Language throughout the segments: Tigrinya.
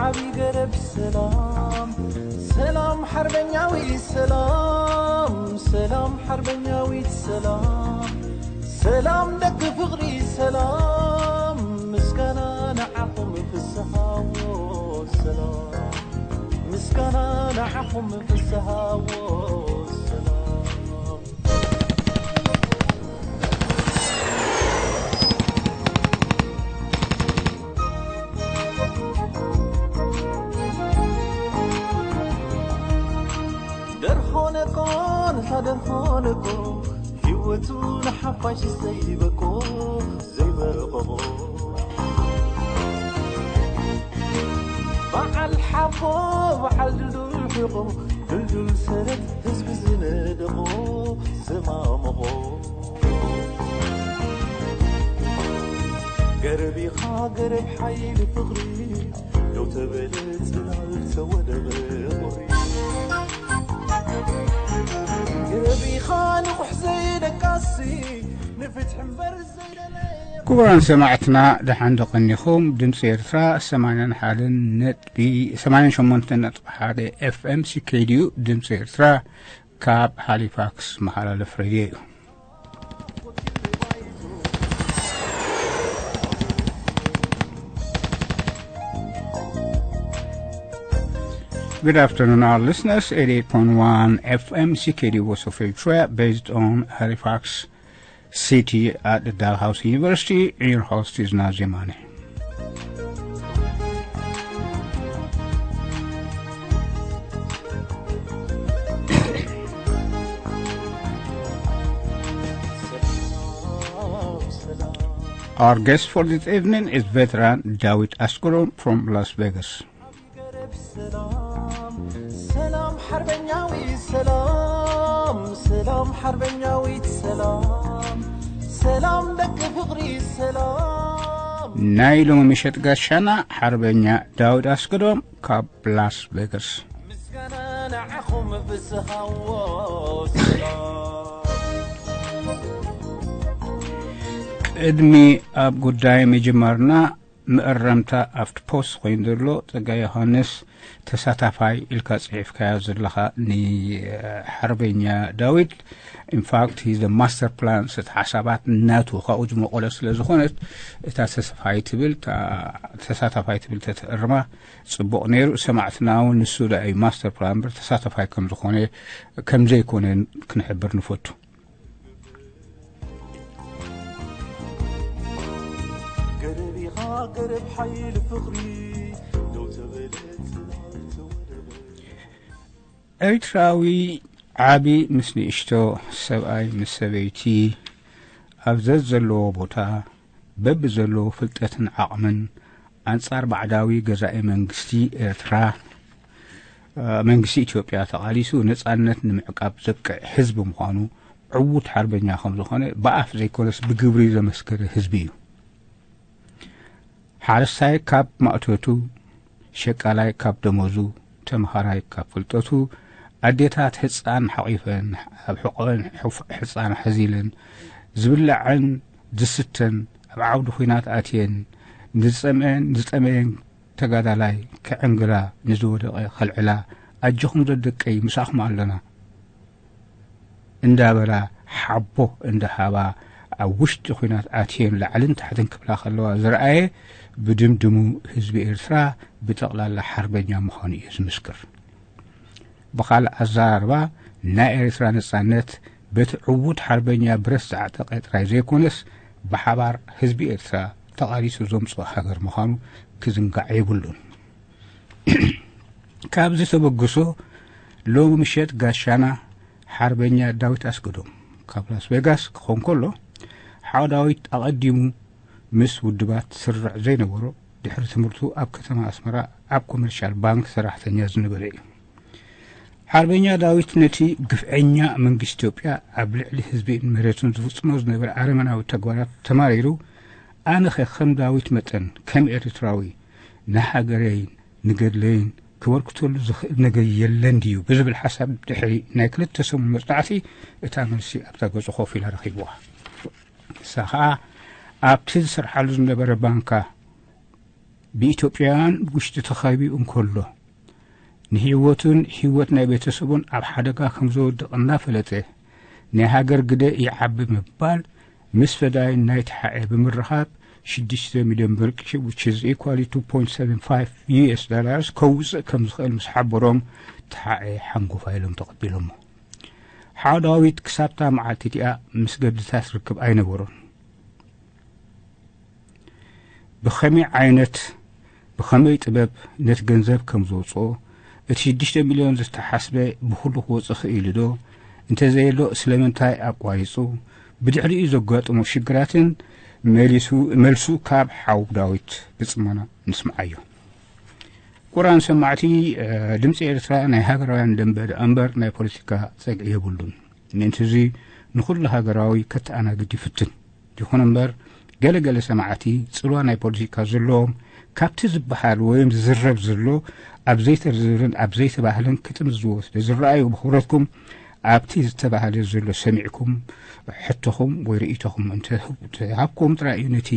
ዓቢ ገረብ ሰላም፣ ሰላም ሓርበኛዊ ሰላም፣ ሰላም ሓርበኛዊት ሰላም፣ ሰላም ደቂ ፍቕሪ ሰላም፣ ምስጋና ንዓኹም ፍስሃዎ ሰላም፣ ምስጋና ንዓኹም ፍስሃዎ ሰላም። ደርሆ ነቆ፣ ነታ ደርሆ ነቆ፣ ህይወቱ ንሓፋሽ ዘይበቆ፣ ዘይበቆ። በዓል ሓቦ፣ በዓል ድልዱል ሕቆ፣ ድልዱል ሰረት ህዝቢ ዝነደቆ፣ ዘማመቖ። ገረብ ኢኻ ገረብ ሓይሊ ፍቕሪ፣ ደው ተበለ ጽላል ተወደበ ቁሪ። ገረብ ኢኻ ንቑሕ ዘይደቃሲ፣ ንፍትሒ እምበር ዘይደለየ። ክቡራን ሰማዕትና፣ ደሓን ዶ ቀኒኹም? ድምፂ ኤርትራ ሰማንያን ሓደን ነጥቢ፣ ሰማንያን ሸሞንተን ነጥቢ ሓደ ኤፍ ኤም ሲኬድዩ፣ ድምፂ ኤርትራ ካብ ሃሊፋክስ መሓላለፍ ሬድዮ እዩ። Good afternoon, our listeners. Eighty-eight point one F M C K D Voice of Eritrea, based on Halifax City at the Dalhousie University. Your host is Nazimani. Our guest for this evening is veteran Dawit Asgrom from Las Vegas. ሰላም፣ ሰላም ሓርበኛዊ ሰላም፣ ሰላም ሓርበኛዊት ሰላም፣ ሰላም ደቂ ፍቕሪ ሰላም። ናይ ሎሚ ምሸት ጋሻና ሓርበኛ ዳውድ ኣስገዶም ካብ ላስ ቬጋስ። ምስጋና ንዓኹም ብዝሃዎ ሰላም። ቅድሚ ኣብ ጉዳይ ምጅማርና፣ መእረምታ ኣብቲ ፖስት ኮይኑ ዘሎ ጸጋይ ዮሃንስ ተሳታፋይ ኢልካ ጽሒፍካዮ ዘለኻ ንሓርበኛ ዳዊት፣ ኢንፋክት ሂዝ ማስተር ፕላን፣ እቲ ሓሳባት ናቱ ካብኡ ዝመቐለ ስለ ዝኾነት፣ እታ ተሳታፋይ ትብል፣ እታ ተሳታፋይ ትብል ተተእርማ ጽቡቕ ነይሩ። ሰማዕትና እውን ንሱ ደኣ እዩ ማስተር ፕላን እምበር ተሳታፋይ ከም ዝኾነ፣ ከም ዘይኮነ ክንሕብር ንፈቱ። ገረብ ኢኻ ገረብ ሓይሊ ፍቕሪ፣ ደው ተበለ ጽላል ተወደበ። ኤርትራዊ ዓቢ ምስ ንእሽቶ፣ ሰብኣይ ምስ ሰበይቲ፣ ኣብ ዘዘለዎ ቦታ፣ በብዘለዎ ፍልጠትን ዓቕምን፣ ኣንጻር ባዕዳዊ ገዛኢ መንግስቲ ኤርትራ፣ እ፣ መንግስቲ ኢትዮጵያ ተቓሊሱ ነጻነት ንምዕቃብ ዘብቅዕ ህዝቢ ምዃኑ፣ ዕዉት ሓርበኛ ከም ዝኾነ ብኣፍ ዘይኮነስ ብግብሪ ዘመስከረ ህዝቢ እዩ። ሓረስታይ ካብ ማእቶቱ፣ ሸቃላይ ካብ ደሞዙ፣ ተምሃራይ ካብ ፍልጠቱ፣ ኣዴታት ሕጻን ሓቒፈን፣ ኣብ ሕቖአን ሕፍ-፣ ሕጻን ሓዚለን፣ ዝብላዕን ዝስተን ኣብ ዓውዲ ኲናት ኣትየን፣ ንዝጸምአን ዝጠመየን ተጋዳላይ ከዕንግላ፣ ንዝወደቐ ከልዕላ፣ ኣጆኹም ደደቀይ ምሳኹም ኣለና እንዳበላ ሓቦ እንዳሃባ፣ ኣብ ውሽጢ ኲናት ኣትየን ላዕልን ታሕትን ክብላ ከለዋ ዝረኣየ፣ ብድምድሙ ህዝቢ ኤርትራ ብጠቕላላ ሓርበኛ ምዃኑ እዩ ዝምስክር። ብኻልእ ኣዘራርባ፣ ናይ ኤርትራ ነጻነት በቲ ዕዉት ሓርበኛ ብረት ዝዓጠቐ ጥራይ ዘይኮነስ፣ ብሓባር ህዝቢ ኤርትራ ተቓሊሱ ዘምጽኦ ሃገር ምዃኑ ክዝንጋዕ የብሉን። ካብዚ ተበግሶ፣ ሎሚ ምሸት ጋሻና ሓርበኛ ዳዊት ኣስገዶም ካብ ላስ ቬጋስ ክኾን ከሎ፣ ሓው ዳዊት ኣቐዲሙ ምስ ውድባት ስርርዕ ዘይነበሮ፣ ድሕሪ ትምህርቱ ኣብ ከተማ ኣስመራ ኣብ ኮመርሻል ባንክ ሰራሕተኛ ዝነበረ እዩ። ሓርበኛ ዳዊት ነቲ ግፍዐኛ መንግስቲ ኢትዮጵያ ኣብ ልዕሊ ህዝብን መሬቱን ዝፍጽሞ ዝነበረ ኣረመናዊ ተግባራት ተማሪሩ፣ ኣነኸ ከም ዳዊት መጠን ከም ኤርትራዊ ንሃገረይን ንገድለይን ክበርክተሉ ዝኽእል ነገር የለን ድዩ ብዝብል ሓሳብ፣ ድሕሪ ናይ ክልተ ሰሙን መጽናዕቲ፣ እታ መልሲ ኣብታ ገጹ ኮፍ ኢላ ረኺብዋ። ንሳ ኸኣ ኣብቲ ዝሰርሓሉ ዝነበረ ባንካ ብኢትዮጵያውያን ብውሽጢ ተኸቢቡ እንከሎ፣ ንህይወቱን ህይወት ናይ ቤተሰቡን ኣብ ሓደጋ ከም ዘወድቕ እናፈለጠ፣ ናይ ሃገር ግደ ይዓቢ ምባል፣ ምስ ፈዳይን ናይ ተሓኤ ብምርኻብ ሽዱሽተ ሚልዮን ብርቂ፣ which is equal to two point seven five U S dollars፣ ከውፅእ ከም ዝኽእል ምስ ሓበሮም፣ ተሓኤ ሓንጎፋ ኢሎም ተቐቢሎሞ። ሓው ዳዊት ክሳብታ መዓልቲ እቲኣ ምስ ገድልታት ርክብ ኣይነበሮን። ብኸመይ ዓይነት፣ ብኸመይ ጥበብ ነቲ ገንዘብ ከም ዘውፅኦ፣ እቲ ሽዱሽተ ሚልዮን ዝተሓስበ ብኹሉ ክወፅእ ኽኢሉ ዶ? እንተዘየሎ ስለምንታይ ኣቋሪፁ? ብድሕሪኡ ዘጋጠሞ ሽግራትን መሊሱ፣ መልሱ ካብ ሓው ዳዊት ብፅሞና ንስምዓዮ። ክቡራን ሰማዕቲ፣ እ፣ ድምፂ ኤርትራ ናይ ሃገራውያን ደንበ ደኣ እምበር ናይ ፖለቲካ ጸግዒ የብሉን። ምእንቲ እዚ ንኹሉ ሃገራዊ ከተኣናግድ ይፍትን። ይኹን እምበር፣ ገለ ገለ ሰማዕቲ ጽልዋ ናይ ፖለቲካ ዘለዎም፣ ካብቲ ዝበሃል ወይም ዝዝረብ ዘሎ ኣብ ዘይተዝርን ኣብ ዘይተባህለን ክጥምዝዎ ስለ ዝረኣዩ፣ ብኽብረትኩም ኣብቲ ዝተባህለ ዘሎ ሰሚዕኩም ሕቶኹም ወይ ርእይቶኹም እንተሃብኩም ጥራይ እዩ ነቲ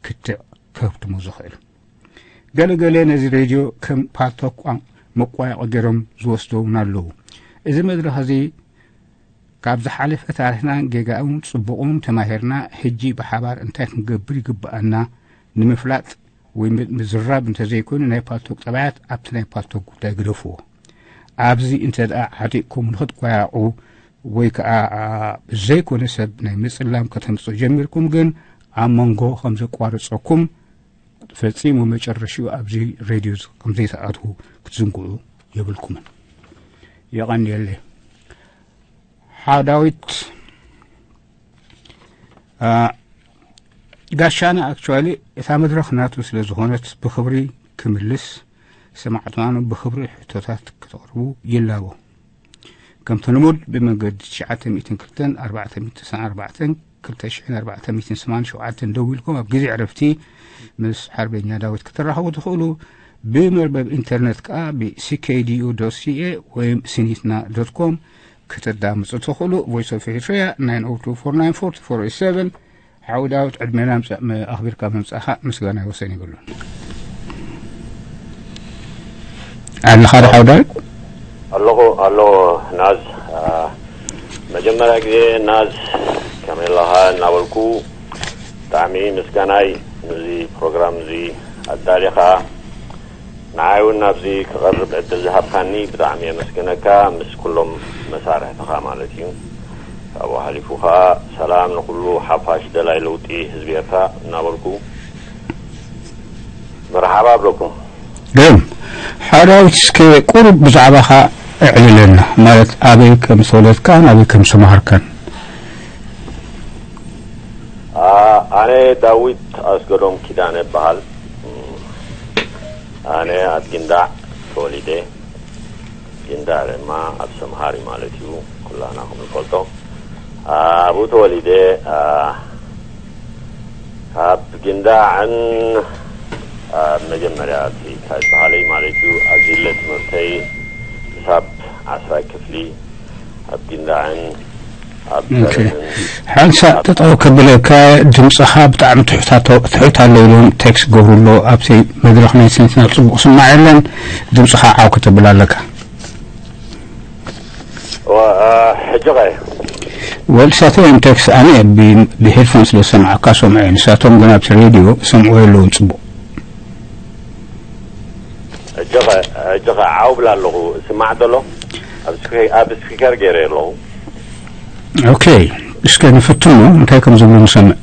ክትዕ ከህብትሞ ዝኽእል። ገለ ገለ ነዚ ሬድዮ ከም ፓልቶክ ቋ-፣ መቋየቒ ገይሮም ዝወስዶ እውን ኣለዉ። እዚ መድረኽ እዚ ካብ ዝሓለፈ ታሪኽናን ጌጋኡን ጽቡቑን ተማሂርና፣ ሕጂ ብሓባር እንታይ ክንገብር ይግብኣና ንምፍላጥ ወይ ም-፣ ምዝራብ እንተዘይኮይኑ፣ ናይ ፓልቶክ ጠባያት ኣብቲ ናይ ፓልቶክ ጉዳይ ግደፍዎ። ኣብዚ እንተ ደኣ ዓጢቕኩም ንኽትቋያቑ ወይ ከኣ፣ ኣ፣ ብዘይኮነ ሰብ ናይ ምጽላም ከተምጽኡ ጀሚርኩም ግን፣ ኣብ መንጎ ከም ዘቋርጸኩም፣ ፈጺሙ መጨረሽኡ ኣብዚ ሬድዮ ዝ-፣ ከም ዘይትኣትዉ ክትዝንግዑ የብልኩምን። የቐንየለይ። ሓው ዳዊት፣ ኣ፣ ጋሻና ኣክቹዋሊ እታ መድረኽ ናቱ ስለ ዝኾነት ብኽብሪ ክምልስ፣ ሰማዕትናኑ ብኽብሪ ሕቶታት ክተቕርቡ ይላቦ። ከምቲ ልሙድ ብመንገዲ ትሽዓተ ሚእትን ክልተን ኣርባዕተ ሚእትን ዕስራን ኣርባዕተን ክልተ ሽሕን ኣርባዕተ ሚእትን ሰማንያን ሸውዓተን ደዊልኩም ኣብ ግዜ ዕረፍቲ ምስ ሓርበኛ ዳዊት ክትራኸቡ ትኽእሉ። ብመርበብ ኢንተርነት ከኣ ብ C K D U dot C A ወይም ሲኒትና ዶት ኮም ከተዳምጹ ትኽእሉ። ቮይስ ኦፍ ኤሪትሪያ፣ nine oh two four nine forty four eight seven። ሓው ዳዊት፣ ዕድመና ምጻ-፣ ም-፣ ኣኽቢርካ ምምጻእኻ ምስጋና ወሰን የብሉን። ኣለኻ ዶ ሓው ዳዊት? ኣለኹ፣ ኣለኹ ናዝ። ኣ፣ መጀመርያ ግዜ ናዝ ከመይ ኣለኻ እናበልኩ ብጣዕሚ ምስጋናይ ነዚ ፕሮግራም እዚ ኣዳሊኻ ንዓይ እውን ናብዚ ክቐርብ ዕድል ዝሃብካኒ ብጣዕሚ የመስግነካ፣ ምስ ኩሎም መሳርሕትኻ ማለት እዩ። ካብኡ ሓሊፉ ኸኣ ሰላም ንኹሉ ሓፋሽ ደላይ ለውጢ ህዝቢ ኤርትራ እናበልኩ መርሓባ ኣብለኩም። ግርም። ሓው ዳዊት፣ እስከ ቁሩብ ብዛዕባኻ ኣዕልለና፣ ማለት ኣበይ ከም ዝተወለድካን ኣበይ ከም ዝተማሃርካን። ኣ-፣ ኣነ ዳዊት ኣስገዶም ኪዳነ እበሃል። ኣነ ኣብ ጊንዳዕ ተወሊደ። ጊንዳዕ ድማ ኣብ ሰምሃር እዩ ማለት እዩ፣ ኩላና ከም ንፈልጦ። ኣብኡ ተወሊደ። ኣ፣ ካብ ጊንዳዕን ኣብ መጀመርያ እቲ ካብ ዝበሃለይ ማለት እዩ፣ ኣዚለ ትምህርተይ ክሳብ ዓስራይ ክፍሊ ኣብ ጊንዳዕን ኣብ ኦኬ። ከረንን ሓንሳ ኣብ ጠጠው ከብለካ፣ ድምፅኻ ብጣዕሚ ትሑት ኣቶ-፣ ትሑት ኣሎ ኢሎም ቴክስት ገብሩ ኣሎ። ኣብቲ መድረኽ ናይ ስኒትና ጽቡቕ ስማዕ የለን። ድምፅኻ ዓው ከተብል ኣለካ። ወ-፣ አ፣ ሕጂ ኸ? ወል ሳተን ቴክስ ኣነ ብ-፣ ብሄድፎን ስለ ዝሰምዓካ ሰምዖ እየ። ንሳቶም ግን ኣብቲ ሬድዮ ሰምዕዎ የለውን ጽቡቕ። ሕጂ ኸ፣ ሕጂ ኸ ዓው ብላ ኣለኹ። ስማዕ ዘሎ? ኣብ ስፒ-፣ ኣብ ስፒከር ገይረ ኣለኹ። ኦኬ፣ እስከ ንፍትኖ እንታይ ከም ዝብሉ ንሰምዕ።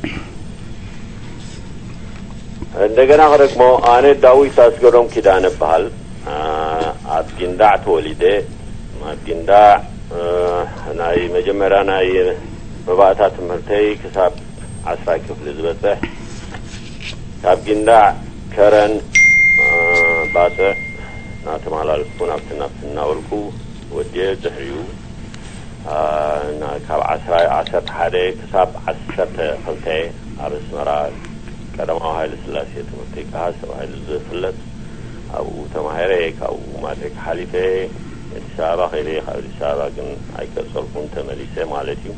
እንደገና ክደግሞ፣ ኣነ ዳዊት ኣስገዶም ኪዳነ እበሃል። ኣ፣ ኣብ ጊንዳዕ ተወሊደ። ኣብ ጊንዳዕ፣ እ፣ ናይ መጀመርያ ናይ መባእታ ትምህርተይ ክሳብ ዓስራይ ክፍሊ ዝበጽሕ፣ ካብ ጊንዳዕ ከረን፣ እ፣ ባጽዕ እናተመላለስኩ ናብቲ ናብቲ እናበልኩ ወድየ። ድሕሪኡ ኣ፣ ና-፣ ካብ ዓስራ፣ ዓሰርተ ሓደ ክሳብ ዓሰርተ ክልተ ኣብ ኣስመራ ቀዳማዊ ሃይለ ስላሴ ትምህርቲ ይከኣስ ተባሂሉ ዝፍለጥ፣ ኣብኡ ተማሂረ። ካብኡ ማትሪክ ሓሊፈ፣ ኣዲስ ኣበባ ከይደ። ካብ ኣዲስ ኣበባ ግን ኣይቀጸልኩን፣ ተመሊሰ ማለት እዩ።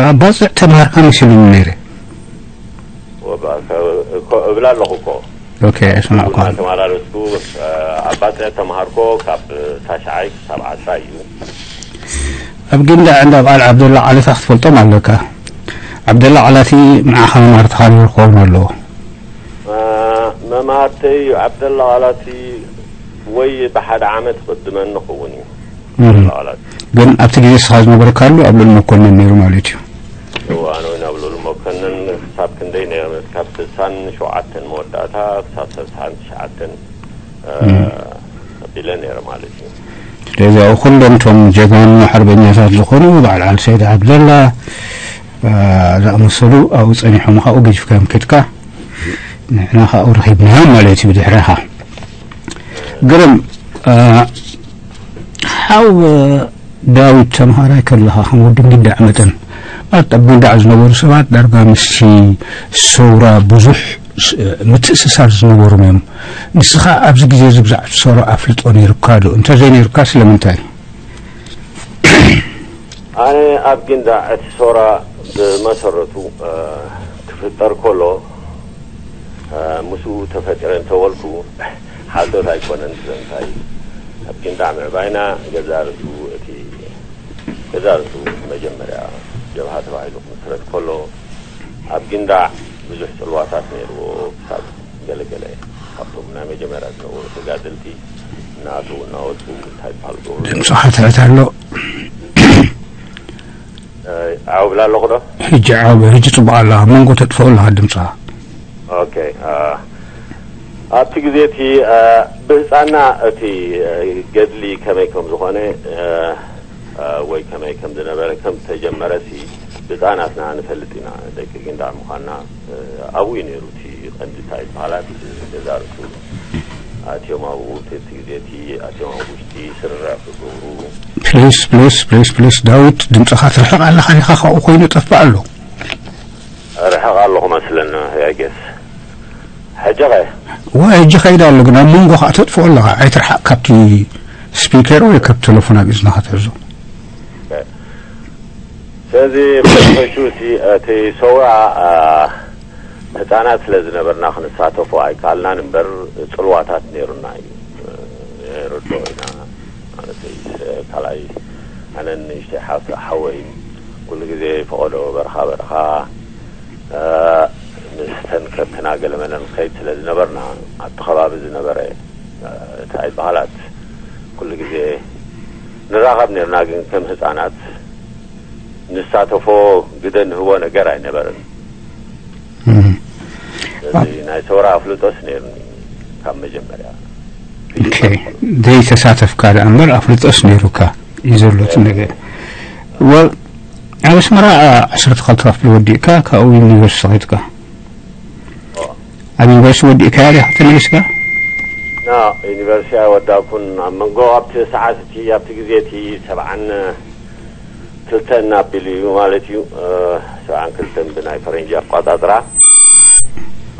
ኣብ ባጽዕ ተማሃርካ መሲሉኒ ነይረ። ወባ ከ- እኮ እብል ኣለኹ እኮ። ኦኬ፣ ኣይሰማዕኩ። እናተመላለስኩ፣ እ፣ ኣብ ባጽዕ ተምሃርኮ ካብ ታሽዓይ ክሳብ ዓስራ እዩ። ኣብ ጊንዳዕ እንዳ በዓል ዓብደላ ዓለታ ክትፈልጦም ኣለካ። ዓብደላ ዓላቲ ንዓኻ መማርትኻ ነይሩ ክኸውን ኣለዎ። እ፣ መማርተይ ዓብደላ ዓላቲ ወይ ብሓደ ዓመት ቅድመኒ ክኸውን እዩ። እም። ዓብደላ ዓላቲ። ግን ኣብቲ ግዜ ስኻ ዝነበረካሉ ኣብ ልኡል መኮንን ነይሩ ማለት እዩ። እዋ፣ ኣነ እውን ኣብ ልኡል መኮንን ክሳብ ክንደይ ነይረ? ካብ ስሳን ሸውዓተን መወዳእታ ክሳብ ሰብስሓን ትሽዓተን፣ እ፣ እም። ኣቢለ ነይረ ማለት እዩ። ስለዚ ኣብ ኩሎም እቶም ጀጋኑ ሓርበኛታት ዝኾኑ በዓል ዓሊ ሰይድ ዓብደላ፣ እ፣ ዝኣመሰሉ ኣብኡ ጸኒሖም፣ ካብኡ ገዲፍካዮም ከድካ፣ ንሕና ካብኡ ረኺብናዮም ማለት እዩ ብድሕሪኻ። ግርም፣ እ፣ ሓው ዳዊት፣ ተምሃራይ ከለኻ ከም ወዲ ጊንዳዕ መጠን፣ ማለት ኣብ ጊንዳዕ ዝነበሩ ሰባት ዳርጋ ምስቲ ሰውራ ብዙሕ ስ-፣ ምትእስሳር ዝነበሮም እዮም። ንስኻ ኣብዚ ግዜ እዚ ብዛዕባ ሰውራ ኣፍልጦ ነይሩካ ዶ? እንተዘይነይሩካ ስለምንታይ? ኣነ ኣብ ጊንዳዕ እቲ ሰውራ ብመሰረቱ፣ እ፣ ክፍጠር ከሎ፣ እ፣ ምስኡ ተፈጢረ እንተበልኩ ሓሶት ኣይኮነን። ስለምንታይ? ኣብ ጊንዳዕ ምዕባይና ገዛ ርእሱ እቲ ገዛ ርእሱ መጀመርያ ጀብሃ ተባሂሉ ክምስረት ከሎ ኣብ ጊንዳዕ ብዙሕ ጽልዋታት ነይርዎ። ክሳብ ገለገለ ካብቶም ናይ መጀመርያ ዝነበሩ ተጋደልቲ እናኣተዉ እናወፁ እንታይ ይበሃል ገብሩ ድምፅኻ ትሕት ኣሎ። እ፣ ዓው ብላ ኣለኹ ዶ? ሕጂ ዓው፣ ሕጂ ጽቡቕ ኣላ። ኣብ መንጎ ተጥፍኦ ኣለኻ ድምፅኻ። ኦኬ፣ እ፣ ኣብቲ ግዜ እቲ፣ እ፣ ብህፃና እቲ፣ እ፣ ገድሊ ከመይ ከም ዝኾነ፣ እ፣ እ፣ ወይ ከመይ ከም ዝነበረ ከም ዝተጀመረ ሲ ብህፃናትና ንፈልጥ ኢና። ደቂ ጊንዳዕ ምዃንና፣ እ፣ ኣብኡ እዩ ነይሩ እቲ ቀንዲ እንታይ ይበሃላት ገዛ ርእሱ። ኣትዮም ኣብኡ እቲ ግዜ እቲ ኣትዮም ኣብ ውሽጢ ስርርዕ ክገብሩ። ፕሊስ፣ ፕሊስ፣ ፕሊስ፣ ፕሊስ፣ ዳዊት፣ ድምፅኻ ትርሕቕ ኣለኻ ዲኻ? ካብኡ ኮይኑ ጠፍእ ኣሎ። ርሕቕ ኣለኹ መስለኒ፣ I guess። ሕጂ ኸ? ዋ፣ ሕጂ ኸይድ ኣሎ፣ ግን ኣብ መንጎ ኸዓ ተጥፍኦ ኣለኻ። ኣይትርሓቕ ካብቲ ስፒከር ወይ ካብ ቴሌፎን ኣብ እዝንኻ ትሕዞ። ስለዚ፣ ብሓፈሽኡ እቲ፣ እቲ ሰውራ፣ አ፣ ህፃናት ስለ ዝነበርና ክንሳተፎ ኣይከኣልናን እምበር፣ ጽልዋታት ነይሩና እዩ። የረድኦ ኢና። ማለተይ፣ ካልኣይ፣ ኣነ ንእሽተይ ሓፍ-፣ ሓወይ፣ ኩሉ ግዜ ፈቐዶ በረኻ በረኻ፣ አ፣ ምስተን ከብትና ገለመለን ንኸይድ ስለ ዝነበርና፣ ኣብቲ ከባቢ ዝነበረ፣ አ፣ እንታይ ይበሃላት፣ ኩሉ ግዜ ንራኸብ ነርና፣ ግን ከም ህፃናት ንሳተፎ ግደ ንህቦ ነገር ኣይነበረን። እም። ስለዚ ናይ ሰውራ ኣፍልጦስ ነይሩኒ ካብ መጀመርያ። ኦኬ። ዘይተሳተፍካ ደኣ እምበር ኣፍልጦስ ነይሩካ እዩ ዘሎ እቲ ነገር። ወል፣ ኣብ ኣስመራ ዓሰርተ ክልተ ክፍሊ ወዲእካ ካብኡ ዩኒቨርሲቲ ኸድካ። ኣብ ዩኒቨርሲቲ ወዲእካያ ዲኻ ተመሊስካ? ና፣ ዩኒቨርሲቲ ኣይወዳእኩን። ኣብ መንጎ ኣብቲ ሰዓት እቲ፣ ኣብቲ ግዜ እቲ ሰብዓን ክልተን ኣቢሉ እዩ ማለት እዩ። እ፣ ሰብዓን ክልተን ብናይ ፈረንጂ ኣቆጻጽራ።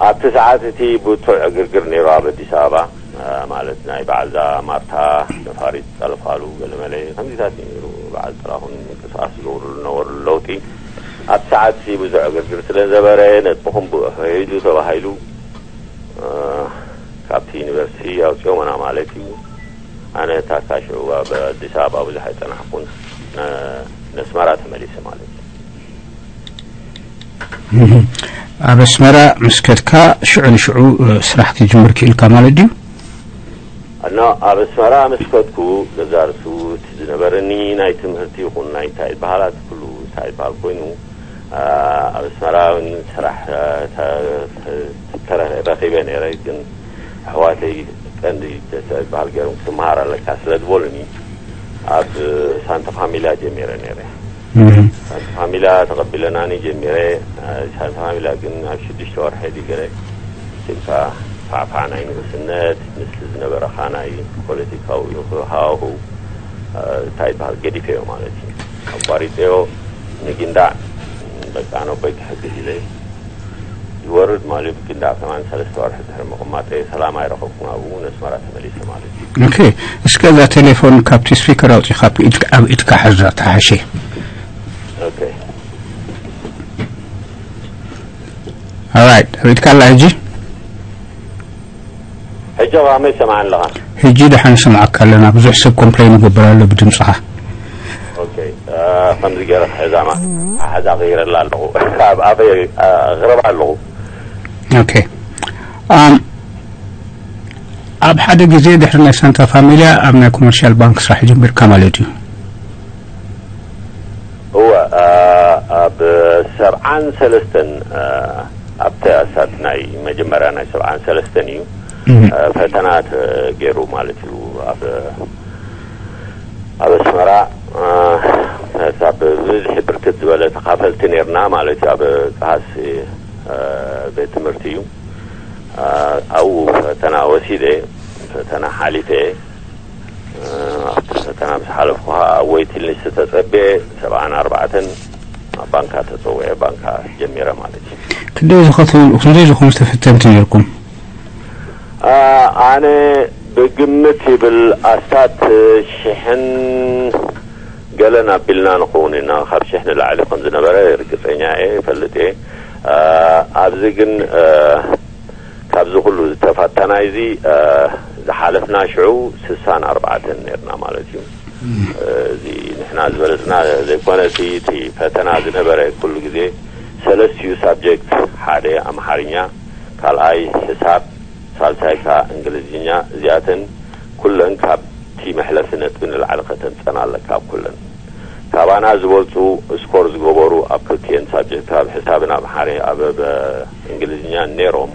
ኣብቲ ሰዓት እቲ ብርቱዕ ዕግርግር ነይሩ ኣብ ኣዲስ ኣበባ። እ፣ ማለት ናይ በዓልዛ ማርታ ነፋሪት ጠለፋሉ ገለመለ ከምዚታት እዩ ነይሩ። በዓል ጥራኹን ምንቅስቓስ ዝገብሩ ዝነበሩ ለውጢ ኣብቲ ሰዓት እዚ ብዙሕ ዕግርግር ስለ ነበረ ነጥብኹም ብኡ ሒዙ ተባሂሉ፣ እ፣ ካብቲ ዩኒቨርሲቲ ኣውፅኦምና ማለት እዩ። ኣነ ታካ ሽዑ ኣብ ኣዲስ ኣበባ ብዙሕ ኣይፀናሕኩን፣ ነ-፣ ነስመራ ተመሊሰ ማለት እዩ። እህ፣ ኣብ ኣስመራ ምስ ከድካ ሽዑ ንሽዑ፣ እ፣ ስራሕ ክትጅምር ክኢልካ ማለት ድዩ? እና ኣብ ኣስመራ ምስ ከድኩ ገዛ ርእሱ እቲ ዝነበረኒ ናይ ትምህርቲ ይኹን ናይ እንታይ በሃላት ኩሉ እንታይ በሃል ኮይኑ፣ አ፣ ኣብ ኣስመራ እውን ስራሕ፣ አ፣ ተ-፣ ተ-፣ ተረ-፣ ረኺበ ነይረ። ግን ኣሕዋተይ ቀንዲ ተ-፣ ተ-፣ በሃል ገይሮም ክትመሃር ኣለካ ስለ ዝበሉኒ ኣብ ሳንታ ፋሚልያ ጀሚረ ነይረ። እህ። ሳንታ ፋሚልያ ተቐቢለናኒ ጀሚረ። አ፣ ሳንታ ፋሚልያ ግን ኣብ ሽዱሽተ ወርሒ ድዩ ገለ ኢልካ ፋዕፋዕ ናይ ንእስነት፣ ምስቲ ዝነበረኻ ናይ ፖለቲካዊ ሃዋሁ፣ እ፣ እንታይ ይበሃል፣ ገዲፈዮ ማለት እዩ። ኣቋሪፀዮ። ንጊንዳዕ በቃ ነቦይ ክሕግዝ ኢለ ይወርድ ማለት እዩ። ጊንዳዕ ከማን ሰለስተ ወርሒ ድሕሪ ምቕማጠ ሰላም ኣይረኸብኩን፣ ኣብኡ ነስመራ ተመሊሰ ማለት እዩ። ኦኬ፣ እስከ እዛ ቴሌፎን ካብቲ ስፒከር ኣውፂኻ ኣብ ኢድካ፣ ኣብ ኢድካ ሓዛ፣ ተሓሸ። ኦኬ። Alright, ሪኢትካ ኣላ ሕጂ? ሕጂ ከመይ ሰማዕን ኣለኻ? ሕጂ ደሓን ሰማዕካ ኣለና። ብዙሕ ሰብ ኮምፕሌን ይገብር ኣሎ ብድምፅኻ። ኦኬ፣ ከምዚ ገይረ ክሕዛ ማ ሓዛ ቀይረላ ኣለኹ። ኣብ ኣፈይ ኣቕርባ ኣለኹ። ኦኬ። ኣም ኣብ ሓደ ግዜ ድሕሪ ናይ ሳንታ ፋሚልያ ኣብ ናይ ኮመርሻል ባንክ ስራሕ ጀሚርካ ማለት እዩ? እወ፣ ኣብ ሰብዓን ሰለስተን ኣብቲ ኣሳት ናይ መጀመርያ ናይ ሰብዓን ሰለስተን እዩ። ፈተና ተገይሩ ማለት እዩ። ኣብ ኣብ ኣስመራ ሳብ ብብዝሒ ብርክት ዝበለ ተኻፈልቲ ነርና ማለት እዩ። ኣብ ጸሃስ ቤት ትምህርቲ እዩ። ኣብኡ ፈተና ወሲደ፣ ፈተና ሓሊፈ። ኣብቲ ፈተና ምስ ሓለፍኩ ከዓ ኣብ ዌይቲንግ ሊስት ተጸብየ። ሰብዓን ኣርባዕተን ኣብ ባንካ ተጸውዐ፣ ባንካ ጀሚረ ማለት እዩ። ክንደይ ዝኸቱ ክንደይ ዝኾኑ ተፈተንቲ ነርኩም? ኣነ ብግምት ይብል ኣስታት ሽሕን ገለን ኣቢልና ንኸውን ኢና። ካብ ሽሕ ንላዕሊ ከም ዝነበረ ርግጸኛ እየ፣ ይፈልጥ እየ። ኣብዚ ግን ካብዚ ኩሉ ዝተፈተናይዚ ዝሓለፍና ሽዑ ስሳን ኣርባዕተን ነርና ማለት እዩ። እዚ ንሕና ዝበለጽና ዘይኮነ፣ እቲ ፈተና ዝነበረ ኩሉ ግዜ ሰለስቲኡ ሳብጀክት፣ ሓደ ኣምሓርኛ፣ ካልኣይ ሕሳብ፣ ሳልሳይ ከኣ እንግሊዝኛ። እዚኣተን ኩለን ካብቲ መሕለፊ ነጥቢ ንላዕሊ ከተምጸን ኣለካ። ኣብ ኩለን ካባና ዝበልጹ ስኮር ዝገበሩ ኣብ ክልቲኤን ሳብጀክት፣ ኣብ ሕሳብን ኣብ ሓሪ ኣብ እንግሊዝኛ ነይሮም።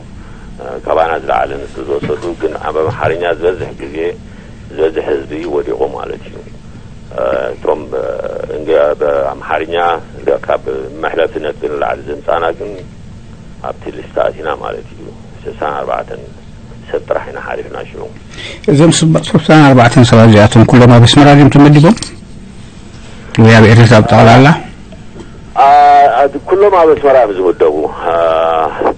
ካባና ዝለዓለ ነጥቢ ዝወሰዱ ግን ኣብ ኣምሓርኛ ዝበዝሕ ግዜ ዝበዝሕ ህዝቢ ወዲቑ ማለት እዩ። እቶም እንግ- ብኣምሓርኛ ካብ መሕለፊ ነጥቢ ንላዕሊ ዘምጻና ግን ኣብቲ ሊስታ ኣቲና ማለት እዩ። ስሳን ኣርባዕተን ሰብ ጥራሕ ኢና ሓሊፍና ሽዑ። እዞም ስባ- ስሳን ኣርባዕተን ሰባት እዚኣቶም ኩሎም ኣብ ኣስመራ ድዮም ተመዲቦም ወይ ኣብ ኤርትራ ብጠቕላላ? ኣ- ኩሎም ኣብ ኣስመራ እዮም ዝምደቡ።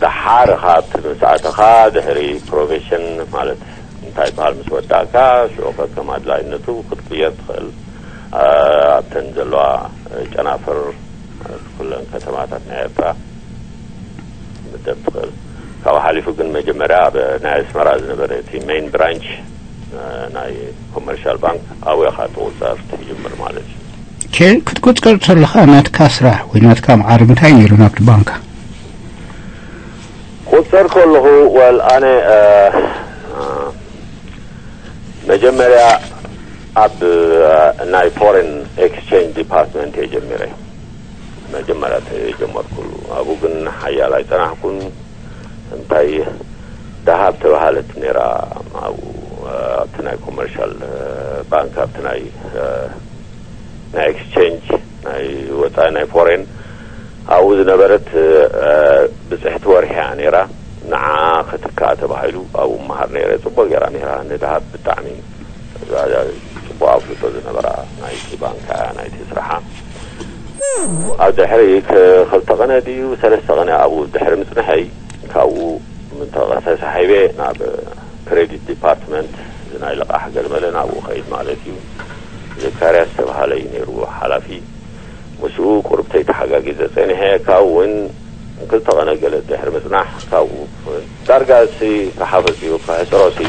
ደሓር ካብቲ ምስ ኣተኻ ድሕሪ ፕሮቤሽን ማለት እንታይ ይበሃል ምስ ወዳእካ ሽዑ ከከም ኣድላይነቱ ክትቅየር ትኽእል። ኣብተን ዘለዋ ጨናፍር ኩለን ከተማታት ናይ ኤርትራ ምደብ ትኽእል። ካብኡ ሓሊፉ ግን መጀመርያ ኣብ ናይ ኣስመራ ዝነበረ እቲ ሜይን ብራንች ናይ ኮመርሻል ባንክ ኣብኡ ኢኻ ትቑጸር ትጅምር ማለት እዩ። ክትቁጽር ከለኻ ናትካ ስራሕ ወይ ናትካ መዓርግ እንታይ ነይሩ ናብቲ ባንካ? ክቁጸር ከለኹ ወል ኣነ መጀመርያ ኣብ ናይ ፎሬን ኤክስቼንጅ ዲፓርትመንት እየ ጀሚረ። መጀመርያ ጀመርኩሉ ኣብኡ ግን ሓያል ኣይጸናሕኩን። እንታይ ደሃብ ተባሃለት ነይራ ኣብኡ ኣብቲ ናይ ኮመርሻል ባንክ ኣብቲ ናይ ናይ ኤክስቼንጅ ናይ ወፃኢ ናይ ፎሬን ኣብኡ ዝነበረት ብፅሕቲ ወርሒ እያ ነይራ። ንዓ ክትካእ ተባሂሉ ኣብኡ መሃር ነይረ። ፅቡቅ ገይራ ነይራ። ንድሃብ ብጣዕሚ ፅቡቅ ኣፍልጦ ዝነበራ ናይቲ ባንካ ናይቲ ስራሓ። ኣብ ድሕሪ ክልተ ቀነ ድዩ ሰለስተ ቀነ ኣብኡ ድሕሪ ምፅንሐይ ካብኡ ተሳሒበ ናብ ክሬዲት ዲፓርትመንት ናይ ልቓሕ ገለመለ ናብኡ ከይድ ማለት እዩ። ዘካርያስ ዝተባሃለ እዩ ነይሩ ሓላፊ። ምስኡ ቁርብተይ ተሓጋጊዘ ጸኒሐ። ካብኡ እውን ክልተ ቀነ ገለ ድሕሪ ምጽናሕ ካብኡ ዳርጋ ሲ ክሓፈጽ እዩ ክሕጽሮ ሲ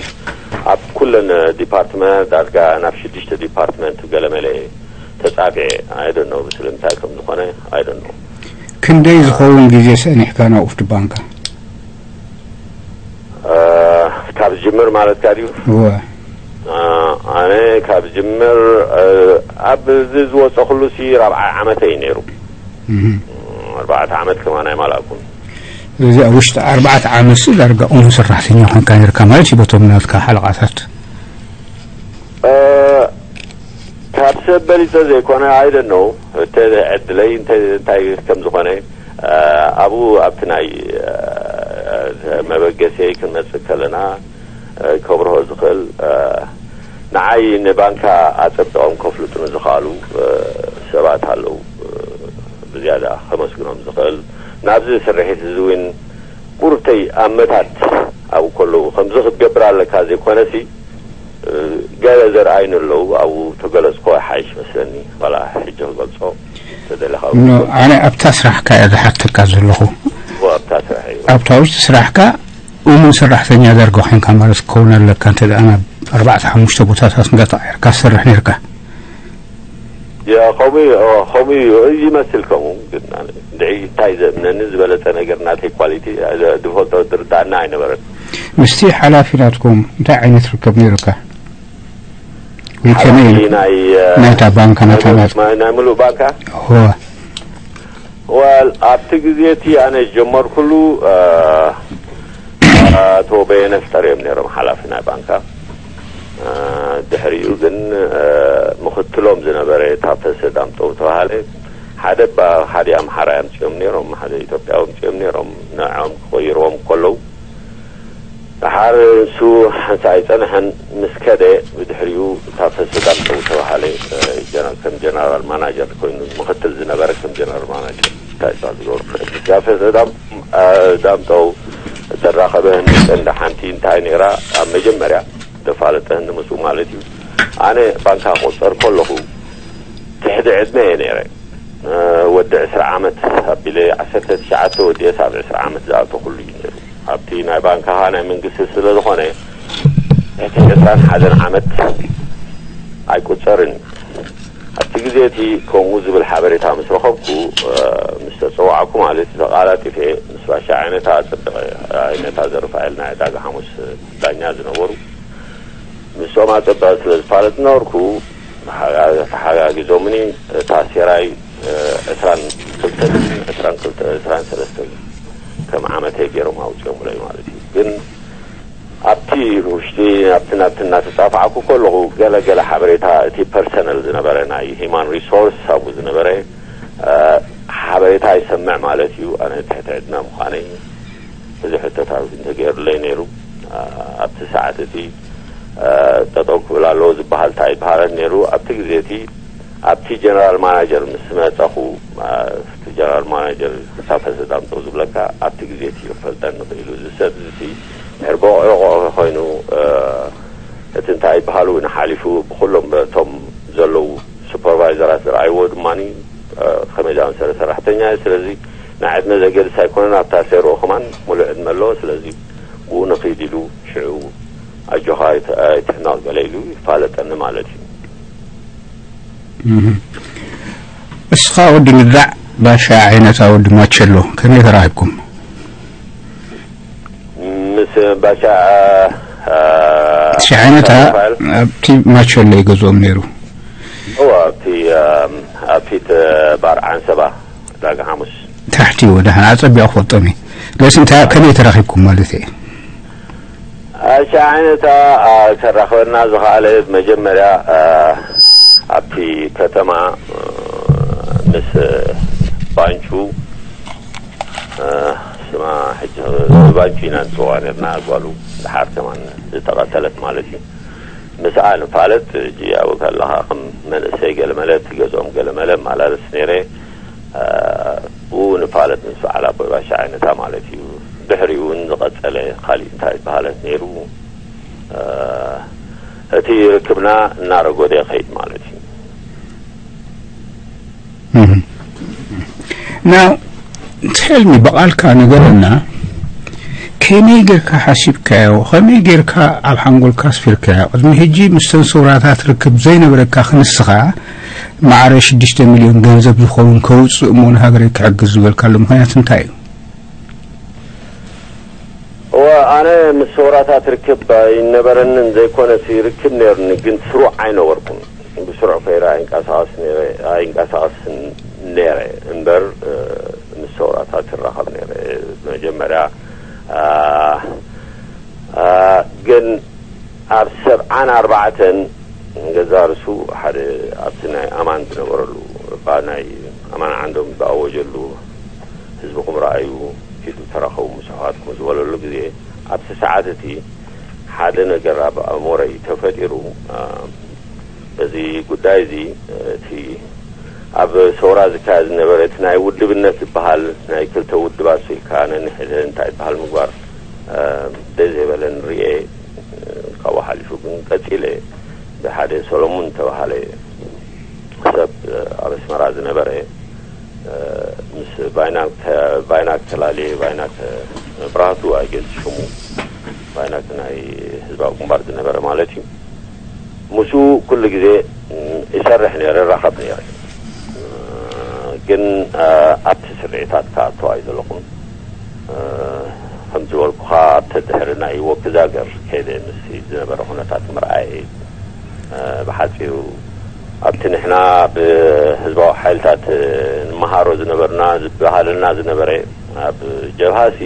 ኣብ ኩለን ዲፓርትመንት ዳርጋ ናብ ሽዱሽተ ዲፓርትመንት ገለመለ ተጻፊዐ። ኣይደኖ ስለምንታይ ከም ዝኾነ ኣይደኖ። ክንደይ ዝኸውን ግዜ ሰኒሕካ ናብኡ ኣብቲ ባንካ? ካብ ዝጅምር ማለትካ ድዩ? እወ። ኣነ ካብ ዝጅምር ኣብ ዝወፀ ኩሉ ሲ ራብዓይ ዓመተይ ነይሩ። ኣርባዕተ ዓመት ከማን ኣይማላእኩን። ስለዚ ኣብ ውሽጢ ኣርባዕተ ዓመት ሲ ዳርጋ እሙን ሰራሕተኛ ኮንካ ነርካ ማለት እዩ በቶም ናትካ ሓለቓታት። ካብ ሰብ በሊፀ ዘይኮነ ኣይደነው እተ ዕድለይ እንታይ ከም ዝኾነ ኣብኡ ኣብቲ ናይ መበገሲይ ክንመፅእ ከለና ከብርሆ ዝኽእል ንዓይ ንባንካ ኣፀቢቖም ከፍልጡኒ ዝኽኣሉ ሰባት ኣለዉ። ብዝያዳ ከመስግኖም ዝኽእል ናብዚ ስርሒት እዚ እውን ቁርብተይ ኣመታት ኣብኡ ከለዉ ከምዚ ክትገብር ኣለካ ዘይኮነሲ ገለ ዘርኣይኒ ኣለዉ ኣብኡ ተገለፅኮ ይሓይሽ መስለኒ ዋላ ሕጂ ክገልፆ ተደለኻ ኣነ ኣብታ ስራሕካ እየ ዝሓተካ ዘለኹ። ስራሕ እዩ። ኣብታ ውሽጢ ስራሕካ እሙን ሰራሕተኛ ዳርጋ ኮይንካ ማለት ክኸውን ኣለካ። እንተ ደኣ ናብ ኣርባዕተ ሓሙሽተ ቦታታት እንዳተቐየርካ ትሰርሕ ነርካ። ያ፣ ከምኡ እዩ፣ ኦ፣ ከምኡ እዩ፣ ይመስል ከምኡ። ግን ኣነ እንድዒ እንታይ ዘእምነኒ ዝበለጸ ነገር ናተይ ኳሊቲ፣ እ፣ ዝፈልጦ ዝርዳእና ኣይነበረን። ምስቲ ሓላፊ ናትኩም እንታይ ዓይነት ርከብ ነይሩካ? ወይ ከመይ ሓላፊ እዩ? ናይ፣ እ፣ ናይታ ባንካ ናይ ናታ ሙሉእ፣ ናት-፣ ናይ፣ ናይ ሙሉእ ባንካ? እወ። ወል፣ ኣብቲ ግዜ እቲ ኣነ ዝጀመርኩሉ፣ እ፣ ኣቶ በየነ ፍጠር እዮም ነይሮም ሓላፊ ናይ ባንካ። እ፣ ድሕሪኡ ግን፣ እ፣ ምኽትሎም ዝነበረ ታፈሰ ዳምጠው ተባሃለ። ሓደ ባ-፣ ሓደ ኣምሓራይ ኣምጺኦም ነይሮም፣ ሓደ ኢትዮጵያዊ ኣምጺኦም ነይሮም። ንዕኦም ክቐይርዎም ከለዉ፣ ደሓር ንሱ ሓንሳእ ኣይጸንሐን፣ ምስ ከደ ብድሕሪኡ ታፈሰ ዳምጠው ተባሃለ፣ እ፣ ጀነ-፣ ከም ጀነራል ማናጀር ኮይኑ ምኽትል ዝነበረ ከም ጀነራል ማናጀር እንታይ ይበሃል ዝገብሩ። ታፈሰ ዳም-፣ እ፣ ዳምጠው ዘራኸበህኒ ቀንዲ ሓንቲ እንታይ ነይራ፣ ኣብ መጀመርያ ዘፋለጠህኒ ምስኡ ማለት እዩ። ኣነ ባንካ ክቑጸር ከለኹ ትሕቲ ዕድመ እየ ነይረ። እ፣ ወዲ ዕስራ ዓመት ኣቢለ ዓሰርተ ትሽዓተ ወዲኤ ኣብ ዕስራ ዓመት ዝኣተኹሉ እዩ ነይሩ። ኣብቲ ናይ ባንካ ናይ መንግስቲ ስለ ዝኾነ፣ ትሕቲ ዕስራን ሓደን ዓመት ኣይቁጸርን እዩ። ኣብቲ ግዜ እቲ ከምኡ ዝብል ሓበሬታ ምስ ረኸብኩ፣ እ፣ ምስ ተጸዋዕኩ ማለት እዩ፣ ተቓላጢፈ ምስ ባሻ ዓይነታ ኣጸብቐ፣ ዓይነታ ዘሩፋኤል ናይ ዕዳጋ ሓሙስ ዳኛ ዝነበሩ፣ ምስኦም ኣጸብቐ ስለ ዝፋለጥ ዝነበርኩ፣ ተሓጋ-፣ ተሓጋጊዞምኒ። እታ ሴራይ፣ እ፣ ዕስራን ክልተን፣ ዕስራን ክልተ፣ ዕስራን ሰለስተን ከም ዓመተይ ገይሮም ኣውጺኦምለይ ማለት እዩ። ግን ኣብቲ ውሽጢ፣ ኣብቲ ናብቲ እናተጻፋዕኩ ከለኹ፣ ገለ ገለ ሓበሬታ፣ እቲ ፐርሰናል ዝነበረ ናይ ሂማን ሪሶርስ ኣብኡ ዝነበረ፣ እ፣ ሓበሬታ ይሰምዕ ማለት እዩ። ኣነ ትሕቲ ዕድመ ምዃነይ ብዙሕ ሕቶታት እንተገይሩለይ ነይሩ። እ፣ ኣብቲ ሰዓት እቲ፣ እ፣ ጠጠው ክብል ኣለዎ ዝበሃል እንታይ ይበሃለት ነይሩ? ኣብቲ ግዜ እቲ ኣብቲ ጀነራል ማናጀር ምስ መጸኹ፣ እ፣ እቲ ጀነራል ማናጀር ታፈሰ ዳምጠው ዝብለካ ኣብቲ ግዜ እቲ ክፈልጠኒ ክኢሉ። እዚ ሰብ እዚ ድሕሪ ብቑዕ ኮይኑ፣ እ፣ እቲ እንታይ ይበሃሉ ንሓሊፉ ብኹሎም እቶም ዘለዉ ሱፐርቫይዘራት ዝረኣይዎ ድማ፣ እ፣ ከመይ ዝኣመሰለ ሰራሕተኛ እዩ። ስለዚ ናይ ዕድመ ዘገድስ ኣይኮነን፣ ኣብታ ሴርኦ ከማን ሙሉእ ዕድመ ኣለዎ። ስለዚ ብኡ ንኺድ ኢሉ ሽዑ ኣጆኻ ኣይት-፣ ኣይትሕመቕ ገለ ኢሉ ይፋለጠኒ ማለት እዩ። እህ። እስኻ ወዲ ንዳዕ ባሻ ዓይነታ ወዲ ማቸሎ ከመይ ተራኺብኩም? ምስ ባሻ፣ እ፣ እ፣ እቲ ዓይነታ ራፋኤል? ኣብቲ ማቸሎ ይገዝኦም ነይሩ። እወ፣ ኣብቲ፣ እ፣ ኣብ ፊት፣ እ፣ ባር ዓንሰባ ዕዳጋ ሓሙስ። ታሕቲ ወደ ሓና ኣጸቢቑ ክፈልጦም እየ። ለስ እንታይ ከመይ ተራኺብኩም ማለት እየ? ኣሻ ዓይነታ፣ እ፣ ከራኽበና ዝኸኣለ መጀመርያ፣ እ፣ ኣብቲ ከተማ፣ እ፣ ምስ ባንቹ፣ እ፣ ስማ ሕጂ ባንቹ ኢና ንጽውዓ ነርና፣ ጓሉ ድሓር ከማን ዝተቐተለት ማለት እዩ። ምስኣ ንፋለጥ፣ ሕጂ ኣብኡ ከለኻ ከም መንእሰይ ገለመለ፣ እቲ ገዝኦም ገለመለ እመላለስ ነይረ። እ፣ ብኡ ንፋለጥ ምስ በዓል ኣቦይ ባሻ ዓይነታ ማለት እዩ። ድሕሪኡ እውን ዝቐጸለ ካሊእ እንታይ ዝበሃለት ነይሩ፣ እ፣ እቲ ርክብና እናረጎደ ይኸይድ ማለት እዩ። እህ። ናው፣ እቲ ሕልሚ ብቓልካ ንገረና። ከመይ ጌርካ ሓሲብካዮ? ከመይ ጌርካ ኣብ ሓንጎልካ ኣስፊርካዮ? ቅድሚ ሕጂ ምስተን ሰውራታት ርክብ ዘይነበረካ ክንስኻ ማዕረ ሽዱሽተ ሚልዮን ገንዘብ ዝኸውን ከውጽእ እሞ ንሃገረይ ክሕግዝ ዝበልካሉ ምኽንያት እንታይ እዩ? እወ፣ ኣነ ምስ ሰውራታት ርክብ ኣይነበረንን፣ ዘይኮነስ ርክብ ነይሩኒ፣ ግን ስሩዕ ኣይነበርኩን። ብስሩዕ ከይረ ኣይንቀሳቐስ ነይረ፣ ኣይንቀሳቐስን ነይረ እምበር፣ እ፣ ምስ ሰውራታት ይራኸብ ነይረ። መጀመርያ፣ እ፣ እ፣ ግን ኣብ ሰብዓን ኣርባዕተን ገዛ ርሱ ሓደ ኣብቲ ናይ ኣማን ዝነበረሉ፣ እባ ናይ ኣማን ዓንዶም ዝኣወጀሉ፣ ህዝብኹም ረኣዩ፣ ኪዱ ተራኸቡ ምስ ኣሕዋትኩም ዝበለሉ ግዜ፣ ኣብቲ ሰዓት እቲ ሓደ ነገር ኣብ ኣእምሮይ ተፈጢሩ። እ፣ በዚ ጉዳይ እዚ፣ እቲ ኣብ ሰውራ ዝካየድ ዝነበረ እቲ ናይ ውድብነት ዝበሃል ናይ ክልተ ውድባት ኢልካ ነንሕደ እንታይ ይበሃል ምግባር፣ እ፣ ደስ ዘይበለን ርኤ። ካብኡ ሓሊፉ ግን ቀጺለ ብሓደ ሰሎሙን ዝተባሃለ ሰብ ኣብ ኣስመራ ዝነበረ ምስ ባይናክ ባይናክ ተላልየ፣ ባይናክ መብራህቱ፣ ኣይ ጌስ ሽሙ፣ ባይናክ ናይ ህዝባዊ ግንባር ዝነበረ ማለት እዩ። ምስኡ ኩሉ ግዜ ይሰርሕ ነይረ፣ ይራኸብ ነይረ። ግን ኣብቲ ስርዒታት ክኣቱ ኣይደለኹን። ከም ዝበልኩኻ፣ ኣብቲ ድሕሪ ናይ ወክዛገር ከይደ ምስ ዝነበረ ኩነታት ምርኣየ። ብሓጺሩ ኣብቲ ንሕና ብህዝባዊ ሓይልታት ንመሃሮ ዝነበርና፣ ዝበሃለና ዝነበረ፣ ኣብ ጀብሃሲ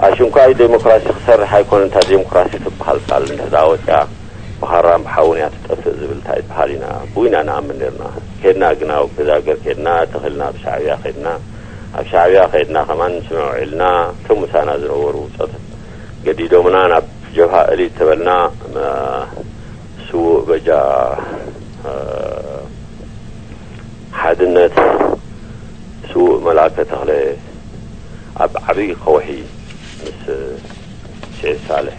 ኣሽንኳይ ዴሞክራሲ ክሰርሕ ኣይኮነን፣ እታ ዴሞክራሲ ትበሃል ቃል እንድሕዳ ወፅያ ብኻራን ብሓውን እያ ትጠፍእ ዝብል እንታይ ይበሃል ኢና ብኡ ኢና ንኣምን ነርና። ከድና ግና ወክዛገር ከድና፣ ተኽልና ብሻዕብያ ከድና፣ ኣብ ሻዕብያ ከድና ከማን ስምዕ ውዒልና፣ እቶም ምሳና ዝነበሩ ጸት ገዲዶምና ናብ ጀብሃ እሊት ተበልና። ስዉእ በጃ ሓድነት፣ ስዉእ መልኣከ ተኽለ ኣብ ዓብዪ ከውሒ ምስ ስዒድ ሳልሕ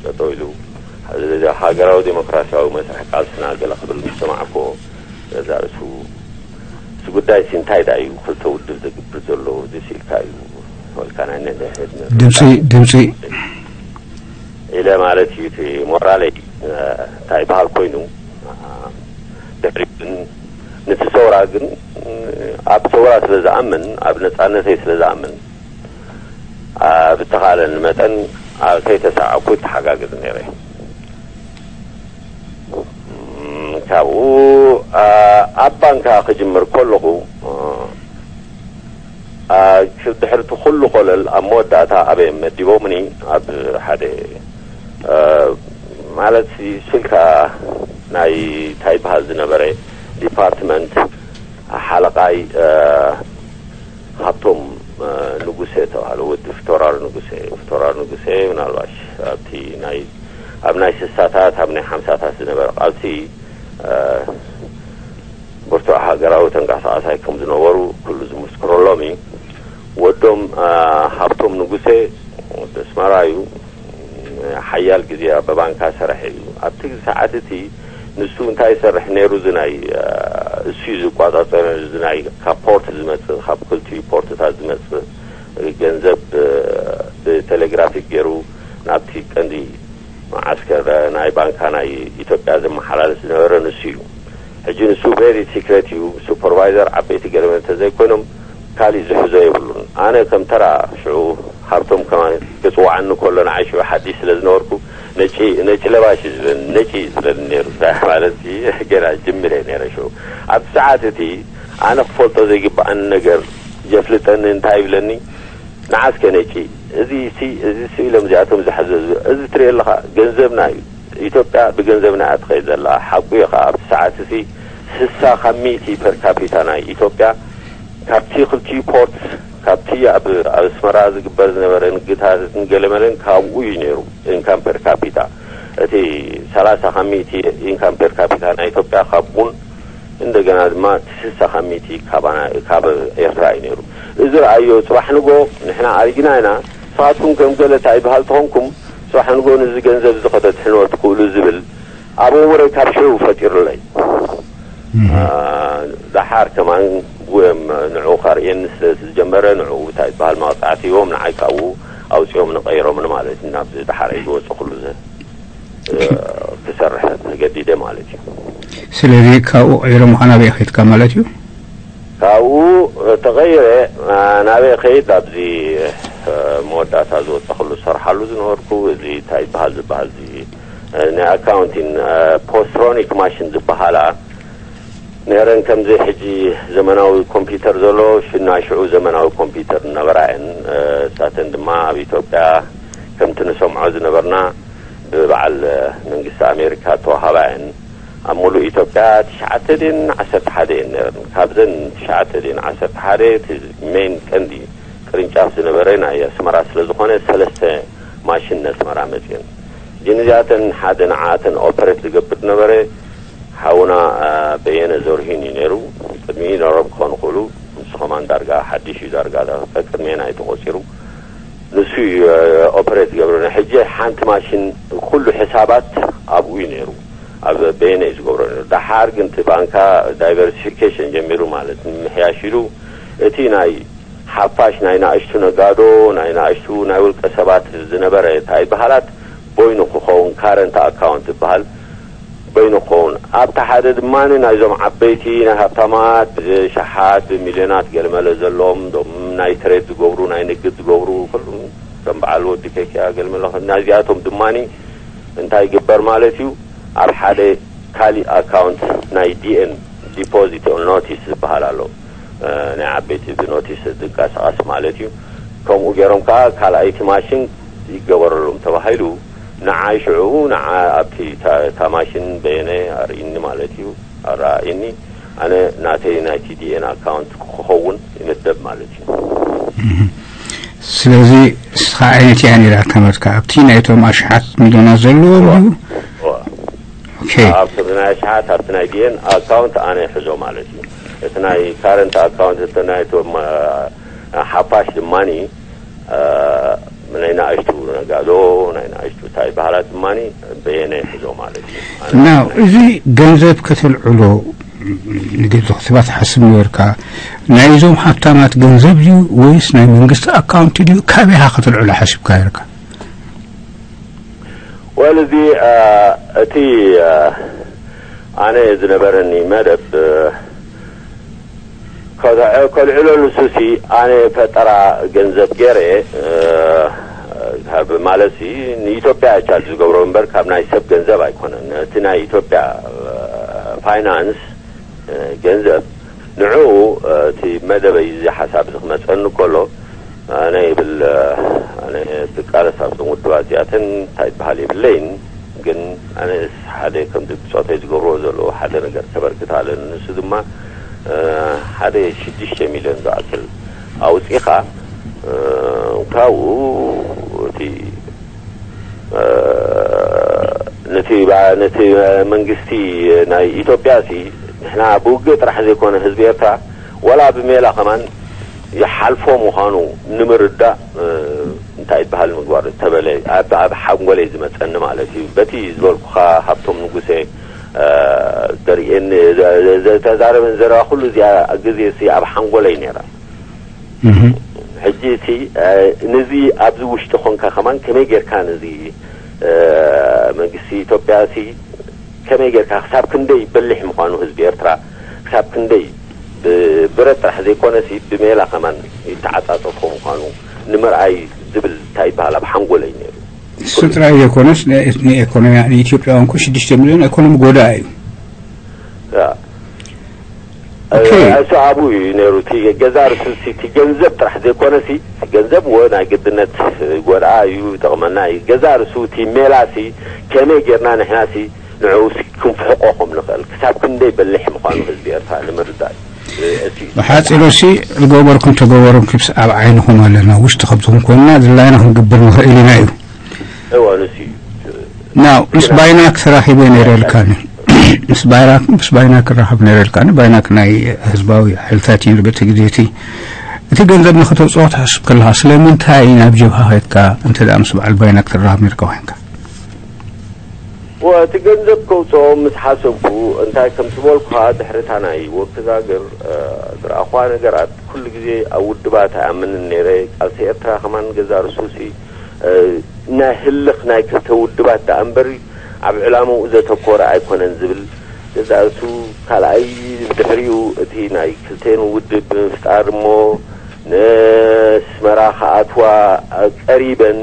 ጠጠው ኢሉ፣ ሃገራዊ ዴሞክራሲያዊ መስርሕ ቃልስና ገለ ክብል ምስ ሰማዕኮ፣ ገዛ ርእሱ፣ እቲ ጉዳይ ሲ እንታይ ደኣ እዩ ክልተ ውድብ ዘግብር ዘሎ? እዚ ሲልካ እዩ ወልካ ናይ ነንሕድ ድምፂ ድምፂ ኢለ ማለት እዩ። እቲ ሞራለይ እንታይ ይበሃል ኮይኑ፣ ድሕሪ ግን ነቲ ሰውራ ግን ኣብ ሰውራ ስለ ዝኣምን፣ ኣብ ነፃነተይ ስለ ዝኣምን፣ ብተኻለኒ መጠን ኣብ ከይተሳዕኩ ተሓጋግዝ ነይረ። ካብኡ ኣብ ባንካ ክጅምር ከለኹ፣ ድሕርቲ ኩሉ ኮለል ኣብ መወዳእታ ኣበይ መዲቦምኒ፣ ኣብ ሓደ ማለት ስልካ ናይ እንታይ ይበሃል ዝነበረ ዲፓርትመንት ሓለቓይ ሃብቶም ንጉሴ ተባሃለ፣ ወዲ ፍቶራር ንጉሴ። ፍቶራር ንጉሴ ምናልባሽ ኣብቲ ናይ ኣብ ናይ ስሳታት ኣብ ናይ ሓምሳታት ዝነበረ ቃልሲ ብርቱዕ ሃገራዊ ተንቀሳቓሳይ ከም ዝነበሩ ኩሉ ዝምስክረሎም እዩ። ወዶም ሃብቶም ንጉሴ ወዲ ኣስመራ እዩ። ሓያል ግዜ ኣብ ባንካ ሰረሐ እዩ። ኣብቲ ሰዓት እቲ ንሱ እንታይ ይሰርሕ ነይሩ? እዚ ናይ እሱ እዩ ዝቋጻጸር፣ እዚ ናይ ካብ ፖርት ዝመጽእ፣ ካብ ክልቲኡ ፖርትታት ዝመጽእ ገንዘብ ብቴሌግራፊክ ገይሩ ናብቲ ቀንዲ መዓስከር ናይ ባንካ ናይ ኢትዮጵያ ዘመሓላልፍ ዝነበረ ንሱ እዩ። ሕጂ ንሱ ቬሪ ሲክሬት እዩ። ሱፐርቫይዘር ዓበይቲ ገለመ እንተዘይኮይኖም ካሊእ ዝሕዞ የብሉን። ኣነ ከም ተራ ሽዑ ሃብቶም ከማን ክፅዋዓኒ ከሎ ንዓይ ሽዑ ሓዲሽ ስለ ዝነበርኩ ነጪ ነጪ ለባሽ እዩ ዝብለኒ፣ ነጪ እዩ ዝብለኒ ነይሩ። ማለት ገና ጅምር እየ ነይረ ሽዑ። ኣብቲ ሰዓት እቲ ኣነ ክፈልጦ ዘይግብኣኒ ነገር የፍልጠኒ። እንታይ ይብለኒ? ንዓስከ ነጪ፣ እዚ ሲ እዚ ስኢሎም እዚኣቶም ዝሓዘዙ፣ እዚ ትሪኦ ኣለኻ ገንዘብና እዩ። ኢትዮጵያ ብገንዘብና እያ ትኸይድ ዘላ። ሓቁ እዩ ኸዓ ኣብቲ ሰዓት እዚ ስሳ ካብ ሚእቲ ፐር ካፒታ ናይ ኢትዮጵያ ካብቲ ክልቲኡ ፖርት፣ ካብቲ ኣብ ኣብ ኣስመራ ዝግበር ዝነበረ ንግድታትን ገለመለን ካብኡ እዩ ነይሩ። ኢንካም ፐር ካፒታ እቲ ሰላሳ ካብ ሚእቲ ኢንካም ፐር ካፒታ ናይ ኢትዮጵያ ካብ ቡን እንደገና ድማ ስሳ ካብ ሚእቲ ካባና ካብ ኤርትራ እዩ ነይሩ። እዚ ረኣዮ፣ ጽባሕ ንጎ ንሕና ኣሪግና ኢና፣ ንስኻትኩም ከም ገለ እንታይ ይበሃል ተኾንኩም፣ ጽባሕ ንጎ ነዚ ገንዘብ እዚ ከተድሕንዎ ትኽእሉ ዝብል ኣብ ኣእምሮይ ካብ ሽዑ ፈጢሩለይ። ዳሓር ከማን ብኡ እዮም ንዕኡ ከርእየኒ ስለ ዝጀመረ፣ ንዕኡ እንታይ ዝበሃል መቕጻዕቲ ሂቦም ንዓይ ካብኡ ኣውጺኦም ንቐይሮምኒ ማለት እዩ። ናብዚ ዳሓረይ ዝወጸኹሉ ዘ ክሰርሕ ተገዲደ ማለት እዩ። ስለዚ ካብኡ ቀይሮምኻ ናበይ ከድካ ማለት እዩ? ካብኡ ተቐይረ ናበይ ከይድ ኣብዚ መወዳእታ ዝወጸኹሉ ዝሰርሓሉ ዝነበርኩ እዚ እንታይ ይበሃል ዝበሃል እዚ ናይ ኣካውንቲን ፖስትሮኒክ ማሽን ዝበሃላ ነረን። ከምዚ ሕጂ ዘመናዊ ኮምፒውተር ዘሎ ሽና ሽዑ ዘመናዊ ኮምፒውተር ነበራ እየን። እሳተን ድማ ኣብ ኢትዮጵያ ከምቲ ንሰምዖ ዝነበርና ብበዓል መንግስቲ ኣሜሪካ ተዋሃባ እየን። ኣብ ሙሉእ ኢትዮጵያ ትሽዓተ ድን ዓሰርተ ሓደ እየን ነረን። ካብዘን ትሽዓተ ድን ዓሰርተ ሓደ እቲ ሜን ቀንዲ ቅርንጫፍ ዝነበረ ናይ ኣስመራ ስለ ዝኾነ ሰለስተ ማሽን ነስመራ መፅየን። ግን እዚኣተን ሓደ ንዓኣተን ኦፐሬት ዝገብር ነበረ ሓውና በየነ ዘርሂን እዩ ነይሩ። ቅድሚኡ ነሮም ክኾኑ ክእሉ፣ ንሱ ከማን ዳርጋ ሓድሽ እዩ፣ ዳርጋ ቅድሜና እዩ ተቆፂሩ። ንሱ እዩ ኦፐሬት ዝገብረና። ሕጂ ሓንቲ ማሽን ኩሉ ሕሳባት ኣብኡ እዩ ነይሩ። ኣብ በየነ እዩ ዝገብሮ ነይሩ። ደሓር ግን እቲ ባንካ ዳይቨርሲፊኬሽን ጀሚሩ፣ ማለት ንምሕያሽ ኢሉ እቲ ናይ ሓፋሽ ናይ ናእሽቱ ነጋዶ፣ ናይ ናእሽቱ ናይ ውልቀ ሰባት ዝነበረ እንታይ ይበሃላት፣ በይኑ ክኸውን፣ ካረንት ኣካውንት ይበሃል፣ በይኑ ክኸውን። ኣብቲ ሓደ ድማ ናይዞም ዓበይቲ ናይ ሃብታማት ብሸሓት ብሚልዮናት ገለመለ ዘለዎም፣ ዞም ናይ ትሬድ ዝገብሩ፣ ናይ ንግድ ዝገብሩ፣ ኩሉ ከም በዓል ወዲ ኬክያ ገለመለ፣ ናይዚኣቶም ድማ እንታይ ይግበር ማለት እዩ፣ ኣብ ሓደ ካሊእ ኣካውንት ናይ ዲኤን፣ ዲፖዚት ኦን ኖቲስ ዝበሃል ኣሎ። እ፣ ናይ ዓበይቲ ብኖቲስ ዝንቀሳቐስ ማለት እዩ። ከምኡ ገይሮም ከዓ ካልኣይቲ ማሽን ይገበረሎም ተባሂሉ፣ ንዓይ ሽዑ ንዓ ኣብቲ እታ፣ እታ ማሽን በየነ ኣርእኒ ማለት እዩ። ኣረኣእኒ፣ ኣነ ናተይ ናይ ቲዲኤን ኣካውንት ክኸውን ይምደብ ማለት እዩ። ስለዚ እስኻ ዓይነት እያ ነይራ ተመትካ ኣብቲ ናይቶም ኣሽሓት ሚልዮናት ዘለዎም እዩ። ኦኬ። ኣብቲ ናይ ኣሽሓት ኣብቲ ናይ ዲኤን ኣካውንት ኣነ ይሕዞ ማለት እዩ። እቲ ናይ ካረንት ኣካውንት፣ እቲ ናይቶም ሓፋሽ ድማኒ ናይ ናእሽቱ ነጋዶ፣ ናይ ናእሽቱ እንታይ በሃላት ድማኒ በየነ ይሕዞ ማለት እዩ። ናው እዚ ገንዘብ ከተልዕሎ ንግዲ ክትባት ሓስብ ነበርካ። ናይዞም ሃብታማት ገንዘብ ድዩ ወይስ ናይ መንግስቲ ኣካውንት ድዩ? ካበይ ኢኻ ከተልዕሎ ሓሲብካ ነርካ? ወል እዚ እቲ ኣነ ዝነበረኒ መደብ ከልዕሎ ንሱሲ ኣነ ፈጠራ ገንዘብ ገይረ ካብ ማለት ሲ ንኢትዮጵያ ቻርጅ ዝገብሮ እምበር ካብ ናይ ሰብ ገንዘብ ኣይኮነን። እቲ ናይ ኢትዮጵያ ፋይናንስ ገንዘብ ንዕኡ እቲ መደበይ እዚ ሓሳብ እዚ ክመፀኒ ከሎ ኣነ ይብል ኣነ ብቃለስ ኣብዞም ውድባት እዚኣተን እንታይ ይበሃል የብለይን። ግን ኣነስ ሓደ ከምዚ ብፆተይ ዝገብርዎ ዘለዎ ሓደ ነገር ተበርክት ኣለኒ። ንሱ ድማ ሓደ ሽዱሽተ ሚልዮን ዝኣክል ኣውፂኻ ካብኡ እቲ ነቲ ነቲ መንግስቲ ናይ ኢትዮጵያ ሲ ንሕና ብውግእ ጥራሕ ዘይኮነ ህዝቢ ኤርትራ ወላ ብሜላ ከማን ይሓልፎ ምዃኑ ንምርዳእ እንታይ ይበሃል ምግባር ተበለ ኣብ ኣብ ሓንጎለይ ዝመፀኒ ማለት እዩ። በቲ ዝበልኩኻ ሃብቶም ንጉሴ ዘርእየኒ ዘተዛረበን ዘረባ ኩሉ እዚኣ ግዜ ሲ ኣብ ሓንጎለይ ነይራ። ሕጂ እቲ ነዚ ኣብዚ ውሽጢ ኮንካ ከማን ከመይ ጌርካ ነዚ መንግስቲ ኢትዮጵያ ሲ ከመይ ጌርካ ክሳብ ክንደይ በሊሕ ምዃኑ ህዝቢ ኤርትራ ክሳብ ክንደይ ብብረት ጥራሕ ዘይኮነሲ ብሜላ ከማን ይተዓጻጸፎ ምዃኑ ንምርኣይ ዝብል እንታይ ይበሃል ኣብ ሓንጎለይ ነይሩ። እሱ ጥራይ ዘይኮነስ ንኤኮኖሚያ ንኢትዮጵያ እንኮ ሽዱሽተ ሚልዮን ኢኮኖሚ ጎዳ እዩ። እሱ ኣብኡ እዩ ነይሩ። እቲ ገዛ ርሱ እቲ ገንዘብ ጥራሕ ዘይኮነሲ ገንዘብ ወ ናይ ግድነት ጎድኣ እዩ ይጠቕመና እዩ። ገዛ ርሱ እቲ ሜላሲ ከመይ ጌርና ንሕናሲ ንዕኡ ክንፍሕቆ ከም ንኽእል ክሳብ ክንደይ በሊሕ ምዃኑ ህዝቢ ኤርትራ ንምርዳእ እዩ። ብሓፂሩ ሲ ዝገበርኩም ተገበርኩም ኪብስ ኣብ ዓይንኹም ኣለና ውሽጢ ከምዝኹም ኮይንና ዝላይና ክንግብር ንኽእል ኢና እዩ። እወ ንሱ እዩ። ናው ምስ ባይናክ ተራኺበ ነይረ ኢልካኒ። ምስ ባይናክ ምስ ባይናክ ክራኸብ ነይረ ኢልካኒ። ባይናክ ናይ ህዝባዊ ሓይልታት እዩ በቲ ግዜ እቲ እቲ ገንዘብ ንኽተውፅኦ ትሓስብ ከለኻ ስለምንታይ ናብ ጀብሃ ኸድካ እንተ ደኣ ምስ በዓል ባይናክ ትራኸብ ነርካ ኮይንካ? ወ እቲ ገንዘብ ከውፅኦ ምስ ሓሰብኩ እንታይ ከም ዝበልኩኻ ድሕሪ እታ ናይ ወክዛግር ዝረኣኹዋ ነገራት ኩሉ ግዜ ኣብ ውድባት ኣይኣምንን ነይረ። ቃልሲ ኤርትራ ከማን ገዛ ርሱሲ ናይ ህልኽ ናይ ክልተ ውድባት ደኣ እምበር ኣብ ዕላምኡ ዘተኮረ ኣይኮነን ዝብል ገዛእቱ ካልኣይ ድሕሪኡ እቲ ናይ ክልተን ውድብ ብምፍጣር እሞ ንስመራ ክኣትዋ ቀሪበን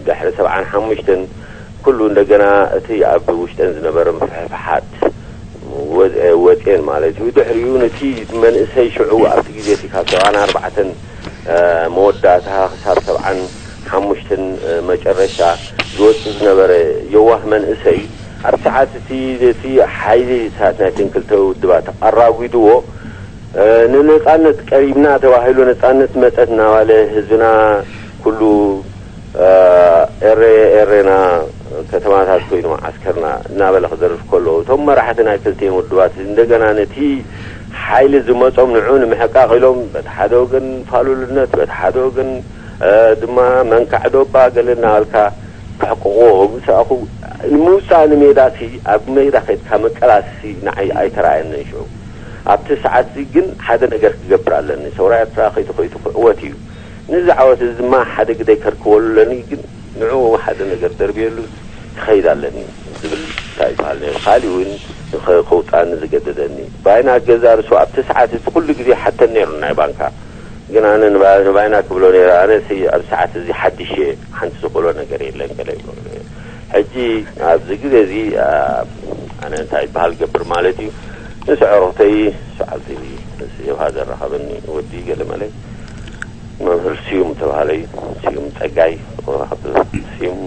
ድሕሪ ሰብዓን ሓሙሽተን ኩሉ እንደገና እቲ ኣብ ውሽጠን ዝነበረ ምፍሕፍሓት ወ- ወፅኤን ማለት እዩ። ድሕሪኡ ነቲ መንእሰይ ሽዑ ኣብቲ ግዜ እቲ ካብ ሰብዓን ኣርባዕተን መወዳእታ ክሳብ ሰብዓን ሓሙሽተን መጨረሻ ዝወፅእ ዝነበረ የዋህ መንእሰይ ኣብ ሰዓት እቲ እቲ ሓይልታት ናይተን ክልተ ውድባት ኣራጒድዎ ንነፃነት ቀሪብና ተባሂሉ ነፃነት መፀት እናባለ ህዝብና ኩሉ ኤሬ ኤሬና ከተማታት ኮይኑ መዓስከርና እናበለ ክደርፍ ከሎ እቶም መራሕቲ ናይ ክልቲኤን ውድባት እንደገና ነቲ ሓይሊ ዝመፆም ንዑ ንምሕቃቕ ኢሎም በቲ ሓደ ወገን ፋሉልነት በቲ ሓደ ወገን ድማ መንካዕ ዶባ ገለ እናበልካ ክሕቅቕዎ ምስ ኣኹ ንምውፃእ ንሜዳ ሲ ኣብ ሜዳ ከድካ መቀላስ ሲ ንዓይ ኣይተረኣየንን ሽዑ ኣብቲ ሰዓት እዚ ግን ሓደ ነገር ክገብር ኣለኒ ሰውራ ኤርትራ ከይቱ ከይቱ ክዕወት እዩ። ንዚ ዓወት እዚ ድማ ሓደ ግደይ ከርክበሉ ኣለኒ ግን ንዑ ሓደ ነገር ደርብየሉ ክኸይድ ኣለኒ ዝብል እንታይ ይበሃል ነይሩ። ካሊእ እውን ከውፃኒ ዝገደደኒ ባይና ገዛ ርሱ ኣብቲ ሰዓት እቲ ኩሉ ግዜ ሓተን ነይሩ ናይ ባንካ ግን ኣነ ንባይና ክብሎ ነይረ ኣነ ኣብ ሰዓት እዚ ሓድሽ እየ ሓንቲ ዝኽእሎ ነገር የለን ገለ ይብሎ ሕጂ ኣብዚ ግዜ እዚ ኣነ እንታይ ይበሃል ገብር ማለት እዩ ምስ ዕሩኽተይ ሰዓልቲ ዮሃ ዘራኸበኒ ወዲ ገለ መለ መምህር ስዩም ተባሃለይ ስዩም ፀጋይ ስዩም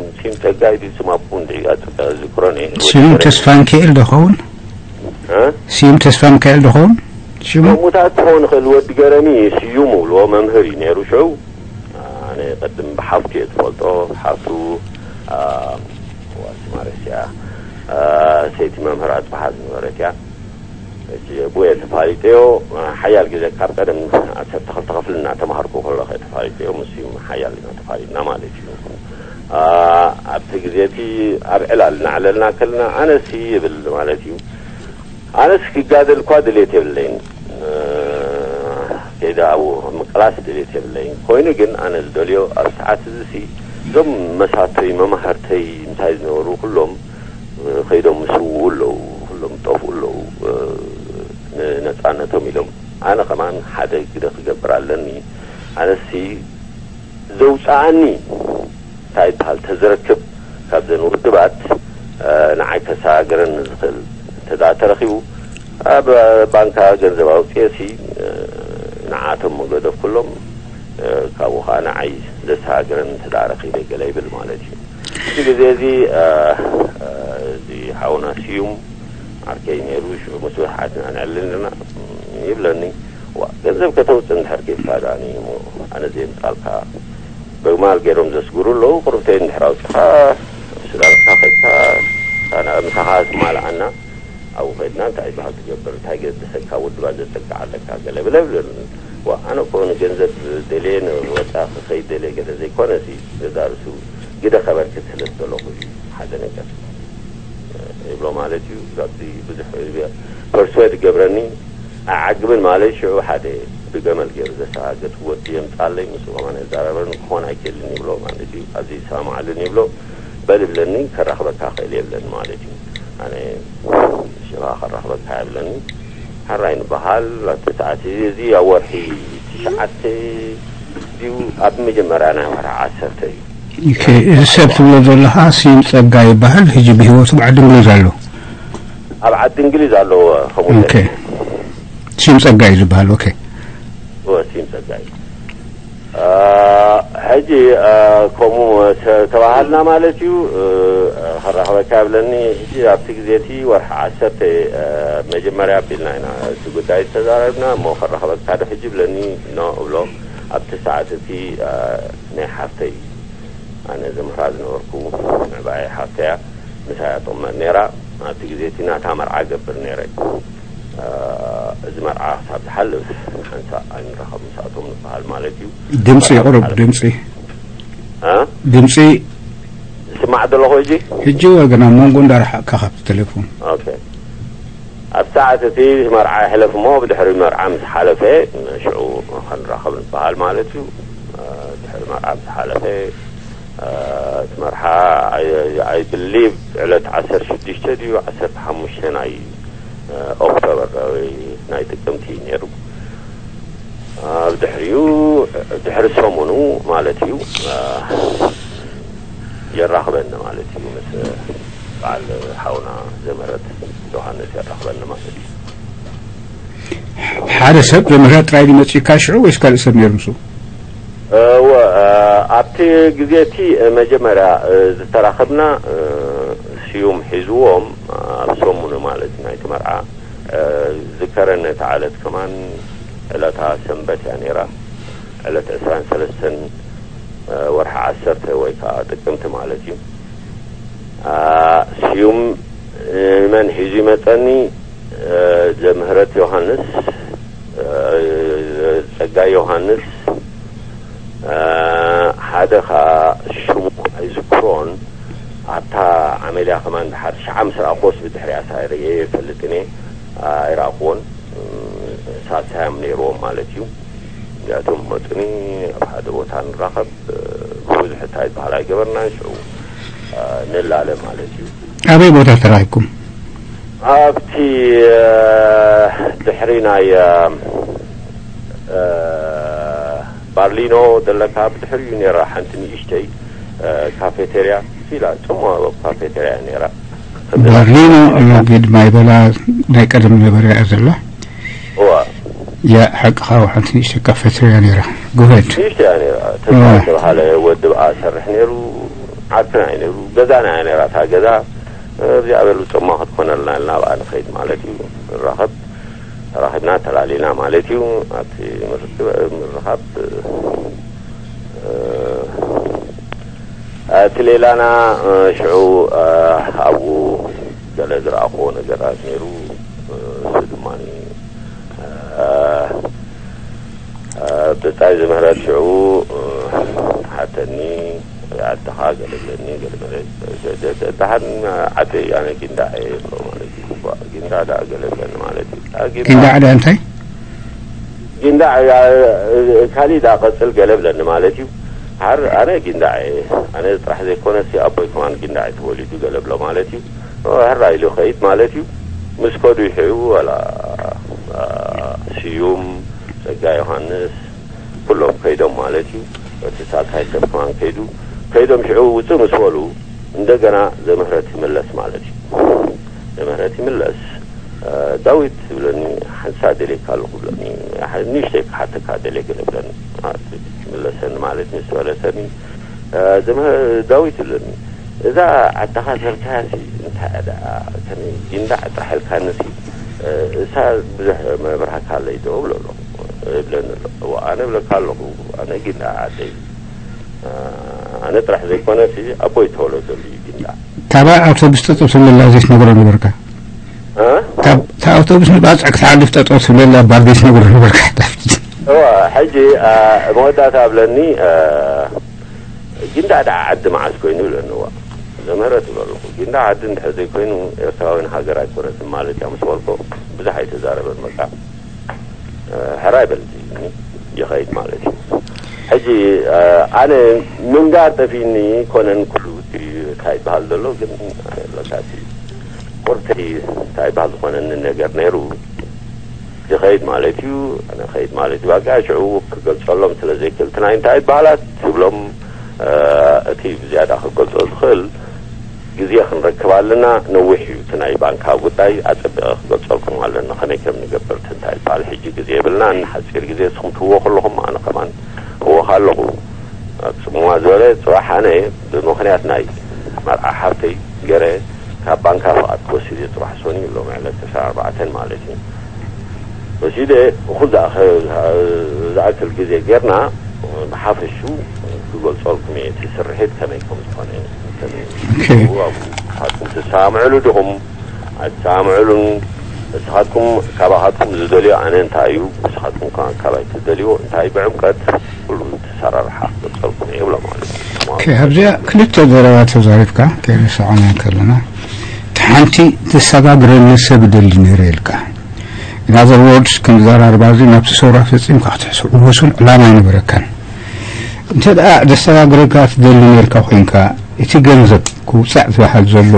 ጸጋይ ድዩ ስም ኣቦ እንድዒ ኣጽብቀ ዝክሮን እየ። ስዩም ተስፋ ሚካኤል ዶ ኸውን? ስዩም ተስፋ ሚካኤል ዶ ኸውን? ሽሙ? ሙታት ክኸውን ይኽእል። ወዲ ገረሚ ስዩም እብልዎ መምህር እዩ ነይሩ ሽዑ። ኣነ ቅድም ብሓፍቱ እየ ዝፈልጦ። ሓፍቱ ዋሲ ማለት እያ ሰይቲ መምህር ኣጽብሓ ዝነበረት እያ። ሕጂ ኣቦየ ተፋሊጠዮ ሓያል ግዜ ካብ ቀደም ዓሰርተ ክልተ ክፍሊ እናተማሃርኩ ከለኹ እየ ተፋሊጠዮ ምስኡ ሓያል ኢና ተፋሊጥና ማለት እዩ ኣብቲ ግዜ እቲ ኣብ ዕላል እናዕለልና ከለና ኣነሲ ይብል ማለት እዩ ኣነስ ክጋደል እኳ ድሌት የብለይን ከይደ ኣብኡ ምቅላስ ድሌት የብለይን ኮይኑ ግን ኣነ ዝደልዮ ኣብ ሰዓት እዚ ሲ እዞም መሳተይ መማህርተይ እንታይ ዝነበሩ ኩሎም ከይዶም ዝስውኡ ኣለዉ፣ ኩሎም ዝጠፍኡ ኣለዉ ንነፃነቶም ኢሎም። ኣነ ከማን ሓደ ግደ ክገብር ኣለኒ። ኣነሲ ዘውፅኣኒ እንታይ ይበሃል ተዝረክብ ካብዘን ውድባት ንዓይ ከሰጋግረኒ ዝኽእል እንተደኣ ተረኺቡ ኣብ ባንካ ገንዘብ ኣውፅኤ ሲ ንዓቶም መገደፍኩሎም ካብኡ ከዓ ንዓይ ዘሰጋግረኒ እንተደኣ ረኺበ ገለ ይብል ማለት እዩ። እቲ ግዜ እዚ እዚ ሓውና ስዩም ዓርከይ ነይሩ ሽዑ ምስ ብሓትና ንዕልል ኣለና ይብለኒ ዋ ገንዘብ ከተውፅእ እንድሕር ኬድካ ዳኒ እሞ ኣነ ዘየምፃልካ በግማል ገይሮም ዘስግሩ ኣለዉ ቁርብተይ እንድሕር ኣውፅኻ ሱዳንካ ከድካ ምሳኻ ዝማልኣና ኣብኡ ከድና እንታይ ዝበሃል ትገብር እንታይ ገድሰካ ውድባ ዘፀግዓ ኣለካ ገለ ብለ ይብለኒ ዋ ኣነ እኮ ንገንዘብ ደልየ ንወፃ ክኸይድ ደልየ ገለ ዘይኮነ ሲ ገዛ ርእሱ ግደ ከበርክት ስለ ዝደለኹ እዩ ሓደ ነገር ይብሎ ማለት እዩ ካብዚ ብዙሕ ፐርስዌድ ገብረኒ ኣይዓግብን ማለት ሽዑ ሓደ ብገመል ገይሩ ዘሰጋገት ወዲ የምፃለይ ምስኡ ከማን የዛረበኒ ክኾን ኣይክእልን ይብሎ ማለት እዩ ኣብዚ ይሰማማዓልን ይብሎ በል ይብለኒ ከራኽበካ ክእል የብለኒ ማለት እዩ ኣነ ሽባ ከራኽበካ የብለኒ ሓራይ ንበሃል ኣብቲ ሰዓት እዚ ኣብ ወርሒ ትሽዓተ ድዩ ኣብ መጀመርያ ናይ ወርሒ ዓሰርተ እዩ እዚ ሰብ ትብሎ ዘለኻ ስዩም ፀጋ ይበሃል ሕጂ ብህይወቱ ብዓዲ እንግሊዝ ኣሎ ኣብ ዓዲ እንግሊዝ ኣለዎ ከምኡ ስዩም ፀጋ እዩ ዝበሃል ኦኬ ስዩም ፀጋ እዩ ሕጂ ከምኡ ተባሃልና ማለት እዩ ከራኽበካ ይብለኒ ሕጂ ኣብቲ ግዜ እቲ ወርሒ ዓሰርተ መጀመርያ ኣቢልና ኢና እቲ ጉዳይ ዝተዛረብና እሞ ከራኽበካ ዶ ሕጂ ይብለኒ ኖ እብሎ ኣብቲ ሰዓት እቲ ናይ ሓፍተይ ኣነ ዘምህራ ዝነበርኩ ምዕባየ ሓፍተያ ምሳያ ትቕመጥ ነይራ ኣብቲ ግዜ እቲ ናታ መርዓ ገብር ነይረ እዚ መርዓ ክሳብ ዝሓልፍ ሓንሳእ ኣይንራኸብ ምሳእቶም ንበሃል ማለት እዩ ድምፂ ይቕርብ ድምፂ ድምፂ ዝስማዕ ዘለኹ ሕጂ ሕጂ ወገና መንጎ እንዳረሓቕካ ካብቲ ቴሌፎን ኣብ ሰዓት እቲ መርዓ ይሕለፍ እሞ ብድሕሪ መርዓ ምስ ሓለፈ ሽዑ ክንራኸብ ንበሃል ማለት እዩ ድሕሪ መርዓ ምስ ሓለፈ እቲ መርዓ I believe ዕለት ዓሰርተ ሽዱሽተ ድዩ ዓሰርተ ሓሙሽተ ናይ ኦክቶበር ወይ ናይ ጥቅምቲ እዩ ነይሩ ኣብ ድሕሪኡ ድሕሪ ሰሙኑ ማለት እዩ የራኽበኒ ማለት እዩ ምስ በዓል ሓውና ዘምህረት ዮሃንስ የራኽበኒ ማለት እዩ ሓደ ሰብ ዘምህረት ጥራይ ድመፅእካ ሽዑ ወይስ ካልእ ሰብ ነይሩ ምስኡ እወ ኣብቲ ግዜ እቲ መጀመርያ ዝተራኸብና ስዩም ሒዝዎም ኣብ ሰሙኑ ማለት እዩ ናይቲ መርዓ ዝከረኒ እታ ዕለት ከማን ዕለታ ሰንበት እያ ነይራ ዕለት ዕስራን ሰለስተን ወርሒ ዓሰርተ ወይ ከዓ ጥቅምቲ ማለት እዩ ስዩም መን ሒዙ ይመፀኒ ዘምህረት ዮሃንስ ጸጋይ ዮሃንስ ሓደ ኸዓ ሽሙ ኣይዝክሮን ኣብታ ዓመልያ ከማን ድሓር ሸዓ ምስ ረኣኽዎስ ብድሕሪኣ ሳይረየ ይፈልጥን እየ። ኣይረኣኽዎን። ሳልሳዮም ነይርዎም ማለት እዩ። እዚኣቶም መጡኒ፣ ኣብ ሓደ ቦታ ንራኸብ። ብዙሕ እንታይ ዝበሃል ኣይገበርናን። ሽዑ ንላለ ማለት እዩ። ኣበይ ቦታ ተራኺብኩም? ኣብቲ ድሕሪ ናይ ባርሊኖ ዘለካ ብድሕሪኡ ነይራ ሓንቲ ንእሽተይ ካፌቴርያ፣ ፊላ ጽሞ ካፌቴርያ ነይራ። ባርሊኖ ግድ ማይበላ ናይ ቀደም ነበረ እያ ዘላ። እዋ። ያ ሓቅኻ፣ ሓንቲ ንእሽተይ ካፌቴርያ ነይራ። ጉሄድ። ንእሽተይ እያ ነይራ። ተስፋ ዝተባሃለ ወዲ ብኣ ሰርሕ ነይሩ። ዓርክና እዩ ነይሩ። ገዛና እያ ነይራ እታ ገዛ። እዚኣ በሉ ጽማ ክትኮነልና ኢልና ኣብኣ ንኸይድ ማለት እዩ። ንራኸብ። ተራኺብና ተላሊና ማለት እዩ። ኣብቲ ምርኻብ እቲ ሌላና ሽዑ ኣብኡ ገለ ዝረኣኽዎ ነገራት ነይሩ። እሱ ድማ ብጻይ ዝምህረት ሽዑ ሓተኒ። ዓድኻ ገለ ብለኒ፣ ገለ ገለ። ደሓን ዓደይ ኣነ ጊንዳዕ እየ ብሎ ማለት እዩ። ጊንዳዕ ደኣ ገለ ብለኒ ማለት እዩ። ጊንዳዕ ደኣ እንታይ? ጊንዳዕ ካሊእ ደኣ ቀጽል ገለ ብለኒ ማለት እዩ። ሓር ኣነ ጊንዳዕ እየ። ኣነ ጥራሕ ዘይኮነሲ ኣቦይ ከማን ጊንዳዕ እዩ ተወሊዱ ገለ ብሎ ማለት እዩ። ሕራ ኢሉ ኸይድ ማለት እዩ። ምስ ከዱ ይሕዩ ዋላ ስዩም፣ ጸጋ ዮሃንስ፣ ኩሎም ከይዶም ማለት እዩ። እቲ ሳልሳይ ሰብ ከማን ከይዱ። ከይዶም ሽዑ ውጽእ ምስ በሉ እንደገና ዘምህረት ይምለስ ማለት እዩ። ዘምህረት ይምለስ። ዳዊት ይብለኒ፣ ሓንሳ ደልየካ ኣለኹ ብለኒ። ንእሽተይ ክሓተካ ደልየ ገለ ብለኒ። ይምለሰኒ ማለት ምስ መለሰኒ፣ ዘምህረ ዳዊት ይብለኒ፣ እዛ ዓድኻ ዘርካያሲ እንታይ እያ ደኣ? ከመይ ጊንዳዕ ጥራሕ ኢልካንሲ፣ እሳ ብዙሕ መብርሃካ ኣለይ ዶ ብሎ ኣሎ። ይብለኒ ኣሎ። እዋ፣ ኣነ እብለካ ኣለኹ፣ ኣነ ጊንዳዕ ዓደይ። ኣነ ጥራሕ ዘይኮነሲ ኣቦይ ተወለደሉ እዩ ጊንዳዕ። ታባ ኣውቶቡስ ጠጠው ትብለላ ዘይትነግሮ ነበርካ? እ? ታብ-፣ እታ ኣውቶቡስ ንባጽዕ ክትሓልፍ ጠጠው ትብለላ ባር ዘይትነግሮ ነበርካ? እዋ፣ ሕጂ፣ ኣ፣ መወዳእታ ኣብለኒ፣ ኣ፣ ጊንዳዕ ደኣ ዓዲ መዓስ ኮይኑ ኢለኒ። እዋ፣ ዘምህረት እብሎ ኣለኹ። ጊንዳዕ ዓዲ እንድሕር ዘይኮይኑ ኤርትራውያን ሃገር ኣይኮነትን ማለት እያ ምስ በልኮ ብዙሕ ኣይተዛረበን በቃ። ሕራይ በል ይኸይድ ማለት እዩ። ሕጂ ኣነ ምንጋር ጠፊኒ ኮነን ኩሉ እቲ እንታይ ይበሃል ዘሎ ግን ለካሲ ቁርቲ እንታይ ይበሃል ዝኾነኒ ነገር ነይሩ ይኸይድ ማለት እዩ። ኣነ ኸይድ ማለት እዩ። ኣጋ ሽዑ ክገልጸሎም ስለ ዘይክእል እቲ ናይ እንታይ ይበሃላት ትብሎም እቲ ብዝያዳ ክገልጾ ዝኽእል ግዜ ክንረክብ ኣለና። ነዊሕ እዩ እቲ ናይ ባንካ ጉዳይ፣ ኣጸቢቐ ክገልጸልኩም ኣለኒ ከመይ ከም ንገብር። እቲ እንታይ ዝበሃል ሕጂ ግዜ የብልናን፣ ሓጺር ግዜ ንስኹም ትህዎ ከለኹም ኣነ ከማን እወኽ ኣለኹ። ኣብ ጽምዋ ዝበለ ጽባሕ ኣነ ብምኽንያት ናይ መርዓ ሓብተይ ገረ ካብ ባንካ ፍቓድ ክወስድ እየ ጽባሕ ሰኑይ ኢሎም ዕለት ዕስራን ኣርባዕተን ማለት እዩ። ወሲደ እኹል ዝኣኸ-፣ ዝኣክል ግዜ ጌርና ብሓፈሹ ክገልጸልኩም እየ እቲ ስርሒት ከመይ ከም ዝኾነ። ኦኬ። ንስኻትኩም ትሰማምዕሉ ዲኹም ኣይትሰማምዕሉን? ንስኻትኩም ካባኻትኩም ዝደልዮ ኣነ እንታይ እዩ? ንስኻትኩም ከ-፣ ካባይ ትደልዮ እንታይ? ብዕምቀት ኩሉ እቲ ኣሰራርሓ ክገልጸልኩም እየ ይብሎ ማለት እዩ። ኦኬ፣ ኣብዚኣ ክልተ ዘረባ ተዛሪብካ ከይረሳዕና ከለና፣ እቲ ሓንቲ ተሰጋግረኒ ሰብ እደሊ ነይረ ኢልካ። In other words፣ ክንዘራርባ እዚ ናብቲ ሰውራ ፈጺምካ ክትሕስብ ወሱን ዕላማ ኣይነበረካን። እንተ ደኣ ዘሰጋግረካ ትደሊ ነርካ ኮይንካ፣ እቲ ገንዘብ ክውጻዕ ዝበሃል ዘሎ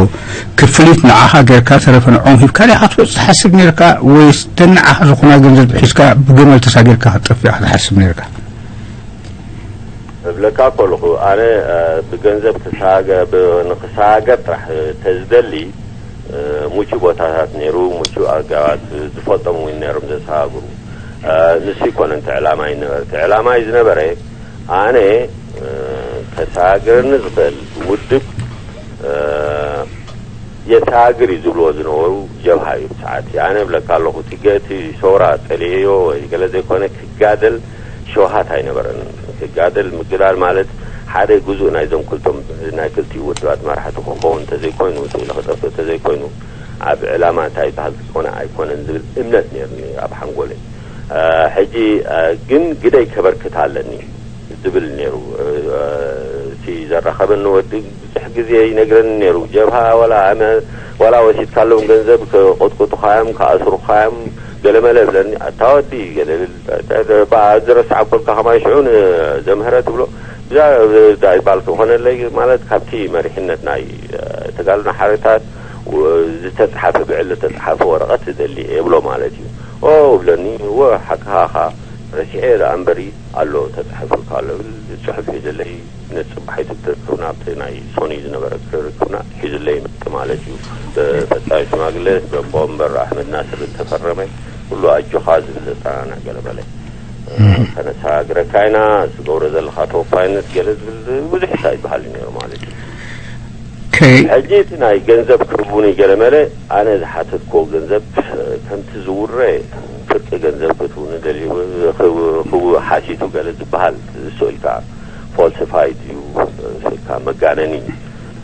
ክፍሊት ንዓኻ ጌርካ፣ ተረፈ ንዕኦም ሂብካ ዲኻ ክትወጽእ ትሓስብ ነርካ፣ ወይስ ተን ንዓኻ ዝኾና ገንዘብ ሒዝካ ብገመል ተሳጊርካ ክትጠፍእ ኢኻ ትሓስብ ነርካ? እብለካ ከለኹ፣ ኣነ፣ እ፣ ብገንዘብ ክሰጋገር፣ ብ-፣ ንክሰጋገር ጥራሕ፣ እ፣ ተዝደሊ፣ እ፣ ምቹእ ቦታታት ነይሩ፣ ምቹእ ኣገባት፣ እ፣ ዝፈልጦም እውን ነይሮም ዘሰጋግሩ። እ፣ ንሱ ኣይኮነን እቲ ዕላማይ ዝነበረ። እቲ ዕላማይ ዝነበረ፣ ኣነ፣ እ፣ ከሰጋግረኒ ዝኽእል ውድብ፣ እ፣ የሰጋግር እዩ ዝብልዎ ዝነበሩ ጀብሃ እዩ። ብሰዓት ኣነ እብለካ ኣለኹ፣ እቲ ገ-፣ እቲ ሰውራ ጸሊኤዮ ወይ ገለ ዘይኮነ ክጋደል ሸውሃት ኣይነበረን። ክጋደል ምግዳል ማለት ሓደ ግዙእ ናይዞም ክልቶም ናይ ክልቲኡ ውድባት መራሕቲ ክኸውን እንተዘይኮይኑ፣ ስእሊ ክጠፍእ እንተዘይኮይኑ፣ ኣብ ዕላማ እንታይ ይበሃል ዝኾነ ኣይኮነን ዝብል እምነት ነይሩኒ ኣብ ሓንጎለይ። እ፣ ሕጂ፣ እ፣ ግን ግደይ ከበርክት ኣለኒ ዝብል ነይሩ። እ፣ እቲ ዘራኸበኒ ወዲ ብዙሕ ግዜ ይነግረኒ ነይሩ። ጀብሃ ዋላ ኣመ ዋላ ወሲድካሎም ገንዘብ ክቕጥቅጡኻዮም፣ ክኣስሩኻዮም፣ ገለመለ ብለኒ። ኣታ ወዲ ገለ ብል፣ ባ-፣ ዝረስዓኮልካ ከማን ሽዑ ንዘምህረ ትብሎ። ብዛ-፣ ዳይ ባልክ ኮነለይ ማለት ካብቲ መሪሕነት ናይ፣ እ፣ ተጋድሎ ሓረታት ወ-፣ ዝተጽሓፈ፣ ብዕሊ ዝተጽሓፈ ወረቐት እደሊ እየ ብሎ ማለት እዩ። ኦ፣ ብለኒ፣ እወ፣ ሓቅኻ ኢኻ፣ ረሲዐ ደኣ እምበሪ ኣሎ፣ ተጻሒፉልካ ኣሎ፣ ብል ጽሑፍ ሒዘለይ፣ ነቲ ጽባሒቱ ትረክብና፣ ኣብቲ ናይ ሶኒ ዝነበረ ክርክብና ሒዙለይ ይመጽእ ማለት እዩ። ብፈጻሚ ሽማግለ፣ በቦ እምበር ኣሕመድ ናስር ዝተፈረመ፣ ኩሉ ኣጆኻ ዝብል ዘጸናንዕ ገለ መለ። እህ። ከነሰጋግረካ ኢና፣ ዝገብሮ ዘለኻ ተወፋይነት ገለ ዝብል ብዙሕ እንታይ ይበሃል እዩ ነይሩ ማለት እዩ። ኦኬ። ሕጂ እቲ ናይ ገንዘብ ክህቡኒ ገለ መለ፣ ኣነ ዝሓተትክዎ ገንዘብ፣ ከምቲ ዝውረ ፍርቂ ገንዘብ ክትውኒ ደልዩ፣ ክው-፣ ክው-፣ ሓቲቱ ገለ ዝበሃል፣ እሱ ኢልካ ፎልሲፋይድ እዩ፣ እሱ ኢልካ መጋነኒ።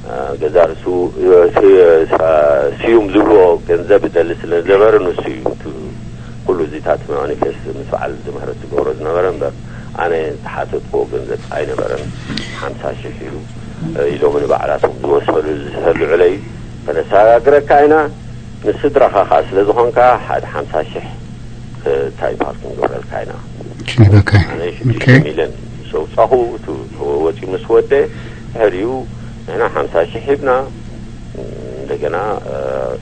አ፣ ገዛ ርእሱ፣ እ፣ ሲ-፣ ሳ-፣ ስዩም ዝብሎ ገንዘብ ይደሊ ስለ ዝነበረ፣ ንሱ እዩ እቲ ኩሉ እዚታት ማኒፌስት ምስ በዓል ዝምህረት ዝገብሮ ዝነበረ እምበር፣ ኣነ ዝሓተትክዎ ገንዘብ ኣይነበረን። ሓምሳ ሽሕ ኢሉ፣ እ፣ ኢሎም ንባዕላቶም ዝወሰዱ ዝሰልዑለይ፣ ከነሰጋግረካ ኢና፣ ምስ ስድራኻ ኸኣ ስለ ዝኾንካ፣ ሓደ ሓምሳ ሽሕ፣ እ፣ እንታይ ይበሃል ክንገብረልካ ኢና። ክንህበካ ኢና። ኣነ ሽዱሽተ ኦኬ። ሚልዮን ምስ ኣውጻኹ፣ እቲ ወጺኡ ምስ ወደ፣ ድሕሪኡ ንሕና ሓምሳ ሽሕ ሂብና፣ እንደገና፣ እ፣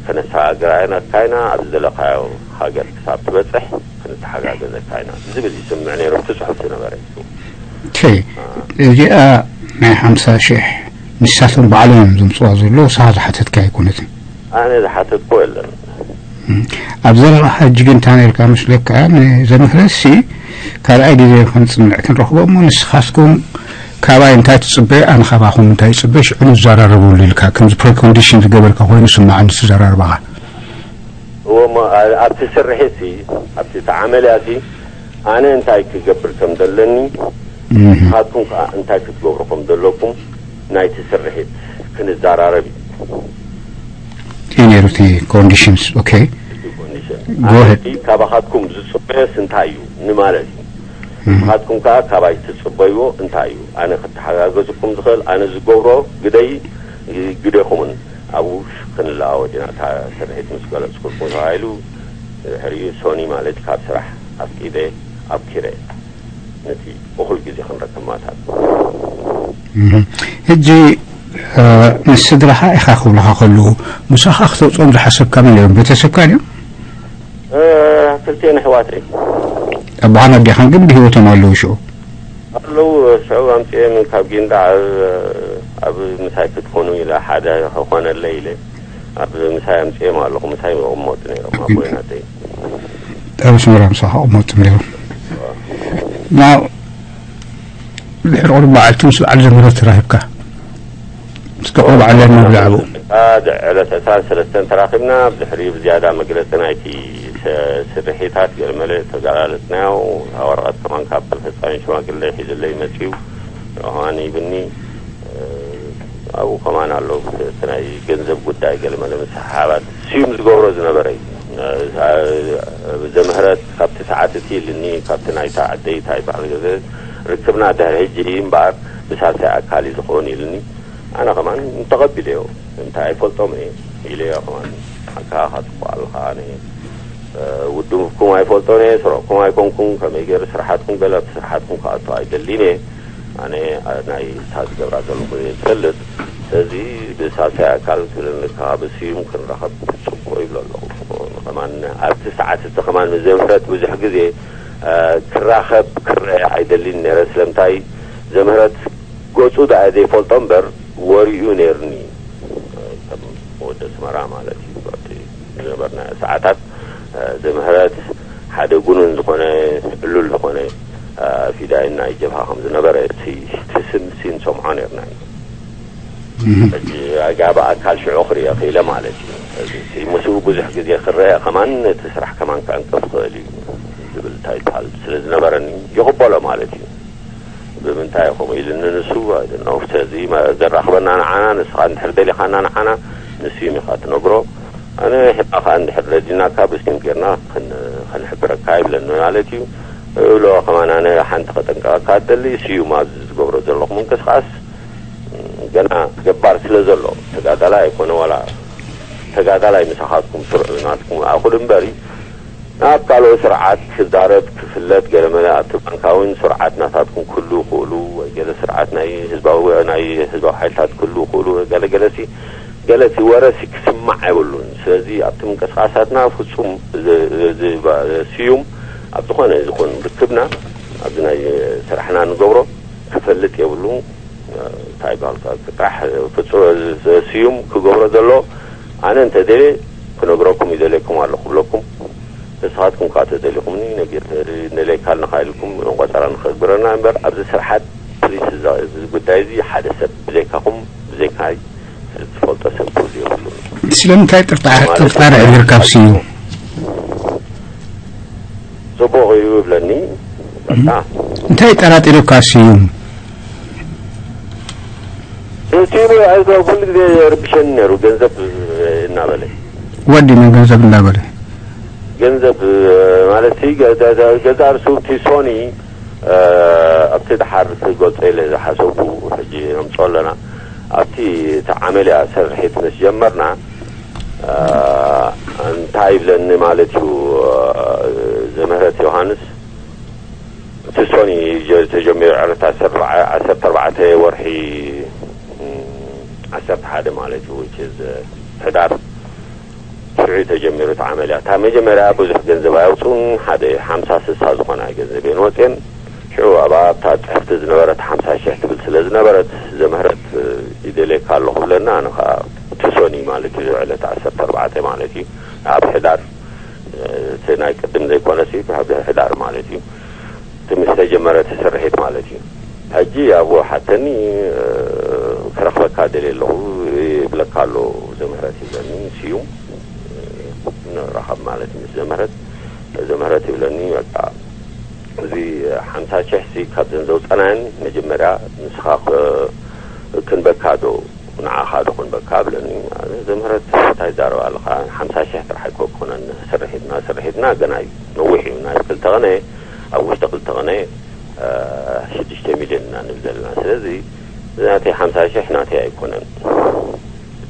ከነሰጋግረካ ኢና፣ ኣብ ዝደለኻዮ ሃገር ክሳብ ትበጽሕ ክንተሓጋገዘካ ኢና ዝብል ይስምዕ ነይሩ፣ እቲ ጽሑፍ ዝነበረ። ኦኬ። እዚኣ ናይ ሓምሳ ሽሕ ንሳቶም ባዕሎም እዮም ዘምጽዋ ዘለዉ፣ ንስኻ ዝሓተትካ ኣይኮነትን። ኣነ ዝሓተትኮ የለን። እም። ኣብ ዘለኻ ሕጂ ግን እንታይ ነርካ መስለካ፣ ንዘምህረሲ ካልኣይ ግዜ ክንጽንዕ ክንረኽቦ እሞ፣ ንስኻትኩም ካባይ እንታይ ትጽበ፣ ኣነ ካባኹም እንታይ ይጽበ፣ ሽዑ ንዘራረበሉ ኢልካ፣ ከምዚ ፕሪኮንዲሽን ዝገበርካ ኮይኑ ስማዕኒ ትዘራርባኻ። እዎ፣ እሞ ኣ-፣ ኣብቲ ስርሒትሲ፣ ኣብቲ ተዓመልያሲ፣ ኣነ እንታይ ክገብር ከም ዘለኒ፣ እህ። ንስኻትኩም ከኣ እንታይ ክትገብሩ ከም ዘለኩም፣ ናይቲ ስርሒት ክንዘራረብ እዩ። እዩ ነይሩ እቲ ኮንዲሽንስ። ኦኬ። እቲ ኮንዲሽን። ጎ ኣነ ሄድ። እቲ ካባኻትኩም ዝጽበዮስ እንታይ እዩ ንማለት እዩ። እህ። ንስኻትኩም ከኣ ካባይ ትጽበይዎ እንታይ እዩ? ኣነ ክተሓጋገዝኩም ዝኽእል፣ ኣነ ዝገብሮ ግደይ፣ ግደኹምን ኣብኡ ክንለዋወጥ ኢና፣ እታ ስርሒት ምስ ገለጽኩልኩም ተባሂሉ፣ ድሕሪኡ ሶኒ ማለት ካብ ስራሕ ኣፍቂደ ኣብኪረ ነቲ እኹል ግዜ ክንረክብ ማታ። እህ። ሕጂ፣ እ፣ ምስ ስድራኻ ኢኻ ክብሉኻ ከለዉ፣ ምሳኻ ክተውጽኦም ዝሓሰብካ መን እዮም? ቤተሰብካ ድዮም? እ፣ ክልቲኤን ኣሕዋተይ። ኣቦኻን ኣዴኻን ግን ብህይወቶም ኣለዉ ሽዑ? ኣለዉ፣ ሽዑ ኣምጺኦም ካብ ጊንዳዕ ኣብ፣ ኣብ ምሳይ ክትኮኑ ኢለ ሓደ ክኾነለይ ኢለ ኣብ ምሳይ ኣምጺኦም ኣለኹ። ምሳይ ይቕመጡ ነይሮም፣ ኣቦይ ናተይ። ኣብ ኣስመራ ምሳኻ ይቕመጡ ነይሮም። ናው ድሕሪ ቁሩብ መዓልቲ ምስ በዓል ዘምህረት ተራኺብካ? እስከ ቁሩብ ዓለና ብዛዕባኡ። አ፣ ድ-፣ ዕለት ዕስራን ሰለስተን ተራኺብና፣ ብድሕሪኡ ብዝያዳ መግለጺ ናይቲ ሰ-፣ ስርሒታት ገለመለ ተገላለጽናዮ። እታ ወረቐት ከማን ካብ ፈጻሚ ሽማግለ ሒዙለይ መጺኡ፣ ንዑ ከማን ሂብኒ። እ፣ ኣብኡ ከማን ኣሎ፣ እቲ ናይ ገንዘብ ጉዳይ ገለመለ ምስሕሓባት ስዩም ዝገብሮ ዝነበረ እዩ። እ፣ ዘምህረት ካብቲ ሰዓት እቲ ኢልኒ፣ ካብቲ ናይታ ዓደይ እንታይ ይበሃል ገለ ርክብና ድሕሪ ሕጂ እዩ እምበኣር፣ ብሳልሳይ ኣካል እዩ ዝኸውን ኢልኒ። ኣነ ከማን ተቐቢለዮ፣ እንታይ ኣይፈልጦም እየ ኢለዮ ከማን። ኣካኻ ጽቡቕ ኣለኻ፣ ኣነ፣ እ፣ ውድብኩም ኣይፈልጦን እየ፣ ስረቕኩም ኣይኮንኩም፣ ከመይ ገይሩ ስራሓትኩም ገለ ኣብቲ ስራሓትኩም ክኣቱ ኣይደልን እየ። ኣነ፣ እ፣ ናይ እታ ዝገብራ ዘለኹ እየ ዝፈልጥ። ስለዚ ብሳልሳይ ኣካል ክልልካ ብስዩም ክንራኸብ ጽቡቕ ይብሎ ኣለኹ። ከማን ኣብቲ ሰዓት እቲ ከማን ምስ ዘምህረት ብዙሕ ግዜ፣ እ፣ ክራኸብ ክረአ ኣይደልን ነይረ። ስለምንታይ ዘምህረት ገጹ ደኣ ዘይፈልጦ እምበር ወሪኡ ነይርኒ። ከም ወዲ ኣስመራ ማለት እዩ። ኣብቲ ዝነበርናዮ ሰዓታት፣ እ፣ ዘምህረት ሓደ ጉኑን ዝኾነ ዕሉል ዝኾነ፣ እ፣ ፊዳይን ናይ ጀብሃ ከም ዝነበረ እቲ፣ እቲ ስም ሲ ንሰምዖ ነይርና እዩ። እህ። ሕጂ ኣጋ ብኣካል ሽዑ ክርእዮ ክኢለ ማለት እዩ። እዚ ምስኡ ብዙሕ ግዜ ክረአ ከማን እቲ ስራሕ ከማን ከዕንቅፍ ክኽእል እዩ ዝብል እንታይ ይበሃል ስለ ዝነበረኒ ይቕበሎ ማለት እዩ። ብምንታይ ከምኡ ኢሉኒ ንሱ? I don't know። ስለዚ መ-፣ ዘራኽበና ንዓና፣ ንስኻ እንድሕር ደሊኻና ንዓና፣ ንስዩም ኢኻ ትነግሮ። ኣነ ሕባ ኸኣ እንድሕር ረዲናካ ብስዩም ጌርና ክን-፣ ክንሕብረካ ይብለኒ ማለት እዩ። እብሎ ከማን ኣነ ሓንቲ ከጠንቀቐካ እደሊ፣ ስዩም ኣብዚ ዝገብሮ ዘለኹ ምንቅስቓስ፣ ገና ገባር ስለ ዘሎ፣ ተጋዳላይ ኣይኮነ ዋላ ተጋዳላይ ምሳኻትኩም ስርዑ ናትኩም ኣኹል እምበሪ፣ ናብ ካልኦት ስርዓት ክዛረብ ክፍለጥ ገለመለ ኣብቲ ባንካውን ስርዓት ናታትኩም ክህሉ ይኽእሉ፣ ወይ ገለ ስርዓት ናይ ህዝባዊ፣ ናይ ህዝባዊ ሓይልታት ክህሉ ይኽእሉ፣ ገለ ገለሲ፣ ገለሲ ወረሲ ክስማዕ የብሉን። ስለዚ ኣብቲ ምንቅስቃሳትና ፍጹም ዝ-፣ ዝ-፣ ዝ-፣ ስዩም ኣብ ዝኾነ ይኹን ርክብና ኣብዚ ናይ ስራሕና ንገብሮ ክፈልጥ የብሉን። እንታይ ይበሃል፣ ጥራሕ ፍጹም ስዩም ክገብሮ ዘሎ፣ ኣነ እንተ ደልየ ክነግረኩም ይደልየኩም ኣሎ ክብለኩም። ንስኻትኩም ከኣ ተደሊኹምኒ፣ ነጊር-፣ ነለይካልና ኢልኩም ቆጸራ ንኸግብረና እምበር፣ ኣብዚ ስርሓት ፕሊስ፣ እዛ፣ እዚ ጉዳይ እዚ ሓደ ሰብ ብዘይካኹም፣ ብዘይካይ ዝፈልጦ ሰብ ክህሉ የብሉን። ስለምንታይ ጥርጣ-፣ ማለት ጥርጣረ እዩ። ኣዒርካ ኣብ ስዩም? ጽቡቕ እዩ ይብለኒ። በቃ። እንታይ ጠራጢሩካ ስዩም? እቲ ኩሉ ግዜ የርብሸኒ ነይሩ፣ ገንዘብ እናበለ። ወዲ ምን ገንዘብ እናበለ? ገንዘብ ማለት ሲ፣ ገ-፣ ገ-፣ ገ-፣ ገዛ ርእሱ እቲ ሶኒ፣ እ፣ ኣብቲ ደሓር ክገልጾ ኢለ ዝሓሰብኩ ሕጂ ነምጽኦ ኣለና። ኣብቲ እቲ ዓመልያ ስርሒት ምስ ጀመርና፣ እ፣ እንታይ ይብለኒ ማለት እዩ፣ እ፣ ዘምህረት ዮሃንስ፣ እቲ ሶኒ ጀ-፣ ተጀሚሩ ዕለት ዓሰርተ ኣርባዕተ፣ ዓሰርተ ኣርባዕተ ወርሒ፣ እም፣ ዓሰርተ ሓደ ማለት እዩ፣ which is፣ እ፣ ሕዳር። ሽዑ እዩ ተጀሚሩ እቲ ዓመልያ። እታ መጀመርያ ብዙሕ ገንዘብ ኣየውፅኡን፣ ሓደ ሓምሳ ስሳ ዝኾነ ገንዘብ እየን ወፅየን። ሽዑ ኣብ ኣብታ ፅሕፍቲ ዝነበረት ሓምሳ ሽሕ ትብል ስለ ዝነበረት፣ ዘምህረት፣ እ፣ ይደልየካ ኣለኹ ብለና፣ ኣነ ኸዓ እቲ ሶኒ ማለት እዩ፣ ዕለት ዓሰርተ ኣርባዕተ ማለት እዩ፣ ኣብ ሕዳር፣ እ፣ እቲ ናይ ቅድም ዘይኮነሲ፣ ኣብ ሕዳር ማለት እዩ። እቲ ምስ ተጀመረ እቲ ስርሒት ማለት እዩ። ሕጂ ኣብኡ ሓተኒ፣ እ፣ ክረኽበካ ደልየ ኣለኹ ይብለካ ኣሎ ዘምህረት ይብለኒ፣ ስዩም፣ እ፣ ንራኸብ ማለት እዩ ምስ ዘምህረት። ዘምህረት ይብለኒ፣ በቃ፣ እዚ ሓምሳ ሽሕ ሲ ካብዘን ዘውፀናየን መጀመርያ ንስኻ ክ-፣ ክንበካ ዶ ንዓኻ ዶ ክንበካ ብለኒ። ኣነ ዘምህረት እንታይ ትዛረብ ኣለኻ? ሓምሳ ሽሕ ጥራሕ ኣይኮነን ስርሒትና፣ ስርሒትና ገና እዩ፣ ነዊሕ እዩ። ናይ ክልተ ቕነ፣ ኣብ ውሽጢ ክልተ ቕነ፣ እ፣ ሽዱሽተ ሚልዮን ኢና ንብል ዘለና። ስለዚ ናተይ ሓምሳ ሽሕ ናተይ ኣይኮነን።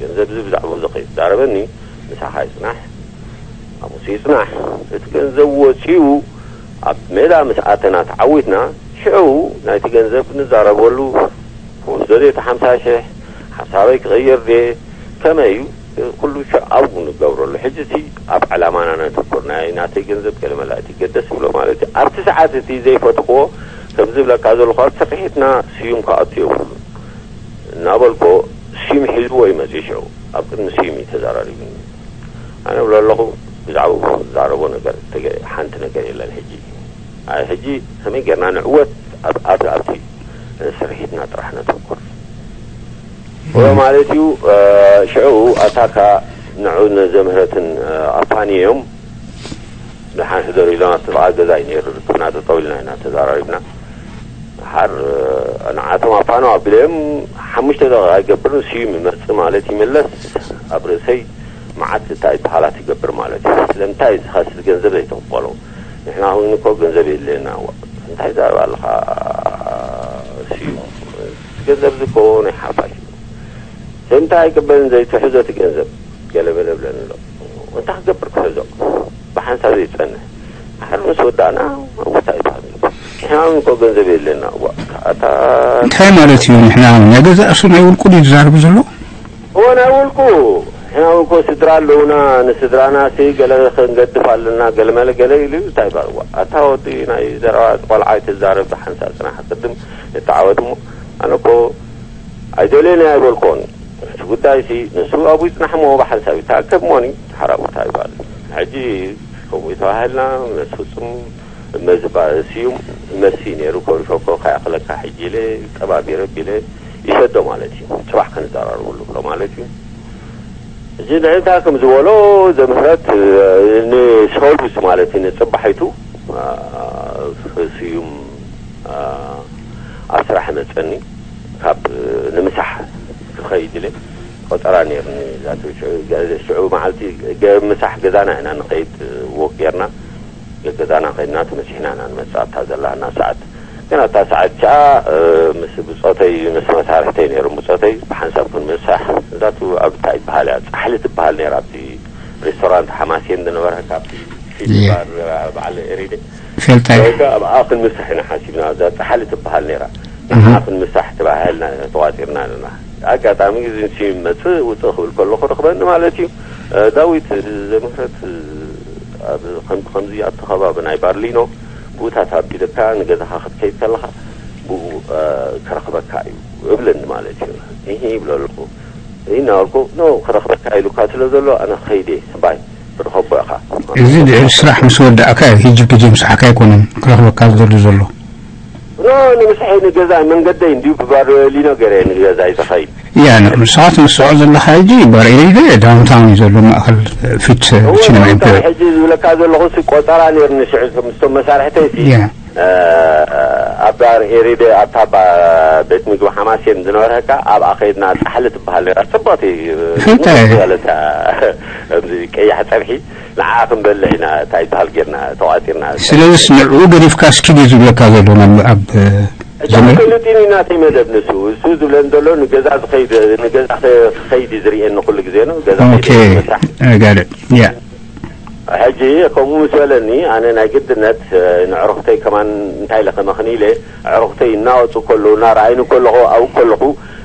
ገንዘብ እዚ ብዛዕባኡ እዚ ከይትዛረበኒ፣ ምሳኻ ይጽናሕ፣ ኣብኡስ ይጽናሕ። እቲ ገንዘብ ወጺኡ ኣብ ሜዳ ምስ ኣተና ተዓዊትና፣ ሽዑ ናይቲ ገንዘብ ንዛረበሉ። ክወስዶ ድየ እቲ ሓምሳ ሽሕ? ሓሳበይ ክቕይር ድየ? ከመይ እዩ? ኩሉ ሽዑ ኣብኡ ንገብረሉ። ሕጂ እቲ ኣብ ዕላማና ነተኩር። ናይ ናተይ ገንዘብ ገለ መላእቲ ገደስ ይብሎ ማለት እዩ። ኣብቲ ሰዓት እቲ ዘይፈትኽዎ፣ ከም ዝብለካ ዘለኹ፣ ኣብ ስርሒትና ስዩም ክኣቱ የብሉን እናበልኮ፣ ስዩም ሒዝዎ እዩ መፅዩ። ሽዑ ኣብ ቅድሚ ስዩም እዩ ተዘራሪቡኒ። ኣነ እብሎ ኣለኹ፣ ብዛዕባኡ ዝዛረቦ ነገር ተገ-፣ ሓንቲ ነገር የለን። ሕጂ ኣይ፣ ሕጂ ከመይ ጌርና ንዕወት? ኣብ፣ ኣብ፣ ኣብቲ ስርሒትና ጥራሕ ነተኩር። እም። ማለት እዩ። እ፣ ሽዑ ኣታካ ንዑ ንዘምህረትን፣ እ፣ ኣፋንዮም ድሓን ሕደሩ ኢሎም ኣብቲ ጥቓ ገዛ እዩ ነይሩ ርክብና። ጠጠው ኢልና ኢና ተዛራሪብና። ድሓር፣ እ፣ ንዓቶም ኣፋነው ኣቢለዮም ሓሙሽተ ደቂቓ ኣይገብርን ስዩም ይመጽእ ማለት ይምለስ ኣብ ርእሰይ መዓት እንታይ በሃላት ይገብር ማለት እዩ። ስለምንታይ እዚ ኸስ ገንዘብ ዘይተቕበሎ? ንሕና እውን እኮ ገንዘብ የድልየና። ዋ፣ እንታይ ዛረባ ኣለኻ? ስዩ፣ ገንዘብ እዚ እኮ ናይ ሓፋሽ እዩ። ስለምንታይ ኣይቅበልን ዘይትሕዞ እቲ ገንዘብ? ገለ በለ ብለኒ ኣሎ። እንታይ ክገብር ክሕዞ? ብሓንሳብ ዘይጸንሕ። ድሓር ምስ ወዳእና፣ እንታይ ይበሃል? ንሕና እውን እኮ ገንዘብ የድልየና። ዋ፣ ኣታ እንታይ ማለት እዩ? ንሕና ናይ ገዛእ ርእሱ ናይ ውልቁ ድዩ ዝዛረብ ዘሎ? እወ፣ ናይ ውልቁ። ንሕና እውን እኮ ስድራ ኣለውና፣ ንስድራና ሲ ገለ ክንገድፍ ኣለና፣ ገለ መለ ገለ ኢሉ እዩ። እንታይ ይበሃል? ዋ፣ ኣታ ወዲ ናይ ዘረባ ቆልዓ ኣይትዛረብ፣ ብሓንሳብ ጽናሕ፣ ቅድም ንተዓወት እሞ፣ ኣነ እኮ ኣይደልዮን እየ ኣይበልኮን። እቲ ጉዳይ ሲ ንሱ ኣብኡ ይጽናሕ እሞ፣ ብሓንሳብ ይተኣከብ እሞኒ፣ ድሓር ኣብኡ እንታይ ይበሃል? ሕጂ ከምኡ ተባሂልና፣ ምስ ፍጹም መዝባ-፣ ስዩም መሲ ነይሩ፣ ኮሪሾኮ ከይኣኽለካ ሕጂ ኢለ፣ ጠባብ ይረብ ኢለ ይሰዶ ማለት እዩ። ጽባሕ ክንዘራረበሉ ብሎ ማለት እዩ። እዚ ንዕንታ ከም ዝበሎ ዘምህረት፣ እ፣ ንሰሉስ ማለት እዩ፣ ንጽባሒቱ፣ እ፣ ስዩም፣ እ፣ ኣብ ስራሕ መጸኒ፣ ካብ ንምሳሕ ክኸይድ ኢለ ቆጸራ ነይርኒ። ዛቱ ሽዑ፣ ገ-፣ ሽዑ መዓልቲ ገ-፣ ምሳሕ ገዛና ኢና ንኸይድ፣ ወክ ጌርና። ገዛና ኸይድና ተመሲሕና ኢና ንመጽእ ኣብታ ዘላና ሰዓት። ግን ኣብታ ሰዓት ቻ፣ እ፣ ምስ ብጾተይ፣ ምስ መሳርሕተይ ነይሮም ብጾተይ፣ ትበሃል ነይራ፣ ኣብቲ ሬስቶራንት ሓማሴን ዝነበረ፣ ካብቲ ፊልም ባር በዓል ኤሪደ። ፈልጣ እያ። ከኣ ኣብኣ ክንምሳሕ ኢና ሓሲብና። እዛ ጻሕሊ ትበሃል ነይራ። ንዓኣ ክንምሳሕ ተባሂልና ተዋጢርና ኣለና። ኣጋጣሚ እዚ ንስዩ መጽእ ውጽእ ክብል ከሎ ክረኽበኒ ማለት እዩ። እ፣ ዳዊት ዘምህረት፣ እ፣ ኣብ ከም-፣ ከምዚ ኣብቲ ከባቢ ናይ ባርሊኖ ብኡታት ኣቢልካ ንገዛኻ ክትከይድ ከለኻ ብኡ፣ እ፣ ክረኽበካ እዩ እብለኒ ማለት እዩ። እሂ ይብሎ ኣለኹ። እሂ እናበልኩ፣ ኖ፣ ክረኽበካ ኢሉካ ስለ ዘሎ ኣነ ኸይደ፣ ባይ፣ ትረኸቦ ኢኻ። እዚ ድሕሪ ስራሕ ምስ ወዳእካ እዩ፣ ህጂ ግዜ ምሳሕካ ኣይኮነን ክረኽበካ ዝደሊ ዘሎ። ኖ፣ ንምስሐይ ንገዛ መንገደይ እንዲዩ ብባርሊኖ ገይረ ንገዛይ ዝኸይድ። ያ፣ ን-፣ ንስኻ ትምስዖ ዘለኻ ህጂ ባርሊኖ ዳውንታውን እዩ ዘሎ፣ ማእኸል ፊት እው፣ ሲነማ ዳውንታውን ኢምፔሪያል። ሕጂ ዝብለካ ዘለኹ ሲ ቆጸራ ነይርኒ ሽዑ ምስቶም መሳርሕተይ ሲ። ያ። እ፣ ኣብ ባር ኤሪደ ኣብታ ባ-፣ ቤት ምግቢ ሓማሴን ዝነበረካ ኣብኣ ከይድና ጻሕሊ ትበሃል ነይራ። ጽብቕቲ ፍንታይ። ዝበለታ ከምዚ ቀያሕ ጸብሒ ንዓ ክንበልዕ ኢና፣ እንታይ ይበሃል ጌርና ተዋጢርና። ስለዚስ ንዕኡ ገዲፍካ እስኪ ድዩ ዝብለካ ዘሎ ናብ ኣብ ሕጂ ዘመድ? ኣይፈልጥን እዩ ናተይ መደብ ንሱ። እሱ ዝብለኒ ዘሎ ንገዛ ዝኸይድ፣ ንገዛ ክኸይድ እዩ ዝርእየኒ ኩሉ ግዜ ነው። ገዛ ኦኬ። ከይደ ምሳሕ። I got it. Yeah. ሕጂ ከምኡ ምስ በለኒ፣ ኣነ ናይ ግድነት፣ እ፣ ንዕሩኽተይ ከማን እንታይ ኢለ ከመኽኒ ኢለ፣ ዕሩኽተይ እናወፁ ከለዉ፣ እናረኣይኒ ከለኹ፣ ኣብኡ ከለኹ፣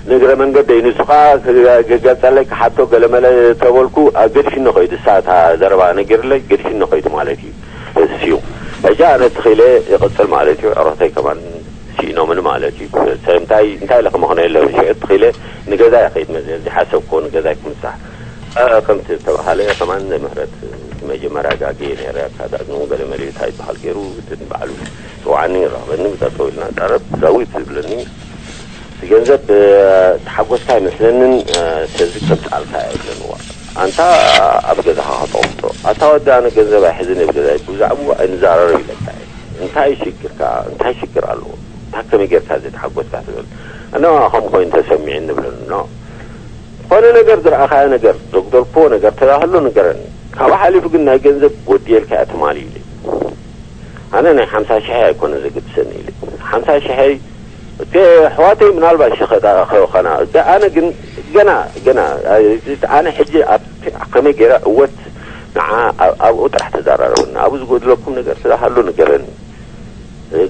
ንእግረ መንገደይ ንሱ ኸዓ ክገ-፣ ክገልፀለይ ክሓቶ ገለመለ ተበልኩ፣ ኣ፣ ገድፊኒ ኸይዱ፣ እሳ እታ ዘረባ ነጊርለይ፣ ገድፊኒ ኸይዱ ማለት እዩ። እሱ እዩ። ሕጂ ኣነ ትኺለ ይቕፅል ማለት እዩ። ዕሩኽተይ ከማን ስኢኖምኒ ማለት እዩ። እንታይ፣ እንታይ ኢለ ከመኽንዮ ኣለኒ? ሽዑ ትኺለ ንገዛይ ይኸይድ መ-፣ ዝሓሰብክዎ ንገዛይ ክምሳሕ። እ፣ ከምቲ ዝተባህለ ከማን ምህረት መጀመርያ ጋግየ ነይረ። ኣካዳድንኡ ገለ መለ እንታይ ይበሃል ገይሩ፣ እቲ ንባዕሉ ይፅውዓኒ፣ ይራኸበኒ፣ ጠጠው ኢልና ንዛረብ። ዳዊት ዝብለኒ፣ እቲ ገንዘብ፣ እ፣ ተሓጎስካ ኣይመስለንን፣ እ፣ ስለዚ ከምፅኣልካ እየ ይብለኒ። ዋ፣ ኣንታ ኣብ ገዛኻ ከተቐምጦ። ኣታ ወዲ፣ ኣነ ገንዘብ ኣይሕዝን እየ፣ ኣብ ገዛይ ብዛዕባኡ ኣይንዛረብ ኢለካ እየ። እንታይ ሽግርካ? እንታይ ሽግር ኣለዎ? እንታይ ከመይ ጌርካ ዘይተሓጎስካ ትብል? ኣነ ከምኡ ኮይኑ ተሰሚዑኒ ንብለኒ። ኖ። ዝኾነ ነገር ዝረኣኻዮ ነገር፣ ዘጉደልክዎ ነገር ተዛህሎ ንገረኒ። ካብኡ ሓሊፉ ግን ናይ ገንዘብ ጎድየልካ እያ ትማሊ ኢለ። ኣነ ናይ ሓምሳ ሽሕ ኣይኮነ ዘገድሰኒ ኢለ። ሓምሳ ሽሕ እቲ ኣሕዋተይ ምናልባት ሸኸጣ ኸ-፣ ኸና። እቲ ኣነ ግን ገና፣ ገና፣ ኣይ፣ ኣነ ሕጂ ኣብ ከመይ ገይረ እወት ንዓ ኣብ-፣ ኣብኡ ጥራሕ ተዘራረብና። ኣብኡ ዝጎድለኩም ነገር ስለ ሃሎ ንገረኒ።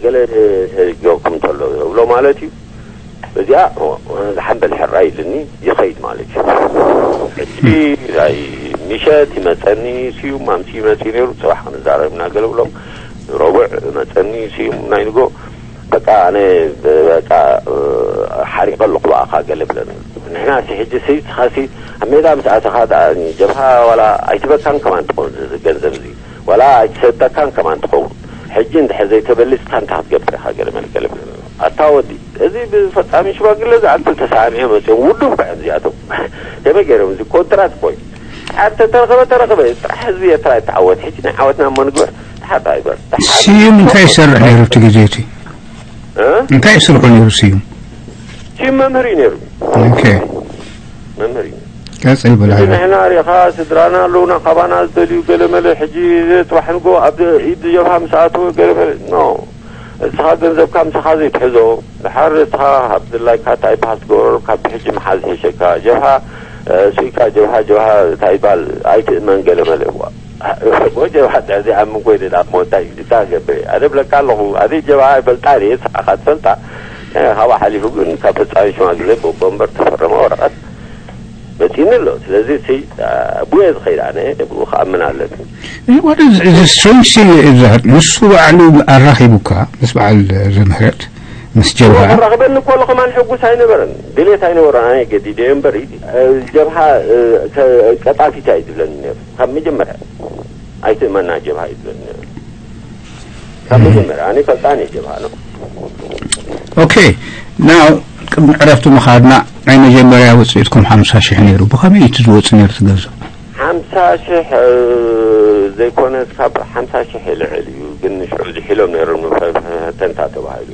ገለ ተዘይገርኩም እንተሎ እብሎ ማለት እዩ። እዚኣ ዝሓንበል ሕራይ ኢልኒ ይኸይድ ማለት እዩ። ሕጂ ናይ ምሸት ይመጸኒ፣ ስዩም ማምሲ ይመጽእ ነይሩ፣ ጽባሕ ክንዛረብ ኢና ገለ ብሎም፣ ረቡዕ መጸኒ፣ ስዩም ናይ ንጎ፣ በቃ ኣነ በቃ ሓሪቐ ኣለኹ ብኣኻ ገለ ብለኒ። ንሕና ሲ ሕጂ ሲ ንስኻ ሲ ኣብ ሜዳ ምስ ኣተኻ ደኣ ጀብሃ ዋላ ኣይትበካን ከማን ትኸውን እዚ ገንዘብ እዚ፣ ዋላ ኣይትሰጠካን ከማን ትኸውን። ሕጂ እንድሕር ዘይተበሊጽካ እንታይ ክትገብር ኢኻ ገለ መለ ገለ ብለኒ። ኣታ ወዲ፣ እዚ ብፈጻሚ ሽማግለ ዝኣቱ ተሰማሚዖም መጺኦም ውዱብ እኮ እዮም እዚኣቶም። ከመይ ገይሮም እዚ ኮንትራት እኮ እዩ። ኣተ ተረኸበ ተረኸበ፣ ጥራሕ ህዝቢ ኤርትራ ይተዓወት። ሕጂ ናይ ዓወትና እሞ ንግበር። ደሓር ደኣ ይግበር። ደሓር። ስዩም እንታይ ይሰርሕ ነይሩ እቲ ግዜ እቲ? እ? እንታይ ይሰርሑ ነይሩ ስዩም? ስዩም መምህር እዩ ነይሩ። ኦኬ። መምህር እዩ። ቀጽል በል ሕጂ ሃይለ። ንሕና ሪኻ ስድራና ኣለውና፣ ካባና ዝደልዩ ገለ መለ። ሕጂ ጽባሕ ንጎ ኣብ ኢድ ጀብሃ ምስ ኣተወ ገለ መለ። ኖ። እስኻ ገንዘብካ ምሳኻ ዘይትሕዞ። ድሓር እስኻ ኣብ ድላይካ እንታይ ይበሃል ትገብሮ፣ ካብ ሕጂ ምሓዝ ይሕሸካ። ጀብሃ፣ እ፣ ስኢካ ጀብሃ፣ ጀብሃ እንታይ ይበሃል ኣይትእመን ገለ መለ። ዋ፣ ጀብሃ ጥዕዚ ኣብ ምንኮይ ደዳ እሞ እንታይ እንታይ ገብር? ኣነ እብለካ ኣለኹ፣ ኣነ ጀብሃ ኣይፈልጣን እየ፣ ንስኻ ኢኻ ትፈልጣ። እ፣ ካብኡ ሓሊፉ ግን ካብ ፈጻሚ ሽማግለ ብቦምበር ተፈረመ ወረቐት መጺኒ ኣሎ። ስለዚ እቲ፣ እ፣ ብኡ እየ ዝኸይድ ኣነ፣ ብኡ ክኣምን ኣለኒ። What is the strange thing is that ንሱ ባዕሉ ኣራኺቡካ ምስ በዓል ዘምህረት፣ ምስ ጀብሃ። ክራኽበኒ ከሎ ከማን ሕጉስ ኣይነበረን፣ ድሌት ኣይነበረን። ኣነ ገዲደ እምበር፣ እ፣ ጀብሃ፣ እ፣ ከ-፣ ቀጣፊት እዩ ዝብለኒ ነይሩ። ካብ መጀመርያ ኣይትእመና ጀብሃ እዩ ዝብለኒ ነይሩ። ካብ መጀመርያ ኣነ ይፈልጣን እየ ጀብሃ ነው። ኦኬ፣ ናው ቅድሚ ዕረፍቲ ምኻድና ናይ መጀመርያ ውፅኢትኩም ሓምሳ ሽሕ ነይሩ። ብኸመይ እዩ እቲ ዝወፅእ ነይሩ እቲ ገንዘብ? ሓምሳ ሽሕ፣ እ፣ ዘይኮነስ ካብ ሓምሳ ሽሕ ይልዕል እዩ። ግን ሽዑ ዝሒሎም ነይሮም ንመፈተንታ ተባሂሉ።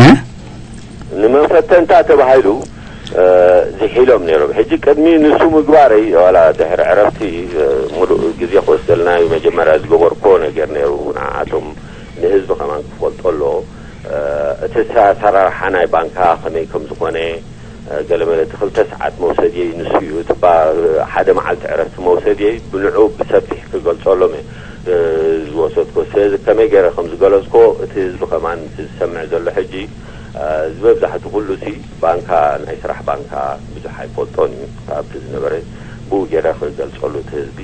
እ? ንመፈተንታ ተባሂሉ፣ እ፣ ዝሒሎም ነይሮም። ሕጂ ቅድሚ ንሱ ምግባረይ፣ ዋላ ድሕሪ ዕረፍቲ፣ እ፣ ሙሉእ ግዜ ክወስደልና እዩ። መጀመርያ ዝገበርኩዎ ነገር ነይሩ። ንዓኣቶም ንህዝቢ ከማን ክፈልጦ ኣለዎ። እ፣ እቲ ኣሰራርሓ ናይ ባንካ ከመይ ከም ዝኾነ፣ ገለመለ እቲ ክልተ ሰዓት መውሰድየይ ንሱ እዩ። እቲ ባ ሓደ መዓልቲ ዕረፍቲ መውሰድየይ ብንዑ ብሰፊሕ ክገልጸሎም እየ ዝወሰድኮ። ስለዚ ከመይ ገይረ ከም ዝገለጽኮ እቲ ህዝቢ ከማን ዝሰምዕ ዘሎ ሕጂ፣ እዚ መብዛሕቲ ኩሉ ሲ ባንካ፣ ናይ ስራሕ ባንካ ብዙሕ ኣይፈልጦን እዩ። ካብቲ ዝነበረ ብኡ ገይረ ክገልጸሉ እቲ ህዝቢ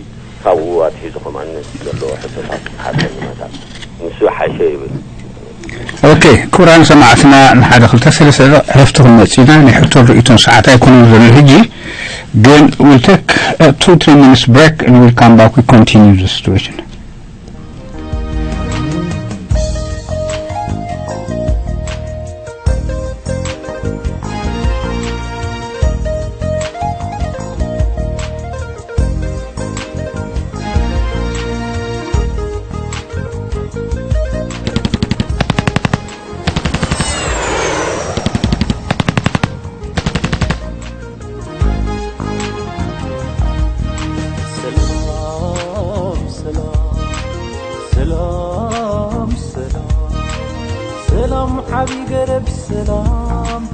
ካብኡ ኣትሒዙ ከማን እቲ ዘለዎ ሕቶታት ሓተኒ መታን ንሱ ሓሸ ይብል። ኦኬ፣ ክቡራን ሰማዕትና፣ ንሓደ ክልተ ሰለስተ ደቂቕ ዕረፍቲ ክንመጽእ ኢና። ናይ ሕቶን ርእይቶን ሰዓት ኣይኮነን ዘሎ ሕጂ፣ ግን we'll take a two, three minutes break and we'll come back, we continue the situation. ሰላም ሰላም ሰላም ሰላም ሰላም ዓቢ ገረብ ሰላም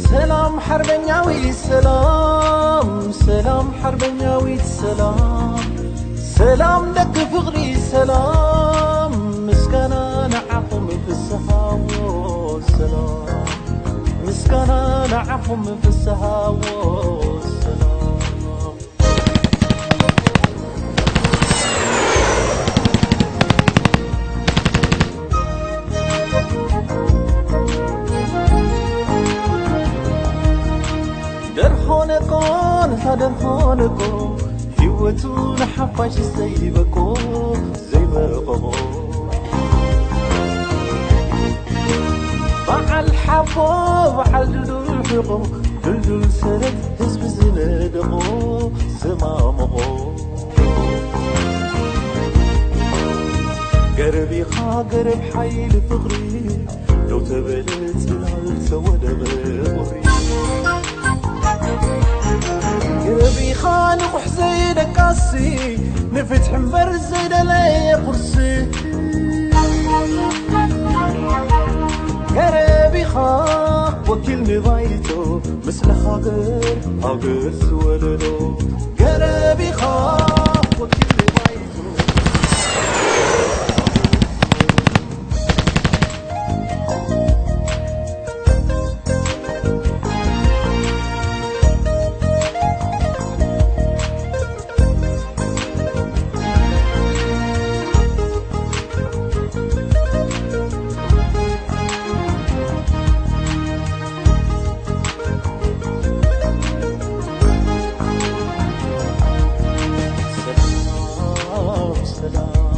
ሰላም ሓርበኛዊ ሰላም ሰላም ሓርበኛዊት ሰላም ሰላም ደቂ ፍቕሪ ሰላም ምስጋና ንዓኹም ፍስሃዎ ሰላም ምስጋና ንዓኹም ፍስሃዎ ሰላም ደርሆነቆ ነታ ደርሆነቆ ህይወቱ ንሓፋሽ ዘይበቆ ዘይበቆ በዓል ሓቦ በዓል ድልዱል ሕቆ ድልዱል ሰረት ህዝቢ ዝነደቆ ዘማመቖ ገረብ ኢኻ ገረብ ሓይሊ ፍቕሪ ደው ተበለ ጽላል ተወደበ ቁሪ ገረብ ኢኻ ንቑሕ ዘይደቃሲ ንፍትሒ እምበር ዘይደለየ ቁርሲ ገረብ ኢኻ ወኪል ንባይቶ ምስለ ሃገር ሃገር ዝወለዶ ገረብ ኢኻ ወኪል ንባይቶ ሰላም ሰላም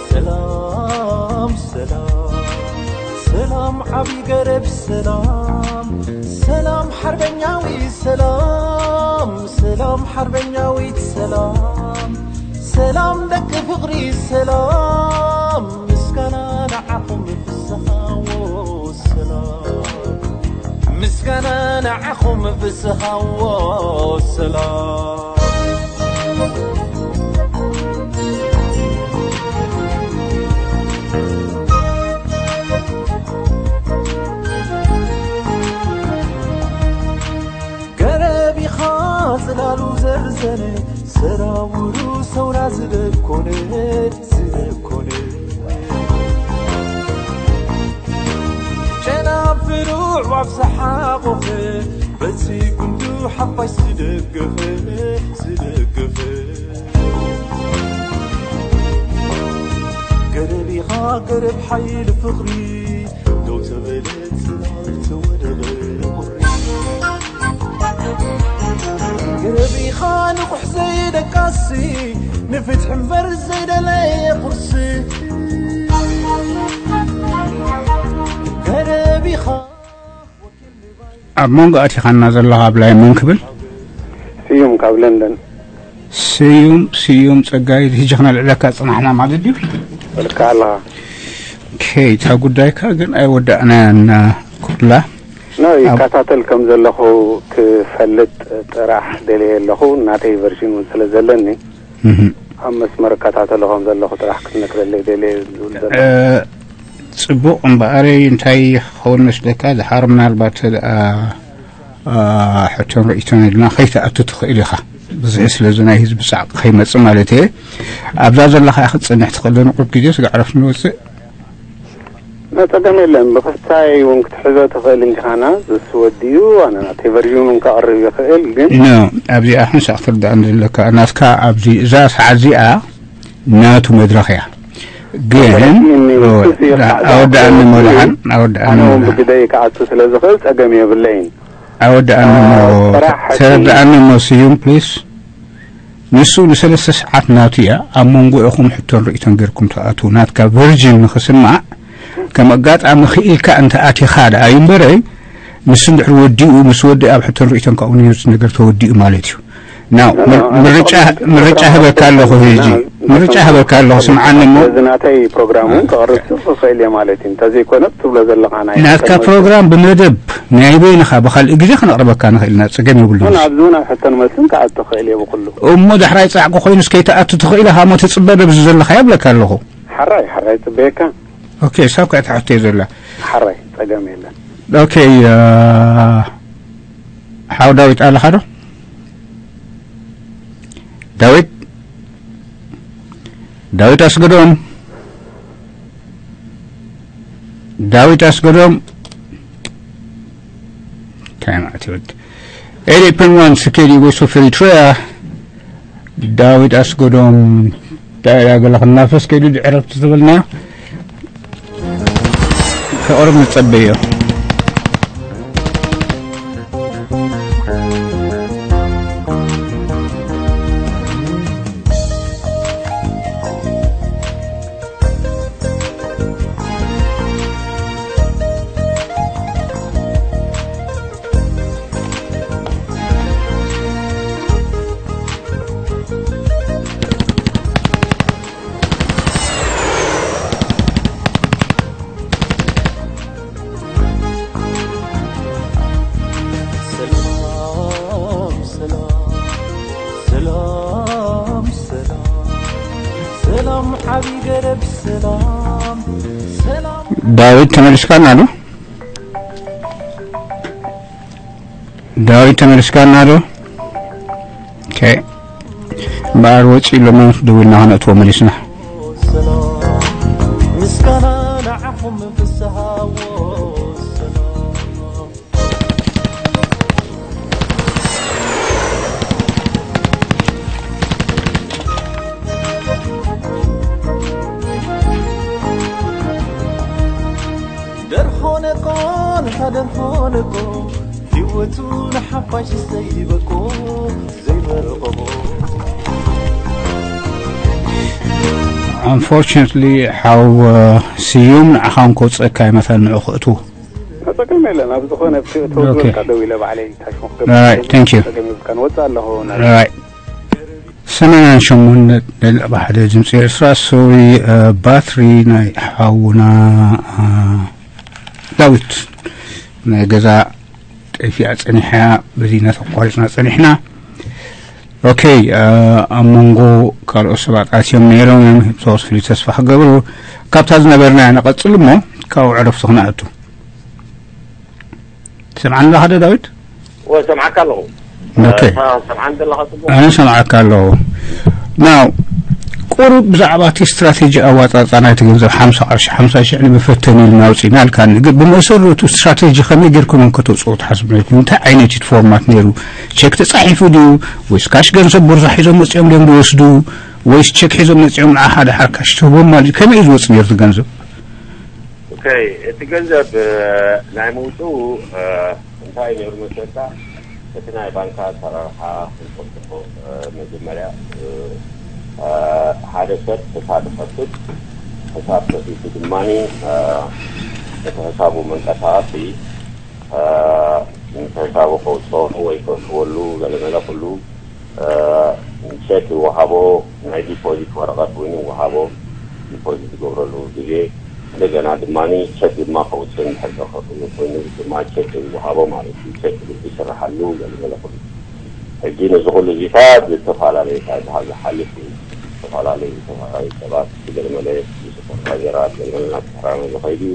ሰላም ሰላም ሰላም ዓቢ ገረብ ሰላም ሰላም ሓርበኛዊ ሰላም ሰላም ሓርበኛዊት ሰላም ሰላም ደቂ ፍቕሪ ሰላም ምስጋና ንዓኹም ፍስሃዎ ሰላም ምስጋና ንዓኹም ፍስሃዎ ሰላም ገረብ ኢኻ ጽላሉ ዘርዘነ ሰራውሩ ሰውራ ዝደኮነ ዝደኮነ ጨናፍሩ ኣዕዋፍ ዝሓቖፈ በቲ ጉንዱ ሓፋሽ ዝደገፈ ዝደገፈ ገረብ ኢኻ ገረብ ሓይሊ ፍቕሪ ደው ተበለት ተወደበ ቁሪ ገረብ ኢኻ ንቑሕ ዘይደቃሲ ንፍትሒ እምበር ዘይደለየ ቁርሲ ገረብ ኢኻ ኣብ መንጎ ኣቲኻና ዘለኻ ብላይ መን ክብል? ስዩም ካብ ለንደን። ስዩም፣ ስዩም ጸጋይ፣ ሕጂ ክነልዕለካ ጽናሕና ማለት ድዩ? ልካ ኣለኻ። ኦኬ፣ እታ ጉዳይካ ግን ኣይወዳእናያን ኩላ። ኖ፣ ኣብ ይከታተል ከም ዘለኹ ክፈልጥ ጥራሕ ደልየ ኣለኹ። ናተይ ቨርሽን እውን ስለ ዘለኒ፣ እህ። ኣብ መስመር እከታተሎ ከም ዘለኹ ጥራሕ ክትነግረለይ ደልየ ዝብል ዘሎ። እ፣ ጽቡቕ እምበኣረይ፣ እንታይ ክኸውን መስለካ? ድሓር ምናልባት ደኣ ሕቶን ርእይቶን ኢልና ከይትኣቱ ትኽእል ኢኻ። ብዙሕ ስለዚ ናይ ህዝቢ ጻዕቂ ከይመጽእ ማለት እየ። ኣብዛ ዘለኻ ክትጸንሕ ትኽእል ዶ ንቑሩብ ግዜ ስጋዕ ዕረፍቲ ንወጽእ? ጸገም የለን። ብኽስታይ እውን ክትሕዞ ትኽእል እንዲኻና ዝስ ወዲኡ ኣነ ናተይ ቨርዥን እውን ከቕርብ ይኽእል። ግን ኖ ኣብዚኣ ክንሳእ ክትርዳእኒ ዘለካ ናትካ ኣብዚ እዛ ሰዓት እዚኣ ናቱ መድረኽ እያ። ግን ኣወዳእኒ መድሓን ኣወዳእኒ ኣነ እውን ብግደይ ክኣቱ ስለ ዝኽእል ጸገም የብለይን። ኣወዳእኒ ተረዳእኒ እሞ ስዩም ፕሊስ። ንሱ ንሰለስተ ሰዓት ናቱ እያ። ኣብ መንጎ ኢኹም ሕቶን ርእይቶን ጌርኩም ትኣትዉ። ናትካ ቨርጅን ንኽስማዕ ከም ኣጋጣሚ ክኢልካ እንተ ኣቲኻ ደኣ እዩ እምበረይ፣ ንሱ እንድሕር ወዲኡ፣ ምስ ወዲ ኣብ ሕቶን ርእይቶን ካብኡ ነቲ ነገር ተወዲኡ ማለት እዩ። ናው ምርጫ ህበካ ኣለኹ። ህጂ ምርጫ ህበካ ኣለኹ። ስምዓኒ እሞ እዚ ናተይ ፕሮግራም እውን ክቕርብ ክኽእል እየ ማለት እዩ። እንተዘይኮነ ትብሎ ዘለኻ ናይ ናትካ ፕሮግራም ብመደብ ናይ በይንኻ ብኻልእ ግዜ ክነቕርበካ ንኽእል ኢና። ጸገም የብሉን። እውን ኣብዚ እውን ኣብ ሕቶን መልስን ክኣቱ ክእል እየ ብኩሉ። እሞ ዳሕራይ ጻዕቂ ኮይኑስ ከይትኣቱ ትኽእል ኢኻ እሞ ትጽበ ነብዚ ዘለኻዮ እብለካ ኣለኹ። ሓራይ ሓራይ ጽበየካ። ኦኬ ሳብ ከይትሓቶ እየ ዘላ። ሓራይ ጸገም የለን። ኦኬ ሓው ዳዊት ኣለኻ ዶ? ዳዊት ዳዊት ኣስገዶም ዳዊት ኣስገዶም እንታይ ማለት ይወድ ኤሪፕን ዋን ስኬዲ ወሶ ፍሪትሪያ ዳዊት ኣስገዶም ዳያ ገለ ክናፈስ ከይዱ ድዕረፍቲ ዝበልና ከቕርብ ንጸበዮ። ዳዊት ተመልስካና ዶ? ዳዊት ተመልስካና ዶ? ኦኬ እምበኣር ወፂ ኢሎሞ ደዊልና ከነእትዎ መሊስና። ደርሆ ነቆ ነታ ደርሆ ነቆ ህይወቱ ንሓፋሽ ዘይበቆ ዘይበረቐቦ Unfortunately ሓው ስዩም ንዓኻ እውን ከውፅአካ ይመታል ንዑ ክእትዉ ጸገም የለን ኣብ ዝኾነ ብትእትው ዝበልካ ደው ኢለ ባዕለይ ታሽሞ ክገብር ጸገም የብልካን ወፅእ ኣለኹ ሰማንያ ሸሞንተ ነጥቢ ሓደ ድምፂ ኤርትራ ሶሪ ባትሪ ናይ ሓውና ዳዊት ናይ ገዛ ጠፊኣ ፀኒሓ በዚ እናተቋሪፅና ፀኒሕና ኦኬ ኣብ መንጎ ካልኦት ሰባት ኣትዮም ነይሮም እዮም ተወስ ፍሉይ ተስፋ ክገብሩ ካብታ ዝነበርና ንቐፅል እሞ ካብኡ ዕረፍቲ ክነኣቱ ትሰምዓኒ ኣለኻ ዶ ዳዊት? እወ እሰምዓካ ኣለኹ። ኦኬ። እታ ትሰምዓኒ ዘለኻ ጽቡቕ? ኣነ እሰምዓካ ኣለኹ። ናው ቁሩብ ብዛዕባ እቲ ስትራቴጂ ኣዋጻጻ ናይቲ ገንዘብ ሓምሳ ቅርሺ ሓምሳ ሽሕ ንመፈተኒ ኢልና ኣውጺእና ኣልካኒ። ግን ብመሰረቱ ስትራቴጂ ከመይ ጌርኩም እዮም ከተውጽኡ ትሓስቡ ነቲ እንታይ ዓይነት እዩ እቲ ፎርማት ነይሩ? ቸክ ተጻሒፉ ድዩ ወይስ ካሽ ገንዘብ ቦርሳ ሒዞም መጺኦም ድዮም ዝወስዱ ወይስ ቸክ ሒዞም መጺኦም ንዓኻ ድሓር ካሽ ትህቦም ማለት እዩ? ከመይ እዩ ዝወጽእ ነይሩ እቲ ገንዘብ? ኦኬ፣ እቲ ገንዘብ ናይ ምውፅኡ እንታይ ነይሩ መሰልካ? እቲ ናይ ባንካ ኣሰራርሓ ክንፈልጦ መጀመርያ ሓደ ሰብ ሕሳብ ይኸፍት፣ ሕሳብ ከፊቱ ድማ እቲ ሕሳቡ መንቀሳቐሲ ንሕሳቡ ከውፅኦ ወይ ከእትወሉ ገለመለ ኩሉ ቸክ ይወሃቦ፣ ናይ ዲፖዚት ወረቐት እውን ይወሃቦ፣ ዲፖዚት ዝገብረሉ ግዜ። እንደገና ድማ ቸክ ድማ ከውፅእ እንድሕር ከኽእል ኮይኑ ድማ ቸክ ይወሃቦ ማለት እዩ። ቸክ ይስርሓሉ ገለመለ ኩሉ። ሕጂ ነዚ ኩሉ እዚታት ዝተፈላለየ ካብ ዝበሃል ዝሓልፍ እዩ። ዝተፈላለዩ ዝተፈላለዩ ሰባት ገለመለ ብሱፐርቫይዘራት ገለመለ እናተፈራረመ ዝኸይድ እዩ።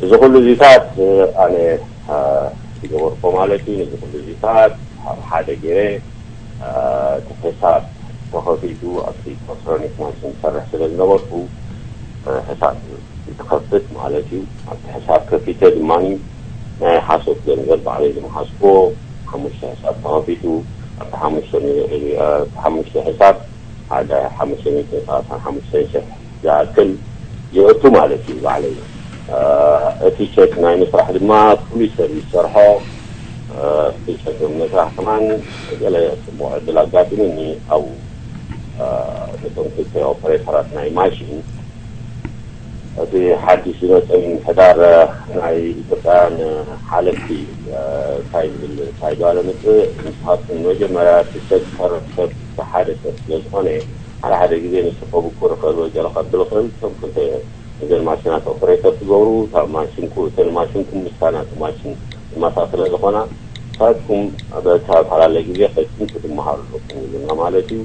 እዚ ኩሉ እዚታት ኣነ ዝገበርኮ ማለት እዩ። ነዚ ኩሉ እዚታት ኣብ ሓደ ገይረ እቲ ሕሳብ ተኸፊቱ ኣብቲ ኤሌክትሮኒክ ማሽን ዝሰርሕ ስለ ዝነበርኩ ሕሳብ ዝኸፍት ማለት እዩ። ኣብቲ ሕሳብ ከፊተ ድማ ናይ ሓሶት ገንዘብ ባዕለይ ዝመሓዝኮ ሓሙሽተ ሕሳብ ተኸፊቱ ኣብቲ ሓሙሽተ ሓሙሽተ ሕሳብ ሓደ ሓሙሽተ ሚእትን ሰላሳን ሓሙሽተ ሽሕ ዝኣክል ይእቱ ማለት እዩ ባዕለይ። እቲ ቸክ ናይ ምስራሕ ድማ ፍሉይ ሰብ ዝሰርሖ። እቲ ቸክ ምስራሕ ከማን ገለ ጽቡቕ ዕድል ኣጋጢሙኒ። ኣብኡ ነቶም ክልተ ኦፐሬተራት ናይ ማሽን እቲ ሓድሽ ዝመጸ ምምሕዳር ናይ ኢትዮጵያን ሓለፍቲ እንታይ ዝብል እንታይ ባለ ምጽእ ንስኻትኩም መጀመርያ እቲ ቸክ ዝሰርሕ ሰብ ሓደ ሰብ ስለ ዝኾነ ሓደ ሓደ ግዜ ንሱ ከብኩር ይኽእል ወይ ገለ ከብል ይኽእል። እቶም ክልተ እዘን ማሽናት ኦፕሬተር ትገብሩ እታ ማሽንኩ እተን ማሽንኩም ምስታ ናቱ ማሽን ዝመሳሰለ ዝኾና ንስኻትኩም በተፈላለየ ግዜ ከይድኩም ክትመሃሩ ኣለኩም ይብሉና ማለት እዩ።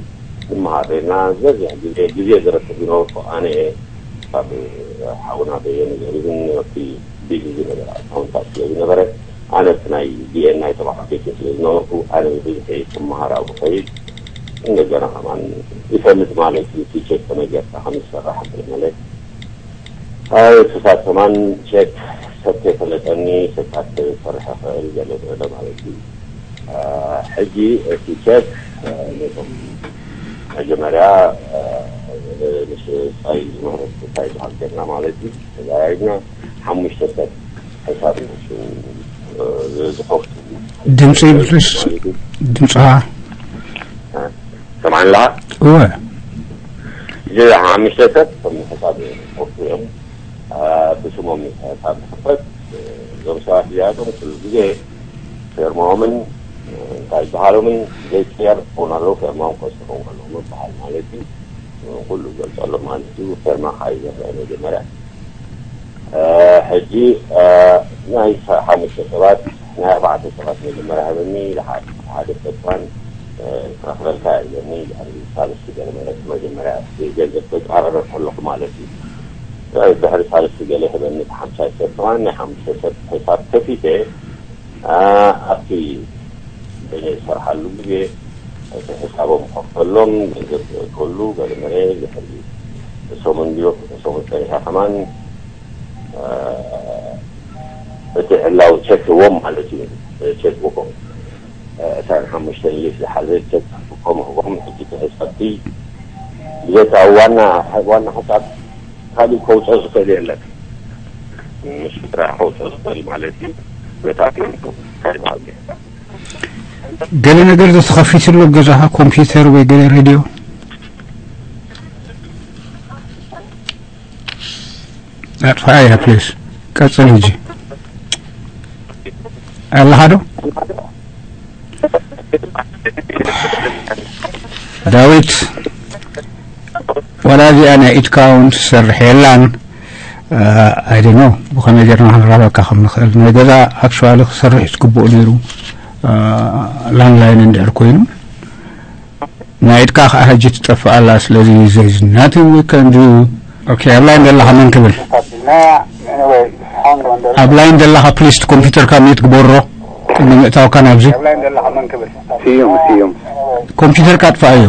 ንመሃር ርና ዝበዝሕ ግዜ ግዜ ዝረክብ ዝነበርኩ ኣነ እየ። ካብ ሓውና በየነ ገሪብን ኣብቲ ቢዚ ዝነበረ ኣካውንታት ስለ ዝነበረ ኣነ እቲ ናይ ቢኤን ናይ ተባዕተይቲ ስለ ዝነበርኩ ኣነ ብብዝሒ ክመሃር ኣብኡ ከይድ እንደገና ከማን ይፈልጥ ማለት እዩ። እቲ ቸክ ከመይ ጌርካ ከም ዝሰራሕ ማለት እቲ ሳብ ከማን ቸክ ሰብ ከይፈለጠኒ ቸካት ክሰርሕ ይኽእል ገለ ገለ ማለት እዩ። ሕጂ እቲ ቸክ ነቶም መጀመርያ ምስ ሳይ ዝምህረት እንታይ ዝበሃል ጌርና ማለት እዩ ተዘራሪብና ሓሙሽተ ሰብ ሕሳብ ንሱ ዝኸፍቱ ድምፂ ፕሊስ ድምፅኻ ሰማዕላ እወ እዚ ሓሙሽተ ሰብ ከም ሕሳብ ዝኸፍቱ እዮም። ብስሞም ሕሳብ ዝኸፈት እዞም ሰባት እዚኣቶም ኩሉ ግዜ ፌርማኦምን እንታይ ዝበሃሎምን ዘይቅየር ክኸውን ኣለዉ። ፌርማኦም ከስርሑ ኣለዎም ይበሃል ማለት እዩ። ኩሉ ገልጸሎም ማለት እዩ። ፌርማ ካዩ ዘፍረ መጀመርያ ሕጂ ናይ ሓሙሽተ ሰባት ናይ ኣርባዕተ ሰባት መጀመርያ ሃበኒ። ሓደ ሰብኳን ክረኽበልካ ኢለኒ። ሳልስቲ ገለ መለት መጀመርያ ገንዘብ ተቃረረ ከለኹ ማለት እዩ። ድሕሪ ሳልስቲ ገለ ይህበኒ ሓምሳይ ሰብ ከማን ናይ ሓሙሽተ ሰብ ሕሳብ ከፊተ ኣብቲ በይነ ዝሰርሓሉ ግዜ እቲ ሕሳቦም ከፈሎም ገንዘብ ከሉ ገለመለ ድሕሪ ሰሙን ድዮ ሰሙን ፀኒሐ ከማን እቲ ዕላው ቸክ ህቦም ማለት እዩ። ቸክ ቡኮም እሳን ሓሙሽተ ሊፍ ዝሓዘ ቸክ ቡኮም ህቦም ሕጂ እቲ ሕሳብቲ ብዘይካ ዋና ዋና ሕሳብ ካሊእ ከውፅኦ ዝኽእል የለን። ንሱ ጥራሕ ከውፅኦ ዝኽእል ማለት እዩ። በታ እንታይ ይበሃል? ገለ ነገር ዶ ተኸፊቱ ኣሎ ገዛኻ ኮምፒውተር ወይ ገለ ሬድዮ ኣጥፋኣ እያ ፕሊስ ቀጽል ሕጂ ኣለኻ ዶ ዳዊት ወላ እዚኣ ናይ ኢድካ እውን ትሰርሕ የላን I don't know ብኸመይ ጌርና ክንራኸበካ ከም ንኽእል ናይ ገዛ actually ክሰርሕ ዝግብኦ ነይሩ landline እንድሕር ኮይኑ ናይ ኢድካ ከዓ ሕጂ ትጠፍእ ኣላ ስለዚ there is nothing we can do okay ኣብ ላይን ዘለኻ መን ክብል ኣብ ላይን ዘለኻ ፕሊስ ኮምፒውተርካ ሚዩት ግበሮ ቅድሚ ምእታውካ ናብዚ ስዩም ስዩም ኮምፒውተርካ ኣጥፍኣዮ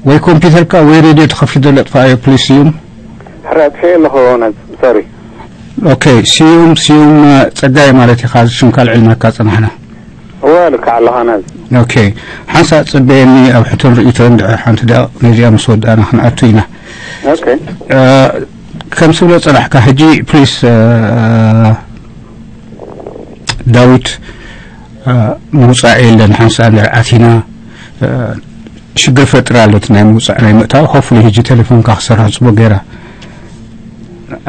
ወይ ኮምፒውተርካ ወይ ሬድዮ ተኸፊት ዘሎ ኣጥፍኣዮ ፕሊስ ስዩም ሕራጥፈ ኣለኹ ሆናት ሶሪ ኦኬ ስዩም ስዩም ጸጋይ ማለት ኢኻ ሽምካ ልዕልናካ ጽናሕና እወ ልክዕ ኣለኻ ናዝ ኦኬ ሓንሳእ ጽበየኒ ኣብ ሕቶን ርእይቶን ድሕር ሓንቲ ደቂቕ ነዚኣ ምስ ወዳእና ክንኣቱ ኢና ኦኬ ከም ስብሎ ጽናሕካ ሕጂ ፕሊስ ዳዊት ምውጻእ የለን ሓንሳእ ንርኣት ኢና ሽግር ፈጥራ ኣሎ እቲ ናይ ምውጻእ ናይ ምእታው ሆፍሊ ሕጂ ቴሌፎንካ ክሰርሕ ጽቡቅ ገይራ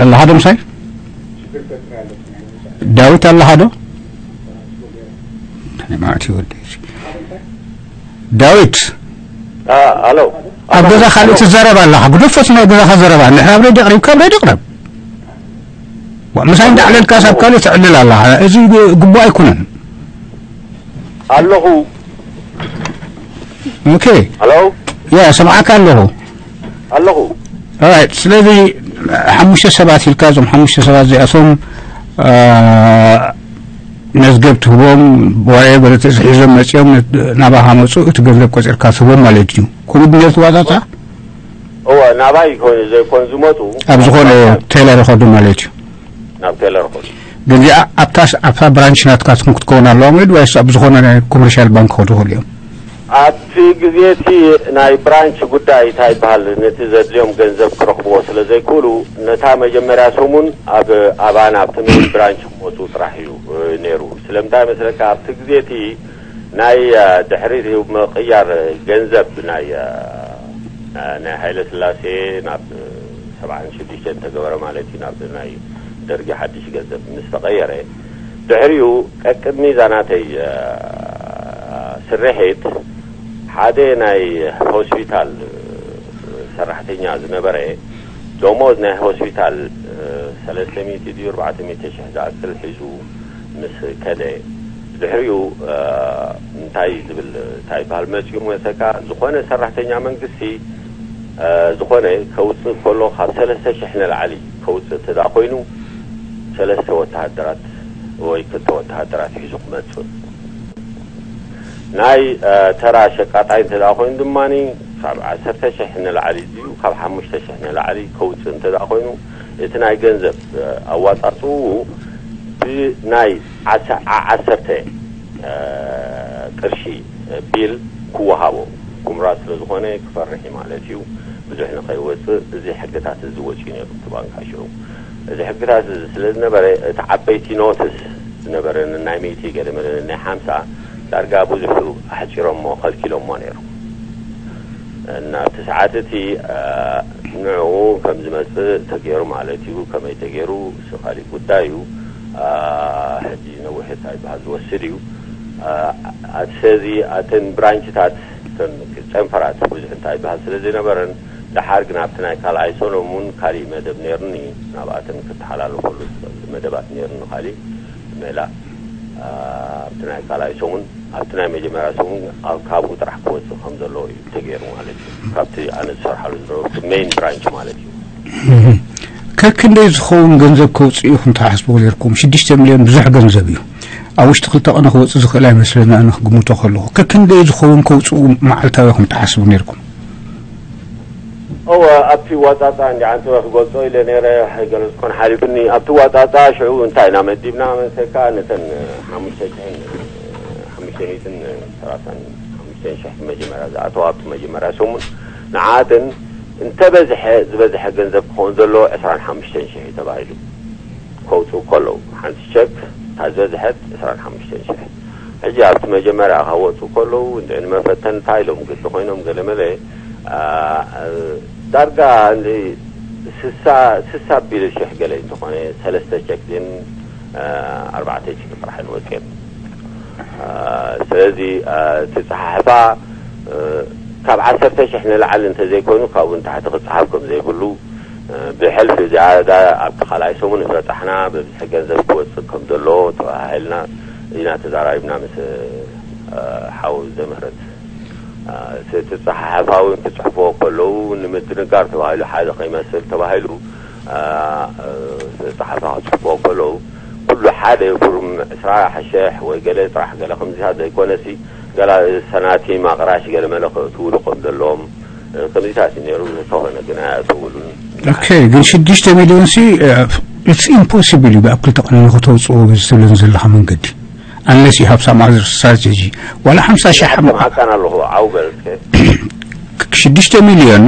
ኣለኻ ዶ ምሳይ ዳዊት ኣለኻ ዶ ማዕት ወዲ ዳዊት ኣሎ ኣብ ገዛ ካልእ ትዘረብ ኣለኻ ግደፎስ ናይ ገዛኻ ዘረባ ንሕና ኣብ ሬድዮ ቅሪብካ ኣብ ሬድዮ ቅረብ ምሳይ እንዳዕለልካ ሳብ ካልእ ትዕልል ኣለኻ እዚ ግቡእ ኣይኮነን ኣለኹ ኦኬ ኣሎ ያ ሰምዓካ ኣለኹ ኣለኹ right ስለዚ ሓሙሽተ ሰባት ኢልካ እዞም ሓሙሽተ ሰባት እዚኣቶም መዝገብ ትህቦም፣ ወረ በለተስ ሒዞም መጺኦም ናባኻ መጹ፣ እቲ ገንዘብ ቆጺርካ ትህቦም ማለት እዩ። ከምኡ ድንገት ዋጣጣ እወ ናባይ ይኮን ዘይኮን ዝመጡ ኣብ ዝኾነ ቴለር ይኸዱ ማለት እዩ። ናብ ቴለር ኾዱ። ግን እዚኣ ኣብታ ኣብታ ብራንች ናትካ ትኹን ክትከውን ኣለዋ ወይ ወይስ ኣብ ዝኾነ ኮመርሻል ባንክ ክኸዱ ይኽእሉ እዮም? ኣብቲ ግዜ እቲ ናይ ብራንች ጉዳይ እንታይ ይበሃል፣ ነቲ ዘድልዮም ገንዘብ ክረኽብዎ ስለ ዘይክእሉ፣ ነታ መጀመርያ ሰሙን ኣብ ኣባና ኣብቲ ሜን ብራንች ክመፁ ጥራሕ እዩ ነይሩ። ስለምንታይ መስለካ? ኣብቲ ግዜ እቲ ናይ ድሕሪ ምቕያር ገንዘብ ናይ ናይ ሃይለ ስላሴ ናብ ሰብዓን ሽዱሽተን ተገበረ ማለት እዩ። ናብ ናይ ደርጊ ሓድሽ ገንዘብ ምስ ተቐየረ፣ ድሕሪኡ ቀቅድሚ እዛ ናተይ ስርሒት ሓደ ናይ ሆስፒታል ሰራሕተኛ ዝነበረ ደሞዝ ናይ ሆስፒታል ሰለስተ ሚእቲ ድዩ ኣርባዕተ ሚእቲ ሽሕ ዝኣክል ሒዙ ምስ ከደ፣ ድሕሪኡ እንታይ ዝብል እንታይ ይበሃል መፂኡ መሰካ፣ ዝኾነ ሰራሕተኛ መንግስቲ ዝኾነ ከውፅእ ከሎ ካብ ሰለስተ ሽሕ ንላዕሊ ከውፅእ እንተ ኮይኑ ሰለስተ ወተሃደራት ወይ ክልተ ወተሃደራት ሒዙ ክመፅእ። ናይ ተራ ሸቃጣይ እንተ ኮይኑ ድማ ካብ ዓሰርተ ሽሕ ንላዕሊ እዩ፣ ካብ ሓሙሽተ ሽሕ ንላዕሊ ከውፅእ እንተ ኮይኑ እቲ ናይ ገንዘብ ኣዋፃፅኡ ብናይ ዓሰርተ ቅርሺ ቢል ክወሃቦ ኩምራ ስለ ዝኾነ ክፈርሕ ማለት እዩ። ብዙሕ ንኸይወፅእ እዚ ሕግታት እዚ ወፂኡ ነይሩ እቲ ባንካ ሽዑ። እዚ ሕግታት እዚ ስለ ዝነበረ እቲ ዓበይቲ ኖትስ ዝነበረ ናይ ሚእቲ ገለ መለ ናይ ሓምሳ ዳርጋ ብዙሑ ኣሕፂሮሞ ከልኪሎሞ ነይሩ። እና ኣብቲ ሰዓት እቲ ንዕኡ ከም ዝመፅእ ተገይሩ ማለት እዩ። ከመይ ተገይሩ እሱ ካሊእ ጉዳይ እዩ። ሕጂ ነዊሕ እንታይ ይበሃል ዝወስድ እዩ። ኣቲ ሰዚ ኣተን ብራንችታት እተን ጨንፈራት ብዙሕ እንታይ ይበሃል ስለ ዘይነበረን ደሓር ግን ኣብቲ ናይ ካልኣይ ሰሎሙን ካሊእ መደብ ነይርኒ ናብኣተን ክተሓላለፈሉ ዝኽእል መደባት ነይርኒ ካሊእ ሜላ ኣብቲ ናይ ካልኣይ ሰሙን ኣብቲ ናይ መጀመርያ ሰሙን ኣብ ካብኡ ጥራሕ ክወፅእ ከም ዘለዎ እዩ ተገይሩ ማለት እዩ። ካብቲ ኣነ ዝሰርሓሉ ዝነበርኩ ሜይን ብራንች ማለት እዩ። ከክንደይ ዝኸውን ገንዘብ ከውፅእ ኢኹም ትሓስቡ ነርኩም? ሽዱሽተ ሚልዮን ብዙሕ ገንዘብ እዩ። ኣብ ውሽጢ ክልተ ቀነ ክወፅእ ዝኽእል ኣይመስለና ኣነ ክግምቶ ከለኹ። ከክንደይ ዝኸውን ከውፅኡ መዓልታዊ ኢኹም ትሓስቡ ነርኩም? እወ ኣብቲ ዋጻጻ እንዲ ዓንተወ ክገልጾ ኢለ ነይረ ኣይገለጽኩን ሓሊፉኒ። ኣብቲ ዋጻጻ ሽዑ እንታይ ኢና መዲብና መሰካ ነተን ሓሙሽተ ሽሕን ሓሙሽተ ሚእትን ሰላሳን ሓሙሽተን ሽሕ መጀመርያ ዝኣተዋ ኣብቲ መጀመርያ ሰሙን ንዓተን እንተበዝሐ ዝበዝሐ ገንዘብ ክኸውን ዘሎ ዕስራን ሓሙሽተን ሽሕ እዩ ተባሂሉ። ከውፅኡ ከለዉ ሓንቲ ቸክ እታ ዝበዝሐት ዕስራን ሓሙሽተን ሽሕ። ሕጂ ኣብቲ መጀመርያ ካብ ወፅኡ ከለዉ ንመፈተንታ ኢሎም ግዲ ኮይኖም ገለመለ ዳርጋ ስሳ ስሳ ቢል ሽሕ ገለ እንተኾነ ሰለስተ ቸክ ዜን ኣርባዕተ ቸክ ጥራሕ ንወፅኦም። ስለዚ እቲ ፀሓሕፋ ካብ ዓሰርተ ሽሕ ንላዕሊ እንተዘይኮይኑ ካብኡ ንታሕቲ ክፀሓፍ ከም ዘይብሉ ብሕልፊ ዝያዳ ኣብቲ ካልኣይ ሰሙን ዝበፃሕና ብብዝሒ ገንዘብ ክወፅእ ከም ዘሎ ተባሃሂልና ኢና ተዛራሪብና ምስ ሓው ዘምህረት። እቲ ፀሓሕፋ እውን ክፅሕፍዎ ከለዉ ንምድንጋር ተባሂሉ ሓደ ከይመስል ተባሂሉ ፀሓሕፋ ክፅሕፍዎ ከለዉ ኩሉ ሓደ ፉርም ዕስራ ሽሕ ወይ ገለ ጥራሕ ገለ ከምዚታት ዘይኮነሲ ገላ ሰናቲም ኣቕራሽ ገለ መለ ከእትውሉ ከም ዘለዎም ከምዚታት እዩ ነይሩ። ዝተኾነ ግን ኣያእትውሉን። ኦኬ፣ ግን ሽዱሽተ ሚልዮን ሲ it's impossible እዩ ብኣብ ክልተ ቀን ንክተውፅዎ ዝትብልን ዘለኻ መንገዲ unless you have some other strategy ዋላ ሓምሳ ሺሕ ሓም- ሰምዓካን ኣለኹ ዓው በል እስከ። ሽዱሽተ ሚልዮን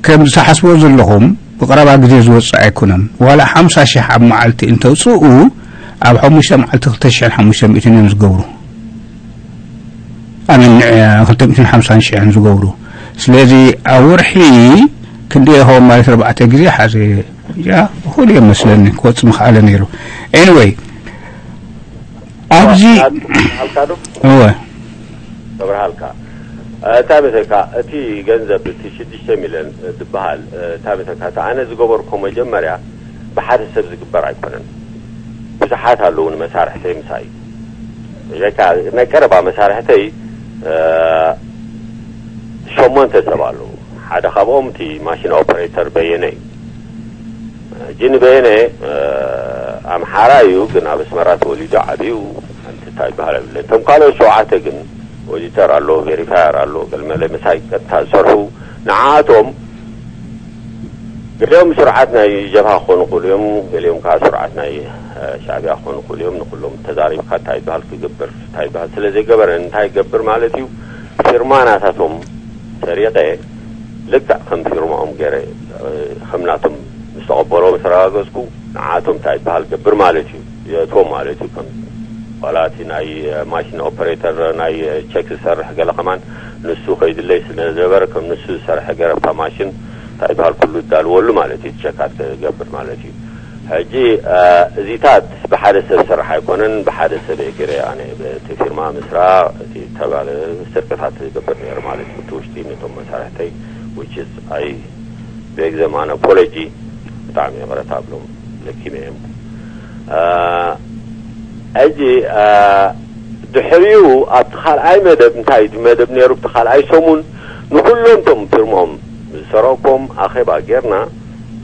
ከም ዝተሓስቦ ዘለኹም ብቐረባ ግዜ ዝወፅእ ኣይኮነን። ዋላ ሓምሳ ሺሕ ኣብ መዓልቲ እንተውፅኡ ኣብ ሓሙሽተ መዓልቲ ክልተ ሽሕን ሓሙሽተ ሚእትን እዮም ዝገብሩ። ኣነ ክልተ ሚእትን ሓምሳን ሽሕን ዝገብሩ። ስለዚ ኣብ ወርሒ ክንደይ ይኸውን ማለት ኣርባዕተ ግዜ ሓዘ እዚኣ እኹል እዮም መስለኒ ክወፅእ ምኽኣለ ነይሩ። Anyway ኣብዚ ሃልካ ዶ እወ ተብርሃልካ እንታይ መሰልካ እቲ ገንዘብ እቲ ሽዱሽተ ሚልዮን ዝበሃል እንታይ መሰልካ እቲ ኣነ ዝገበርኮ መጀመርያ ብሓደ ሰብ ዝግበር ኣይኮነን። ብዙሓት ኣለዉ ንመሳርሕተይ ምሳይ። በቃ ናይ ቀረባ መሳርሕተይ ሸሞንተ ሰብ ኣለዉ። ሓደ ካብኦም እቲ ማሽን ኦፐሬተር በየነ እዩ። ጂኒ በየነ ኣምሓራ እዩ፣ ግን ኣብ ኣስመራ ተወሊዱ ዓብዩ። ሓንቲ እንታይ ይበሃል የብለን። እቶም ካልኦት ሸውዓተ ግን ኦዲተር ኣሎ፣ ቬሪፋየር ኣሎ፣ ገለመለ ምሳይ ቀጥታ ዝሰርሑ። ንዓኣቶም ገሊኦም ስርዓት ናይ ጀብሃ ክኾኑ ይኽእሉ እዮም፣ ገሊኦም ከዓ ስርዓት ናይ ሻዕብያ ክኾኑ ይኽእሉ እዮም። ንኩሎም ተዛሪብካ እንታይ ይበሃል ክገብር እንታይ ይበሃል ስለ ዘይገበረ እንታይ ይገብር ማለት እዩ። ፊርማ ናታቶም ሰሪቐ ልክዕ ከም ፊርማኦም ገይረ ከም ናቶም ምስ ተቐበሎ ምስ ረጋገፅኩ ንዓቶም እንታይ ይበሃል ገብር ማለት እዩ። የእትዎም ማለት እዩ። ከም ዋላ እቲ ናይ ማሽን ኦፐሬተር ናይ ቸክ ዝሰርሕ ገለ ከማን ንሱ ከይድለይ ስለ ዝነበረ ከም ንሱ ዝሰርሐ ገይረ ኣብታ ማሽን እንታይ ይበሃል ኩሉ እዳልወሉ ማለት እዩ። ቸካት ክገብር ማለት እዩ። ሕጂ እዚታት ብሓደ ሰብ ዝስራሕ ኣይኮነን። ብሓደ ሰብ እየ ገይረ ኣነ በቲ ፊርማ ምስራቕ እቲ ተባለ ስርቅታት ዝገብር ነይሩ ማለት እዩ። እቲ ውሽጢ ነቶም መሳርሕተይ which is I beg them an apology። ብጣዕሚ ይቕረታ ኣብሎም ለኪመ እዮም። ሕጂ ድሕሪኡ ኣብቲ ካልኣይ መደብ እንታይ እዩ መደብ ነይሩ? ብቲ ካልኣይ ሰሙን ንኩሎም ቶም ፊርሞም ዝሰረቆም ኣኼባ ጌርና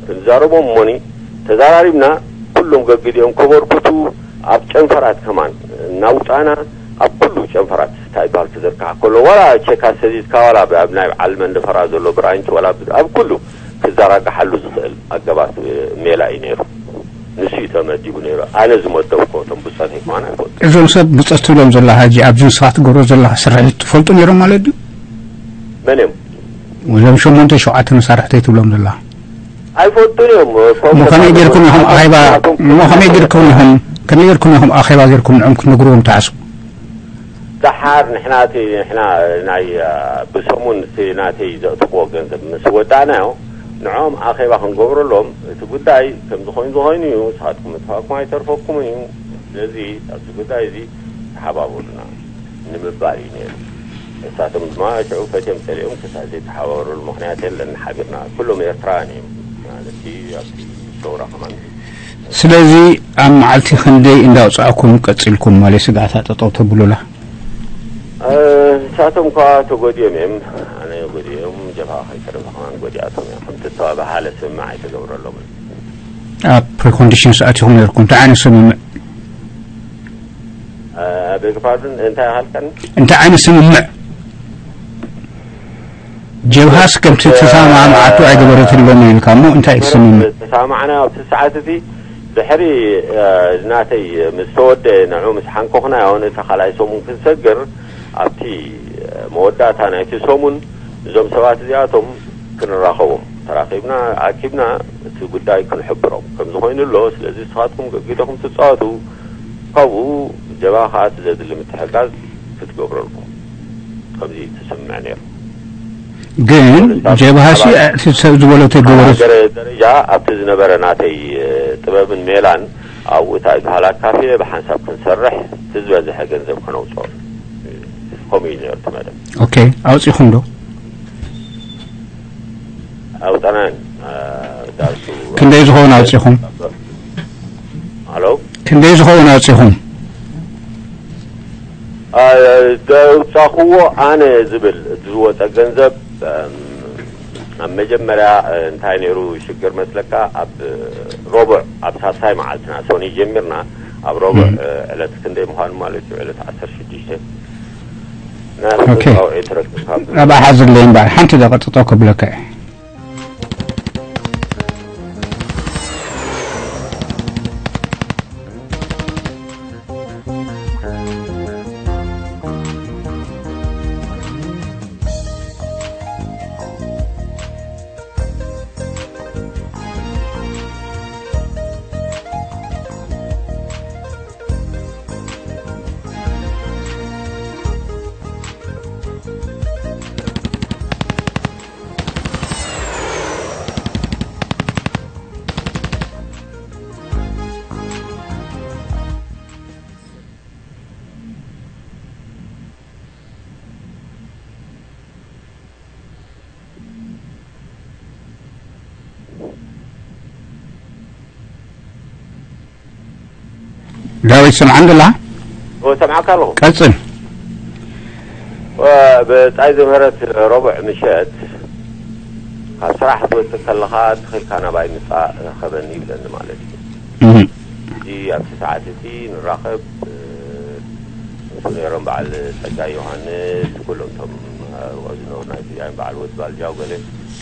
ክንዛረቦም እሞኒ ተዛራሪብና ኩሎም ገግዲኦም ከበርክቱ ኣብ ጨንፈራት ከማን እናውፃና ኣብ ኩሉ ጨንፈራት እንታይ ይበሃል ክዝርካሕ ከሎ ዋላ ቸካ ሰዚዝካ ዋላ ኣብ ናይ በዓል መንደፈራ ዘሎ ብራንች ዋላ ኣብ ኩሉ ክዘራግሓሉ ዝኽእል ኣገባብ ሜላ እዩ ነይሩ። ንሱ እዩ ተመዲቡ ነይሩ። ኣነ ዝመደብኮ እቶም ብፀት ይኮን ኣይኮን እዞም ሰብ ብፀት ትብሎም ዘለኻ ሕጂ ኣብዚ ንስኻ ትገብሮ ዘለኻ ስርሒት ትፈልጡ ነይሮም ማለት ድዩ? መን እዮም? እዞም ሸሞንተ ሸውዓተ መሳርሕተይ ትብሎም ዘለኻ ኣይፈልጡን እዮም። እሞ ከመይ ጌርኩም ኢኹም ኣኼባ እሞ ከመይ ጌርኩም ኢኹም ከመይ ጌርኩም ኢኹም ኣኼባ ጌርኩም ንዕም ክትነግርዎም ትሓስቡ? ደሓር ንሕና እቲ ንሕና ናይ ብሰሙን እቲ ናተይ ዘእትኽዎ ገንዘብ ምስ ወዳእናዮ ንዖም ኣኼባ ክንገብረሎም እቲ ጉዳይ ከምዚ ኮይኑ ዝኾይኑ እዩ። ንስኻትኩም ምጥፋእኩም ኣይተርፈኩምን እዩ። ስለዚ ኣብዚ ጉዳይ እዚ ተሓባበሩና ንምባል እዩ ነይሩ። እሳቶም ድማ ሽዑ ፈትዮም ጸሊኦም ክሳዕ ዘይተሓባበሩሉ ምኽንያት የለን። ሓቢርና ኩሎም ኤርትራውያን እዮም ማለት እዩ። ኣብቲ ሰውራ ከማን ስለዚ ኣብ መዓልቲ ክንደይ እንዳውጻእኩም ቀጺልኩም ማለት ስግኣታ ጠጠው ተብሉላ? ንሳቶም እኳ ተጎዲኦም እዮም። ኣነ ጎዲኦም ጀብሃ ከይተረፈ ከማን ጎዲኣቶም እዮም። ከምቲ ዝተባባሃለ ስምምዕ ኣይተገብረሎምን። ኣብ ፕሪኮንዲሽንስ ኣቲኹም ነርኩም እንታይ ዓይነት ስምምዕ? ቤግ ፓርድን እንታይ ኣሃልከን እንታይ ዓይነት ስምምዕ? ጀብሃስ ከምቲ ተሰማምዓቱ ኣይገበረትሎምን ኢልካ እሞ እንታይ እዩ እቲ ስምምዕ? ተሰማማዕና ኣብቲ ሰዓት እቲ ድሕሪ ናተይ ምስ ተወደ ንዑ ምስ ሓንኮኽናዮ ነቲ ካልኣይ ሰሙን ክንሰግር ኣብቲ መወዳእታ ናይቲ ሰሙን እዞም ሰባት እዚኣቶም ክንራኸቦም ተራኺብና ኣኪብና እቲ ጉዳይ ክንሕብሮም ከምዚ ኮይኑ ኣሎ። ስለዚ ንስኻትኩም ገጊደኹም ትፃወቱ፣ ካብኡ ጀብሃ ከዓ እቲ ዘድሊ ምትሕጋዝ ክትገብረልኩም ከምዚ ትስምዕ ነይሩ። ግን ጀብሃ ሲ እቲ ሰብ ዝበሎ ተገበረ። ደረጃ ኣብቲ ዝነበረ ናተይ ጥበብን ሜላን ኣብኡ እንታይ ዝበሃል ኣካፍየ ብሓንሳብ ክንሰርሕ እቲ ዝበዝሐ ገንዘብ ከነውፅኦ ከምኡ እዩ ነይሩ እቲ መደብ። ኦኬ ኣውፂኹም ዶ? ኣውፀናን ዳርሱ ክንደይ ዝኸውን ኣውፂኹም? ኣሎ ክንደይ ዝኸውን ኣውፂኹም? ዘውፃኽዎ ኣነ ዝብል እቲ ዝወፀ ገንዘብ ኣብ መጀመርያ እንታይ ነይሩ ሽግር መስለካ ኣብ ሮቡዕ ኣብ ሳልሳይ መዓልትና ሶኒ ጀሚርና ኣብ ሮቡዕ ዕለት ክንደይ ምዃኑ ማለት እዩ ዕለት ዓሰርተ ሽዱሽተ ናይ ኦኬ። ፍልልታዊ ኤርትራ ክሳብ ኣብ ኣሓዝለይ እምበኣር ሓንቲ ደቐጥጦ ክብለካ እየ። ዳዊት ሰምዓን ደላ ሰምዓካ ኣለኹ። ቀጽል። ብጻይ ዝምህረት ረቡዕ ምሸት ካብ ስራሕ ክትወፅእ ከለኻ ተኺልካ ናባይ ምፃእ ርኸበኒ ይብለኒ ማለት እዩ። እም። እዚ ኣብቲ ሰዓት እቲ ንራኸብ፣ እ፣ እሱ ነይሮም በዓል ጸጋይ ዮሃንስ፣ ኩሎም እቶም ኣብኡ ዝነበሩ ናይ ትግራይን በዓል ወዲ ባልጃው ገለ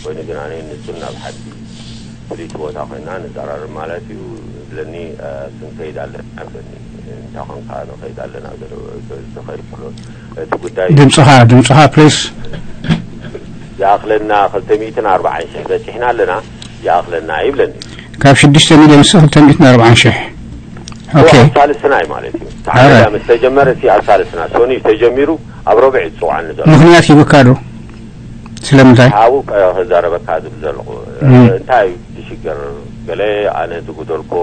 ኮይኑ፣ ግን ኣነ ንሱን ናብ ሓንቲ ፍልይቲ ቦታ ኮይና ንዘራረብ ማለት እዩ ይብለኒ። እ፣ ክንከይድ ኣለና ይብለኒ። እንታይ ኾንካ ንኸይድ ኣለና ገለ ዝኸይድ ከሎ፣ እቲ ጉዳይ ድምፅኻ ድምፅኻ ፕሊስ ይኣኽለና ክልተ ሚእትን ኣርባዓን ሽሕ በፂሕና ኣለና፣ ይኣኽለና ይብለኒ። ካብ ሽዱሽተ ሚልዮን እስከ ክልተ ሚእትን ኣርባዓን ሽሕ። ኦኬ። ኣብ ሳልስና እዩ ማለት እዩ። ተዓመዳ ምስ ተጀመረ እቲ ኣብ ሳልስና፣ ሶኒ ተጀሚሩ ኣብ ረብዒ ዝፅውዓኒ ዘሎ። ምኽንያት ሂቡካ ዶ? ስለምንታይ? ሓው ከ-፣ ክዛረበካ ዝብል ዘለኹ። እም። እንታይ እዩ እቲ ሽግር? ገለ ኣነ ዝጉደልኮ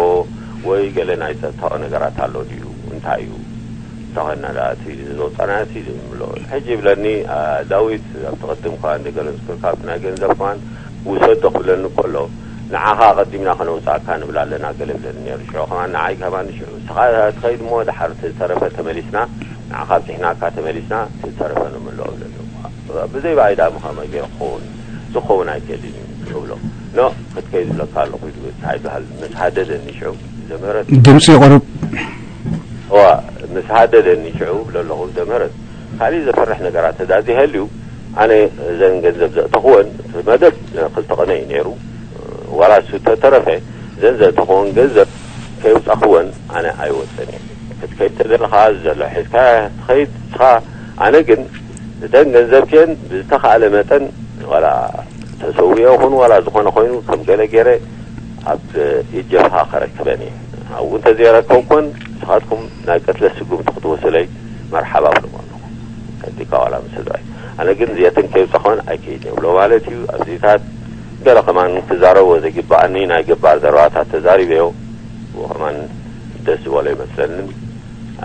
ወይ ገለ ናይ ጸጥታዊ ነገራት ኣሎ ድዩ? እንታይ እዩ? እንተኾይና ደኣ እቲ ዘውጻና እቲ ዝብሎ። ሕጂ ይብለኒ፣ ኣ፣ ዳዊት፣ ኣብቲ ቅድም እኳ እንደ ገለጽኩልካ፣ ኣብቲ ናይ ገንዘብ እኳን ውሰዶ ክብለኒ ከሎ፣ ንዓኻ ኣቐዲምና ከነውጻእካ ንብል ኣለና ገለ ይብለኒ ነይሩ። ሽዑ ከማን ንዓይ ከማን ሽዑ፣ ንስኻ ትኸይድ እሞ ድሓር እቲ ዝተረፈ ተመሊስና፣ ንዓኻ ኣብጺሕናካ ተመሊስና፣ እቲ ዝተረፈ ንምልኦ ይብለኒ። ብዘይ ብኣይ ደኣ ምኸመይ ገይሩ ክኸውን? ዝኸውን ኣይክእልን እዩ እብሎ። ኖ፣ ክትከይድ ዝብለካ ኣለኹ ኢሉ፣ እንታይ ይበሃል፣ ምስ ሃደደኒ ሽዑ፣ ዘምህረት ድምፂ ይቕርብ። እዋ፣ ምስ ሃደደኒ ሽዑ እብሎ ኣለኹ፣ ዘምህረት። ካሊእ ዘፈርሕ ነገራት ተዳዚ ሃልዩ፣ ኣነ እዘን ገንዘብ ዘእተኽወን መደብ ክልተ ቅነ እዩ ነይሩ። ዋላ እሱ ተተረፈ፣ እዘን ዘእተኽወን ገንዘብ ከይውፃኽወን ኣነ ኣይወፅን እየ። ክትከይድ ተደለኻ ዘሎ ሒዝካ ትኸይድ ንስኻ። ኣነ ግን እተን ገንዘብክየን ብዝተኻእለ መጠን ዋላ ተሰዊኦ ይኹን ዋላ ዝኾነ ኮይኑ ከም ገለ ገይረ ኣብ ኢድ ጀብሃ ከረክበን እየ። ኣብኡ እንተዘይረከብኩን ንስኻትኩም ናይ ቅትለት ስጉምቲ ክትወስለይ መርሓባ እብሎም ኣለኹ። ከዲካ ዋላ ምስ ስድራይ። ኣነ ግን እዚኣተን ከይብፃ ከውን ኣይከይድን እየ ብሎ ማለት እዩ። ኣብዚታት ገለ ከማን ክዛረቦ ዘይግበኣኒ ናይ ገባር ዘረባታት ተዛሪበዮ። ብኡ ከማን ደስ ዝበሎ ይመስለንን።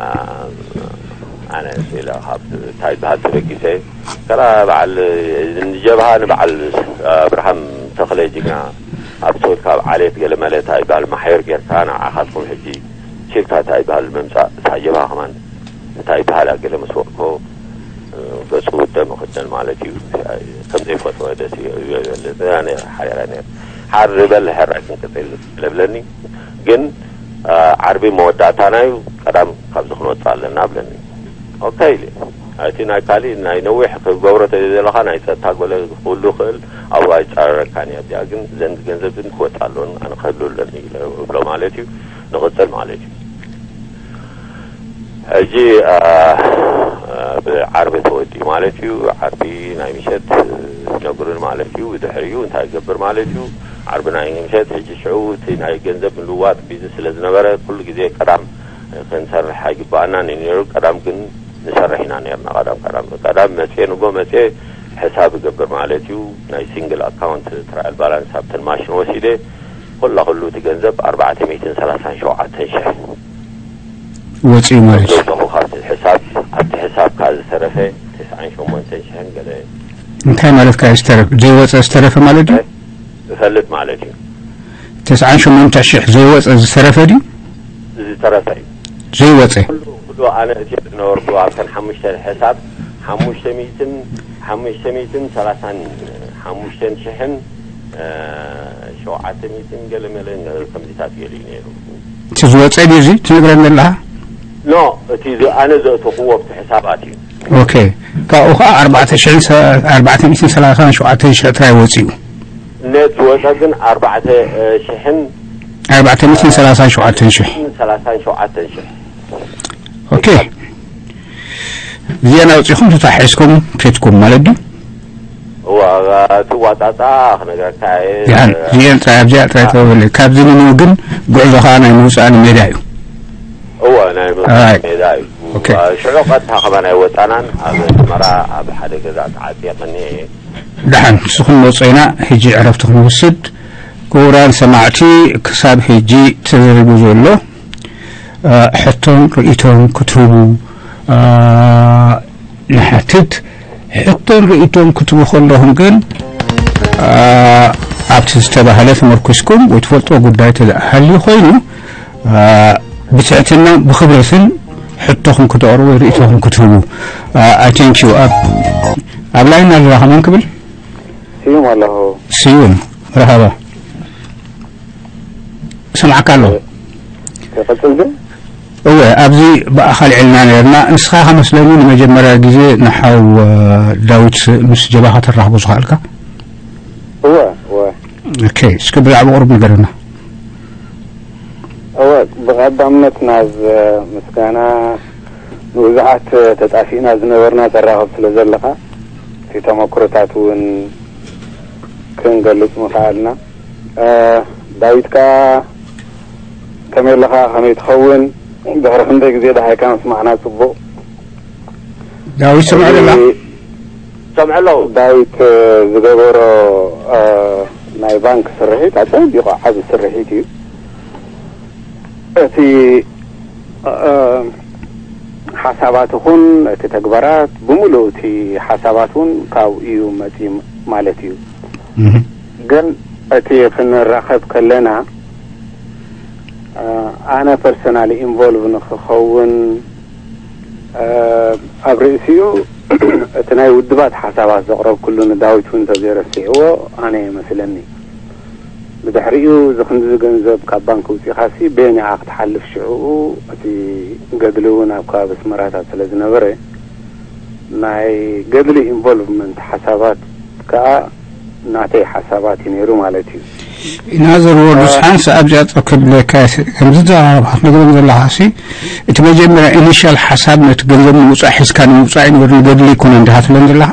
ኣ፣ ኣነ ስኢለ ካብ እንታይ ዝበሃል ተበጊሰ፣ ከላ በዓል ንጀብሃ ንበዓል ኣብርሃም ተኽለ ጅግና ኣብ ሶል ካብ ዓሌት ገለ መለ እንታይ ዝበሃል ማሕየር ጌርካ ንዓኻትኩም ሕጂ ኪድካ እንታይ ዝበሃል ምምጻእ፣ እታ ጀብሃ ከማን እንታይ ዝበሃል ገለ ምስ ወቅኮ፣ ገጹ ደም ይኽደን ማለት እዩ። ከም ዘይፈትወ ደስ እዩ ይበልጽ። ኣነ ሓየራ ነይረ። ሓር ዝበል ሕራይ ክንቅጽል ለብለኒ። ግን፣ ኣ፣ ዓርቢ መወዳእታና እዩ፣ ቀዳም ካብዚ ክንወጽእ ኣለና ብለኒ። ኦኬ ኢለ። እቲ ናይ ካሊእ ናይ ነዊሕ ክገብሮ ተዘይደለኻ ናይ ጸጥታ ጎለ ክህሉ ይኽእል፣ ኣብኡ ኣይጻረረካን እያ። እዚኣ ግን ዘንድ ገንዘብ ግን ክወጽእ ኣለዎን ኣነ ክህሉ ኣለኒ ኢለ እብሎ ማለት እዩ። ንቕጽል ማለት እዩ። ሕጂ፣ ኣ፣ ኣ፣ ብዓርቢ ተወዲኡ ማለት እዩ። ዓርቢ ናይ ምሸት፣ እ፣ ነግሩን ማለት እዩ። ብድሕሪኡ እንታይ ይገብር ማለት እዩ? ዓርቢ ናይ ምሸት ሕጂ ሽዑ እቲ ናይ ገንዘብ ምልውዋጥ ቢዚ ስለ ዝነበረ ኩሉ ግዜ ቀዳም ክንሰርሕ ኣይግባኣናን እዩ ነይሩ። ቀዳም ግን ንሰርሕ ኢና ነርና። ቀዳም ቀዳም ቀዳም መጽየ ንጎ መጽየ ሕሳብ ይገብር ማለት እዩ። ናይ ሲንግል ኣካውንት ትራያል ባላንስ ኣብተን ማሽን ወሲደ ኩላ ኩሉ እቲ ገንዘብ ኣርባዕተ ሚእትን ሰላሳን ሸውዓተን ሽሕ ወፂኡ ማለት እዩ። ዘለኹ ካብቲ ሕሳብ፣ ኣብቲ ሕሳብ ካብ ዝተረፈ ተስዓን ሸሞንተን ሽሕን ገለ እንታይ ማለት ከ ዝተረፈ? ዘይወፀ ዝተረፈ ማለት ድዩ? እፈልጥ ማለት እዩ። ተስዓን ሸሞንተ ሽሕ ዘይወፀ ዝተረፈ ድዩ? ዝተረፈ እዩ። ዘይወፀ። ኩሉ፣ ኩሉ ኣነ እትዮ ዝነበርኩ ኣብተን ሓሙሽተ ሕሳብ ሓሙሽተ ሚእትን፣ ሓሙሽተ ሚእትን ሰላሳን ሓሙሽተን ሽሕን፣ እ፣ ሸውዓተ ሚእትን ገለ መለን ከምዚታት ገለ እዩ ነይሩ። እቲ ዝወፀ ድዩ እዚ ትነግረኒ ዘለኻ? ኖ፣ እቲ ዝ-፣ ኣነ ዘእተኽዎ ኣብቲ ሕሳባት እዩ። ኦኬ። ካብኡ ኸዓ ኣርባዕተ ሽሕን ሰ-፣ ኣርባዕተ ሚእትን ሰላሳን ሸውዓተን ሽሕ ጥራይ ወፂኡ። ኔት ዝወፀ ግን ኣርባዕተ ሽሕን ኣርባዕተ ሚእትን ሰላሳን ሸውዓተን ሽሕ። ሰላሳን ሸውዓተን ሽሕ። ኦኬ። እዚአን ኣውፂኹም ተታሒዝኩም ከድኩም ማለት ድዩ? እዋ፣ እቲ ዋጣጣ ክነግረካ እየ። ያን፣ እዚአን ጥራይ፣ ኣብዚኣ ጥራይ ተበለ። ካብዚ ንንኡ ግን ጉዕዞ ኸዓ ናይ ምውፃእ ሜዳ እዩ። እዋ፣ ናይ ምውፃእ ኣይ። ሜዳ እዩ። ኦኬ። ሽዑ ቀጥታ ከማን ኣይወፃናን። ኣብ ኣስመራ ኣብ ሓደ ገዛ ተዓፂቐኒ እየ። ደሓን፣ ንስኹም መጾ ኢና። ሕጂ ዕረፍቲ ክንወስድ። ክቡራን ሰማዕቲ፣ ክሳብ ሕጂ ተዘሪቡ ዘሎ፣ እ፣ ሕቶን ርእይቶን ክትህቡ፣ እ፣ ንሓትት። ሕቶን ርእይቶን ክትህቡ ከለኹም ግን፣ እ፣ ኣብቲ ዝተባህለ ተመርኩስኩም ወይ ትፈልጥዎ ጉዳይ ተሃልዩ ኮይኑ፣ እ፣ ብትሕትና ብኽብረትን ሕቶኹም ክተቕርቡ ወይ ርእይቶኹም ክትህቡ። እ፣ I thank you። ኣብ፣ ኣብ ላይን ኣለኻ መን ክብል? ስዩም ኣለኹ። ስዩም፣ መርሃባ። ሰምዓካ ኣሎ። ይቐጽል ግን? እወ፣ ኣብዚ ብኣኻል ዕልና ነርና። ንስኻ ከመስለኒ ንመጀመርያ ግዜ ንሓው፣ እ፣ ዳዊት ምስ ጀባኻ ተራኽቦ ዝኸኣልካ? እወ፣ እወ። ኦኬ፣ እስኪ ብዛዕባ ቁሩብ ንገረና። እወ፣ ብቐዳምነት ናብ ምስጋና ንብዙሓት ተጣፊእና ዝነበርና ተራኽብ ስለ ዘለኻ፣ እቲ ተመክሮታት እውን ክንገልጽ ምኽኣልና። እ፣ ዳዊት ከኣ ከመይ ኣለኻ? ከመይ ትኸውን? ድሕሪ ክንደይ ግዜ ደሃይካ ምስማዕና ጽቡቕ። ዳዊት፣ ሰምዑ ደላ? ሰምዑ ኣለኹ። ዳዊት፣ እ፣ ዝገበሮ፣ እ፣ ናይ ባንክ ስርሒት ኣጸቢቑ ዓቢ ስርሒት እዩ። እቲ፣ እ፣ ሓሳባት ይኹን እቲ ተግባራት ብምሉእ እቲ ሓሳባት እውን ካብኡ እዩ መጺኡ ማለት እዩ። እህ። ግን እቲ ክንራኸብ ከለና፣ እ፣ ኣነ ፐርሰናሊ ኢንቮልቭ ንክኸውን፣ እ፣ ኣብ ርእሲኡ እቲ ናይ ውድባት ሓሳባት ዘቕረብኩሉ ንዳዊት እውን እንተዘይረሲዕዎ ኣነ ይመስለኒ። ብድሕሪኡ እዚ ክንዲ ገንዘብ ካብ ባንክ ኣውጺእኻሲ በየን ኢኻ ክትሓልፍ? ሽዕኡ እቲ ገድሊ እውን ኣብ ከባቢ ኣስመራታት ስለ ዝነበረ ናይ ገድሊ ኢንቮልቭመንት ሓሳባት ከኣ ናተይ ሓሳባት እዩ ነይሩ ማለት እዩ። ኢናዘር ወርድስ፣ ሓንሳ ኣብዚኣ ጠብ ከብለካ፣ ከምዚ ዘራረብካ ክትነግረኒ ዘለኻሲ፣ እቲ መጀመርያ ኢኒሻል ሓሳብ ነቲ ገንዘብ ንምውጻእ ሒዝካ ንምውጻእ እዩ ነይሩ፣ ንገድሊ ኣይኮነን እንዲኻ ትብለኒ ዘለኻ?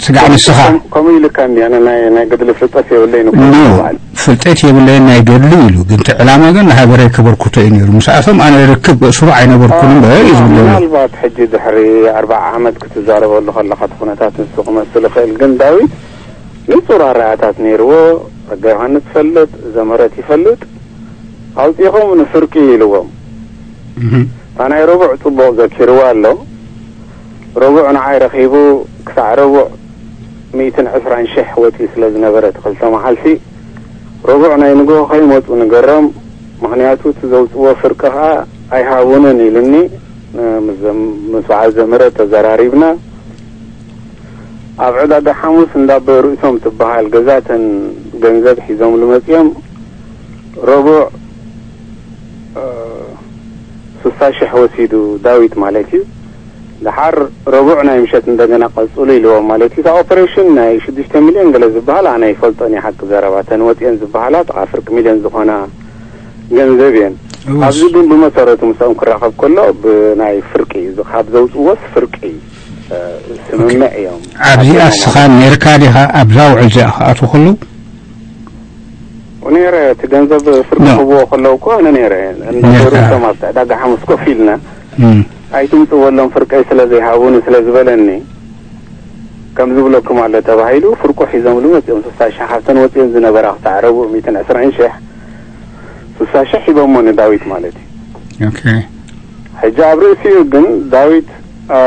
ስጋዕ ንስኻ። ከም-፣ ከምኡ ኢልካ እንዲ፣ ኣነ ናይ፣ ናይ ገድሊ ፍልጠት የብለይን እኮ ኖ፣ ይበሃል። ፍልጠት የብለይን ናይ ገድሊ ኢሉ፣ ግን እቲ ዕላማ ግን ንሃገረይ ከበርክቶ እዩ ነይሩ። ምስኣቶም ኣነ ርክብ እሱሩ ኣይነበርኩን እምበር እዩ ዝብሎ። ምናልባት ሕጂ ድሕሪ ኣርብዓ ዓመት ክትዛረበሉ ከለኻ እቲ ኩነታት ንሱ ክመስል ይኽእል፣ ግን ዳዊት ንጹር ኣረኣእያታት ነይርዎ። ጸጋ ዮሃንስ ይፈልጥ፣ ዘመረት ይፈልጥ፣ ኣውጺእኹም ንፍርቂ ኢልዎም። እህ። እታ ናይ ረቡዕ ጽቡቕ ዘኪርዋ ኣሎ። ረቡዕ ንዓይ ረኺቡ ክሳዕ ረቡዕ ሚእትን ዕስራን ሽሕ ወጺኡ ስለ ዝነበረ እቲ ክልተ መዓልቲ፣ ረቡዕ ናይ ንግሆ ከይመጹ ንገሮም፣ ምኽንያቱ እቲ ዘውጽእዎ ፍርቂ ከኣ ኣይሃቡንን ኢሉኒ። ምስ ዘም-፣ ምስ በዓል ዘመረ ተዘራሪብና። ኣብ ዕዳጋ ሓሙስ እንዳ ኣቦይ ርእሶም ትበሃል ገዛ እተን ገንዘብ ሒዞምሉ መጺኦም። ረቡዕ፣ እ፣ ስሳ ሽሕ ወሲዱ ዳዊት ማለት እዩ። ደሓር ረቡዕ ናይ ምሸት እንደገና ቀጽሉ ኢልዎም ማለት እዩ። እታ ኦፐሬሽን ናይ ሽዱሽተ ሚልዮን ገለ ዝበሃል ኣነ ይፈልጦን እየ፣ ሓቂ ዘረባ። እተን ወጺኤን ዝበሃላ ጥቓ ፍርቂ ሚልዮን ዝኾና ገንዘብ እየን። እውስ። ኣብዚ ግን ብመሰረቱ ምስኦም ክራኸብ ከሎ ብናይ ፍርቂ እዩ። ካብ ዘውጽእዎስ ፍርቂ፣ እ፣ ስምምዕ እዮም። ኣብዚኣ ኣጆና እስኻ ማለት ነርካ ዲኻ ኣብዛ ውዕል እዚኣ ክኣትዉ ከለዉ? ነይረ፣ እቲ ገንዘብ ፍርቂ ኖ። ክህብዎ ከለዉ እኮ ኣነ ነይረ። እንዳ ነርካ። ዶርቶም ኣብቲ ዕዳጋ ሓሙስ ኮፍ ኢልና፣ እም። ኣይትምጽእወሎም ፍርቀይ ስለ ዘይሃቡኒ ስለ ዝበለኒ፣ ከም ዝብለኩም ኣሎ ተባሂሉ፣ ፍርቁ ሒዞምሉ መጺኦም። ስሳ ሽሕ ካብተን ወጺኦን ዝነበራ ክሳዕ ረቡዕ ሚእትን ዕስራን ሽሕ፣ ስሳ ሽሕ ሂቦሞ ንዳዊት ማለት እዩ። ኦኬ። ሕጂ ኣብ ርእሲኡ ግን ዳዊት፣ እ፣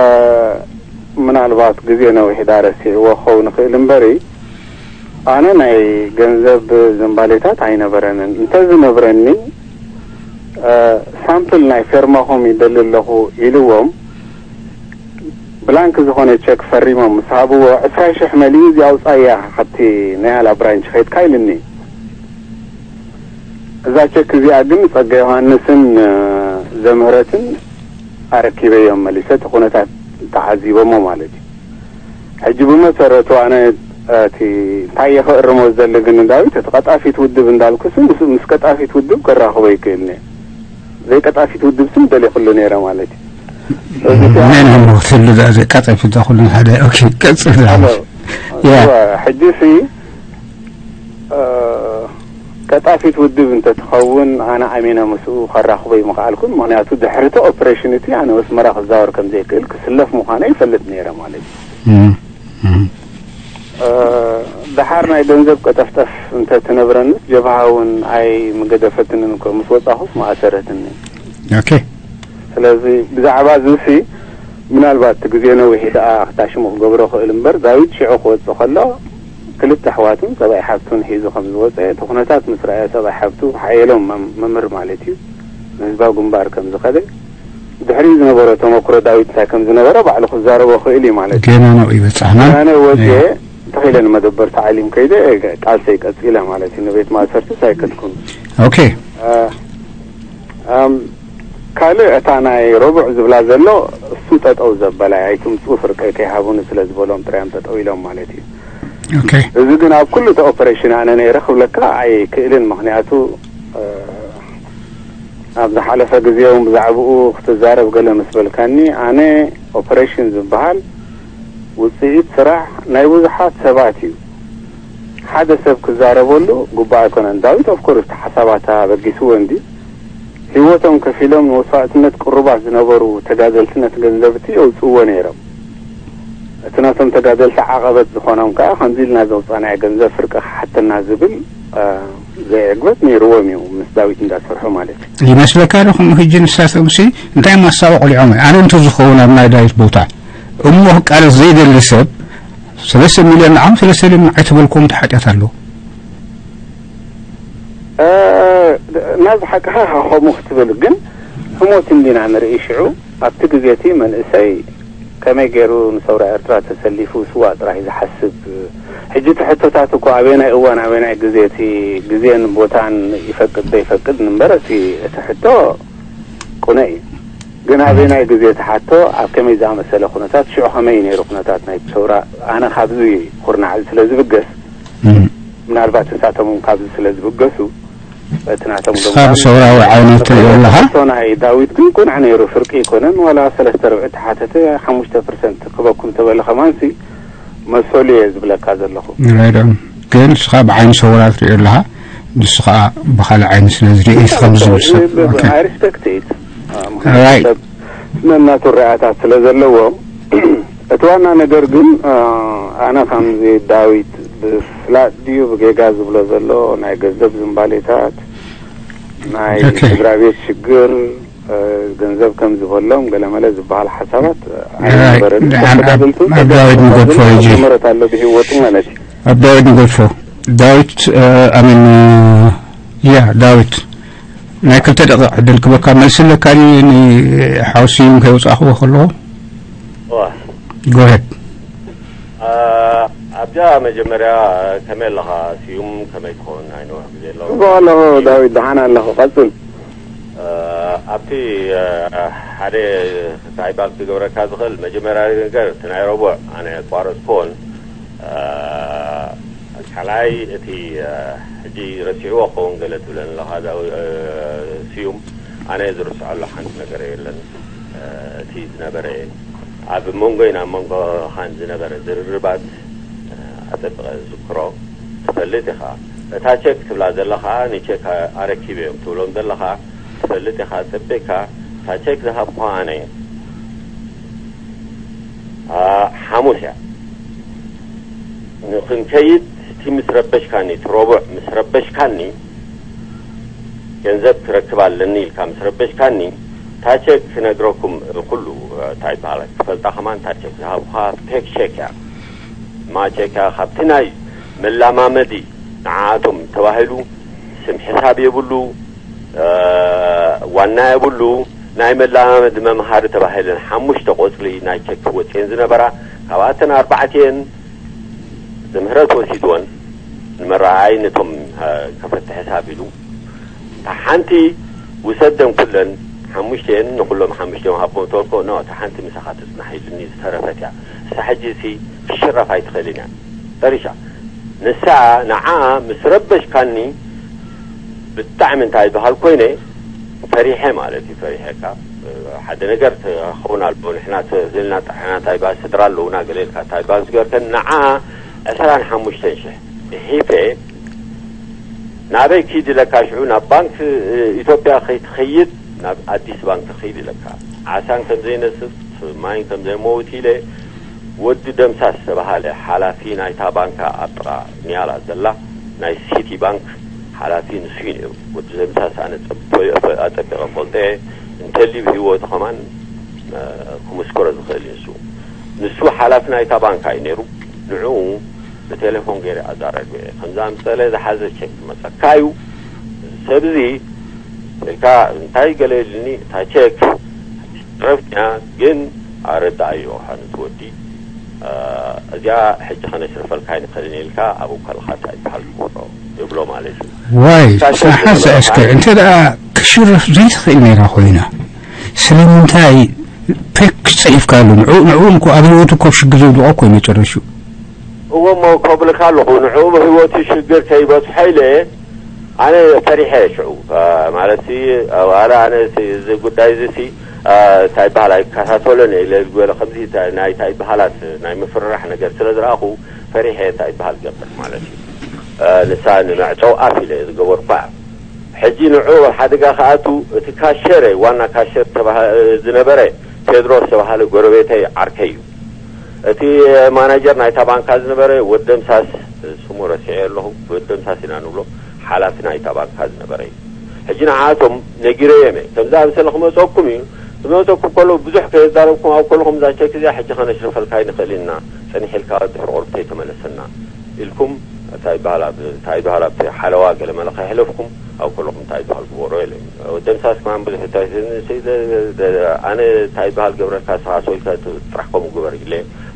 ምናልባት ግዜ ነዊሕ ዳ ረሲዕዎ ክኸውን ይኽእል እምበሪ፣ ኣነ ናይ ገንዘብ ዝንባሌታት ኣይነበረንን። እንተዝነብረኒ፣ እ፣ ሳምፕል ናይ ፌርማኹም ይደሊ ኣለኹ ኢልዎም፣ ብላንክ ዝኾነ ቸክ ፈሪሞም ምስ ሃብዎ፣ ዕስራ ሽሕ መሊኡ እዚኣ ኣውጻእያ ካብቲ ናይ ኣላ ብራንች ኸይድካ ኢልኒ። እዛ ቸክ እዚኣ ግን ጸጋ ዮሃንስን፣ እ፣ ዘምህረትን ኣረኪበዮም መሊሰ፣ እቲ ኩነታት ተዓዚቦሞ ማለት እዩ። ሕጂ ብመሰረቱ ኣነ እቲ እንታይ እየ ክእርሞ ዝደሊ ግን ንዳዊት፣ እቲ ቀጣፊት ውድብ እንዳልኩስ ምስ፣ ምስ ቀጣፊት ውድብ ከራኽቦ ይክእልኒ። ዘይቀጣፊት ውድብ ስም ደሊኹሉ ነይረ ማለት እዩ። ስለዚ እቲ መን ኣነ እሞ ክትህሉ ደኣ ዘይቀጣፊት ደኣ ኩሉ ሓደ። ኦኬ፣ ቀጽል ደኣ። ኣሎ። ያ። እወ፣ ሕጂ ሲ፣ እ፣ ቀጣፊት ውድብ እንተትኸውን ኣነ ኣሚነ ምስኡ ከራኽቦ ይምኽኣልኩን። ምኽንያቱ ድሕሪ እቲ ኦፕሬሽን እቲ ኣነ ወስመራ ክዛወር ከም ዘይክእል ክስለፍ ምዃነ ይፈልጥ ነይረ ማለት እዩ። እም፣ እም። እ፣ ደሓር ናይ ገንዘብ ቀጠፍጠፍ እንተትነብረንስ ጀብሃ እውን ኣይምገደፈትንን እኮ፣ ምስ ወጻኹስ ምኣሰረትኒ። ኦኬ። ስለዚ ብዛዕባ እዚ ሲ ምናልባት እቲ ግዜ ነዊሕ ደኣ ክታሽሙ ክገብሮ ክእል እምበር፣ ዳዊት ሽዑ ክወጽእ ከሎ ክልተ ኣሕዋቱን ሰብኣይ ሓብቱን ሒዙ ከም ዝወጸ፣ እቲ ኩነታት ምስ ረኣየ ሰብኣይ ሓብቱ ሓየሎም መም-፣ መምህር ማለት እዩ፣ ንህዝባዊ ግንባር ከም ዝኸደ፣ ድሕሪኡ ዝነበሮ ተመክሮ ዳዊት እንታይ ከም ዝነበረ ባዕሉ ክዛረቦ ክእል እዩ ማለት እዩ። ገና ነው ይበጻሕና። ኣነ ወጽኤ እየ። ተኺለ ንመደበር ተዓሊም ከይደ ቃልሰይ ቀጺለ ማለት እዩ። ንቤት ማእሰርቲስ ኣይከድኩን። ኦኬ። ካልእ እታ ናይ ረቡዕ ዝብላ ዘሎ እሱ ጠጠው ዘበላይ ኣይትምፁ ፍርቀይ ከይሃቡኒ ስለ ዝበሎም ጥራዮም ጠጠው ኢሎም ማለት እዩ። ኦኬ። እዚ ግን ኣብ ኩሉ እቲ ኦፐሬሽን ኣነ ነይረ ክብለካ ኣይክእልን። ምክንያቱ ኣብ ዝሓለፈ ግዜ እውን ብዛዕባኡ ክትዛረብ ገለ ምስ በልካኒ ኣነ ኦፐሬሽን ዝበሃል ውፅኢት ስራሕ ናይ ብዙሓት ሰባት እዩ። ሓደ ሰብ ክዛረበሉ ጉባእ ኣይኮነን። ዳዊት ኦፍኮርስ ሓሳባታ በጊስዎ እንዲ ህይወቶም ከፊሎም ንመስዋእትነት ቅሩባት ዝነበሩ ተጋደልቲ ነቲ ገንዘብ እቲ የውፅዎ ነይሮም። እቲ ናቶም ተጋደልቲ ዓቐበት ዝኾኖም ከዓ ከምዚ ኢልና ዘውፃናዮ ገንዘብ ፍርቂ ክሓተና ዝብል ዘይዕግበት ነይርዎም እዩ ምስ ዳዊት እንዳሰርሑ ማለት እዩ። ይመስለካ ዶ ከምኡ ሕጂ ንሳቶም ሲ እንታይ ማሳባ ቆሊዖም ኣነ እንተ ዝኸውን ኣብ ናይ ዳዊት ቦታ እሞ ክቃለስ ዘይደሊ ሰብ ሰለስተ ሚልዮን ንዓም ሰለስተ ሚልዮን ኣይተበልኩም ተሓጢኣት ኣሎ። ናዚ ሓቅኻ ከምኡ ክትብል ግን ህሞት እንዲና ንርኢ ሽዑ ኣብቲ ግዜ እቲ መንእሰይ ከመይ ገይሩ ንሰውራ ኤርትራ ተሰሊፉ ስዋ ጥራይ ዝሓስብ ሕጂ እቲ ሕቶታት እኮ ኣበየናይ እዋን ኣበየናይ ግዜ እቲ ግዜን ቦታን ይፈቅድ ዘይፈቅድ ንበር እቲ እቲ ሕቶ ቁነ እዩ። ግን ኣበየናይ ግዜ እቲ ሓቶ ኣብ ከመይ ዝኣመሰለ ኩነታት ሽዑ ከመይ ነይሩ ኩነታት ናይ ሰውራ ኣነ ካብዚ ኩርናዕ ስለ ዝብገስ ምናልባት ንሳቶም እውን ካብዚ ስለ ዝብገሱ እቲ ናቶም ንስኻ ብሰውራዊ ዓይነት ትሪኦ ኣለኻ? ሕቶ ናይ ዳዊት ግን ቁኑዕ ነይሩ ፍርቂ ኣይኮነን ዋላ ሰለስተ ርብዒ ተሓተተ ሓሙሽተ ፐርሰንት ክበኩም ተበለ ከማንሲ መሰሉ እየ ዝብለካ ዘለኹ። ራይት ኦን። ግን ንስኻ ብዓይኒ ሰውራ ትሪኦ ኣለኻ ንሱ ከዓ ብኻልእ ዓይኒ ስለ ዝርኢ ከም ዝብል ሰብ ኦኬ። I respect it Right. ሰብ ነናቱ ርኣታት ስለ ዘለዎ እቲ ዋና ነገር ግን ኣነ ከምዚ ዳዊት ብፍላጥ ድዩ ብጌጋ ዝብሎ ዘሎ ናይ ገንዘብ ዝንባሌታት ናይ Okay. ስድራ ቤት ሽግር ገንዘብ ከም ዝበሎም ገለመለ ዝበሃል ሓሳባት ኣይነበረን። ደሓን ኣብ- ተጋደልቱ ኣብ ዳዊት ንገድፎ ሕጂ። መረት ኣሎ ብህይወቱ ማለት እዩ። ኣብ ዳዊት ንገድፎ ዳዊት ኣሚን ያ ዳዊት ናይ ክልተ ደቂቕ ዕድል ክበካ መልሲ ኣለካ ድዩ ንሓውስዩም ከይውፃእኽዎ ከለኹ ዋ ጎሄድ ኣብዛ መጀመርያ ከመይ ኣለኻ ስዩም ከመይ ትኸውን ኣይነውሕ ግዜ ኣለኹ ጽቡቕ ኣለኹ ዳዊት ደሓን ኣለኹ ቀጽል። ኣብቲ ሓደ እንታይ ባክ ዝገብረካ ዝኽእል መጀመርያ ነገር እቲ ናይ ረቡዕ ኣነ ቋረፅኮን ካልኣይ እቲ ሕጂ ረሲዕዎ ክኸውን ገለ ትብለኒ ኣለኻ ስዩም ኣነ ዝርስዖ ኣሎ ሓንቲ ነገር የለን እቲ ዝነበረ ኣብ መንጎይን ኣብ መንጎኻን ዝነበረ ዝርርባት ኣጸብቐ ዝዝክሮ ትፈልጥ ኢኻ። እታ ቸክ ትብላ ዘለኻ ንቸክ ኣረኪበ እዮም ትብሎም ዘለኻ ትፈልጥ ኢኻ። ኣጸቢቕካ እታ ቸክ ዝሃብኩኻ ኣነ እየ። ሓሙስ እያ ንኽንከይድ እቲ ምስ ረበሽካኒ እቲ ረቡዕ ምስ ረበሽካኒ ገንዘብ ክረክብ ኣለኒ ኢልካ ምስ ረበሽካኒ ታቸክ ክነግረኩም ኩሉ እንታይ ይበሃል ክፈልጣ ከማን ታቸክ ዝሃብኻ ፌክ ቸክ እያ ማቸክ እያ ካብቲ ናይ መላማመዲ ንዓኣቶም ተባሂሉ ስም ሕሳብ የብሉ ዋና የብሉ ናይ መላማመዲ መምሃሪ ተባሂለን ሓሙሽተ ቆፅሊ ናይ ቸክ ወፅየን ዝነበራ ካብኣተን ኣርባዕትየን ዝምህረት ወሲድወን ንመረኣይ ነቶም ከፈቲ ሕሳብ ኢሉ እታ ሓንቲ ውሰደን ኩለን ሓሙሽተን ንኩሎም ሓሙሽተን ሃቦም ተወልኮ ኖ እታ ሓንቲ ምሳኻ ትጽናሕ ኢሉኒ ዝተረፈት እያ እሳ ሕጂ ሲ ክትሽረፍ ኣይትኽእልን እያ ፈሪሻ ንሳ ንዓ ምስ ረበሽካኒ ብጣዕሚ እንታይ ዝበሃል ኮይነ ፈሪሐ ማለት እዩ ፈሪሐካ ሓደ ነገር ክኸውን ኣለዎ ንሕና ዝልና ጥሕና እንታይ ባል ስድራ ኣለውና ገለ ኢልካ እንታይ ባል ዝገርከን ንዓ ዕስራን ሓሙሽተን ሽሕ ሒፈ ናበይ ኪድ ኢለካ ሽዑ ናብ ባንክ ኢትዮጵያ ከይትኸይድ ናብ ኣዲስ ባንክ ኺድ ኢለካ ዓሳን ከም ዘይነስፍ ማይን ከም ዘይመውት ኢለ ወዲ ደምሳስ ዝተባሃለ ሓላፊ ናይታ ባንካ ኣብ ጥቓ ኒያላ ዘላ ናይ ሲቲ ባንክ ሓላፊ ንሱ እዩ ነይሩ። ወዲ ደምሳስ ኣነ ኣጸቢቐ ፈልጠ እንተልዩ ብህይወቱ ከማን ክምስክሮ ዝኽእል እዩ ንሱ። ንሱ ሓላፊ ናይታ ባንካ እዩ ነይሩ። ንዕኡ ብቴሌፎን ገይረ ኣዛረድኩ እየ። ከምዚ ኣምጸለ ዝሓዘ ቸክ ዝመጸካ እዩ። ሰብዚ ኢልካ እንታይ ገለ ኢሉኒ እታ ቸክ ረፍያ ግን ኣረዳኣዮ ነቲ ወዲ እዚኣ ሕጂ ከነሽርፈልካ ኣይንኽእልን ኢልካ ኣብኡ ከለኻ እንታይ ይበሃል ክገብሮ ይብሎ ማለት እዩ። ዋይ ካሸ ሓንሳ ዝነበረ እስከ ማለት እንተ ደኣ ክሽረፍ ዘይትኽእል ነይራ ኮይና ስለምንታይ ፔክ ጽሒፍካሉ ንዑ ንዑ እንኮ ኣብ ህይወቱ ኮብ ሽግር ዘውድቆ እኮ እዩ መጨረሹ። እዎ እሞ ከብልካ ኣለኹ ንዕኡ ብህይወቱ ሽግር ከይበፅሖ ኢለ ኣነ ፈሪሐ ሽዑ ማለት ዋላ ኣነ እዚ ጉዳይ እዚ ሲ እንታይ ይበሃል ኣይከታተሎን ኢለ ዝበለ ከምዚ ናይታ ይበሃላት ናይ ምፍርራሕ ነገር ስለ ዝረኣኹ ፈሪሐ እንታይ ይበሃል ገብር ማለት እዩ። ንሳ ንመዕፀው ኣፍ ኢለ ዝገበርኳ ሕጂ ንዑ ሓደጋ ከኣቱ እቲ ካሸረ ዋና ካሸር ዝነበረ ቴድሮስ ተባሃለ ጎረቤተይ ዓርከይ እዩ። እቲ ማናጀር ናይታ ባንካ ዝነበረ ወደምሳስ ስሙ ረሲዐ ኣለኹ። ወደምሳስ ኢና ንብሎ ሓላፊ ናይታ ባንካ ዝነበረ እዩ። ሕጂ ንዓቶም ነጊረዮም እየ ከምዚ ኣምሰለ ክመፀኩም እዩ። ዝመፀኩም ከሎ ብዙሕ ከየዛረብኩም ኣብ ከለኹም እዛ ቸክ እዚኣ ሕጂ ከነሽርፈልካ ይንኽእል ኢና። ፀኒሕ ኢልካ ድሕሪ ቁርብ ተይተመለሰና ኢልኩም እንታይ ይበሃል ኣብ እንታይ ይበሃል ኣብቲ ሓለዋ ገለ መለ ከይሕለፍኩም ኣብ ከለኹም እንታይ ይበሃል ግበሮ ኢለ። ወደምሳስ ከማን ብዙሕ ኣነ እንታይ ይበሃል ገብረካ ስኻ ሰው ኢልካ ጥራሕ ከምኡ ግበር ኢለ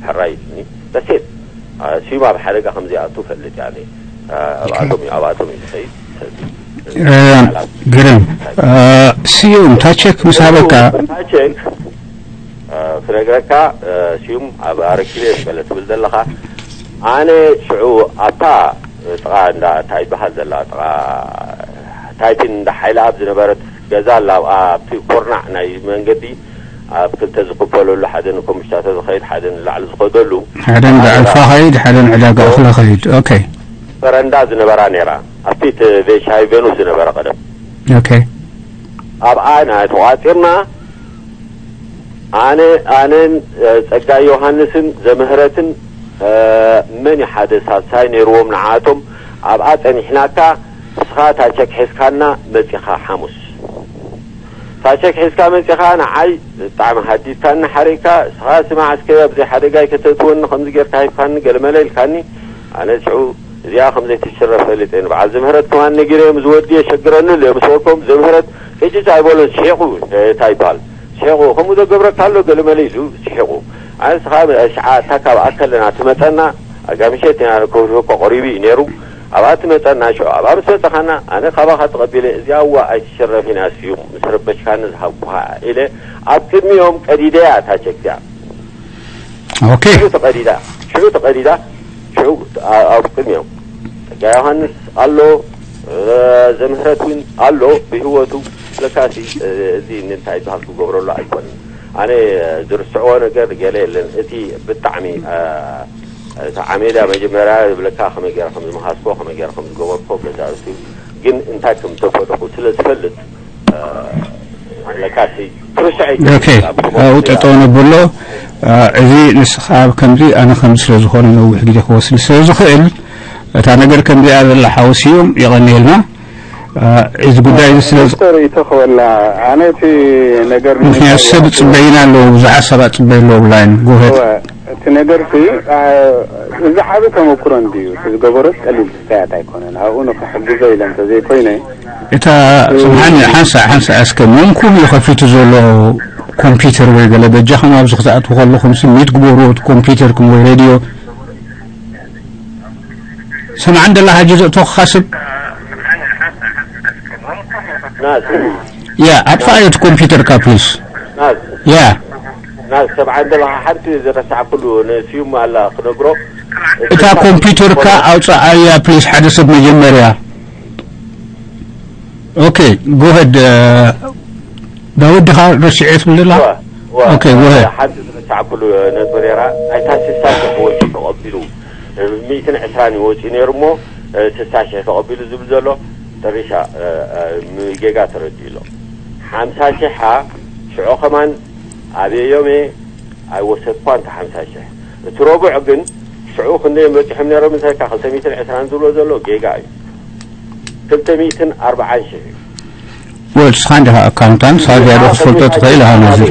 ሕራይ ኢልኒ። በሴት ስዩም ኣብ ሓደጋ ከም ዘይኣቱ ፈልጥ እየ ኣነ። ኣብኣቶም እዩ ኣብኣቶም እዩ ዝኸይድ። ግርም ስዩም ታቸክ ምስ ሃበካ ታቸክ ክነግረካ ስዩም ኣብ ኣረኪበ ስለ ትብል ዘለኻ ኣነ ሽዑ ኣብታ ጥቓ እንዳ እንታይ ይበሃል ዘላ ጥቓ ታይፒን እንዳ ሓይለ ኣብ ዝነበረት ገዛ ኣላ ኣብኣ ኣብቲ ኮርናዕ ናይ መንገዲ ኣብ ክልተ ዝክፈለሉ ሓደ ንኮምሽታቶ ዝኸይድ ሓደ ንላዕሊ ዝኸደሉ ሓደ ንበዓልፋ ኸይድ ሓደ ንዕዳጋ እኽሊ ኸይድ ኦኬ በረንዳ ዝነበራ ነይራ ኣብቲ እቲ ሻይ ቬኑስ ዝነበረ ቀደም ኦኬ ኣብኣ ኢና ተቋፂርና ኣነ ኣነን ፀጋይ ዮሃንስን ዘምህረትን መን ሓደ ሳልሳይ ነይርዎም ንዓቶም ኣብኣ ፀኒሕናካ ንስኻ እታ ቸክ ሒዝካና መፂኻ ሓሙስ እታ ቸክ ሒዝካ መፂኻ ንዓይ ብጣዕሚ ሃዲድካኒ ሓሪእካ ንስኻ ስማዕ እስከ ኣብዚ ሓደጋ ኣይከተእትወኒ ከምዚ ጌርካ ሂብካኒ ገለመለ ኢልካኒ ኣነ ሽዑ እዚኣ ከም ዘይትሽረፍ ፈሊጠ ንበዓል ዘምህረት ከማን ነጊረዮም ዝወዲ የሸግረኒ ኣሎ ምስ በልኮም ዘምህረት ቅጭጭ ኣይበሎን ስሒቑ እንታይ ይበሃል ስሒቑ ከምኡ ዶ ገብረካ ኣሎ ገለመለ ኢሉ ስሒቑ ኣነ ስኻ ሽዓ እታ ካብ ኣከለና ትመፀና ኣጋምሸት ኢና ንከብርህ እኮ ቀሪቡ እዩ ነይሩ ኣብኣ ትመፀና ሽዑ ኣብኣ ምስ በፀኻና ኣነ ካባኻ ተቐቢለ እዚኣ እዋ ኣይትሽረፍ ኢና ስዩም ምስ ረበሽካኒ ዝሃብኩኻ ኢለ ኣብ ቅድሚኦም ቀዲደያ እታ ቸክ እዚኣ ኦኬ ሽዑ ተቐዲዳ ሽዑ ተቐዲዳ ሽዑ ኣብ ቅድሚኦም ጸጋ ዮሃንስ ኣሎ ዘምህረት እውን ኣሎ ብህይወቱ ለካሲ እዚ እንታይ ይበሃል ክገብረሉ ኣይኮንን ኣነ ዝርስዕዎ ነገር ገለ የለን እቲ ብጣዕሚ እቲ ዓሜዳ መጀመርያ ዝብለካ ከመይ ገይረ ከም ዝመሃዝኮ ከመይ ገይረ ከም ዝገበርኮ ገዛእቱ ግን እንታይ ከም ዝተፈለኹ ስለ ዝፈልጥ ለካሲ ክርስዕ ኦኬ ኣብኡ ጠጠው ነብሎ እዚ ንስኻ ከምዚ ኣነ ከምዚ ስለ ዝኾነ ነዊሕ ግዜ ክወስድ ስለ ዝኽእል እታ ነገር ከምዚኣ ዘላ ሓወስ እዮም የቐንየልና እዚ ጉዳይ እዚ ስለ ርእይቶ ክበላ ኣነ እቲ ነገር ምክንያቱ ሰብ ፅበይና ኣለዎ ብዙሓት ሰባት ፅበይ ኣለዎ ብላይን ጎሄድ እቲ ነገር እዚ ዓቢ ተመክሮ እንድዩ እቲ ዝገበሮስ ቀሊል ፍታያት ኣይኮነን ኣብኡ ንክሕግዞ ኢለ እንተዘይኮይነ እታ ስምሓኒ ሓንሳ ሓንሳ እስከ መንኩም እዩ ከፊቱ ዘሎ ኮምፒውተር ወይ ገለ በጃኹም ኣብዚ ክትኣትዉ ከለኹም ስሚት ግበሩ እቲ ኮምፒውተርኩም ወይ ሬድዮ ሰምዓን ደላ ሓጂ ዘእተወካ ስብ ናዝ ያ ኣጥፋእ እቲ ኮምፒውተርካ ፕሊስ ናዝ ያ ናዝ ሰምዓን ደላ ሓንቲ ዝረሳዕኩሉ ንስዩም ኣላ ክነግሮ እታ ኮምፒውተርካ ኣውፅኣያ ፕሊስ ሓደ ሰብ መጀመርያ ኦኬ ጎሄድ ዳዊት ድኻ ረሲዐ ትብል ደላ ኦኬ ጎሄድ ሓንቲ ዝረሳዕኩሉ ነጥቢ ነይራ ኣይታ ስሳ ወፂ ተቐቢሉ ሚእትን ዕስራን እዩ ወፂኡ ነይሩ እሞ ስሳ ሽሕ ተቐቢሉ ዝብል ዘሎ ጥሪሻ ጌጋ ተረዲኡ ኣሎ ሓምሳ ሽሓ ሽዑ ከማን ኣብየዮም እየ ኣይወሰድኳን እቲ ሓምሳ ሽሕ እቲ ረቡዕ ግን ሽዑ ክንደይ በፂሖም ነይሮም እንተልካ ክልተ ሚእትን ዕስራን ዝብሎ ዘሎ ጌጋ እዩ ክልተ ሚእትን ኣርብዓን ሽሕ እዩ ወል ስኻ እንዲኻ ኣካውንታንት ሳብ ዝያዶ ክትፈልጦ ትኽእል ኢኻ ነዚ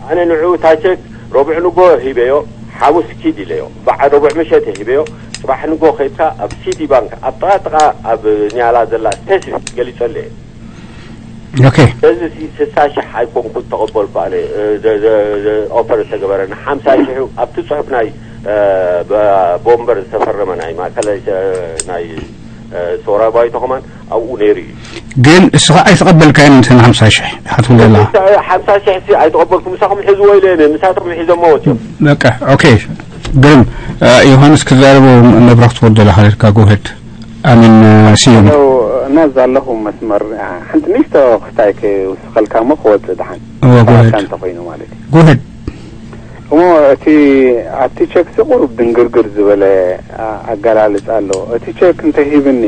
ኣነ ንዕኡ ታቸክ ረቡዕ ንጎ ሂበዮ ሓሙስ ኪድ ኢለዮ በዓል ረቡዕ ምሸት ሂበዮ ፅባሕ ንጎ ከይድካ ኣብ ሲቲ ባንክ ኣብ ጥቓ ጥቓ ኣብ ኒያላ ዘላ ስፔሲፊክ ገሊፀሉ እየ ኦኬ በዚ ሲ ስሳ ሽሕ ኣይኮንኩ ተቐበልኩ ኣነ ኦፈር ዝተገበረ ንሓምሳ ሽሕ ኣብቲ ፅሑፍ ናይ ቦምበር ዝተፈረመ ናይ ማእከላይ ናይ ሶራ ባይቶ ከማን ኣብኡ ነይሩ እዩ። ግን እስኻ ኣይተቐበልካዮን እንተ ሓምሳ ሽሕ ኢኻ ትብል ዘለኻ። ሓምሳ ሽሕ ሲ ኣይተቐበልኩ ምሳኹም ሕዝዎ ኢለ እየ ንሳቶም ሒዞሞ ወፅዮም። በቃ ኦኬ። ግርም ዮሃንስ ክዛረቦ መብራኽ ትወደላ ሓለልካ ጎሄድ ኣሚን ስዩም እና እዛ ኣለኹ መስመር ሓንቲ ንእሽቶ ክስታይ ክውስኸልካ እሞ ክወፅእ ድሓን እወ ጎሄድ እንተኾይኑ ማለት እዩ። ጎሄድ እሞ እቲ ኣብቲ ቸክ ቁሩብ ድንግርግር ዝበለ ኣገላልፃ ኣሎ። እቲ ቸክ እንተሂብኒ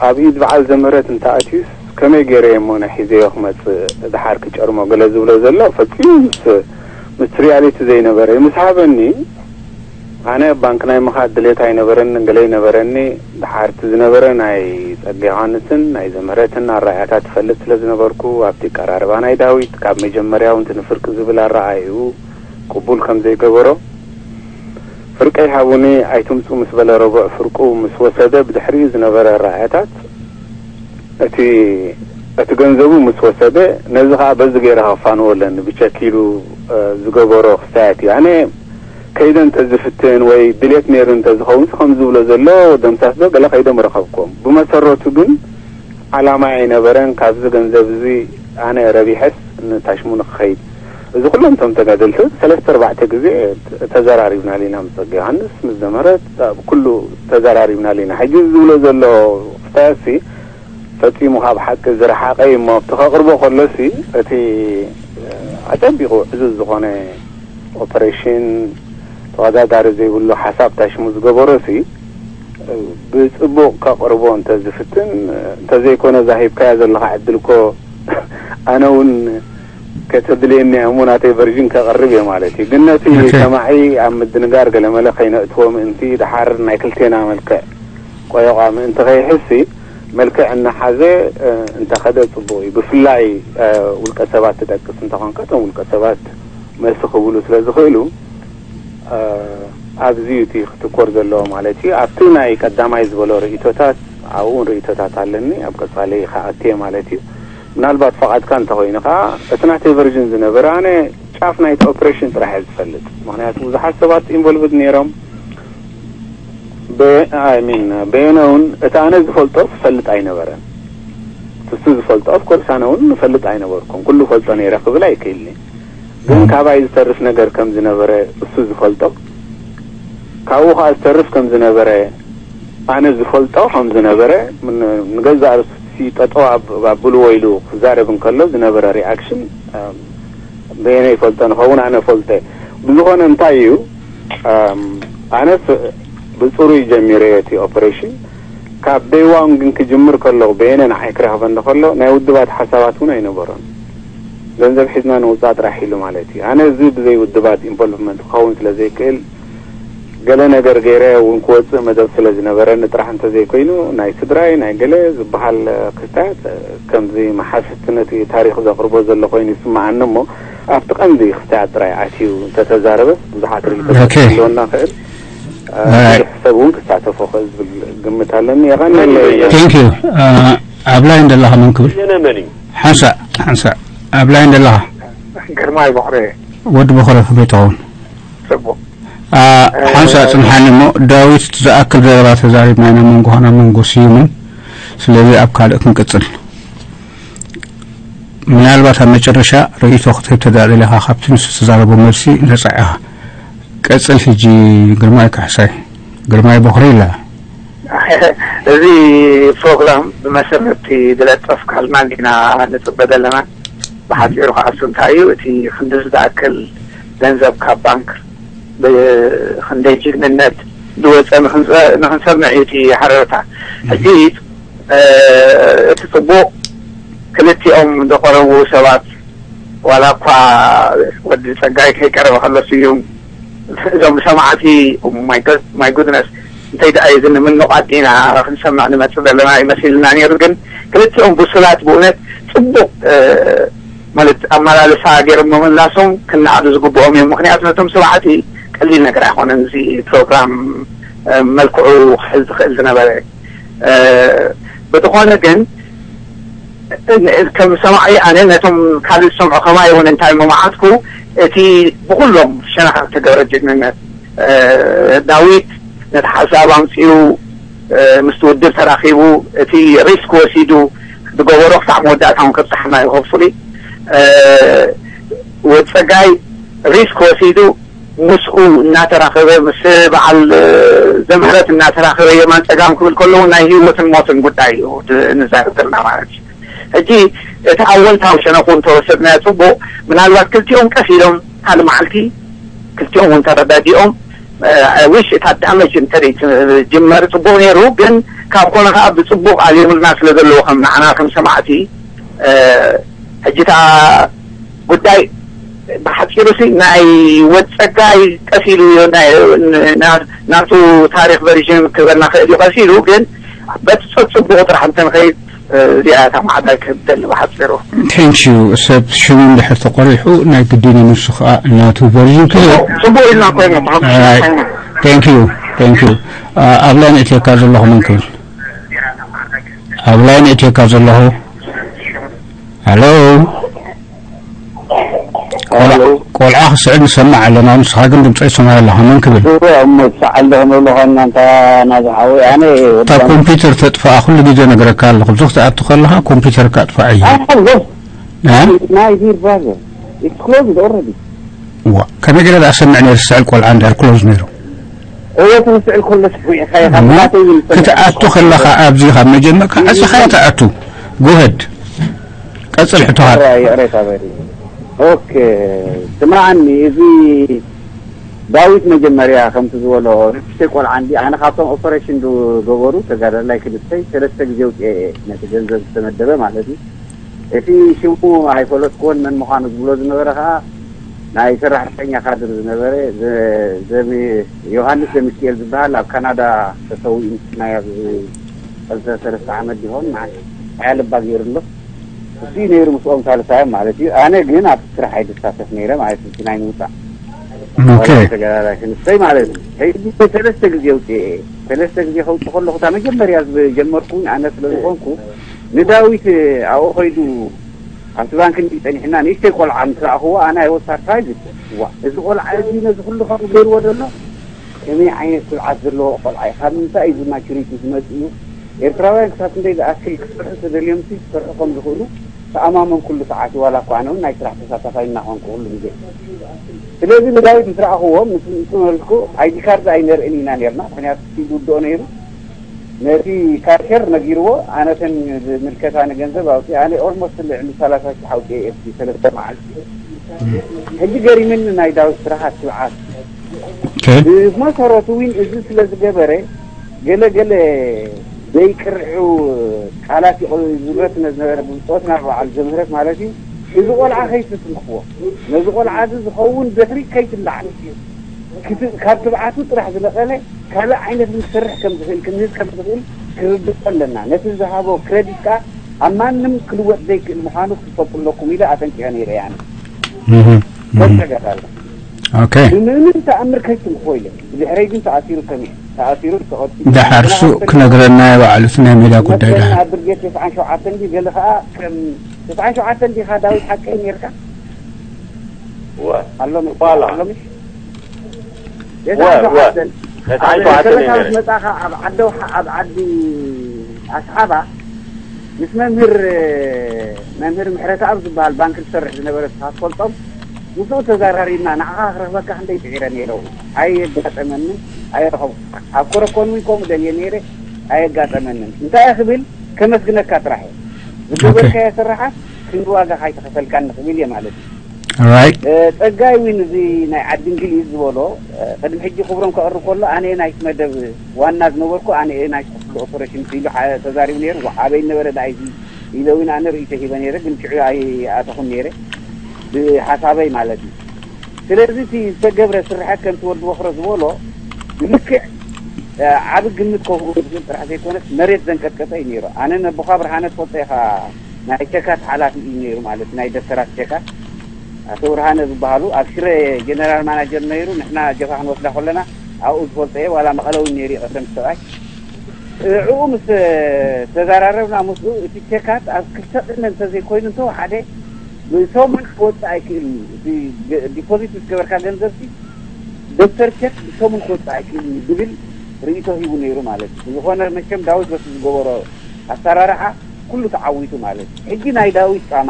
ኣብ ኢድ በዓል ዘምህረት እንተኣትዩስ ከመይ ገይረ እሞ ናይ ሒዘዮ ክመፅእ ድሓር ክጨርሞ ገለ ዝብሎ ዘሎ ፈፂሙ ምስ ምስ ሪያሊቲ ዘይነበረ ምስ ሃበኒ ኣነ ባንክ ናይ ምኻድ ድሌት ኣይነበረኒ ገለ ይነበረኒ። ድሓርቲ ዝነበረ ናይ ጸጋ ዮሃንስን ናይ ዘምህረትን ኣረኣእያታት ትፈልጥ ስለ ዝነበርኩ ኣብቲ ቀራርባ ናይ ዳዊት ካብ መጀመርያው እንት ንፍርቂ ዝብል ኣረኣእይኡ ቅቡል ከም ዘይገበሮ ፍርቀይ ሃቡኒ ኣይትምጹ ምስ በለ ረቡዕ ፍርቁ ምስ ወሰደ ብድሕሪኡ ዝነበረ ኣረኣእያታት እቲ እቲ ገንዘቡ ምስ ወሰደ ነዚ ከዓ በዚ ገይረ ከፋንዎ ኣለኒ ብቸክ ኢሉ ዝገበሮ ክስታያት እዩ ኣነ ከይደ እንተዝፍትን ወይ ድሌት ነይሩ እንተዝኸውን ከምዚ ዝብሎ ዘሎ ደምሳስ ዶ ገለ ከይዶም ረኸብኩም ብመሰረቱ ግን ዓላማ ኣይነበረን ካብዚ ገንዘብ እዚ ኣነ ረቢሐስ ንታሽሙ ንክኸይድ እዚ ኩሎም እቶም ተጋደልቲ ሰለስተ ኣርባዕተ ግዜ ተዘራሪብናሉ ኢና ምስ ጸጋ ዮሃንስ ምስ ዘምህረት ኩሉ ተዘራሪብናሉ ኢና ሕጂ ዝብሎ ዘሎ ክስታያት ፈጺሙ ካብ ሓቂ ዝረሓቐ እዩ እሞ ኣብቲ ከቕርቦ ከሎሲ እቲ ኣጸቢቑ ዕዙዝ ዝኾነ ኦፐሬሽን ተወዳዳሪ ዘይብሉ ሓሳብ ታሽሙ ዝገበሮሲ ብጽቡቕ ከቕርቦ እንተዝፍትን እንተዘይኮነ እዛ ሂብካያ ዘለኻ ዕድል እኮ ኣነ እውን ከተድልየኒ እያ እሞ ናተይ ቨርዥን ከቕርብ እየ ማለት እዩ ግን ነቲ ሰማዒ ኣብ ምድንጋር ገለመለ ከይነእትዎ ምእንቲ ድሓር ናይ ክልቴና መልክዕ ቆየቋ ምእንቲ ከይሕሲ መልክዕ እናሓዘ እንተኸደ ፅቡቕ እዩ። ብፍላይ ውልቀ ሰባት ትጠቅስ እንተኾንካ እቶም ውልቀ ሰባት መልሲ ክብሉ ስለ ዝኽእሉ ኣብዚ እዩ እቲ ክትኮር ዘለዎ ማለት እዩ። ኣብቲ ናይ ቀዳማይ ዝበሎ ርእቶታት ኣብኡ እውን ርእቶታት ኣለኒ ኣብ ቀፃሊ ክኣቱ እየ ማለት እዩ። ምናልባት ፈቓድካ እንተኾይኑ ከዓ እቲ ናተይ ቨርዥን ዝነበረ ኣነ ጫፍ ናይቲ ኦፕሬሽን ጥራሕ እየ ዝፈልጥ። ምኽንያቱ ብዙሓት ሰባት ኢንቮልቭድ ነይሮም። ሚን በየነ እውን እቲ ኣነ ዝፈልጦ ክፈልጥ ኣይነበረን። እሱ ዝፈልጦ ኦፍኮርስ ኣነ እውን ንፈልጥ ኣይነበርኩን። ኩሉ ፈልጦ ነይረ ክብል ኣይክእልኒ። ግን ካባይ ዝተርፍ ነገር ከም ዝነበረ እሱ ዝፈልጦ ካብኡ ከዓ ዝተርፍ ከም ዝነበረ ኣነ ዝፈልጦ ከም ዝነበረ ንገዛእ ርእሱ ጠጠው ኣብልዎ ኢሉ ክዛረብ እንከሎ ዝነበረ ሪኣክሽን በየነ ይፈልጦ ንኸውን ኣነ ፈልጠ ብዝኾነ እንታይ እዩ ኣነስ ብፅሩይ ጀሚረ እቲ ኦፐሬሽን ካብ ደይዋን ግን ክጅምር ከለኹ በየነ ንዓይ ክረኽበኒ ከሎ ናይ ውድባት ሓሳባት እውን ኣይነበሮን ገንዘብ ሒዝና ንውፃእ ጥራሕ ኢሉ ማለት እዩ ኣነ እዚ ብዘይ ውድባት ኢንቮልቭመንት ክኸውን ስለ ዘይክእል ገለ ነገር ገይረ እውን ክወፅእ መደብ ስለ ዝነበረኒ ጥራሕ እንተዘይኮይኑ ናይ ስድራይ ናይ ገለ ዝበሃል ክስታያት ከምዚ መሓስቲ ነቲ ታሪኽ ዘቕርቦ ዘሎ ኮይኑ ይስምዓኒ እሞ ኣብቲ ቀንዲ ክስታያት ጥራይ ኣትዩ እንተተዛረበስ ብዙሓት ርኢቶታት ክህልወና ክእል ብዙሕ ሰብ እውን ክሳተፎ ክእል ዝብል ግምት ኣለኒ። የቐንየለይ። Thank you። ኣብ ላይን ዘለኻ መን ክብል? ሓንሳእ ሓንሳእ ኣብ ላይን ዘለኻ? ግርማይ ቦኽረ። ወዲ ቦኽረ ከመይ ትኸውን? ጽቡቕ። ሓንሳእ ጽንሓኒ እሞ ዳዊት ዝኣክል ዘረባ ተዛሪብና ኢና መንጎና መንጎ ስዩምን ስለዚ ኣብ ካልእ ክንቅጽል ምናልባት ኣብ መጨረሻ ርእይቶ ክትህብ ተዳደሊኻ ካብቲ ንሱ ዝተዛረቦ መልሲ ነጻ ኢኻ ቀጽል ሕጂ ግርማይ ካሕሳይ ግርማይ ቦኽሪ ኢላ እዚ ፕሮግራም ብመሰረት ዝለጠፍካልና ኢና ንጽበ ዘለና ብሓፂሩ ከዓ እሱ እንታይ እዩ እቲ ክንድዚ ዝኣክል ገንዘብ ካብ ባንክ ብክንደይ ጅግንነት ዝወፀ ንክንሰምዕ እዩ እቲ ሓረርታ ሕጂ እቲ ፅቡቅ ክልቲኦም ዝቀረቡ ሰባት ዋላ እኳ ወዲ ፀጋይ ከይቀረበ ከሎ ስዩም እዞም ሰማዕቲ my goodness እንታይ ደኣ እዩ ዝንምንቋት ኢና ክንሰምዕ ንመፅእ ዘለና ይመሲልና ነይሩ ግን ክልቲኦም ብሱላት ብእውነት ፅቡቅ ማለት ኣመላልሳ ገይሮም ምምላሶም ክነኣዱ ዝግብኦም እዮም ምክንያቱ ነቶም ሰባዕቲ ቀሊል ነገር ኣይኮነን እዚ ፕሮግራም መልክዑ ክሕዝ ዝኽእል ዝነበረ ብዝኾነ ግን ከም ሰማዒ ኣነ ነቶም ካልእ ዝሰምዑ ከማይ እውን እንታይ መማዓትኩ እቲ ብኩሎም ሸነኻት ተገብረ ጅግንነት ዳዊት ነቲ ሓሳብ ኣምፂኡ ምስቲ ውድብ ተራኺቡ እቲ ሪስክ ወሲዱ ዝገበሮ ክሳዕ መወዳእታ እውን ከብፅሓና እዩ። ሆፕፉሊ ወዲ ፀጋይ ሪስክ ወሲዱ ምስኡ እናተራኸበ ምስ በዓል ዘምህረት እናተራኸበ የማን ፀጋም ክብል ከለዉ ናይ ህይወትን ሞትን ጉዳይ እዩ ንዛረብ ዘለና ማለት እዩ። ሕጂ እቲ ኣወንታዊ ሸነኹ እንተወሰድናዮ ፅቡቕ፣ ምናልባት ክልቲኦም ቀስ ኢሎም ሓደ መዓልቲ ክልቲኦም እውን ተረዳዲኦም፣ ዊሽ እታ ዳመጅ እንተደይ ትጅመር ፅቡቕ ነይሩ። ግን ካብ ኮነ ከዓ ብፅቡቕ ኣልዮምልና ስለ ዘለዎ ከም ንዓና ከም ሰማዕቲ ሕጂ እታ ጉዳይ ብሓፂሩ ሲ ናይ ወድ ፀጋይ ቀስ ኢሉ ናቱ ታሪክ ቨርዥን ክበና ክእል እዩ ቀስ ኢሉ። ግን በቲ ፅቡቕ ጥራሕ እንተንኸይድ እዚኣ እታ ማዕዳ ክህብ ደሊ ብሓፂሩ። Thank you። ሰብ ሽሙ እንድሕር ተቆሪሑ ናይ ግድን እዩ ንሱ ከዓ ናቱ ቨርዥን ክህብ። ፅቡቅ ኢልና ኮይና ብሓቂ Right. Thank you. Thank you. ኣብ ላይን እትየካ ዘለኹ መን ክብል? ኣብ ላይን እትየካ ዘለኹ? ሃሎ? ቆልዓ ክስዕል ንሰማዕ ኣለና። ንስኻ ግን ድምፂ ኣይሰማዕ ኣለኻ። መን ክብል? እሞ ዝሰዓል ዶ ክንብሎ ኮይና እንታ ናዚ ሓወይ ኣነ እታ ኮምፒውተር ተጥፋኣ ኩሉ ግዜ ነግረካ ኣለኹ። ብዙሕ ትኣቱ ከለኻ ኮምፒውተርካ ኣጥፋእ እዩ። ናይ ዲር ብራዘር ኢትስ ክሎዝ ኦረዲ። ዋ ከመይ ገለ ዝኣሰምዕ ነይሩ ዝስዕል ቆልዓ እንድሕር ክሎዝ ነይሩ። እወ ትንስዕል ከሎ ስሚዕካ ኢኻ እሞ ብናተይ ይንስዕል ክትኣቱ ከለኻ ኣብዚ ካብ መጀመርካ ዓፅኻ ትኣቱ። ጎሀድ ቀፅል ሕቶኻ። ይቕሬታ በሪ። ኦኬ ስማዓኒ፣ እዚ ዳዊት መጀመርያ ከምቲ ዝበሎ ንእሽተይ ቆልዓ እንዲ ኣነ ካብቶም ኦፐሬሽን ዝገበሩ ተጋዳላይ ክልተይ ሰለስተ ግዜ ውፅኤ እየ፣ ነቲ ገንዘብ ዝተመደበ ማለት እዩ። እቲ ሽሙ ኣይፈለጥክዎን መን ምዃኑ ዝብሎ ዝነበረ ከዓ ናይ ሰራሕተኛ ካድር ዝነበረ ዮሃንስ ዘሚኪኤል ዝበሃል ኣብ ካናዳ ተሰዊኡ ምስናይ ኣብዚ ሰለስተ ዓመት ዲሆን መዓት ሓያ ልባ ገይሩ ኣሎ። እሱ ነይሩ ምስኦም ሳልሳዮም ማለት እዩ። ኣነ ግን ኣብቲ ስራሕ ኣይድሳተፍ ነይረ ማለት እዩ። ናይ ምውፃእ ተጋዳላይ ክንስተይ ማለት እዩ። ሰለስተ ግዜ ውፅኤ ሰለስተ ግዜ ከውፅ ከለኹ እታ መጀመርያ ዝጀመርኩ ኣነ ስለዝኾንኩ ንዳዊት ኣብኡ ከይዱ ኣብቲ ባንክ እንዲ ጸኒሕና ንእሽተይ ቆልዓ ምስ ረኣኽዎ ኣነ ኣይወስ ሳርፕራይዝ ዋ እዚ ቆልዓ እዚ ነዚ ኩሉ ከምኡ ገይርዎ ዘሎ ከመይ ዓይነት ትብዓት ዘለዎ ቆልዓ እዩ ካብ ምንታይ እዩ እዚ ማቹሪቲ ዝመጽእ እዩ ኤርትራውያን ክሳብ ክንደይ ዝኣክል ክሰርሑ ተደልዮም ሲ ክሰርሑ ከም ዝኽእሉ ተኣማመን ኩሉ ሰዓት ዋላ እኳ ኣነ እውን ናይ ስራሕ ተሳታፋይ እናኾንኩ ኩሉ ግዜ ስለዚ ንዳዊት ምስ ረኣኽዎ ምስ ምልኩ ኣይዲ ካርድ ኣይነርእን ኢና ነርና ምክንያቱ ሲዱ ውድኦ ነይሩ ነቲ ካሸር ነጊርዎ ኣነተን ዝምልከታ ንገንዘብ ኣውፂ ኣነ ኦልሞስት ልዕሊ ሰላሳ ሺሕ ኣውፂ ኤፍቲ ሰለስተ መዓልቲ ሕጂ ገሪምኒ ናይ ዳዊት ስራሓት ትብዓት ብመሰረቱ ዊን እዚ ስለ ዝገበረ ገለ ገለ ዘይቅርዑ ቃላት ዝብረት ዝነበረ ብፆትና በዓል ዘምህረት ማለት እዩ እዚ ቆልዓ ከይትትንክዎ ነዚ ቆልዓ እዚ ዝኸውን ድሕሪ ከይትላዓል ካብ ትብዓቱ ጥራሕ ዝነቐለ ካልእ ዓይነት ውን ክሰርሕ ከም ዝኽእል ክንህዝ ከም ዝኽእል ክርድኦ ኣለና። ነቲ ዝሃቦ ክረዲት ከኣ ኣብ ማንም ክልወጥ ዘይክእል ምዃኑ ክትፈልጡ ኣለኩም ኢለ ኣጠንቂቐ ነይረ እየ ኣነ። ተጋዳለ ብምንም ተኣምር ከይትንክፎ ኢለ። ብድሕረይ ግን ተኣሲሩ ከሚዑ። ተኣሲሩ ተቐቲሉ። ደሓር እሱ ክነግረና እየ ባዕሉ እቲ ናይ ሜዳ ጉዳይ ደሓር። ኣብ ብርጌድ ተስዓን ሸውዓተን ድዩ ገለ ከኣ ከም ተስዓን ሸውዓተን ዲኻ ዳዊት ሓቀይ ኔርካ? ኣሎ ኣሎ ምሽ? ተስዓን ሸውዓተን ኣብ ከበታ ምስ መጻኻ ኣብ ዓዲ ኣብ ዓዲ ኣስሓባ ምስ መምህር መምህር ምሕረተኣብ ዝበሃል ባንክ ዝሰርሕ ዝነበረ ንስኻ ትፈልጦም ምስኡ ተዘራሪብና ንዓኻ ክረኽበካ ክንደይ ጽዒረ ነይረ ኣየጋጠመንን ኣይረኸብኩ ኣብ ኮረኮንዊ ከምኡ ደልየ ነይረ ኣየጋጠመንን እንታይ እየ ክብል ከመስግነካ ጥራሕ እየ ዝገበርካዮ ስራሓት ክንዲ ዋጋ ካይተኸፈልካኒ ክብል እየ ማለት እዩ ጸጋይ ዊን እዚ ናይ ዓዲ እንግሊዝ ዝበሎ ቅድሚ ሕጂ ክብሮም ከቕርብ ከሎ ኣነ ናይቲ መደብ ዋና ዝነበርኩ ኣነ ናይቲ ክፍሊ ኦፐሬሽን ኢሉ ተዛሪቡ ነይሩ ኣበይ ነበረ ዳኣ ኢለ ዊን ኣነ ርእይቶ ሂበ ነይረ ግን ሽዑ ኣይኣተኹን ነይረ ብሓሳበይ ማለት እዩ ስለዚ እቲ ዝተገብረ ስርሐት ከምቲ ወዲ ወኽረ ዝበሎ ልክዕ ዓቢ ግምት ከውህቦ ዝኽእል ጥራሕ ዘይኮነስ መሬት ዘንቀጥቀጠ እዩ ነይሩ ኣነ ነቦኻ ብርሃነ ትፈልጦ ኢኻ ናይ ቸካት ሓላፊ እዩ ነይሩ ማለት ናይ ደብተራት ቸካት ኣቶ ብርሃነ ዝበሃሉ ኣብ ሽረ ጀነራል ማናጀር ነይሩ ንሕና ጀፋ ክንወስዳ ከለና ኣብኡ ዝፈልጦ እየ ዋላ መቐለ እውን ነይሩ ይቐሰም ሰብኣይ እዕኡ ምስ ተዘራረብና ምስኡ እቲ ቸካት ኣብ ክልተ ቅነ እንተዘይኮይኑ እንተወሓደ ብሰሙን ክወፅእ ኣይክእልን እዩ እቲ ዲፖዚት ዝገበርካ ገንዘብ ዶክተር ቸክ ብሰሙን ክወፅእ ኣይክእልን እዩ ዝብል ርእይቶ ሂቡ ነይሩ ማለት እዩ። ዝኾነ መቸም ዳዊት በቲ ዝገበሮ ኣሰራርሓ ኩሉ ተዓዊቱ ማለት እዩ። ሕጂ ናይ ዳዊት ጻማ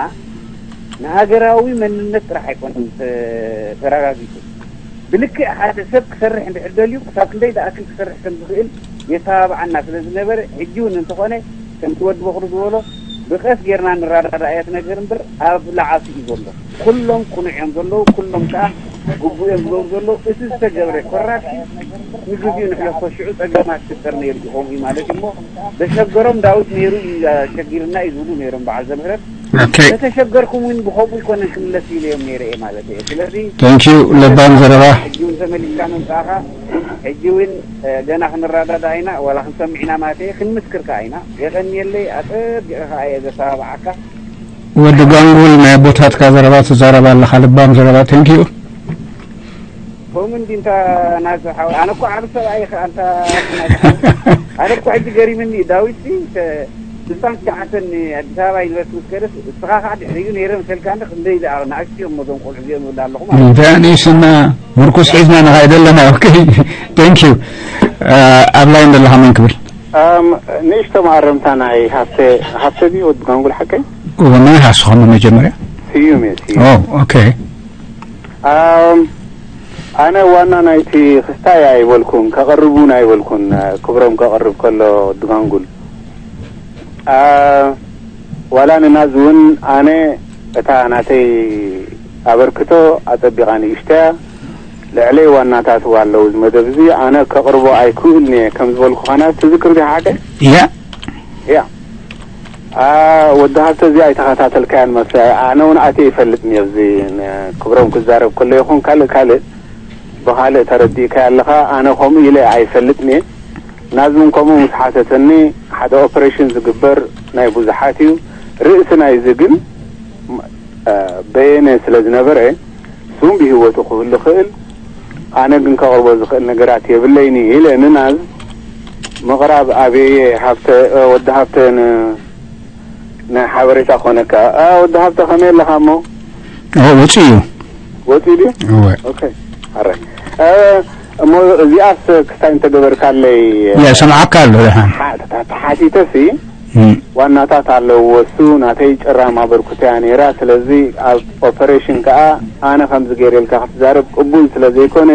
ንሃገራዊ መንነት ጥራሕ ኣይኮነን ተ- ተረጋጊጹ። ብልክዕ ሓደ ሰብ ክሰርሕ እንድሕር ደልዩ ክሳብ ክንደይ ዝኣክል ክሰርሕ ከም ዝኽእል የተባብዓና ስለ ዝነበረ፣ ሕጂ እውን እንተኾነ ከምቲ ወዲ በኽሪ ዝበሎ ብቐስ ጌርና ንረዳዳእ እያ ትነገር እምበር ኣብ ላዕሲ እዩ ዘሎ። ኩሎም ቅኑዕ እዮም ዘለዉ፣ ኩሎም ከኣ ግቡእ እዮም ዝገብሩ ዘለዉ። እቲ ዝተገብረ ኮራፕሽን ንግዚኡ ንሕለፎ፣ ሽዑ ጸገማት ክፍጠር ነይሩ ይኸውን እዩ ማለት እዩ። እሞ ዘሸገሮም ዳዊት ነይሩ እዩ፣ ኣሸጊርና እዩ ዝብሉ ነይሮም በዓል ዘምህረት። ኦኬ። ተተሸገርኩም እውን ብኸምኡ ይኮነን ክምለስ ኢለ እዮም ነይረ እየ ማለት እየ። ስለዚ Thank you፣ ለባም ዘረባ። ሕጂ እውን ተመሊስካ ምምጻእኻ፣ ሕጂ እውን ገና ክንረዳዳ ኢና፣ ዋላ ክንሰምዕ ኢና ማለት እየ። ክንምስክር ከኣ ኢና። የቐንየለይ፣ ኣጸቢቐ ከኣ እየ ዘተባብዓካ። ወዲ ጋንጉል፣ ናይ ኣቦታትካ ዘረባ ትዛረብ ኣለኻ፣ ለባም ዘረባ። Thank you። ከምኡ እንዲ እንታ ናዝሓው ኣነ እኮ ዓብ ሰብኣይ ኢኻ ኣንታ ናዝሓው ኣነ እኮ ሕጂ ገሪምኒ ዳዊት ሲ ስልሳን ትሽዓተን ኣዲስ ኣበባ ዩኒቨርሲቲ ምስ ከደስ እስኻ ከዓ ድሕሪኡ ነይረ መሰልካ እንደ ክንደይ ዝኣ ንኣሽቱ እዮም እዞም ቆልዑ እዚኦም ይብል ኣለኹ ማለት እዩ። እንታይ ኣንእስና ምርኩስ ሒዝና ንኻይድ ኣለና። Okay, thank you። ኣብ ላይን ዘለኻ መን ክብል? ንእሽቶ ማእረምታ ናይ ሃፍተ ሃፍተ ድዩ ወዲ ጋንጉል ሓቀይ? ወመን ሃስኾም መጀመርያ? ስዩም እየ ስዩም። Oh, okay. ኣም፣ ኣነ ዋና ናይቲ ክስታይ ኣይበልኩን፣ ከቕርብ እውን ኣይበልኩን። ክብሮም ከቕርብ ከሎ ድጋንጉል። ኣ፣ ዋላ ንናዝ እውን ኣነ እታ ናተይ ኣበርክቶ ኣጸቢቓ ንእሽተያ፣ ልዕለይ ዋናታት ኣለዉ እዚ መደብ እዚ፣ ኣነ ከቕርቦ ኣይክእልን እየ ከም ዝበልኩ ኸና ትዝክር ዲኻ ሓቀ? ያ ያ። ኣ፣ ወዲ ሃብተ እዚ ኣይተኸታተልካያን መስለ። ኣነ እውን ኣትየ ይፈልጥን እየ ኣብዚ ን-፣ ክብሮም ክዛረብ ከሎ ይኹን ካልእ ካልእ ብኻልእ ተረዲእካዮ ኣለኻ። ኣነ ከምኡ ኢለ ኣይፈልጥን እየ። ናዚ እውን ከምኡ ምስ ሓተተኒ ሓደ ኦፐሬሽን ዝግበር ናይ ብዙሓት እዩ። ርእሲ ናይዚ ግን ም-፣ እ፣ በየነ ስለ ዝነበረ እሱም ብህይወቱ ክህሉ ይኽእል። ኣነ ግን ከቕርቦ ዝኽእል ነገራት የብለይን ኢለ ንናዝ ምቕራብ ኣበየ ሃብተ፣ እ፣ ወዲ ሃብተ ን-፣ ናይ ሓበሬታ ክኾነካ። እ፣ ወዲ ሃብተ ከመይ ኣለኻ እሞ? ኦ፣ ወፂኡ እዩ። ወፂኡ ድዩ? እወ። ኦኬ። ኣረ። እ፣ እሞ እዚኣስ ክስታይ እንተገበርካለይ፣ እ፣ ያ፣ ሰምዓካ ኣሎ፣ ደሓን። ሓ-፣ ተ-፣ ተሓቲተሲ እም። ዋናታት ኣለውዎ። እሱ ናተይ ጭራም ኣበርክቶያ ነይራ። ስለዚ ኣብ ኦፐሬሽን ከኣ ኣነ ከምዚ ገይረ ኢልካ ክትዛረብ ቅቡል ስለ ዘይኮነ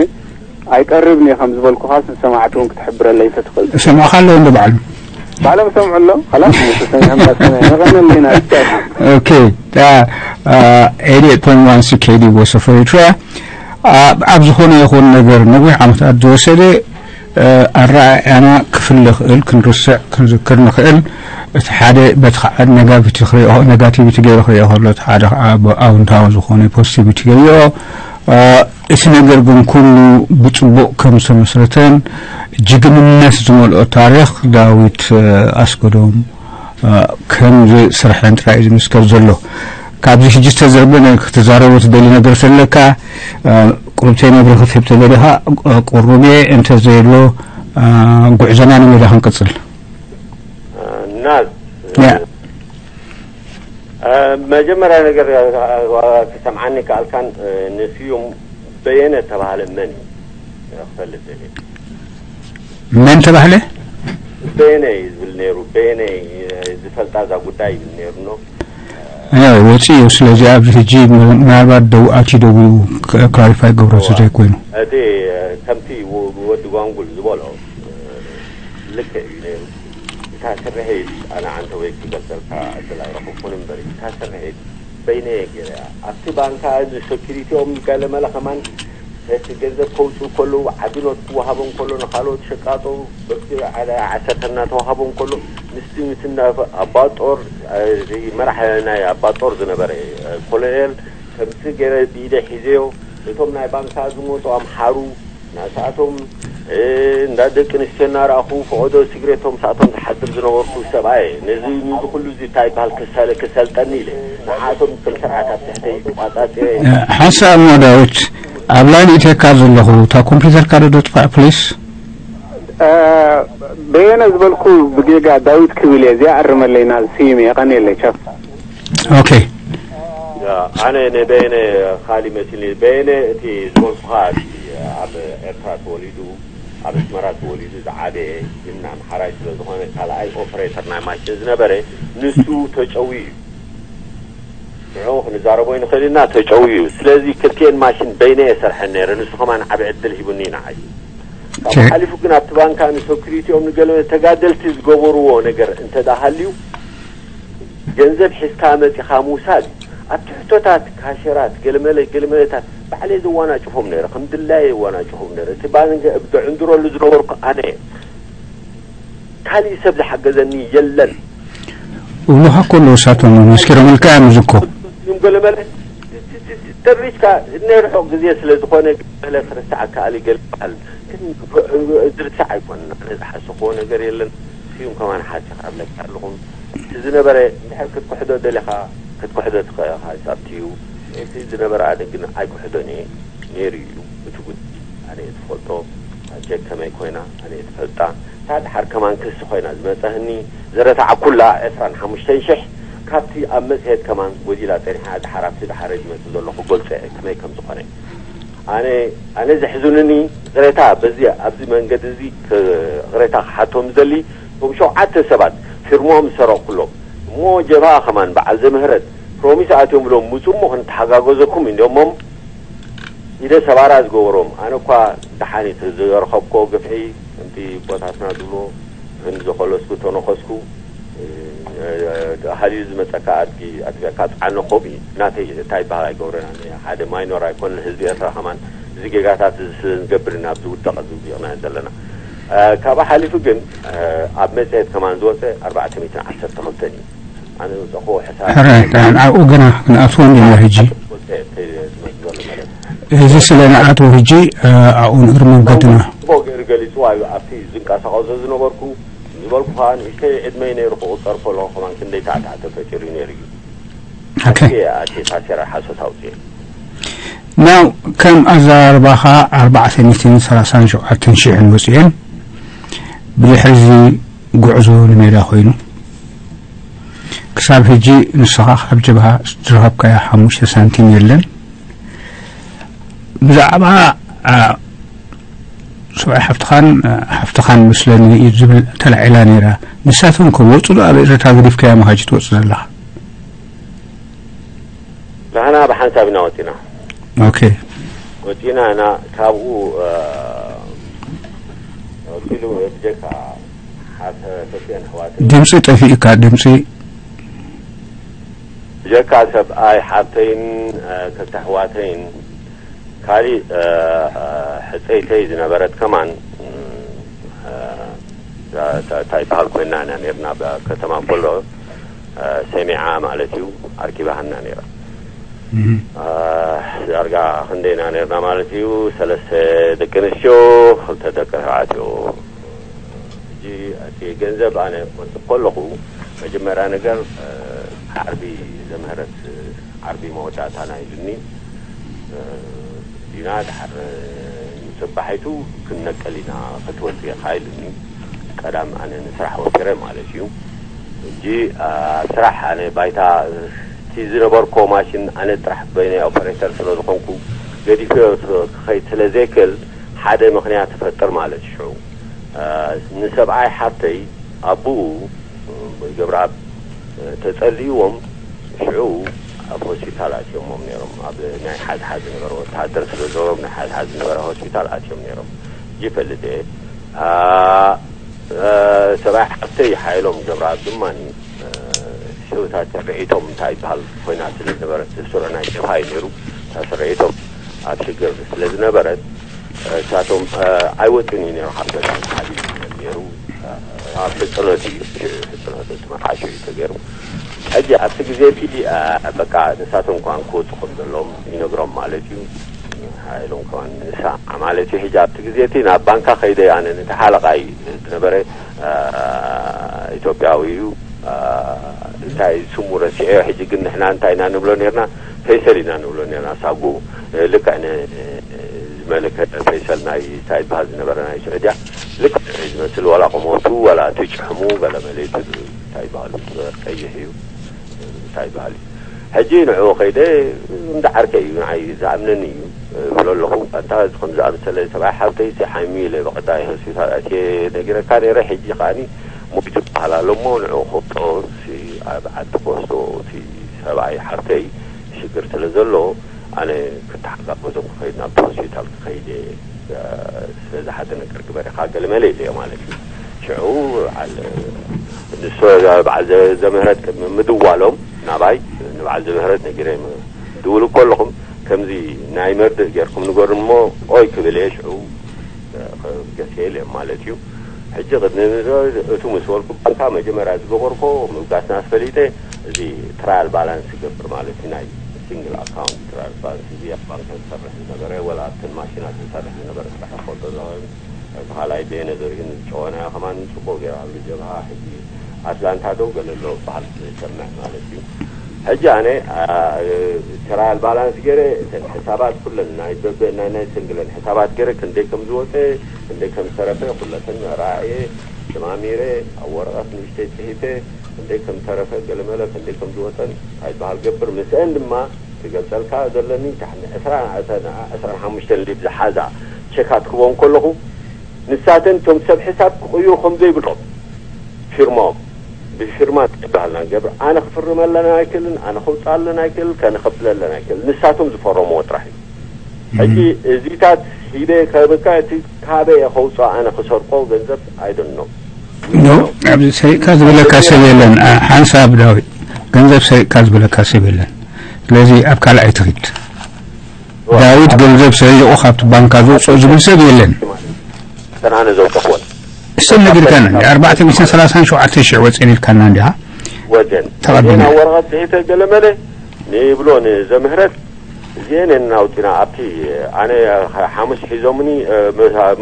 ኣይቀርብን እየ ከም ዝበልኩኻስ ንሰማዕቲ እውን ክትሕብረለይ ተትኽእል። ሰምዕኻ ኣለዉ እንዶ በዓሉ። ባዕሎም ሰምዑ ኣሎ። ኸላስ፣ ንሱ ሰሚዖም ዳሰማይ። የቐንየልና። እስካብ። Okay. Uh, uh, eighty-eight point one C K D Voice of Eritrea. Uh, ኣብ ዝኾነ ይኹን ነገር ነዊሕ ዓመታት ዝወሰደ፣ uh፣ ኣረኣእያና ክፍለ ይኽእል፣ ክንርስዕ፣ ክንዝክር ንኽእል። እቲ ሓደ በቲ ከዓ ኔጋቲቪቲ ክሪኦ፣ ኔጋቲቪቲ ገይሩ ክሪኦ ከሎ፣ እቲ ሓደ ከዓ ብኣውንታዊ ዝኾነ ፖዚቲቪቲ ገይሮ። Uh፣ እቲ ነገር ግን ኩሉ ብጽቡቕ ከም ዝተመስረተን ጅግንነት ዝመልኦ ታሪኽ ዳዊት፣ uh፣ ኣስገዶም፣ uh፣ ከም ዝስርሐን ጥራይ እዩ ዝምስከር ዘሎ። ካብዚ ሕጂ ዝተዘርበ ናይ ክትዛረቦ ትደሊ ነገር ተለካ፣ uh፣ ቁሩብተይ መብርሂ ክትህብ ተደሊኻ፣ uh፣ ቁሩብ እየ፣ እንተዘየሎ፣ uh፣ ጉዕዞና ንሜዳ ክንቅጽል። ናዝ ያ። እ፣ መጀመርያ ነገር እ፣ ክሰምዓኒ ከኣልካን እ፣ ንስዩም በየነ ተባህለ መን እዩ? እ፣ ክፈልጥ ደልየ። መን ተባህለ? በየነ እዩ ዝብል ነይሩ። በየነ እ፣ ዝፈልጣ እዛ ጉዳይ ይብል ነይሩ ኖ። ያ፣ ወፂኡ እዩ። ስለዚ ኣብዚ ሕጂ ምናልባት ደው ኣትዩ ደው ክላሪፋይ ገብሮ ስለ ኮይኑ እቲ እ፣ ከምቲ ወ- ወዲ ጓንጉል ዝበሎ እ፣ ልክዕ እዩ ነይሩ። እታ ስርሒት ኣነ ዓንተ ወይ ክገልጸልካ ዕድል ኣይረኸብኩን እምበር እታ ስርሒት በይነየ ገይረያ ኣብቲ ባንካ እዚ ሰኪሪቲኦም ገለመለ ከማን እቲ ገንዘብ ከውፅኡ ከለዉ ዓቢ ኖት ክወሃቦም ከሎ ንካልኦት ሸቃጦ በቲ ዓሰርተ እናተዋሃቦም ከሎ ምስቲ ምስና ኣባጦር እዚ መራሕ ናይ ኣባጦር ዝነበረ ኮሎኔል ከምዚ ገይረ ብኢደ ሒዘዮ እቶም ናይ ባንካ ዝመፁ ኣምሓሩ ናሳቶም እንዳ ደቂ ኣንስትዮ እናረኣኹ ፈቐዶ ስግሬቶም ሳቶም ዝሓድር ዝነበርኩ ሰብኣየ ነዚ ንዚ ኩሉ እዚ እንታይ ይበሃል ክሰለ ክሰልጠኒ ኢለ ንዓቶም ከም ስርዓት ኣብ ትሕተይ ተቋጻጺረ ሓንሳእ እሞ ዳዊት ኣብ ላይን ኢትካ ዘለኹ እታ ኮምፒውተርካ ዶ ተጥፋእ ፕሊስ በየነ ዝበልኩ ብጌጋ ዳዊት ክብል እየ እዚኣ ኣርመለይና ስይም እየ ቀንየለይ ቻው ኦኬ ኣነ ንበየነ ካሊ መሲልኒ በየነ እቲ ዝበልኩኻ ኣብ ኤርትራ ተወሊዱ ኣብ ኣስመራ ተወሊዱ ዝዓበየ ግን ኣምሓራይ ስለ ዝኾነ ካልኣይ ኦፕሬተር ናይ ማሽን ዝነበረ ንሱ ተጨውዩ እዩ። ንዕኡ ክንዛረቦ ይንኽእል ኢና፣ ተጨውዩ እዩ። ስለዚ ክልቲኤን ማሽን በይነ እየ ሰርሐን ነይረ፣ ንሱ ከማን ዓቢ ዕድል ሂቡኒ ንዓይ። ካብኡ ሓሊፉ ግን ኣብቲ ባንካ ንሰኩሪቲኦም ንገለ ተጋደልቲ ዝገበርዎ ነገር እንተ ደኣ ሃልዩ ገንዘብ ሒዝካ መጺኻ ምውሳድ ኣብቲ ሕቶታት ካሸራት ገለመለ ገለመለታት ባዕለይ ዘዋናጭፎም ነይረ፣ ከም ድላየ የዋናጭፎም ነይረ። እቲ ባንክ ዘዕንድረሉ ዝነበርኩ ኣነ እየ። ካሊእ ሰብ ዝሓገዘኒ የለን። እብሉኻ እኮ ኣለዉ፣ እሳቶም እውን መስኪሮምልካ እዮም እዚ እኮ። እዮም ገለመለ ተሪፍካ ናይ ርሑቕ ግዜ ስለ ዝኾነ ገለ ክርስዓካ ኣሊ ገለ በሃል። ግን ዝርሳዕ ኣይኮነን። ኣነ ዝሓሰኽዎ ነገር የለን። ስዩም ከማን ሓሲኻ ኣብለካ ኣለኹም። እቲ ዝነበረ እንድሕር ክትክሕዶ ደሊኻ ክትክሕዶ ትኽእል ኢኻ፣ ሂሳብቲ እዩ። እቲ ዝነበረ ኣነ ግን ኣይክሕዶን እየ። ነይሩ እዩ። እቲ ጉድ ኣነ እየ ዝፈልጦ። ጀክ ከመይ ኮይና ኣነ እየ ዝፈልጣ። እታ ድሓር ከማን ክሲ ኮይና ዝመጸህኒ ዝረታዕኩላ ዕስራን ሓሙሽተን ሽሕ ካብቲ ኣብ መጽሔት ከማን ጎዲላ ጸኒሓ፣ ድሓር ኣብቲ ድሓረ ዝመጽእ ዘሎ ክገልጾ እየ ከመይ ከም ዝኾነ። ኣነ ኣነ ዘሕዝኑኒ ቅሬታ በዚ ኣብዚ መንገዲ እዚ ክ- ቅሬታ ክሓቶም ዝደሊ እቶም ሸውዓተ ሰባት ፊርሞም ዝሰረቕኩሎም እሞ ጀብሃ ከማን በዓል ዘምህረት ፕሮሚስ ኣትዮም ብሎም ምጹ እሞ ክንተሓጋገዘኩም ኢሎሞም ኢደ ሰባራ ዝገበሮም። ኣነ እኳ ደሓን እቲ ዝረኸብኮ ግፍዒ ከምቲ ቦታትና ዝብሎ ግን ዘኸለስኩ ተነኸስኩ። ሃልዩ ዝመጸካ ኣድጊ ኣጥቢቕካ ጽዓኖ ከምኡ እዩ። ናተይ እንታይ ይበሃል ኣይገብረን። ኣነ ሓደ ማይኖር ኣይኮነን። ህዝቢ ኤርትራ ከማን እዚ ጌጋታት እዚ ስለ ንገብር ኢና ኣብዚ ውደቐ ዝውዲቕና ዘለና። ካብኡ ሓሊፉ ግን ኣብ መጽሔት ከማን ዝወጸ ኣርባዕተ ሚእትን ዓሰርተ ክልተን እዩ። ኣነ ዘውፀእኹዎ ሕሳብ ሕራይ፣ ንዓን ኣብኡ ገና ክንኣትዎ እንዲና ሕጂ። ወፀ ከይደ ዝመፅእ ዘሎ ማለት እዩ። እዚ ስለ ንኣትዎ ሕጂ ኣብኡ ንእር መንገድና። ጽቡቕ ገይሩ ገሊፅዋ እዩ። ኣብቲ ዝንቀሳቐሶ ዝነበርኩ ዝበልኩ ከዓ ንእሽተይ ዕድመይ ነይሩ ክቑፀር ከለኹ ከማን ክንደይ ታዕታዕ ተፈጢሩ ነይሩ እዩ። ኦኬ። ኣትየ ኣትየ ታሴራ ሓሶት ኣውፅየ። ናው ከም ኣዘራርባኻ ኣርባዕተ ሚእትን ሰላሳን ሸውዓተን ሽሕን ወፂኤን ብድሕሪ እዚ ጉዕዞ ንሜዳ ኮይኑ ክሳብ ሕጂ ንስኻ ካብ ጀብሃ ዝረኸብካያ ሓሙሽተ ሳንቲም የለን። ብዛዕባ ሰብኣይ ሓፍትኻን ሓፍትኻን መስለኒ እዩ ዝብል ተላዒላ ነይራ። ንሳቶም ከ ወፁ ዶ ኣብ ኤረትራ ገዲፍካያ መኻጂ ትወፅ ዘለኻ? ንሕና ብሓንሳብ ኢና ወፂና። ኦኬ። ወፂና ኢና ካብኡ ቀፂሉ ብጀካ ሓሰ ሰፊአን ኣሕዋተይ ድምፂ ጠፊእካ ድምፂ። ብጀካ ሰብኣይ ሓብተይን ክልተ ኣሕዋተይን ካሊእ ሕፀይተይ ዝነበረት ከማን እንታይ ይበሃል ኮይና ኢና ነርና ኣብ ከተማ ኮሎ ሰሚዓ ማለት እዩ ኣርኪባሃና ነይራ። ዳርጋ ክንደይና ነርና ማለት እዩ ሰለስተ ደቂ ኣንስትዮ ክልተ ደቂ ተባዕትዮ። ሕጂ እቲ ገንዘብ ኣነ ክወፅእ ከለኹ መጀመርያ ነገር ዓርቢ ዘምህረት ዓርቢ መወዳእታና ኢሉኒ። ዲና ድሓር ንፅባሒቱ ክንነቀል ኢና ክትወፅእ ኢኻ ኢሉኒ። ቀዳም ኣነ ንስራሕ ወፊረ ማለት እዩ። ሕጂ ኣብ ስራሕ ኣነ ባይታ እቲ ዝነበርኮ ማሽን ኣነ ጥራሕ በይነይ ኦፐሬተር ስለ ዝኾንኩ ገዲፈዮ ክኸይድ ስለ ዘይክእል ሓደ ምኽንያት ትፈጥር ማለት ሽዑ ንሰብኣይ ሓብተይ ኣቦኡ ገብረኣብ ተጸልይዎም ሽዑ ኣብ ሆስፒታል ኣትዮሞም ነይሮም። ኣብ ናይ ሓዝሓዝ ዝነበረ ወተሃደር ስለ ዝነበሮም ናይ ሓዝሓዝ ዝነበረ ሆስፒታል ኣትዮም ነይሮም። ይፈልጥ እየ። ሰብኣይ ሓብተይ ሓይሎም ገብረኣብ ድማ ሽውታት ርዒቶም እንታይ ይበሃል ኮይና ስለ ዝነበረት ስረ ናይ ሸፋይ ነይሩ። እታ ስርዒቶም ኣብ ሽግር ስለ ዝነበረት እሳቶም ኣይወፅን እዩ ነይሩ ካብ ገዛ ሓዲ ነይሩ። ኣብ ሕፅኖት እዩ ሕፅኖት እቲ መርዓሹ እዩ ተገይሩ። ሕጂ ኣብቲ ግዜ እቲ በቃ ንሳቶም ከዋን ክወፁ ከም ዘለዎም ይነግሮም ማለት እዩ። ሓይሎም ከዋን ንሳ ማለት እዩ። ሕጂ ኣብቲ ግዜ እቲ ናብ ባንካ ከይደ ኣነ ነቲ ሓለቓ እዩ ዝነበረ ኢትዮጵያዊ እዩ። እንታይ ስሙ ረሲዐዮ። ሕጂ ግን ንሕና እንታይ ኢና ንብሎ ነርና? ፈይሰል ኢና ንብሎ ነርና ሳጉኡ። ልክዕ ንዝመለከ ፈይሰል ናይ እንታይ ይበሃል ዝነበረ ናይ ስዑድያ ልክዕ ዝመስል ዋላ ቁመቱ ዋላ እቲ ጭሕሙ ገለ መለይቱ እንታይ ይበሃሉ ቀይሕ እዩ እንታይ ይበሃል እዩ። ሕጂ ንዕኡ ከይደ እንዳ ዓርከይ እዩ ንዓይ ዝኣምነኒ እዩ። እብሎ ኣለኹ። ኣንታ እዚ ከም ዝኣመሰለ ሰብኣይ ሓብተይ ሲ ሓሚሙ ኢለ ብቐዳይ ሆስፒታል ኣትየ ነጊረካ ነይረ። ሕጂ ከኣኒ ሞይቱ ይበሃል ኣሎ እሞ ንዕኡ ክወስዶ ሲ ኣብ ዓዲ ክወስዶ እቲ ሰብኣይ ሓብተይ ሽግር ስለ ዘሎ ኣነ ክተሓጋገዞም ክኸይድ ናብቲ ሆስፒታል ክኸይድ እየ። ስለዚ ሓደ ነገር ግበር ኢኻ ገለመለ ኢለዮ ማለት እዩ። ሽዑ በዓል ንሶ በዓል ዘ- ዘምህረት ቅድሚ ምድዋሎም ናባይ ንበዓል ዘምህረት ነጊረ ድውል እኮ ኣለኹም ከምዚ ናይ መርድእ ጌርኩም ንገሩን እሞ ኦይ ክብል እየ ሽዑ ገሴ ኢለ ማለት እዩ። ሕጂ ቅድሚ እቱ ምስ በልኩ ባንካ መጀመርያ ዝገበርኮ ምብጋስና ኣስፈሊጠ እዚ ትራያል ባላንስ ይገብር ማለት እዩ። ናይ ሲንግል ኣካውንት ትራያል ባላንስ እዚ ኣብ ባንክ ዝሰርሕ ዝነበረ ወላ ኣብተን ማሽናት ዝሰርሕ ዝነበረ ስራሕ ፈልጦ ዝኸውን እቲ ካልኣይ ቤነ ዘሪሁን ዝጨወናዮ ከማን ጽቡቕ ገይሩ ኣብ ጀብሃ ሕጂ ኣትላንታ ደው ገለ ኣሎ በሃል ዝሰምዕ ማለት እዩ። ሕጂ ኣነ ትራያል ባላንስ ገይረ እተን ሕሳባት ኩለን ናይ በበ ናይ ናይ ስንግለን ሕሳባት ገይረ ክንደይ ከም ዝወፀ ክንደይ ከም ዝተረፈ ኩለተን ራእየ ተማሚረ ኣብ ወረቐት ንእሽተይ ፅሒፈ ክንደይ ከም ዝተረፈ ገለመለ ክንደይ ከም ዝወፀን ኣይበሃል ገብር ምስአን ድማ ትገልፀልካ ዘለኒ ታሕቲ ዕስራ ዕስራን ሓሙሽተን ሊድ ዝሓዛ ቸካት ክቦን ከለኹ ንሳተን እቶም ሰብ ሕሳብ ክቕይሩ ከም ዘይብሎም ፊርማኦም ብፊርማ ዝበሃል ና ገብር ኣነ ክፍርመለን ኣይክእልን ኣነ ከውፅኣለን ኣይክእል ከነ ከብለለን ኣይክእል ንሳቶም ዝፈረምዎ ጥራሕ እዩ። ሕጂ እዚታት ሂበ ከብካ እቲ ካበየ ከውፅኦ ኣነ ክሰርቆ ገንዘብ ኣይደኖም። ኖ ኣብዚ ሰሪቅካ ዝበለካ ሰብ የለን። ሓንሳብ ዳዊት ገንዘብ ሰሪቅካ ዝበለካ ሰብ የለን። ስለዚ ኣብ ካልኣይ ትኺድ ዳዊት ገንዘብ ሰሪቑ ካብቲ ባንካ ዘውፅኦ ዝብል ሰብ የለን። ተናነ ዘውፅኽወን እሰን ነጊርካና እንዲ ኣርባዕተ ሚእትን ሰላሳን ሸውዓተ ሽሕ ወፅኤን ኢልካና እንዲኻ ወገን ተቐቢልና። ዜና ወረቐት ዝሒተ ገለመለ ንብሎ ንዘምህረት እዚአን እየን ኣውፂና ኣብቲ ኣነ ሓሙስ ሒዞምኒ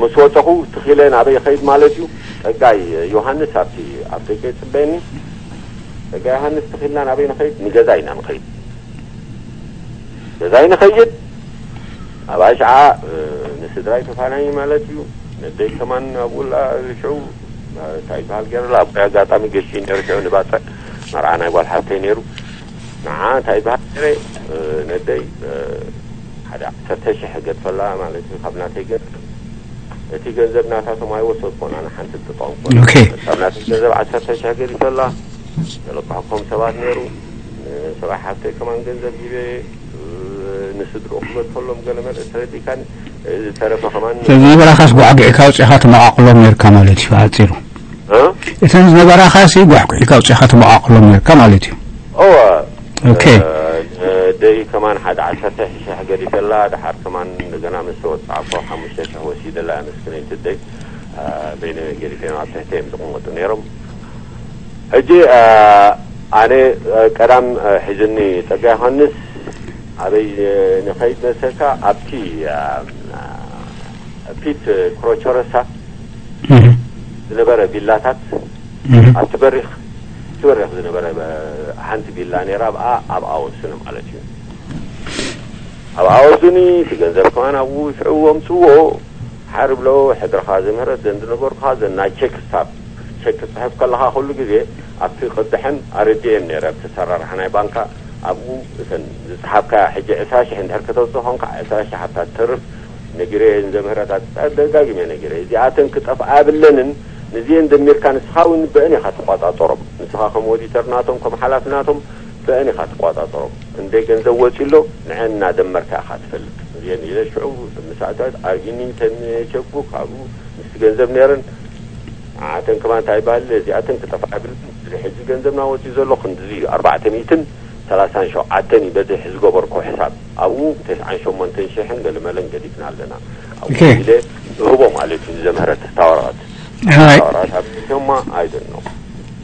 ምስ ወፀኹ ትኺለ ናበይ ኸይድ ማለት እዩ። ፀጋይ ዮሃንስ ኣብቲ ኣብ ደገ ይፅበየኒ። ፀጋይ ዮሃንስ ትኺልና ናበይ ንኸይድ ንገዛ ኢና ንኸይድ ገዛይ ንኸይድ ኣብ ኣሽዓ ንስድራይ ተፋናይ ማለት እዩ። ነደይ ከማን ኣብኡ ሽዑ እንታይ ይበሃል ገይረ ኣብ ኣጋጣሚ ገሺ ነሩ ሽዑ ንባፅዕ መርዓ ናይ ጓል ሓፍተይ ነይሩ። ንዓ እንታይ ይበሃል ገይረ ነደይ ሓደ ዓሰርተ ሽሕ ገድፈላ ማለት እዩ ካብ ናተይ ገንዘብ እቲ ገንዘብ ናታቶም ኣይወሰድኮን ኣነ ሓንቲ ዝጥቀምኮ ካብ ናተይ ገንዘብ ዓሰርተ ሽሕ ገዲፈላ ዘለቅሐኮም ሰባት ነይሩ። ሰብኣይ ሓፍተይ ከማን ገንዘብ ሂበ ንስድርኡ ክገድፈሎም ገለ መለ ተረዲካን ዝተረፈ ከማን ስለዚ በራኻስ ጓዕግዒካ ኣውፂእኻ ተመቓቕሎም ነርካ ማለት እዩ ብሓፂሩ። እተን ዝነበራኻሲ ጓዕጉዒካ ኣውፂእኻ ተመቓቕሎም ነርካ ማለት እዩ። እወ ኦኬ። ደይ ከማን ሓደ ዓሰርተ ሽሕ ገዲፈላ ድሓር ከማን እንደገና ምስ ተወፃዕኮ ሓሙሽተ ሽሕ ወሲደላ ምስክነይቲ ደይ በይነ ገዲፈ ኣብ ትሕተ እዮም ዝቕመጡ ነይሮም። ሕጂ ኣነ ቀዳም ሒዝኒ ፀጋ ዮሃንስ ኣበይ ንኸይድ መሰልካ ኣብቲ ፒት ክሮቸረሳ ዝነበረ ቪላታት ኣብቲ በሪኽ እቲ በሪኽ ዝነበረ ሓንቲ ቪላ ነይራ ኣብኣ ኣብኣ ወስኑ ማለት እዩ። ኣብኣ ወስኒ እቲ ገንዘብ ከማን ኣብኡ ሽዑ ወምፅዎ ሓር ብሎ ሕድርኻ ዝምህረት ዘን ዝነበርኩኻ ዘን ናይ ቸክ ስታብ ቸክ ትፅሕፍ ከለኻ ኩሉ ግዜ ኣብቲ ቅድሐን ኣረዲኤን ነይረ ኣብቲ ሰራርሓ ናይ ባንካ ኣብኡ እተን ዝፅሓፍካያ ሕጂ ዕስራ ሽሕ እንድሕር ከተውፅእ ኾንካ ዕስራ ሽሕ ኣብታ ትርፍ ነጊረ ንዘምህረታት ደጋጊመ ነጊረ እዚኣተን ክጠፍኣ የብለንን ንዚኤን ደሚርካ ንስኻ እውን ብአን ኢኻ ትቋፃፀሮም ንስኻ ከም ኦዲተር ናቶም ከም ሓላፊ ናቶም ብአን ኢኻ ትቋፃፀሮም እንደ ገንዘብ ወፂ ኣሎ ንዐን እናደመርካ ኢኻ ትፈልጥ እዚአን ኢለ ሽዑ ምስኣታት ኣርኢኒ ተን ቸክቡክ ኣብኡ ምስቲ ገንዘብ ነይረን ንዓተን ከማ እንታይ ይበሃል እዚኣተን ክጠፍኣ የብለን እዚ ሕጂ ገንዘብና ወፂ ዘሎ ክንድዚ እዩ ኣርባዕተ ሚእትን ሰላሳን ሸውዓተን ይበዝሕ ዝገበርኮ ሕሳብ ኣብኡ ተስዓን ሸሞንተን ሽሕን ገለመለን ገዲፍና ኣለና ኣብኡ ኦኬ። ኢለ እህቦ ማለት እዩ ንዘምህረት እታ ወረቐት ኣይ እታ ወረቐት ኣብ ሸማ ኣይደኖ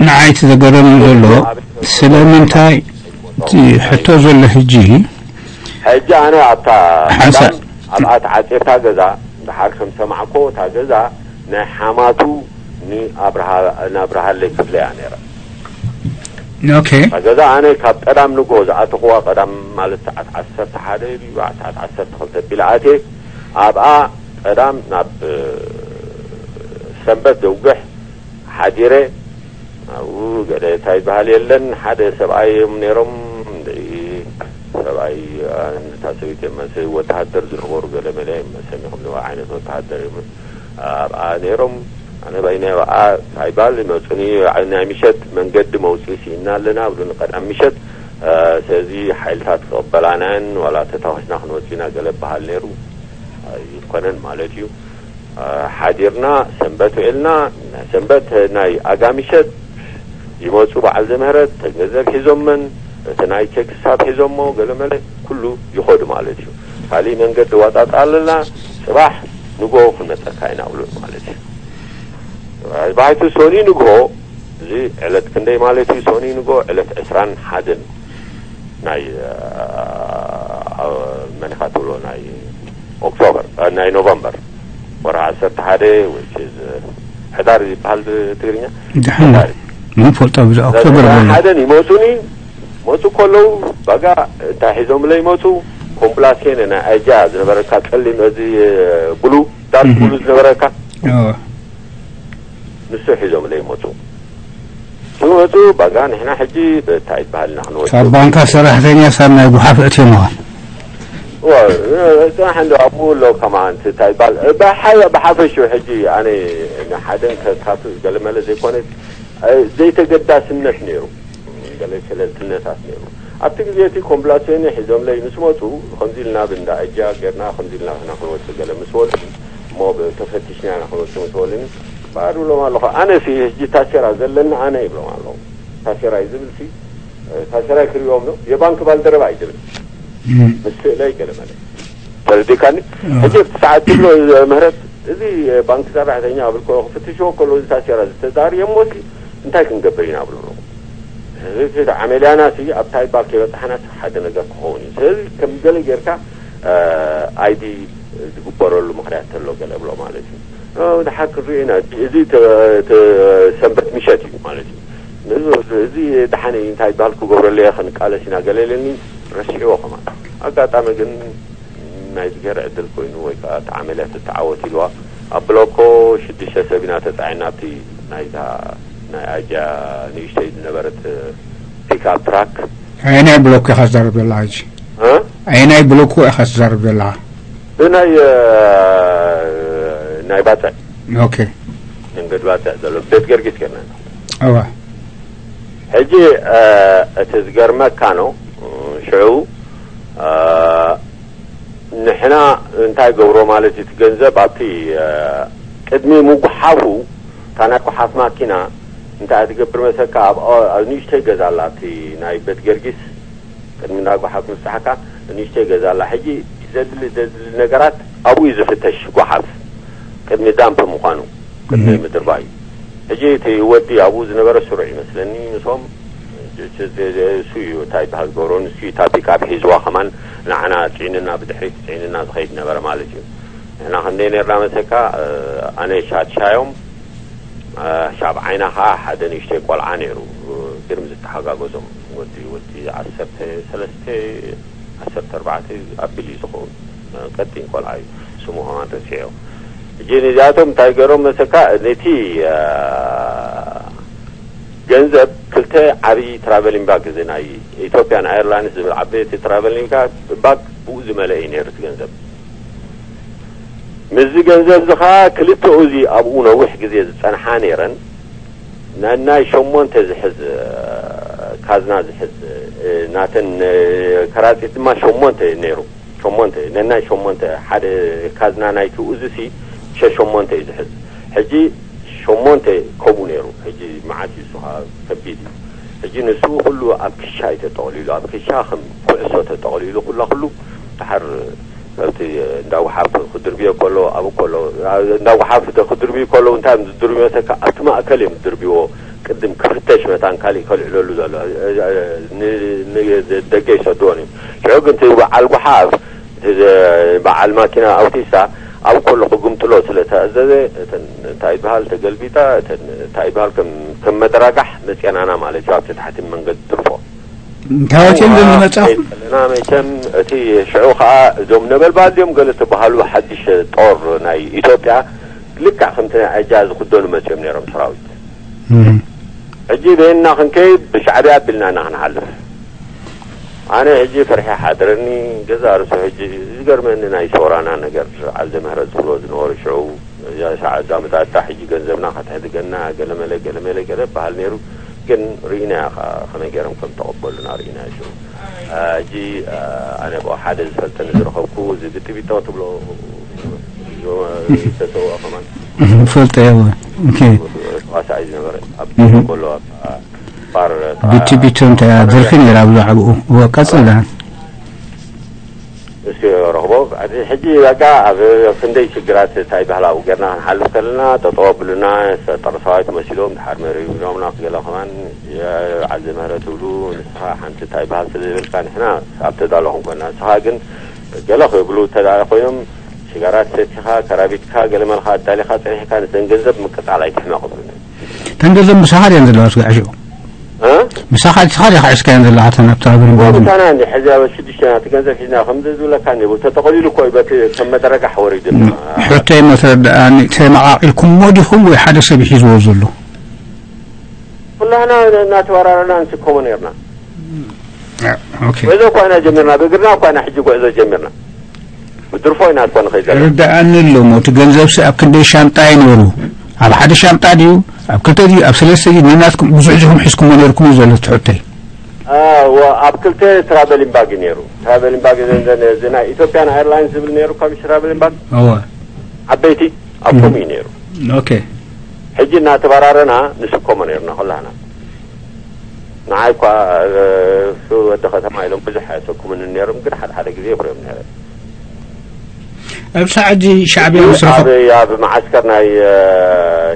ንዓይ እቲ ዘገረም ዘሎ ስለምንታይ እቲ ሕቶ ዘሎ ሕጂ ሕጂ ኣነ ኣብታ ሓንሳ- ቀዳም ኣብኣ ተዓፂርታ ገዛ ድሓር ከም ሰማዕኮ እታ ገዛ ናይ ሓማቱ ንኣብርሃ- ንኣብርሃለይ ክፍለያ ነይራ ኦኬ። እታ ገዛ ኣነ ካብ ቀዳም ንግሆ ዝኣተኽዋ ቀዳም ማለት ሰዓት ዓሰርተ ሓደ ድዩ ሰዓት ዓሰርተ ክልተ ቢለ ኣትየ ኣብኣ ቀዳም ናብ ሰንበት ዘውግሕ ሓዲረ ኣብኡ ገለ እንታይ ዝበሃል የለን ሓደ ሰብኣይ እዮም ነይሮም እንድዒ ሰብኣይ ኣይ፣ ኣነታ ሰበይቲ መሰ ወተሃደር ዝነበሩ ገለ መለ መሰኒ ከም ዓይነት ወተሃደር እዮም ኣብኣ ነይሮም። ኣነ ባይናይ ኣብኣ እንታይ ይባል ይመፁኒ፣ ናይ ምሸት መንገዲ መውፅኢ ስኢና ኣለና ብሉኒ ቀዳም ምሸት። ስለዚ ሓይልታት ክቕበላናን ዋላ ተታኮስና ክንወፅእ ኢና ገለ በሃል ነይሩ። ኣይኮነን ማለት እዩ። ሓዲርና ሰንበት ውዒልና፣ ሰንበት ናይ ኣጋ ምሸት ይመፁ በዓል ዘምህረት ገንዘብ ሒዞመን፣ እቲ ናይ ቼክ ስታብ ሒዞሞ ገለመለ ኩሉ ይኸዱ ማለት እዩ። ካሊእ መንገዲ ዋጣጣ ኣለና፣ ፅባሕ ንጎ ክንመፀካ ኢና ብሉን ማለት እዩ። ባይቱ ሶኒ ንግሆ፣ እዚ ዕለት ክንደይ ማለት እዩ? ሶኒ ንግሆ ዕለት ዕስራን ሓደን ናይ መን ኢኻ ትብሎ ናይ ኦክቶበር፣ ናይ ኖቨምበር፣ ወርሒ ዓሰርተ ሓደ ወይ ሕዳር ይበሃል ብትግርኛ። ድሓን ሕዳር እዩ። ምን ፈልጦ ብዛ ኦክቶበር በሎ። ሓደን ይመፁኒ። መፁ ከለዉ ባጋ እንታይ ሒዞምለይ መፁ? ኮምፕላሴን ናይ ኣጃ ዝነበረካ ፀሊም፣ እዚ ብሉ፣ ዳርክ ብሉ ዝነበረካ፣ ንሱ ሒዞምለይ መፁ። ዝመፁ ባጋ ንሕና ሕጂ ብታይ ይበሃል ኢና ክንወፅእ? ካብ ባንካ ሰራሕተኛ ሳብ ናይ ጉሓፍ እትዮምዋ። ጽናሕ እንዶ ኣብኡ ኣሎ ከማን እንታይ ይባል ብሓፈሽኡ ሕጂ ኣነ ንሓደን ከካቱ ገለመለ ዘይኮነ ዘይተገዳስነት ነይሩ። ገለ ሸለልትነታት ነይሩ። ኣብቲ ግዜ እቲ ኮምብላሴኒ ሒዞምለይ ምስ መፁ፣ ከምዚ ኢልና ብእንዳ እጃ ጌርና ከምዚ ኢልና ኢና ክንወፅእ ገለ ምስ በሉኒ፣ እሞ ተፈቲሽና ኢና ክንወፅእ ምስ በሉኒ፣ ባዕሉ ብሎም ኣለኹ። ኣነ ሲ ሕጂ ታሴራ ዘለኒ ኣነ ይብሎም ኣለኹ። ታሴራ እዩ ዝብል ሲ ታሴራ ክሪኦም ነው። የባንክ ባልደረባ እዩ ዝብል ምስ ስእለይ ገለ መለ ተረዲካኒ። ሕጂ ኣብቲ ሰዓት ትብሎ ምህረት፣ እዚ ባንክ ሰራሕተኛ ኣብ ልኮ ክፍትሽዎ ከሎ እዚ ታሴራ ዝተዛሪ እሞ ሲ እንታይ ክንገብር ኢና ብሎ። እዚ ዓመልያና ሲ ኣብታ ይባል ከይበፅሓና ሓደ ነገር ክኸውን እዩ። ስለዚ ከም ገለ ጌርካ ኣይዲ ዝግበረሉ ምክንያት ተሎ ገለ ብሎ ማለት እዩ። ድሓር ክንሪኦ ኢና። እዚ ሰንበት ምሸት እዩ ማለት እዩ። እዚ ድሓን እንታይ ይባል ክገብረሉ እየ ክንቃለስ ኢና ገለ ኢለኒ ረሲዕዎ ከማን። ኣጋጣሚ ግን ናይ ዝገር ዕድል ኮይኑ ወይ ከዓ እቲ ዓመልያ ትተዓወት ኢልዋ ኣብ ብሎኮ ሽዱሽተ ሰብ ኢና ተፃዒና ኣብቲ ናይዛ ናይ ኣጃ ንእሽተይ ዝነበረት ፒክኣፕ ትራክ። ኣየናይ ብሎኮ ኢኻ ትዛረብ ዘለኻ ሕጂ? እ? ኣየናይ ብሎኮ ኢኻ ትዛረብ ዘለኻ? ብናይ ናይ ባፅዕ ኦኬ። መንገዲ ባፅዕ ዘሎ ቤት ገርጊስ ገና እዋ። ሕጂ እቲ ዝገርመካ ነው ሽዑ ንሕና እንታይ ገብሮ ማለት እቲ ገንዘብ ኣብቲ ቅድሚ ምጉሓፉ እታ ናይ ጉሓፍ ማኪና እንታይ ትገብር መሰካ ኣብ ንእሽተይ ገዛ ኣላ ኣብቲ ናይ ቤት ገርጊስ ቅድሚ ናይ ጉሓፍ ምብፃሕካ ንእሽተይ ገዛ ኣላ ሕጂ ዘድሊ ዘድሊ ነገራት ኣብኡ እዩ ዝፍተሽ ጉሓፍ ቅድሚ ዳምፕ ምዃኑ ቅድሚ ምድርባዩ ሕጂ እቲ ወዲ ኣብኡ ዝነበረ ስሩዕ ይመስለኒ ምስኦም እሱ እዩ እንታይ ይበሃል ዝገብሮ ንሱ እዩ እታ ፒክኣፕ ሒዝዋ ከማን ንዓና ፅዒንና ብድሕሪት ፅዒንና ዝኸይድ ነበረ ማለት እዩ ንሕና ክንደይ ነርና መሰካ ኣነ ሻድሻዮም ሻብ ዓይና ከዓ ሓደ ንእሽተይ ቆልዓ ነይሩ ግርም ዝተሓጋገዞም ወዲ ወዲ ዓሰርተ ሰለስተ ዓሰርተ ኣርባዕተ ኣቢል እዩ ዝኸውን ቀጢን ቆልዓ እዩ ስሙ ከማን ረሲዐዮ ሕጂ ነዚኣቶም እንታይ ገይሮም መሰካ ነቲ ገንዘብ ክልተ ዓብዪ ትራቨሊንግ ባግ እዚ ናይ ኢትዮጵያን ኣየርላይንስ ዝብል ዓበይቲ ትራቨሊንግ ባግ ብኡ ዝመለአ እዩ ነይሩ እቲ ገንዘብ ምስዚ ገንዘብ እዚ ከዓ ክልተኡ እዚ ኣብኡ ነዊሕ ግዜ ዝፀንሓ ነይረን ነናይ ሸሞንተ ዝሕዝ ካዝና ዝሕዝ ናተን ከራፂት ድማ ሸሞንተ ነይሩ ሸሞንተ ነናይ ሸሞንተ ሓደ ካዝና ናይቲ እዚ ሲ ሸሸሞንተ እዩ ዝሕዝ ሕጂ ሸሞንተ ከምኡ ነይሩ ሕጂ መዓት እዩ እሱ ከቢድ እዩ ሕጂ ንሱ ኩሉ ኣብ ክሻ እዩ ተጠቕሊሉ ኣብ ክሻ ከም ኩዕሶ ተጠቕሊሉ ኩላ ኩሉ ድሓር ኣብቲ እንዳ ጉሓፍ ክድርብዮ ከሎ ኣብ ከሎ እንዳ ጉሓፍ ክድርብዩ ከሎ እንታይ እዮም ዝድርብዮ ተካ ኣብቲ ማእከል እዮም ዝድርብዎ ቅድም ክፍተሽ መታን ካሊእ ከልዕለሉ ዘሎ ንደገ ይሰድዎን እዩ ሽዑ ግን እቲ በዓል ጉሓፍ በዓል ማኪና ኣውቲስታ ኣብ ከሎ ክግምጥሎ ስለ ተኣዘዘ እንታይ ይበሃል ተገልቢጣ እንታይ ይበሃል ከም መደራጋሕ መፅአናና ማለት እዩ ኣብቲ ታሕቲ መንገዲ ትርፎ እንታይ ወፂኦም ዝመፃ ዘለና መቸም እቲ ሽዑ ከዓ እዞም ነበልባል ድዮም ገለ ትበሃሉ ሓድሽ ጦር ናይ ኢትዮጵያ ልክዕ ከምቲ ናይ ኣጃ ዝክደኑ መፅኦም ነይሮም ሰራዊት ሕጂ በየና ክንከይድ ብሻዕብያ ኣቢልና ኢና ክንሓልፍ ኣነ ሕጂ ፍርሒ ሓድረኒ። ገዛ ርሱ ሕጂ ዝገርመኒ ናይ ሶራና ነገር፣ ዓብደ ምህረት ዝብሎ ዝነበሩ ሽዑ፣ እዛ ሰዓ እዛ መጣጣ ሕጂ ገንዘብና ከተሕድገና፣ ገለመለ ገለመለ ገለ በሃል ነይሩ። ግን ርኢናያ ከ-፣ ከመይ ገይሮም ከም ተቐበሉና ርኢናያ ሽዑ። ሕጂ ኣነ ብኡ ሓደ ዝፈልጠኒ ዝረኸብኩ፣ እዚ ግጥቢጦ ትብሎ ዝተሰውኣ ከማን ፈልጠ እየ። ተዋሳኢ ዝነበረ ኣብ እህ። ከሎ ኣብ ባር ቢቲ ቢቲ እንታይ እያ ደርፊ ነይራ ብዛዕባኡ። እወ ቀጽል ደሓን። እስኪ ረኽቦ። ሕጂ በቃ ኣብ ክንደይ ሽግራት እንታይ ባህላዊ ጌርና ክንሓልፍ ከለና ጠጠው ኣብሉና፣ ጠርሳዋይ ተመሲሎም ድሓር መሪሮምና፣ ገለ ከማን ዓዚ ምህረት ይብሉ። ንስኻ ሓንቲ እንታይ ባህል ስለ ዝብልካ ንሕና ኣብ ተዳሎ ክንኮና፣ ንስኻ ግን ገለ ክብሉ ተዳሎ ኮይኖም ሽጋራት ሰቲኻ ከራቢትካ ገለ መልኻ ኣዳሊኻ ጸኒሕካ ንሰን ገንዘብ ምቅጻል ኣይትሕመቕ ይብሉና። ተን ገንዘብ ምሳኻ ድየን ዘለዋ ስጋዕ ሽዑ? እ? ምሳኻ ስኻ ዲኻ ሒዝካየን ዘለኻ ተን ኣብቲ ራብሪን ባቡን? ምሳና እንዲ ሕዚ ኣብ ሽዱሽተ ናቲ ገንዘብ ሒዝና ከምዚ ዝብለካ እንዲ ተጠቕሊሉ እኮ እዩ በቲ ከም መደረጋሕ ወሪዱና። ሕቶይ እሞ ተረድኣኒ፣ ተመቓቒልኩሞ ዲኹም ወይ ሓደ ሰብ ይሒዝዎ ዘሎ? ኩላህና እናተወራረና ንስከሞ ነርና። ኦኬ። ጉዕዞ እኳ ኢና ጀሚርና፣ ብእግርና እኳ ኢና ሕጂ ጉዕዞ ጀሚርና። ብድርፎ ኢና እኮ ንኸይድ ዘለና። ርድኣኒ ኣሎ እሞ እቲ ገንዘብሲ ኣብ ክንደይ ሻንጣ እዩ ነይሩ? ኣብ ሓደ ሻንጣ ድዩ? ኣብ ክልተ ድዩ? ኣብ ሰለስተ ድዩ? ነናትኩም ብዙሕ ዲኹም ሒዝኩሞ ነይርኩም እዩ ዘሎ እቲ ሕቶይ። ኣዎ፣ ኣብ ክልተ ትራቨሊን ባግ እዩ ነይሩ። ትራቨሊን ባግ እዚ፣ እዚ፣ እዚ ናይ ኢትዮጵያን ኤርላይንስ ዝብል ነይሩ፣ ካብ ትራቨሊን ባግ እወ። ዓበይቲ ኣብቶም እዩ ነይሩ። ኦኬ። ሕጂ እናተባራረና ንስከሞ ነይርና ኩላህና። ንዓይ እኳ፣ እ፣ እሱ ወዲ ከተማ ኢሎም ብዙሕ ኣየሰኩምንን ነይሮም፣ ግን ሓደ ሓደ ግዜ የፍርዮም ነይረ። ኣብ ሰዓት እዚ ሻዕብያ ምስ ረኸብ ኣብ፣ ኣብ መዓስከር ናይ፣ እ፣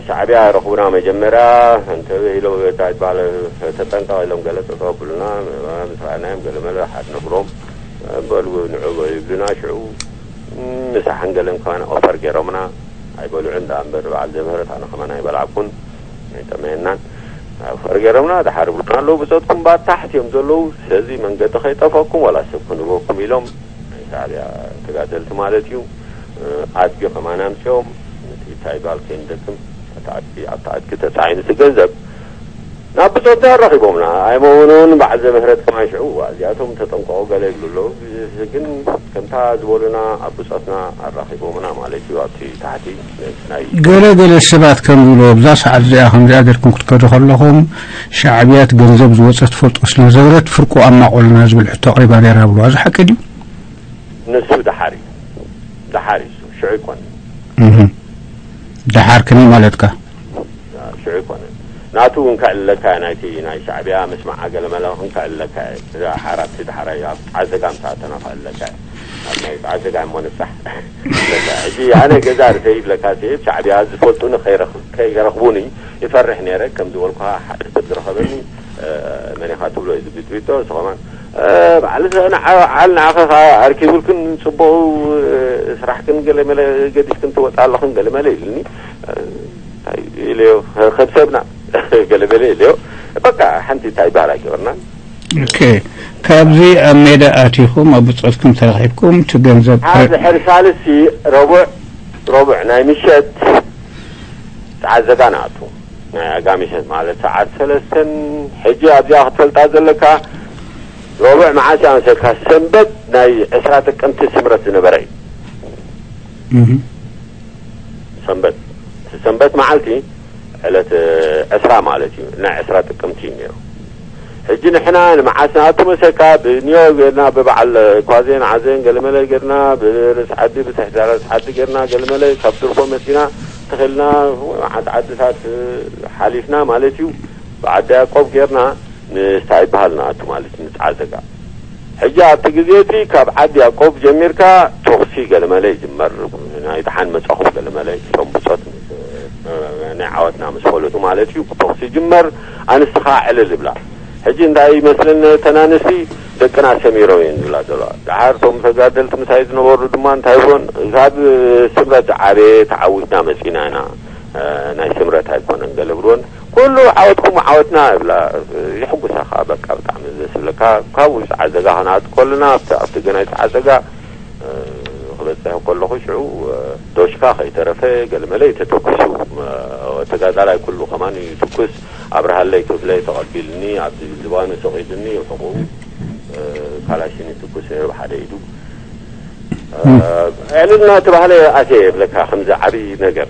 ሻዕብያ ረኽቡና መጀመርያ፣ እንተ ኢሎ እንታይ ይበሃል፣ ተጠንቀቕ ኢሎም ገለ ጠጠው ኣብሉና፣ ምስ ረኣናዮም ገለ መለ ሓድ ነግሮም፣ በሉ ንዑ በሉ ይብሉና። ሽዑ ምሳሕን ገለን ከማን ኦፈር ገይሮምና። ኣይበልዑ እንዳ እምበር በዓል ዘምህረት ኣነ ከማን ኣይበላዕኩን፣ ኣይጠመየናን። ኦፈር ገይሮምና፣ ደሓር ይብሉና ኣለዉ፣ ብጾትኩም ባር ታሕቲ እዮም ዘለዉ፣ ስለዚ መንገዲ ከይጠፈኩም ዋላ ሰብ ክንህበኩም ኢሎም፣ ናይ ሻዕብያ ተጋደልቲ ማለት እዩ። ኣድጊ ከማን ኣምጽኦም፣ ነቲ እንታይ ባል ከይንደክም፣ ኣብቲ ኣድጊ፣ ኣብቲ ኣድጊ ተጻዒኑ እቲ ገንዘብ ናብ ብጾትና ኣራኺቦምና። ኣይመውኑን በዓል ዘምህረት ከማን ሽዑ፣ "ዋ፣ እዚኣቶም ተጠንቀቑ" ገለ ይብሉ ኣለዉ። ግን ከምታ ዝበሉና ኣብ ብጾትና ኣራኺቦምና ማለት እዩ። ኣብቲ ታሕቲ ናይ ገለ ገለ ሰባት ከም ዝብሎ፣ ኣብዛ ሰዓት እዚኣ ከምዚኣ ጌርኩም ክትከዱ ከለኹም፣ ሻዕብያ እቲ ገንዘብ ዝወጸ ትፈልጡ ስለ ዝነበረት፣ ፍርቁ ኣማቆልና ዝብል ሕቶ ኣቕሪባ ነይራ ብሎ። እዚ ሓቂ ድዩ? ንሱ ደሓር እዩ። ደሓር እዩ እሱ። ሽዑ ኣይኮነን። እህ። ደሓር ከመይ ማለትካ? ሽዑ ኣይኮነን። ናቱ እውን ከዕልለካ እየ፣ ናይቲ ናይ ሻዕብያ ምስማዓ ገለመለ እውን ከዕልለካ እየ። እዛ ሓራቲ ደሓራይ ኣብ ጻዕዘጋ ምስ ኣተና ከዕልለካ እየ። ኣብ ናይ ጻዕዘጋ እሞ ንፍታሕ። ሕጂ ኣነ ገዛ ርእሰይ ይብለካ፣ እቲ ሻዕብያ ዝፈልጡኒ ከይረኽ-፣ ከይረኽቡኒ ይፈርሕ ነይረ። ከም ዝበልኩኻ ሓደ ሰብ ዝረኸበኒ፣ እ፣ መን ኢኻ ትብሎ እዩ ዝብጥቢጦ፣ ንሱ ከማን፣ እ፣ በዓል ሰ-፣ ንዓ-፣ በዓል ንዓኸ ኸኣ ኣርኪቡልክን ጽቡቕ፣ እ፣ ስራሕክን ገለ መለ ገዲፍክን ትወጻ ኣለኽን ገለ መለ ኢሉኒ። እ፣ እንታይ ኢለዮ፣ ከም ሰብና ገለ መለ ኢለዮ። በቃ ሓንቲ እንታይ ባህል ኣይገበርናን። ኦኬ፣ ካብዚ ኣብ ሜዳ ኣቲኹም ኣብ ብጾትኩም ተራኺብኩም እቲ ገንዘብ ሓ-፣ ድሕሪ ሳልስቲ ረቡዕ፣ ረቡዕ ናይ ምሸት ተዓዘጋ ንኣቱ። ናይ ኣጋ ምሸት ማለት ሰዓት ሰለስተን። ሕጂ ኣብዚኣ ክትፈልጣ ዘለካ፣ ረቡዕ መዓስ እያ መሰልካ? ሰንበት ናይ ዕስራ ጥቅምቲ ስምረት ዝነበረ እዩ። እህ። ሰንበት፣ ሰንበት መዓልቲ ዕለት ዕስራ ማለት እዩ፣ ናይ ዕስራ ጥቅምቲ እዩ ነይሩ። ሕጂ ንሕና ንመዓስ ንኣቱ መሰልካ ብኒዮ ጌርና፣ ብበዓል ኳዜን ዓዜን ገለመለ ጌርና፣ ብርእስ ዓዲ፣ ብትሕቲ ርእስ ዓዲ ጌርና ገለመለ ካብ ድርፎ መሲና ተኸልና፣ መዓት ዓድታት ሓሊፍና ማለት እዩ። ብዓዲ ያዕቆብ ጌርና ንስታይ በሃል ንኣቱ ማለት እዩ፣ ንጻዕዘጋ። ሕጂ ኣብቲ ግዜ እቲ ካብ ዓዲ ያዕቆብ ጀሚርካ ተኹሲ ገለመለ ይጅመር። ናይ ደሓን መጻኹም ገለመለ፣ እቶም ብጾት ምስ፣ ናይ ዓወትና ምስ ፈለጡ ማለት እዩ፣ ተኹሲ ይጅመር። ኣንስቲ ኸኣ ዕልል ይብላ። ሕጂ እንታይ ይመስለኒ፣ እተን ኣንስቲ ደቅና ሰሚሮም እየን ዝብላ ዘለዋ። ደሓር እቶም ተጋደልቲ ምሳይ ዝነበሩ ድማ እንታይ ይብሎን፣ ካብ ስምረት ዝዓበየ ተዓዊትና መጺና ኢና፣ ናይ ስምረት ኣይኮነን ገለ ይብሎን። ኩሉ ዓወትኩም ዓወትና ይብላ። ይሕጉሳ ኸኣ በቃ ብጣዕሚ ደስ ይብለካ። ካብኡ ጻዕዘጋ ክንኣቱ ከለና ኣብቲ፣ ኣብቲ ገናይ ጻዕዘጋ፣ እ፣ ክበጽሕ ከለኹ ሽዑ፣ እ፣ ዶሽካ ከይተረፈ ገለመለ እዩ ተተኩሱ። እ፣ ተጋዳላይ ኩሉ ከማን ይትኩስ። ኣብርሃለይ ክፍለ ተቐቢልኒ፣ ኣብ ዝባኑ ሰቒሉኒ፣ ሕቑኡ፣ እ፣ ካላሽን ይትኩስ ነይሩ ብሓደ ኢዱ። እም። ዕልልና ተባህለ ኣትየ የብለካ ከምዚ ዓብዪ ነገር።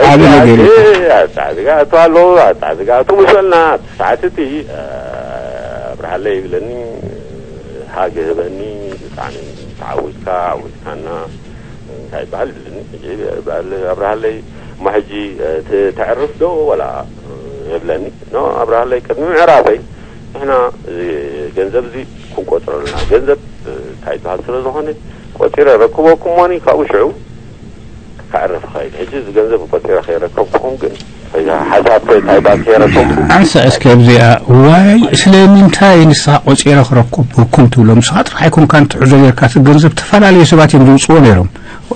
ዓብዪ ነገር እዩ። ኣጻዕድጋ ኣቶ ኣሎ ኣጻዕድጋ ኣቶ ምሰልና ሰዓት እቲ ኣብርሃለ ይብለኒ፣ ሃግ ህበኒ፣ ብጣዕሚ ተዓዊትካ ዓዊትካና። እንታይ ይበሃል ይብለኒ። ሕጂ በል ኣብርሃለይ፣ እሞ ሕጂ እ፣ ት-፣ ተዕርፍ ዶ ወላ? ይብለኒ። ኖ ኣብርሃለይ፣ ቅድሚ ምዕራፈይ ንሕና እዚ ገንዘብ እዚ ክንቆጽሮ ኣለና። ገንዘብ እ፣ እንታይ ይበሃል ስለ ዝኾነ ቆጺረ ረክበኩም ሞኒ ካብኡ ሽዑ ከዕርፍ ኸይድ። ሕጂ እዚ ገንዘብ ቆጺረ ከይረከብኩኹም ግን ሓሳብ እንታይ ባንክ የረከቡ። ኣንሳ እስከ ኣብዚኣ ዋይ ስለምንታይ ንስኻ ቆጺረ ክረክበኩም ትብሎ? ንስኻ ጥራሕ ኣይኮንካን ትሕዞ ጌርካ እቲ ገንዘብ ዝተፈላለዩ ሰባት እዮም ዝውፅዎ ነይሮም።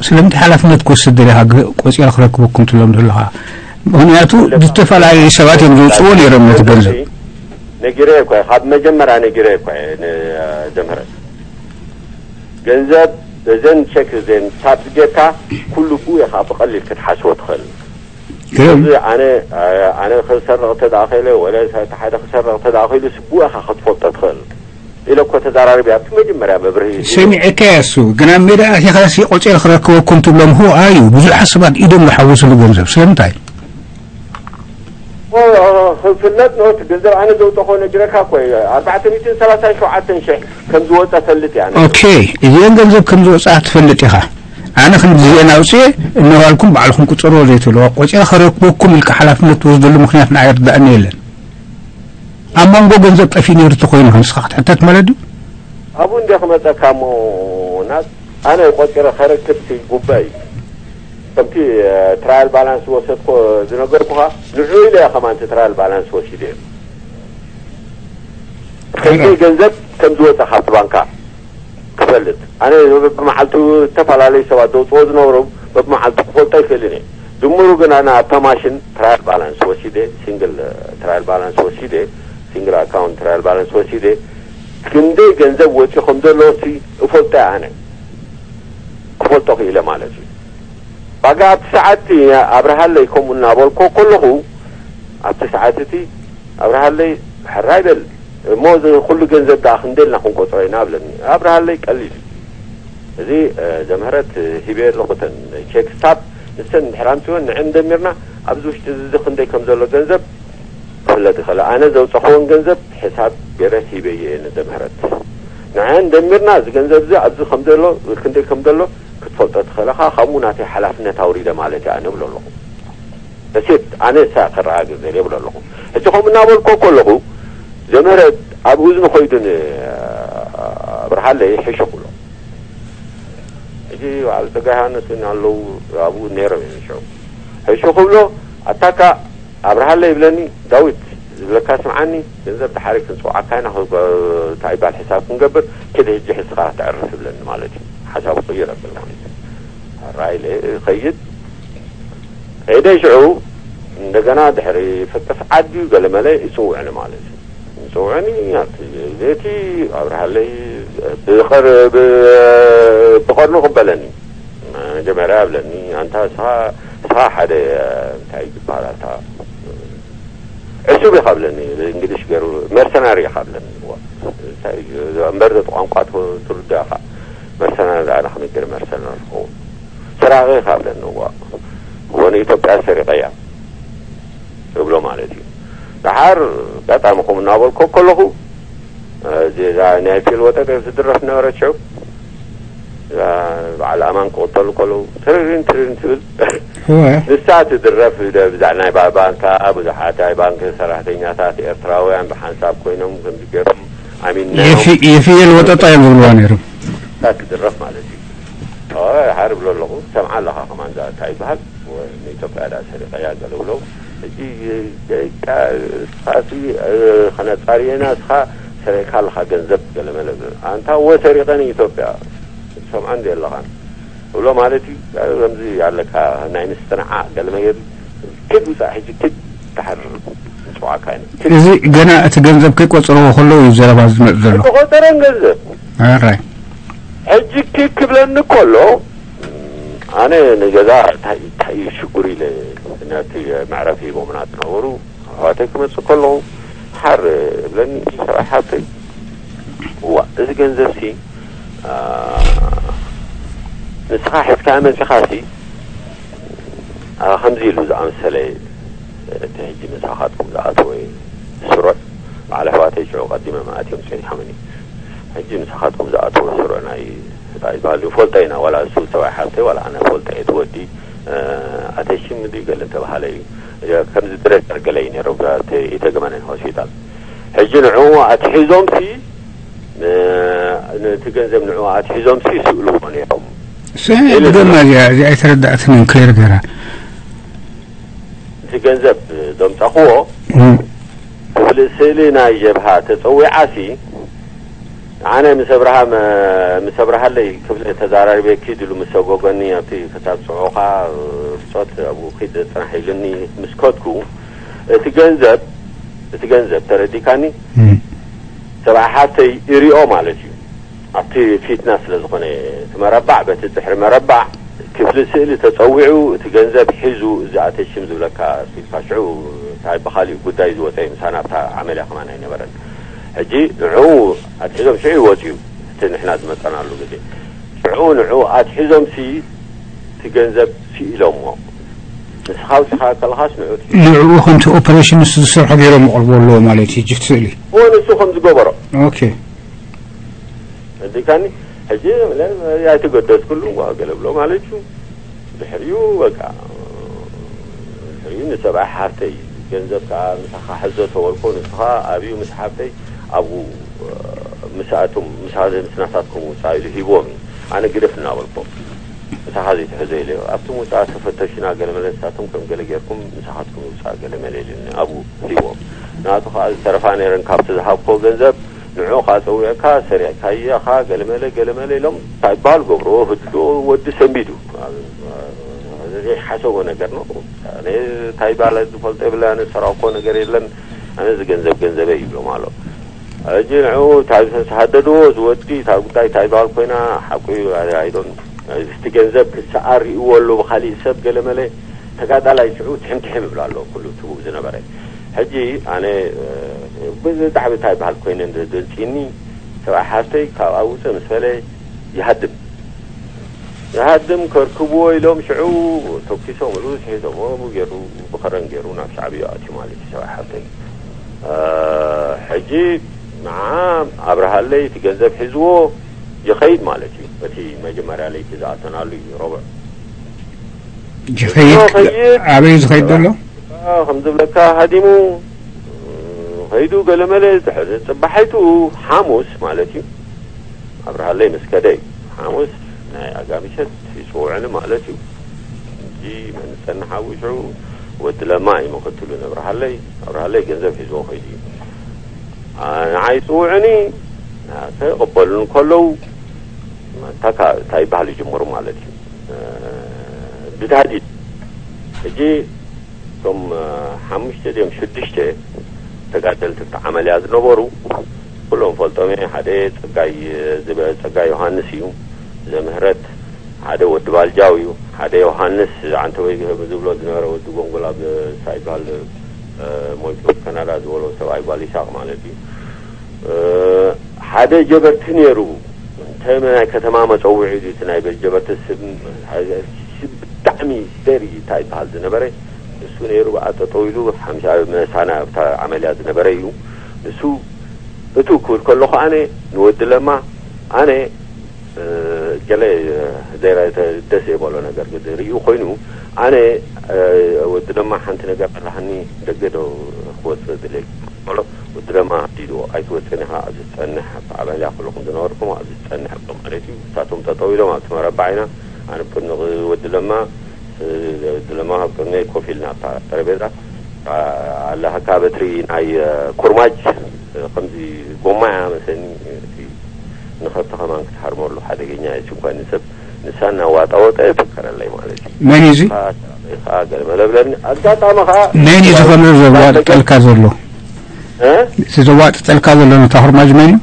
ስለምንታይ ሓላፍነት ክወስድ ደሊኻ ግ- ቆጺረ ክረክበኩም ትብሎም ዘለኻ? ምክንያቱ ዝተፈላለዩ ሰባት እዮም ዝውፅዎ ነይሮም ነቲ ገንዘብ። ነጊረ እኮ እየ፣ ካብ መጀመርያ ነጊረ እኮ እየ ንጀምህረት። ገንዘብ እዘን ቸክ እዘን ቻፕ ጌርካ ኩሉ ብኡ ኢኻ ብቐሊል ክትሓስቦ ትኽእል። ግርም። ስለዚ ኣነ ኣነ ክሰርቕ እንተ ደኣ ኸኢለ ወለ እቲ ሓደ ክሰርቕ እንተ ደኣ ኸኢሉ ስቡእ ኢኻ ክትፈልጦ ትኽእል ኢለ እኮ ተዛራሪበ ኣብቲ መጀመርያ መብርሂ ሂበ። ሰሚዐካ እየ እሱ ግን ኣብ ሜዳ ኣቲኻ ሲ ቆጺረ ክረክበኩም ትብሎም ሁ ኣዩ ብዙሓት ሰባት ኢዶም ዝሓወስሉ ገንዘብ ስለምንታይ? ክፍለጥ ኖት ገንዘብ ኣነ ዘውጠኾ ነግረካ እኮ እዩ ኣርባዕተ ሚእትን ሰላሳን ሸውዓተን ሽሕ ከም ዝወፀ ፈልጥ እየ ኣነ። ኦኬ እዚአን ገንዘብ ከም ዝወፅኣ ትፈልጥ ኢኻ። ኣነ ክንዲ እዚአን ኣውፅኤ እነዋልኩም ባዕልኹም ቁፀርዎ ዘይትብልዋ ቆፂረ ከረክበኩም ኢልካ ሓላፍነት ትወስደሉ ምኽንያት ንዓይ ርዳእኒ የለን። ኣብ መንጎ ገንዘብ ጠፊኡ ነይሩ ተኾይኑ ንስኻ ክትሕተት ማለት ድዩ? ኣብኡ እንደ ክመፀካ እሞ ናት ኣነ ቆፂረ ከረክብ ሲ ጉባይ ከምቲ ትራያል ባላንስ ዝወሰድኮ ዝነገርኩኻ ንዑ ኢለ እየ ከማን እቲ ትራያል ባላንስ ወሲደ እየ። ከንደይ ገንዘብ ከም ዝወፀ ካብቲ ባንካ ክፈልጥ ኣነ በብመዓልቱ ዝተፈላለዩ ሰባት ዘውፅኦ ዝነበሩ በብመዓልቱ ክፈልጦ ኣይክእልን እየ። ድምሩ ግን ኣነ ኣብታ ማሽን ትራያል ባላንስ ወሲደ ሲንግል ትራያል ባላንስ ወሲደ ሲንግል ኣካውንት ትራያል ባላንስ ወሲደ ክንደይ ገንዘብ ወፂኡ ከም ዘሎ ሲ እፈልጦ እየ ኣነ ክፈልጦ ክኢለ ማለት እዩ። ባጋ ኣብቲ ሰዓት ኣብርሃለይ ከምኡ እናበልኮ ከለኹ ኣብቲ ሰዓት እቲ ኣብርሃለይ ሕራይ በል እሞ እዚ ኩሉ ገንዘብ ደኣ ክንደልና ክንቆፅሮ ኢና ብለኒ ኣብርሃለይ ቀሊል እዩ። እዚ ዘምህረት ሂበ ኣለኹ ተን ቼክ ስታብ ንሰን እንድሕር ኣምፅወን ንዕን ደሚርና ኣብዚ ውሽጢ እዚ ክንደይ ከም ዘሎ ገንዘብ ክፍለጥ ይኽእል ኣነ ዘውፀኽዎን ገንዘብ ሕሳብ ገይረ ሂበ እየ ንዘምህረት ንዐን ደሚርና እዚ ገንዘብ እዚ ኣብዚ ከም ዘሎ ክንደይ ከም ዘሎ ክትፈልጦ ትኽእል ኢኻ ካብኡ ናተይ ሓላፍነት ኣውሪደ ማለት እየ ኣነ እብሎ ኣለኹ። እሴት ኣነ እሳ ከረጋግፅ ደልየ እብሎ ኣለኹ። ሕጂ ከምኡ እናበልኮ ከለኹ ዘምህረት ኣብ እዝኑ ከይዱ ንኣብርሃለይ ሕሹኽ ብሎ ሕጂ በዓል ፀጋ ዮሃንስ እውን ኣለዉ ኣብኡ ነይሮም እዮም ሽዑ ሕሹኽ ብሎ ኣታካ ኣብርሃለ ይብለኒ ዳዊት ዝብለካ ስምዓኒ ገንዘብ ድሓሪ ክንፅውዓካ ኢና እንታይ ይባል ሕሳብ ክንገብር ክድ ሕጂ ሕስኻ ተዕርፍ ይብለኒ ማለት እዩ ሓሳቡ ቅይር ኣብል ማለት እዩ ራይለ ይኸይድ ከይደ ሽዑ እንደገና ድሕሪ ፍቅስ ዓዲ ገለመለ ይፅውዕኒ ማለት እዩ ይፅውዕኒ ዘቲ ኣብርሃለይ ብቐርኑ ክበለኒ መጀመርያ ብለኒ ኣንታ ስኻ ስኻ ሓደ እንታይ ይባሃል ኣታ ዕሱብ ኢኻ ብለኒ ብእንግሊሽ ገሩ መርሰናሪ ኢኻ ብለኒ እንታይ እዩ እምበር ዘቲ ቋንቋ ትርዳ ኢኻ መርሰናሪ ኣነ ከመይ ገይረ መርሰናሪ ክኸውን ስራቂ ኢኻ ብለኒ እዋ እወ ንኢትዮጵያ ሰሪቀያ እብሎ ማለት እዩ። ደሓር ኣጋጣሚ ከምኡ እናበልኮ ከለኹ እዛ ናይ ፊል ወጠጥ ትድረፍ ነበረት ሽዑ በዓል ኣማን ክቕተሉ ከለዉ ትርሪን ትርሪን ትብል ንሳ ትድረፍ ብዛዕ ናይ ባንካ ብዙሓት ናይ ባንክ ሰራሕተኛታት ኤርትራውያን ብሓንሳብ ኮይኖም ከምዚ ገይሮም ኣሚንናዮም የፍየል ወጠጣ እዮም ዝብልዋ ነይሮም ንሳ ትድረፍ ማለት እዩ ሓር ብሎ ኣለኹ ሰምዓ ኣለኻ ከማን እንታይ ይበሃል ንኢትዮጵያ ዳ ሰሪቀያ ገለ ብሎ ሕጂ ደቂቃ እስኻሲ ከነጻርየና እስኻ ሰሪቅካ ኣለኻ ገንዘብ ገለ መለ ኣንታ ወ ሰሪቀ ንኢትዮጵያ ሰምዓ እንዲ ኣለኻን እብሎ ማለት እዩ ከምዚ ኣለካ ናይ ምስትንዓ ገለ መገዲ ክድ ውፃእ ሕጂ ክድ ተሓርር ንፅዋዕካ ኢና እዚ ገና እቲ ገንዘብ ከይቆፅርዎ ከለዉ እዩ ዘረባ ዝመፅ ዘሎ ዝቆፀረን ገንዘብ ሕጂ ክክ ክብለኒ ከሎ ኣነ ንገዛ እንታይ እንታይ እዩ ሽጉር ኢለ ነቲ መዕረፊ ሂቦምና ዝነበሩ ኣሕዋተይ ክመፅእ ከለኹ ሓር እብለኒ ሰብኣይ ሓብተይ እዋ፣ እዚ ገንዘብ ሲ ንስኻ ሒዝካ መጺኻ ሲ ከምዚ ኢሉ ዝኣመሰለ፣ እቲ ሕጂ ምሳኻትኩም ዝኣተወ ስሩዕ፣ በዓል ኣሕዋተይ ሽዑ ቀዲመ መኣትዮም ጸኒሖምኒ። ሕጂ ምሳኻትኩም ዝኣተወ ስሩዕ ናይ እንታይ ዝበሃል ፈልጠ ኢና፣ ዋላ እሱ ሰብኣይ ሓፍተይ ዋላ ኣነ ፈልጠ እቲ ወዲ ኣተሽም ድዩ ገለ ተባሃለ እዩ። ከምዚ ድረሰር ገለ እዩ ነይሩ፣ የተገመነ ሆስፒታል። ሕጂ ንዕኡ ኣትሒዞምሲ ነቲ ገንዘብ ንዕኡ ኣትሒዞምሲ ይስእልዎ ነይሮም። ብደማ እዚኣ እዚኣ ኣይተረዳእትንን ክሌር ገራ። እቲ ገንዘብ ዘምጻኽዎ ክፍሊ ስእሊ ናይ ጀብሃ ተጸዊዓሲ ኣነ ምስ ኣብርሃም ምስ ኣብርሃለይ ክፍሊ ተዛራሪበ ኪድ ኢሉ ምስ ሰጎገኒ ኣብቲ ክሳብ ጽዑኻ ብጾት ኣብኡ ኪድ ጽናሕ ኢሉኒ ምስ ከድኩ እቲ ገንዘብ እቲ ገንዘብ ተረዲካኒ ሰብኣይ ሓፍተይ ይሪኦ ማለት እዩ። ኣብቲ ፊትና ስለ ዝኾነ እቲ መረባዕ በቲ ድሕሪ መረባዕ ክፍሊ ስእሊ ተጸዊዑ እቲ ገንዘብ ሒዙ እዚ ኣተሽም ዝብለካ ኢልካ ሽዑ እንታይ ብኻሊእ ጉዳይ ዝወፀ እዩ። ምሳና ኣብታ ዓመልያ ከማን ኣይነበረን። ሕጂ ንዕኡ ኣትሒዞም ሽዑ ይወፅኡ እቲ ንሕና ዝመፀናሉ ግዜ ሽዑ ንዕኡ ኣትሒዞምሲ እቲ ገንዘብ ስኢሎሞ ንስኻ ውፅኻ ከለኻስ ንዑ ንዕኡ ከምቲ ኦፐሬሽን ንሱ ዝሰርሖ ገይሮም ይቕርቦ ኣለዎ ማለት እዩ። ጅፍቲ ስእሊ እዎ ንሱ ከም ዝገበሮ ኦኬ። እንዲካኒ ሕጂ ኣይተገደስኩሉ ዋ ገለ ብሎ ማለት እዩ። ድሕሪኡ በቃ ድሕሪኡ ንሰብኣይ ሓፍተይ ገንዘብ ከዓ ምሳኻ ሕዞ ተበልኮ ንስኻ ኣብዩ ምስ ሓፍተይ ኣብኡ ምስኣቶም ምስ ናሳትኩም ውፃእ ኢሉ ሂቦም እዩ። ኣነ ግደፍ እናበልኮ ምሳኻ ዘይትሕዞ ኢለ ኣብቲ ምውፃእ ተፈተሽና ገለመለ ንሳቶም ከም ገለ ጌርኩም ምሳኻትኩም ይውፃእ ገለመለ ኢሉኒ ኣብኡ ሂቦም። ናቱ ከዓ ዝተረፋ ነይረን ካብቲ ዝሃብኮ ገንዘብ ንዑ ኸኣ ጸዊዕካ ሰሪዕካዮ ኢኻ ገለመለ ገለመለ ኢሎም እንታይ ይበሃል ገብርዎ ህድኦ ወዲ ሰንቢዱ ዘይሓሰቦ ነገር ነው። እንታይ ይበሃል ዝፈልጦ የብለ ኣነ ዝሰራቕኮ ነገር የለን። ኣነ እዚ ገንዘብ ገንዘበይ ይብሎም ኣሎ። ሕጂ ንዑ እንታይ ዝተሰሃደድዎ ዝወዲ እታ ጉዳይ እንታይ ይበሃል ኮይና ሓቁ ኣይዶን እቲ ገንዘብ ክሰኣር ርእዎ ኣሎ ብካሊእ ሰብ ገለመለ ተጋዳላይ ሽዑ ትሕምትሕም ይብሎ ኣሎ ኩሉ ትቡብ ዝነበረ ሕጂ ኣነ ብጣዕሚ እንታይ በሃል ኮይነ ደንፂኒ ሰብኣይ ሓፍተይ ካብ ኣውፀ ምስ በለ ይሃድም ይሃድም ከርክብዎ ኢሎም ሽዑ ተኪሶምሉ ስሒቶሞ ገሩ ብኸረን ገሩ ናብ ሻዕብያ ኣትዩ ማለት እዩ ሰብኣይ ሓፍተይ ሕጂ ንዓ ኣብርሃለይ እቲ ገንዘብ ሒዝዎ ይኸይድ ማለት እዩ። እቲ መጀመርያ ለይቲ ዝኣተናሉ እዩ ረቡዕ። ይኸይድ ይኸይድ። ኣበይ ዝኸይድ ዘሎ? ከም ዝብለካ ሃዲሙ ኸይዱ ገለመለ ድሕሪ ጽባሐይቱ ሓሙስ ማለት እዩ ኣብርሃለይ ምስ ከደ እዩ። ሓሙስ ናይ ኣጋምሸት ይጽውዕኒ ማለት እዩ። እንጂ መን ዝጸንሕ ኣብኡ ሽዑ ወዲ ለማ እዩ ምኽትሉ ነብርሃለይ ኣብርሃለይ ገንዘብ ሒዝዎ ኸይዱ እዩ። ንዓይ ይጽውዕኒ ተቐበሉን ከለዉ መታካ እንታይ ይበሃል ይጅምሩ ማለት እዩ። ብታህዲድ ሕጂ እቶም ሓሙሽተ ድዮም ሽዱሽተ ተጋደልቲ ኣብቲ ዓመልያ ዝነበሩ ኩሎም ፈልጦም እየ። ሓደ ጸጋይ ዝብ- ጸጋይ ዮሃንስ እዩ። ዘምህረት ሓደ ወዲ ባልጃው እዩ። ሓደ ዮሃንስ ዓንተወይ ዝብሎ ዝነበረ ወዲ ጎንጎላ ብሳ ይበሃል ሞይቱ ካናዳ ዝበሎ ሰብኣይ ጓል ይስሐቅ ማለት እዩ። ሓደ ጀበርቲ ነይሩ። እንታይ ናይ ከተማ መጸውዒ እዩ እቲ ናይ ጀበርቲ ስም ብጣዕሚ ደሪ እንታይ ይበሃል ዝነበረ ንሱ ነይሩ ብኣ ጠጠው ኢሉ ሓምሻ መሳና ኣብታ ዓመልያ ዝነበረ እዩ። ንሱ እቱ ክብል ከለኹ ኣነ ንወዲ ለማ ኣነ ገለ ዘይረ- ደስ የበሎ ነገር ርእዩ ኮይኑ ኣነ ወዲ ለማ ሓንቲ ነገር ኣለሃኒ ደገ ዶ ክወፅእ ድልየ በሎ ወዲ ለማ ዲዶ ኣይትወፅን ኢኻ ኣብዚ ትፀንሕ ኣብቲ ዓመልያ ከለኹም ዝነበርኩም ኣብዚ ትፀንሕ ኣሎ ማለት እዩ። እሳቶም ጠጠው ኢሎም ኣብቲ መረባዕ ኢና ኣነ ብቅድሚ ወዲ ለማ ወዲ ለማ ኣብ ቅድመይ ኮፍ ኢልና ኣብታ ጠረጴዛ ኣለሃካ በትሪ ናይ ኩርማጅ ከምዚ ጎማ እያ መሰኒ እቲ ንኸብቲ ከማን ክትሃርመሉ ሓደገኛ እየ ሽንኳይ ንሰብ ንሳ እናዋጣወጠ የፈከረለይ ማለት እዩ። መን እዩ እዚ? ከዓ ገለ መለብለኒ ኣጋጣሚ ከዓ መን እዩ እዚ ከምዚ ዘዋጥጠልካ ዘሎ? እ? እቲ ዘዋጥጠልካ ዘሎ ነታ ኩርማጅ መን እዩ?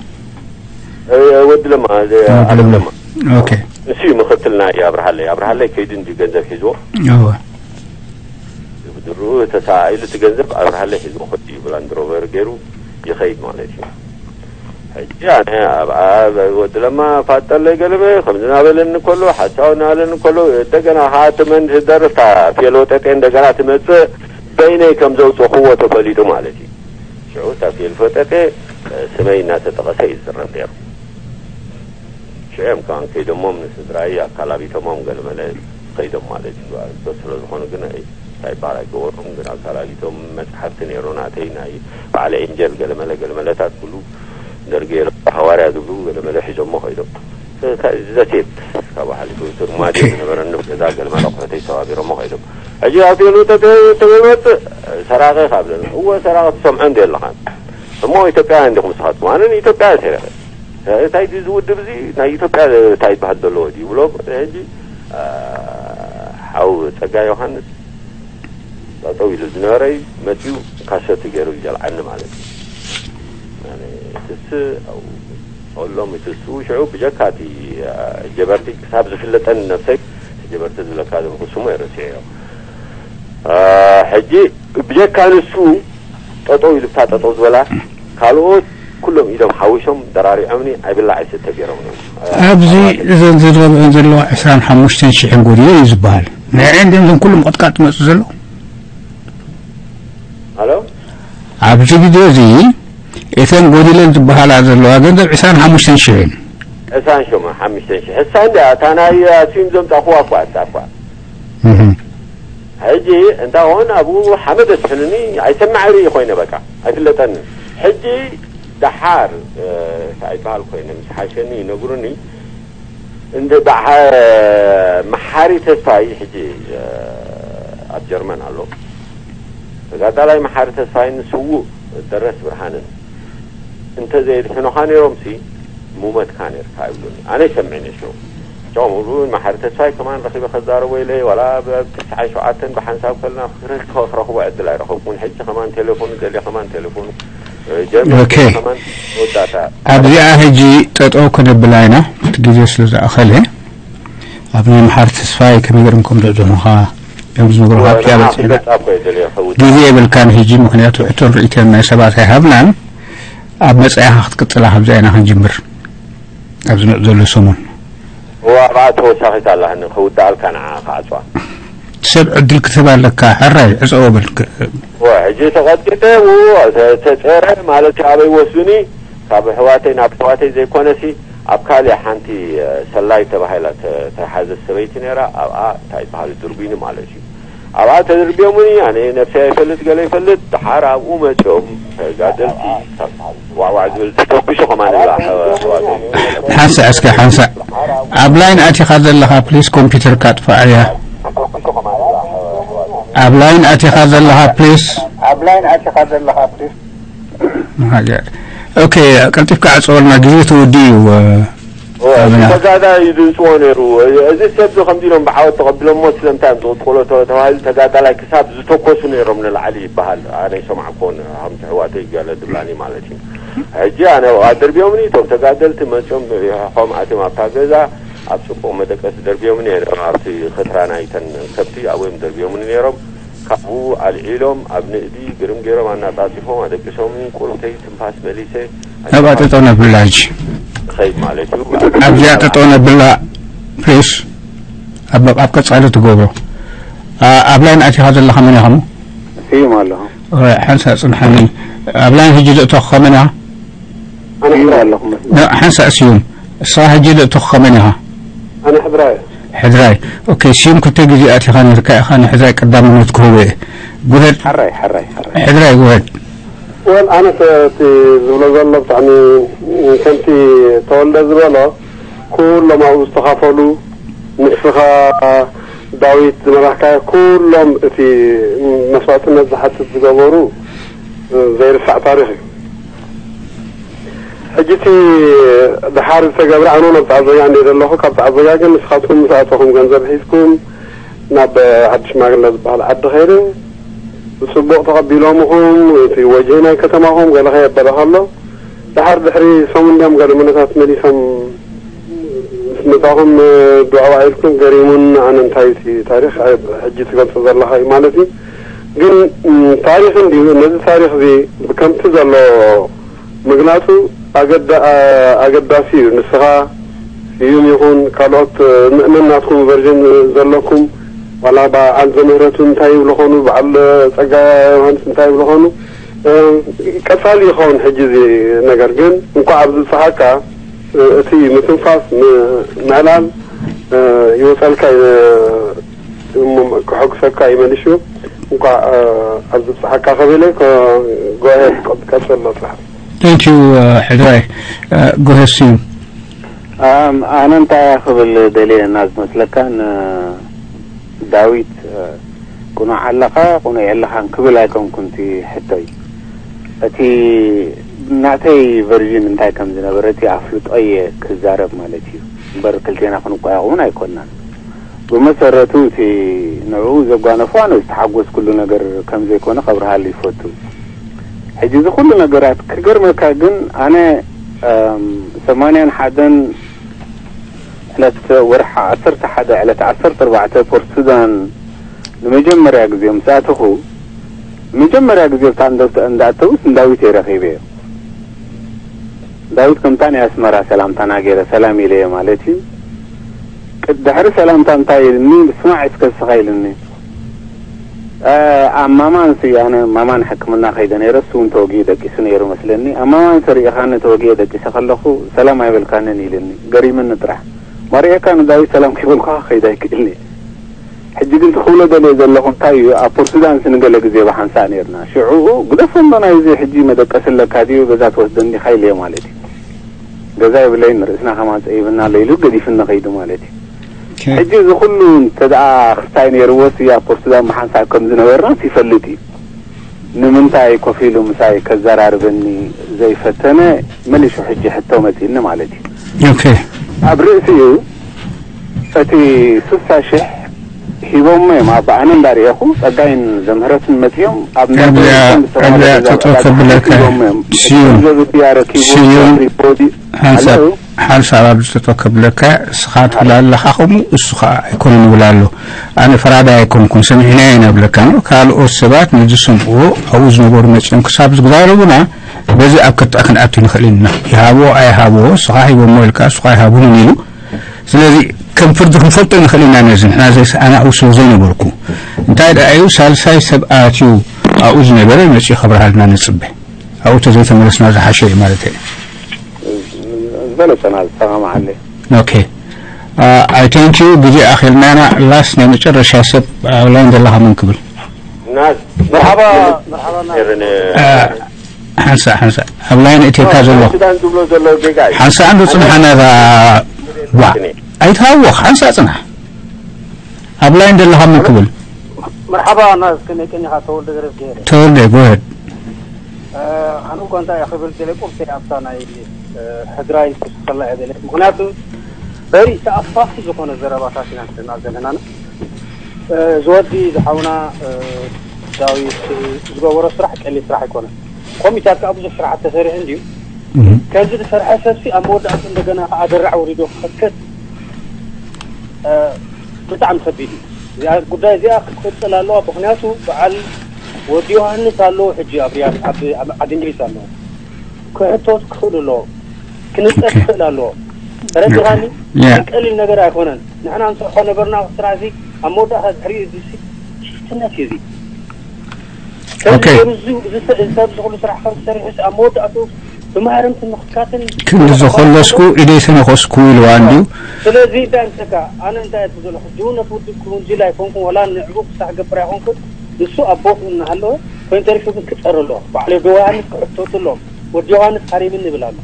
እ፣ ወዲ ለማ፣ እዚ ወዲ ዓለም ለማ። ለማ። ኦኬ። ንሱ እዩ ምኽትል ናይ ኣብርሃለይ። ኣብርሃለይ ከይዱ እንዲ ገንዘብ ሒዝዎ። እወ። ብድሩ ተሳኢሉ እቲ ገንዘብ ኣብርሃለይ ሒዝዎ ከይዱ እዩ። ብላንድ ሮቨር ገይሩ ይኸይድ ማለት እዩ። ሕጂ ኣነ ኣብኣ ወዲ ለማ ፋጠለይ ገለመ ከምዚ ናበለኒ ከሎ ሓሳው ናበለኒ ከሎ እንደገና ከዓ እቲ መንድ ደርፍታ ፌሎ ጠጤ እንደገና ትመፅእ በይነይ ከም ዘውፅእክዎ ተፈሊጡ ማለት እዩ። ሽዑ እታ ፌልፎ ጠጤ ስመይ እናተጠቐሰ እዩ ዝዝረብ ነይሩ። ሽዑ እዮም ከማን ከይዶሞም ንስድራይ ኣካላቢቶሞም ገለመለ ከይዶም ማለት እዩ። ኣረግቶት ስለ ዝኾኑ ግን ኣይ- እንታይ ይበሃል ኣይገበሩን ግን ኣካላቢቶም መፅሓፍቲ ነይሩ ናተይ ናይ በዓለ ኤንጀል ገለመለ ገለመለታት ኩሉ ደርጌ ሃዋርያ ዝብሉ ገለመለ ሒዞሞ ከይዶም። ዘሴት ካብ ሓሊፉ እቲ ሩማዲ ዝነበረኒ ገዛ ገለመለ ኣቑሑተይ ሰባቢሮሞ ከይዶም። ሕጂ ኣትየሉ ተመፅእ ሰራቂ ካብለና እወ ሰራቂ ትሰምዖ እንዲ ኣለኻን እሞ ኢትዮጵያውያን እንዲኹም ንስኻትኩም ኣነ ንኢትዮጵያ ሰሪቐ እንታይ ድዩ ዝውድብ እዚ ናይ ኢትዮጵያ እንታይ ይበሃል ዘለዎ ድዩ ይብሎም ሕጂ ሓው ፀጋ ዮሃንስ ጠጠው ኢሉ ዝነበረ እዩ መፂኡ ካሰቲ ገይሩ ይጀልዓኒ ማለት እዩ። ትስ ሎም ትሱ ሽዑ ብጀካ እቲ ጀበርቲ ክሳብ ዝፍለጠኒ ነብሰይ ጀበርቲ ዝብለካ ዘለኹ ስሙ የረስዐዮ። ሕጂ ብጀካ ንሱ ጠጠው ኢሉ ብታ ጠጠው ዝበላ ካልኦት ኩሎም ኢዶም ሓዊሶም ደራሪዖምኒ ኣይብላዕ ኣይስተ ገይሮምኒ። ኣብዚ እዘን ዝረብዐን ዘለዋ ዕስራን ሓሙሽተን ሽሕን ጎዲለ እዩ ዝበሃል። ንዕን ድም እዞም ኩሎም ቅጥቃጥ መፁ ዘለዉ ኣሎ ኣብዚ ግዜ እዚ እተን ጎዲለን ዝበሃላ ዘለዋ ገንዘብ ዕስራን ሓሙሽተን ሽሕን ዕስራን ሸማ ሓሙሽተን ሽሕ እሳ እንዲያ እታ ናይ ኣስዩም ዘምፃእኩዋ እኳ እሳ እኳ ሕጂ እንታሆን ኣብኡ ሓመድ ኣስሕኑኒ ኣይሰማዕ ርኢ ኮይነ በቃ ኣይፍለጠኒ ሕጂ ደሓር እንታይ ይበሃል ኮይነ ምስ ሓሸኒ ይነግሩኒ እንደ መሓሪ ተስፋይ ሕጂ ኣብ ጀርመን ኣሎ ተጋዳላይ መሓሪ ተስፋይን ስዉእ ደረስ ብርሃንን እንተዘየድሕኑኻ ነይሮምሲ ሙመትካ ነርካ ይብሉኒ ኣነ ይሰምዕኒ ሽዑ ጨሙሉ መሓሪ ተስፋይ ከማን ረኺበ ከዛረቦ ኢለ ዋላ ብትስዓን ሸውዓተን ብሓንሳብ ከልና ክረክቦ ዕድል ኣይረኸብኩን ሕጂ ከማን ቴሌፎኑ ደልየ ከማን ቴሌፎኑ ጀርመን ከማን መወዳእታ ኣብዚኣ ሕጂ ጠጠው ከነብላ ኢና እቲ ግዜ ስለ ዝኣኸለ ኣብ ናይ መሓሪ ተስፋይ ከመይ ገርም ከም ዘዕድሑኻ እዮም ዝነግሩኻ ኣብዚኣ በፂሕና ግዜ የብልካን ሕጂ ምክንያቱ ሕቶን ርእይቶን ናይ ሰባት ኣይሃብናን ኣብ መፅኣኻ ክትቅፅላ ካብዚኣ ኢና ክንጅምር ኣብ ዝመፅ ዘሎ ሰሙን እዋ ኣብኣ ተወሳኺት ኣላኒ ከውድኣልካ ንዓ ክዓፅዋ ሰብ ዕድል ክትህብ ኣለካ ሕራይ ዕፀዎ በል እዋ ሕጂ ተቐጥቂጠ ተፀረ ማለት ኣበይ ወስዱኒ ካብ ኣሕዋተይ ናብ ኣሕዋተይ ዘይኮነሲ ኣብ ካሊእ ሓንቲ ሰላይ ተባሂላ ተተሓዘት ሰበይቲ ነይራ ኣብኣ እንታይ በሃል ድርቢኒ ማለት እዩ ኣብኣ ተድርብዮምኒ ኣነ ነብሰይ ኣይፈልጥ ገለ ይፈልጥ ደሓር ኣብኡ መፅኦም ተጋደልቲ ዋዕዋዕ ዝብል ተተኩሱ ከማን ይብላ ኣሕዋተይ ሓንሳእ እስከ ሓንሳእ ኣብ ላይን ኣቲኻ ዘለኻ ፕሊስ ኮምፒውተርካ ኣጥፍኣያ ኣብ ላይን ኣቲኻ ዘለኻ ፕሊስ ኣብ ላይን ኣቲኻ ዘለኻ ፕሊስ ኦኬ ቀልጢፍካ ዕፀወልና ግዜ ተወዲኡ እዩ ተጋዳይ እዩ ዝንፅዎ ነይሩ እዚ ሰብ ከምዚ ኢሎም ብዓወት ተቐቢሎሞ ስለምንታይ እዮም ዝቕጥቅሎ ተባሂሉ ተጋዳላይ ክሳብ ዝተኮሱ ነይሮም ንላዕሊ ይበሃል ኣነ ይሰማዕኮን ከምቲ ሕዋተይ ገለ ዝብላኒ ማለት እዩ ሕጂ ኣነ ኣድርብዮምኒ እቶም ተጋደልቲ መፅኦም ሪሖም ኣትዮም ኣብታ ገዛ ኣብ ፅቡቕ መደቀሲ ደርብዮምኒ ኣብቲ ክትራ ናይተን ከብቲ ኣብኦም ደርብዮምኒ ነይሮም ካብኡ ኣልዒሎም ኣብ ንእዲ ግርም ገይሮም ኣናጻጺፎም ኣደቂሶምኒ ቁልፍተይ ትንፋስ መሊሰ ኣብኣ ጠጠው ነብላ ሕጂ ኸይድ ማለት እዩ ኣብዚኣ ጠጠው ነብላ ፕሊስ ኣብ ቀጻሊ ትገብሮ ኣብ ላይን ኣቲኻ ዘለኻ መን ኢኻ ስዩም ኣለኹ ሓንሳ ጽንሓኒ ኣብ ላይን ሕጂ ዘእተኹ ከመን ኢኻ ስዩም ኣለኹ ሓንሳ ስዩም እስኻ ሕጂ ዘእተኹ ከመን ኢኻ ኣነ ሕድራይ ሕድራይ ኦኬ ሲም ክልተ ግዜ ኣቲኻ ነርካ ኢኻ ንሕድራይ ቀዳምነት ክህቦ እየ ጉህድ ሕራይ ሕራይ ሕራይ ሕድራይ ጉህድ ወል ኣነ እቲ ዝብሎ ዘሎ ብጣዕሚ ከምቲ ተወልደ ዝበሎ ኩሎም ኣብኡ ዝተኻፈሉ ንስኻ ዳዊት ዝመራሕካዮ ኩሎም እቲ መስዋዕትነት ዝሓትት ዝገበሩ ዘይርሳዕ ታሪኽ እዩ ሕጂ እቲ ድሓር ዝተገብረ ኣነ ናብ ተዓዘጋ እንደ ዘለኹ ካብ ተዓዘጋ ግን ንስኻትኩም ምስ ኣተኹም ገንዘብ ሒዝኩም ናብ ዓዲ ሽማግለ ዝበሃል ዓዲ ኸይደ ብፅቡቕ ተቐቢሎምኹም እቲ ወጅሂ ናይ ከተማኹም ገለ ከየበለ ከሎ ድሓር ድሕሪ ሰሙን ድዮም ገለ መነታት መሊሶም ምስ መፃኹም ድዋዕዋዕ ኢልኩም ገሪሙን ኣነ እንታይ እቲ ታሪክ ሕጂ ትገልፆ ዘለኻ እዩ ማለት እዩ ግን ታሪክ እንዲዩ ነዚ ታሪክ እዚ ብከምቲ ዘሎ ምግላፁ ኣገዳ- ኣገዳሲ እዩ። ንስኻ ስዩም ይኹን ካልኦት፣ እ፣ ን- ነናትኩም ቨርዥን ዘለኩም፣ ዋላ በዓል ዘምህረቱ እንታይ ይብሉ ኾኑ፣ በዓል ጸጋ ዮሃንስ እንታይ ይብሉ ኾኑ፣ እ፣ ቀጻሊ ይኸውን። ሕጂ እዚ ነገር ግን እንኳዕ ኣብዚ ጸሓካ፣ እ፣ እቲ ምትንፋስ ም- ምዕላል፣ እ፣ ይወጸልካ፣ እ፣ እሞ ክሕጉሰካ ይመልሹ። እንኳዕ፣ እ፣ ኣብዚ ጸሓካ ከበለ፣ ከ- ጎሄድ ቀጽሎ ጽሓፍ። Thank you, uh, ሕድራይ. Uh, go ahead, Sim. ኣነ እንታይ ክብል ደልየ እና ዝመስለካ፣ ንዳዊት ቅኑዕ ኣለኻ ቅኑዕ የለኻን ክብል ኣይኮንኩን እቲ ሕቶይ። እቲ ናተይ ቨርዥን እንታይ ከም ዝነበረ እቲ ኣፍልጦ እየ ክዛረብ ማለት እዩ። እምበር ክልቴና ክንቋየቕ እውን ኣይኮንናን። ብመሰረቱ እቲ ንዕኡ ዘጓነፎ ኣነ ዝተሓጎስኩሉ ነገር ከም ዘይኮነ ከብርሃሉ ይፈቱ። ሕጂ እዚ ኩሉ ነገራት ክገርመካ ግን ኣነ ሰማንያን ሓደን ዕለት ወርሒ ዓሰርተ ሓደ ዕለት ዓሰርተ ኣርባዕተ ፖርት ሱዳን ንመጀመርያ ግዜ ምስ ኣተኹ ንመጀመርያ ግዜ ብታ እንዳተውስ እንዳዊት እየ ረኺበዮ። ዳዊት ከምታ ናይ ኣስመራ ሰላምታና ገይረ ሰላም ኢለየ ማለት እዩ። ድሕሪ ሰላምታ እንታይ ኢልኒ ስማዕ እስከ ስኻ ኢልኒ። ኣብ ማማን ሲ ኣነ ማማን ሕክምና ከይደ ነይረ እሱ እውን ተወጊኡ ደቂሱ ነይሩ መስለኒ ኣብ ማማን ሲ ርኢኻኒ ተወጊኤ ደቂሰ ከለኹ ሰላም ኣይበልካንን ኢልኒ። ገሪምኒ ጥራሕ ማርኤካ ንዳዊት ሰላም ከይበልኩኻ ክኸይድ ኣይክእልኒ። ሕጂ ግን ትኽብሎ ደልየ ዘለኹ እንታይ እዩ ኣብ ፖርት ሱዳን ሲ ንገለ ግዜ ብሓንሳእ ነይርና ሽዑኡ ግደፎ እሞ ናይዚ ሕጂ መደቀሲ ኣለካ ድዩ ገዛ ትወስደኒ ዲኻ ኢለዮ ማለት እዩ። ገዛ የብለይን ርእስና ከማን ጸይብና ኣሎ ኢሉ ገዲፍኒ ከይዱ ማለት እዩ። ሕጂ እዚ ኩሉ እንተ ደኣ ክስታይ ነይርዎ ሲ ኣብ ፖርት ሱዳን ብሓንሳእ ከም ዝነበርና ሲ ይፈልጥ እዩ። ንምንታይ ኮፍ ኢሉ ምሳይ ከዘራርበኒ ዘይፈተነ መሊሱ ሕጂ ሕቶ መጺእኒ ማለት እዩ። Okay. ኣብ ርእሲኡ እቲ ስሳ ሽሕ ሂቦሞ እዮም ኣብ ኣነ እንዳርኤኹ ጸጋይን ዘምህረትን መጺኦም ኣብ እንዳበረቶም ዝተባለ ገዛ ጠጠው ከብለካ ስዩም ስዩም ሓንሳብ ሓንሳብ ኣብዚ ጠጠው ከብለካ እስኻ ትብላ ኣለኻ ከምኡ እሱ ከዓ ኣይኮነን ይብል ኣሎ። ኣነ ፈራዳይ ኣይኮንኩን ሰሚዕናዮ ኢና ብለካ ካልኦት ሰባት ነዚ ዝሰምዕዎ ኣብኡ ዝነበሩ መጺኦም ክሳብ ዝዛረቡና በዚ ኣብ ክትዕ ክንኣቱ ንኽእል ኢና። ይሃብዎ ኣይሃብዎ እስኻ ሂቦሞ ኢልካ እሱ ከዓ ኣይሃቡንን ኢሉ ስለዚ ከም ፍርዲ ክንፈልጦ ንኽእል ኢና ነዚ ንሕና ዘይሰኣናኡ ስለ ዘይነበርኩ እንታይ ደኣ እዩ ሳልሳይ ሰብ ኣትዩ ኣብኡ ዝነበረ መፂኡ ከብርሃልና ንፅበ ኣብኡ ተዘይተመለስና ዝሓሸ እዩ ማለት እዩ ዝበለፀና ዝሰማማዓለ okay I thank you ግዜ ኣኺልና ኢና last ናይ መጨረሻ ሰብ ኣብ line ዘለኻ መን ክብል መርሓባ ሓንሳእ ሓንሳእ ኣብ line እትየካ ዘሎ ሓንሳእ እንዶ ፅንሓና እዛ ዋ ኣይትሃወኽ ሓንሳእ ፅናሕ ኣብ line ዘለኻ መን ክብል መርሓባ ናዝ ከመይ ቀኒኻ ተወልደ ገረዝግሄር ተወልደ go ahead ኣነ እኳ እንታይ እየ ክብል ደለ ቁርሰይ ኣብታ ናይ ሕግራይ ክስከላ እየ ደለ ምክንያቱ በሪ ተኣፋፊ ዝኾነ ዘረባታት ኢና ንሰምዕ ዘለና ዝወዲ ዝሓውና ዳዊት ዝገበሮ ስራሕ ቀሊል ስራሕ ኣይኮነን ኮሚታት ከዓ ብዙሕ ስራሓት ተሰሪሑ እንድዩ ከምዚ ዝሰርሐ ሰብሲ ኣብ መወዳእቱ እንደገና ከዓ ደራዕ ወሪዶ ክኸከት ብጣዕሚ ከቢድ እዩ እዚኣ ጉዳይ እዚኣ ክትቅፅል ኣለዋ ምክንያቱ በዓል ወዲ ዮሃንስ ኣለዎ ሕጂ ኣብ ሪያድ ኣብ ዓዲ እንግሊዝ ኣለዎ ክሕቶ ክኽእል ኣለዎ ክንፀር ክኽእል ኣለዎ ተረዲኻኒ ቀሊል ነገር ኣይኮነን ንሕና ንሰርሖ ነበርና ስራሕ እዚ ኣብ መወዳእታ ድሕሪኡ እዚ ሽፍትነት እዩ እዚ ሰብ ዝኩሉ ስራሕ ከም ዝሰርሑ ኣብ መወዳእቱ ብማህረምቲ ምኽካትን ክንዲ ዘኸለስኩ ኢደይ ተነኸስኩ ኢልዋ እንድዩ ስለዚ እንታይ ምሰካ ኣነ እንታይ እየ ዘለኹ ጅውነት ውድብ ክውንጅል ኣይኮንኩን ወላ ንዕቡ ክሳዕ ገብር ኣይኮንኩን ንሱ ኣብ ቦትኡ እናሃለወ ኮይኑ ተሪፉ ግን ክፀር ኣለዎ ባዕሉ ዶ ዮሃንስ ክሕተቱ ኣለዎም ወዲ ዮሃንስ ሃሪምኒ ይብል ኣሎ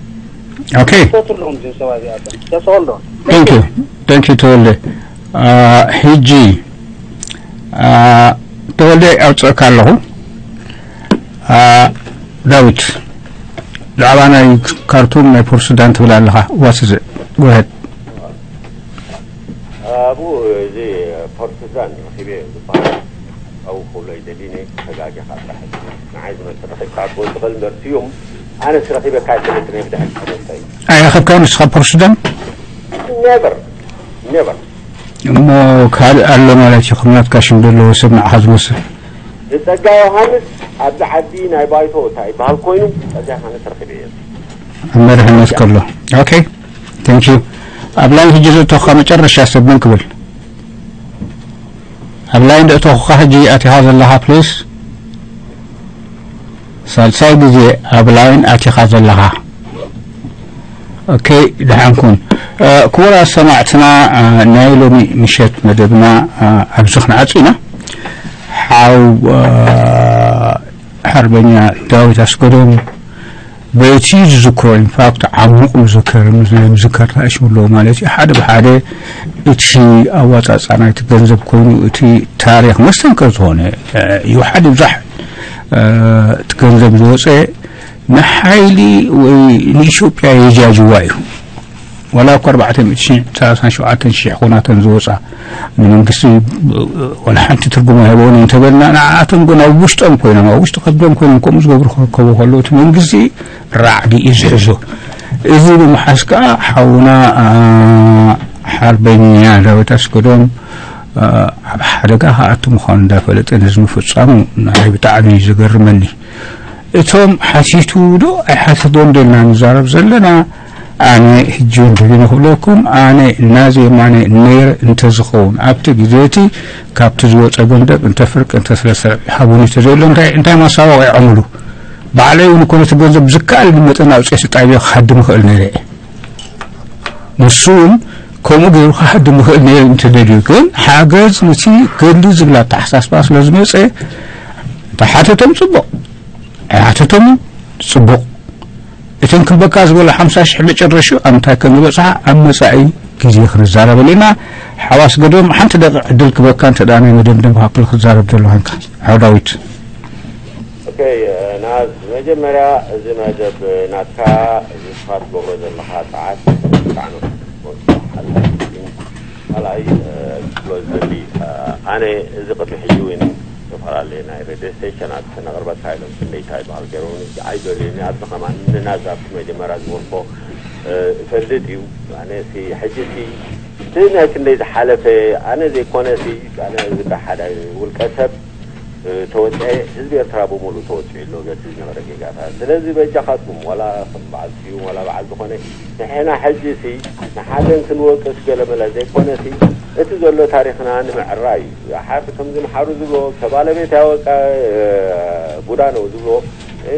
okay ክሕተቱ ኣለዎም እዚም ሰባት እዚኣቶም ተስሆ ኣሎ thank you thank you ተወልደ ሕጂ ተወልደ ኣውፅእካ ኣለኹ ዳዊት ብዛዕባ ናይ ካርቱም ናይ ፖርት ሱዳን ትብል ኣለኻ ዋስዝእ ጎሄድ ኣብኡ እዚ ፖርት ሱዳን ረኺበ ዝበሃል ኣብኡ ክብሎ ይደሊ ተጋጊኻ ጥራሕ ንዓይ ዝመስል ረኺብካ ክትኮን ትኽእል እምበር ስዩም ኣነስ ረኺበካ ኣይፈልጥን እየ ብድሕሪ ተመልሰ እዩ ኣይረኸብካዮ ንስኻ ፖርት ሱዳን never never እሞ ካልእ ኣሎ ማለት እዩ ከም ናትካ ሽም ዘለዎ ሰብ ንዓኻ ዝመስል ንጸጋ ዮሃንስ ኣብዚ ዓዲ ናይ ባይቶ እንታይ ይበሃል ኮይኑ ጸጋ ዮሃንስ ረኺበ እየ ኣብ መሪሕነት ከሎ። ኦኬ፣ thank you። ኣብ ላይን ሕጂ ዘእተኹኻ መጨረሻ ሰብ መን ክብል? ኣብ ላይን ዘእተኹኻ ሕጂ ኣቲኻ ዘለኻ ፕሊስ፣ ሳልሳይ ግዜ ኣብ ላይን ኣቲኻ ዘለኻ። ኦኬ፣ ደሓን ኩን። እ፣ ክቡራት ሰማዕትና፣ እ፣ ናይ ሎሚ ምሸት መደብና፣ እ፣ ኣብዚ ክንዓጹ ኢና። ሓው፣ እ፣ ሓርበኛ ዳዊት ኣስገዶም በቲ ዝዝክሮ፣ ኢንፋክት፣ ዓሙቕ ምዝክር፣ ምዝ-፣ ምዝከር ተኣሽሙ ኣለዎ ማለት እዩ። ሓደ ብሓደ እቲ ኣዋጻጻ ናይቲ ገንዘብ ኮይኑ እቲ ታሪኽ መስተንከር ዝኾነ፣ እ፣ ይውሓድ ይብዛሕ፣ እ፣ እቲ ገንዘብ ዝወጸ ንሓይሊ ወይ ንኢትዮጵያ የጃጅዋ እዩ። ዋላ እኳ ኣርባዕተ ሚእቲ ሽሕ፣ ሰላሳን ሸውዓተን ሽሕ ኮናተን ዝወጻ ንመንግስቲ ዋላ ሓንቲ ትርጉም ኣይህቦን እንተበልና፣ ንዓኣቶም ግን ኣብ ውሽጦም ኮይኖም፣ ኣብ ውሽጢ ከብዶም ኮይኖም ከምኡ ዝገብሩ ክርከቡ ከለዉ፣ እቲ መንግስቲ ራዕዲ እዩ ዝሕዞ። እዚ ብምሓዝ ከኣ ሓውና፣ ኣ፣ ሓርበኛ ዳዊት ኣስገዶም፣ ኣ፣ ኣብ ሓደጋ ክኣቱ ምዃኑ እንዳፈለጠ ነዚ ምፍጻሙ ንዓይ ብጣዕሚ እዩ ዘገርመኒ። እቶም ሓቲቱ ዶ ኣይሓተቶን ዶ ኢልና ንዛረብ ዘለና፣ ኣነ ሕጂ እውን ደጊመ ክብለኩም፣ ኣነ ናዚ የማነ ነይረ እንተዝኸውን፣ ኣብቲ ግዜ እቲ ካብቲ ዝወጸ ገንዘብ እንተ ፍርቂ እንተ ሰለስተ ርብዒ ሃቡኒ እንተዘይሎ፣ እንታይ፣ እንታይ ማሳባቕ ይዓምሉ? ባዕለይ እውን እኮ ነቲ ገንዘብ ብዝከኣለኒ መጠን ኣውጽኤ ስጣይ ክሃድም እኽእል ነይረ እየ። ንሱ እውን ከምኡ ገይሩ ክሃድም ይኽእል ነይሩ እንተደልዩ፣ ግን ሓገዝ ነቲ ገድሊ ዝብል ኣተሓሳስባ ስለ ዝመጸ፣ እንተሓተቶም ጽቡቕ፣ ኣይሓተቶምን ጽቡቕ። እተን ክበካ ዝበሎ ሓምሳ ሽሕ መጨረሽኡ ኣብ ምንታይ ከም ዝበጽሓ ኣብ መጻኢ ግዜ ክንዛረበሉ ኢና። ሓው ኣስገዶም፣ ሓንቲ ደቂቕ ዕድል ክበካ፣ እንተ ደኣ ናይ መደምደም ክኣክል ክትዛረብ ዘሎ ኮንካ። ሓው ዳዊት። ኦኬ፣ ናዝ፣ መጀመርያ እዚ መደብ ናትካ እዚ ንስኻ ትገብሮ ዘለኻ ጸዓት ብጣዕሚ ሓላል እዩ። ካልኣይ፣ እ፣ ክብሎ ዝደሊ፣ እ፣ ኣነ እዚ ቅድሚ ሕጂ እውን ዝተፈላለየ ናይ ሬድዮ ስቴሽናት ነቕርበካ ኢሎም፣ ክንደይታ ይበሃል ገይሮም፣ ኣይደልዩኒ። ኣብዚ ከማን ንናዝ ኣብቲ መጀመርያ ዝበልኮ፣ እ፣ እፈልጥ እዩ። ኣነ ሲ፣ ሕጂ ሲ፣ እቲ ናይ ክንደይ ዝሓለፈ፣ ኣነ ዘይኮነ ሲ፣ ኣነ እዚ ሓደ ውልቀ ሰብ፣ እ፣ ተወጽዐ፣ ህዝቢ ኤርትራ ብምሉእ ተወጺዑ ኣሎ በቲ ዝነበረ ጌጋታት። ስለዚ በጃኻትኩም፣ ዋላ ከም በዓል ስዩም፣ ዋላ በዓል ዝኾነ፣ ንሕና ሕጂ ሲ ንሓደን ክንወቅስ ገለ መለ ዘይኮነ ሲ፣ እቲ ዘሎ ታሪኽና ንምዕራይ እዩ። ሓር ከምዚ መሓሩ ዝብሎ፣ ከባለቤት ያወቃ፣ እ፣ ቡዳ ነው ዝብሎ፣ እ፣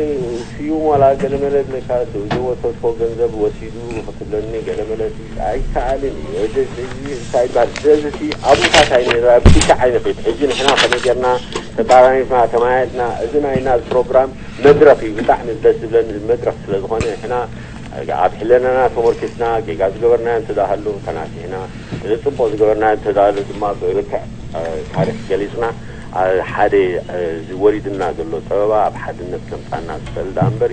ስዩም ዋላ ገለ መለ ዝብለካ፣ ዝወሰድኮ ገንዘብ ወሲዱ ክትብለኒ ገለ መለ ሲ ኣይከኣልን እዩ። እዚ፣ እዚ እንታይ ይበሃል? ስለዚ ሲ ኣብኡታት ኣይንረብሻ፣ ኣይንኺድ። ሕጂ ንሕና ከመይ ጌርና ተጣራሪፍና፣ ተመያየጥና፣ እዚ ናይና ፕሮግራም መድረኽ እዩ። ብጣዕሚ ደስ ዝብለኒ መድረኽ ስለ ዝኾነ፣ ንሕና ኣብ ሕለናና ተመርኪስና ጌጋ ዝገበርናዮ እንተ ደኣ ሃሉ ተናሲሕና፣ እዚ ጽቡቕ ዝገበርናዮ እንተ ደኣ ሃሉ ድማ ብልክዕ፣ እ፣ ታሪኽ ገሊጽና፣ እ፣ ሓደ፣ እ፣ እዚ ወሪድና ዘሎ ጸበባ ኣብ ሓድነት ከምጻና ዝኽእል ደኣ እምበሪ፣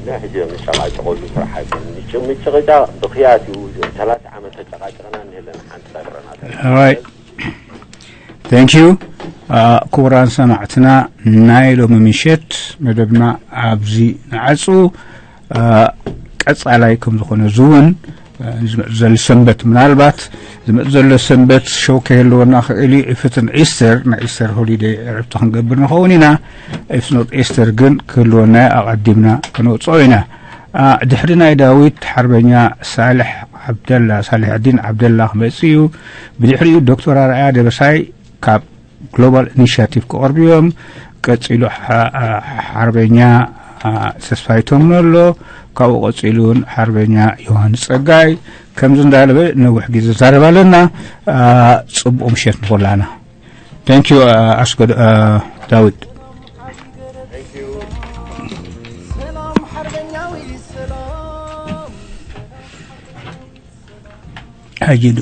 ናይ ሕጂ ምጨቓጨቐሉ ስራሕ ኣይኮነን። ምጭ-፣ ምጭቕጫቕ ብኽያት እዩ። ሰላሳ ዓመት ተጨቓጭቕና እንሄለና ሓንቲ ዳግረና ተረፈ። ኦራይት። Thank you። አ፣ ክቡራን ሰማዕትና፣ ናይ ሎሚ ምሸት መደብና ኣብዚ ንዓጹ። አ፣ ቀጻላይ ከም ዝኾነ እዚ እውን፣ አ፣ ዝመጽእ ዘሎ ሰንበት፣ ምናልባት ዝመጽእ ዘሎ ሰንበት ሾው ከይህልወና ክእል እዩ። ኢፍትን ኢስተር፣ ናይ ኢስተር ሆሊደይ ዕረፍቲ ክንገብር ንኸውን ኢና። ኢፍ ኖት ኢስተር ግን ክህልወና እዩ፣ ኣቐዲምና ከነውጽኦ ኢና። አ፣ ድሕሪ ናይ ዳዊት ሓርበኛ ሳልሕ ዓብደላ፣ ሳልሕ ዲን ዓብደላ ክመጽእ እዩ። ብድሕሪኡ ዶክተር ኣርኣያ ደበሳይ ካብ ግሎባል ኢኒሽያቲቭ ክቐርቡ እዮም። ቀጺሉ ሓ-፣ ሓርበኛ፣ አ፣ ተስፋይ ቶምኖ ኣሎ። ካብኡ ቀጺሉ እውን ሓርበኛ ዮሃንስ ጸጋይ። ከምዚ እንዳለበ ነዊሕ ግዜ ዝዛረብ ኣለና። አ፣ ጽቡቕ ምሸት ንኹላና። Thank you፣ አ፣ ኣስገዶ-፣ አ፣ ዳዊት። ሰላም ሓርበኛዊ ሰላም። ሕጂ ዶ?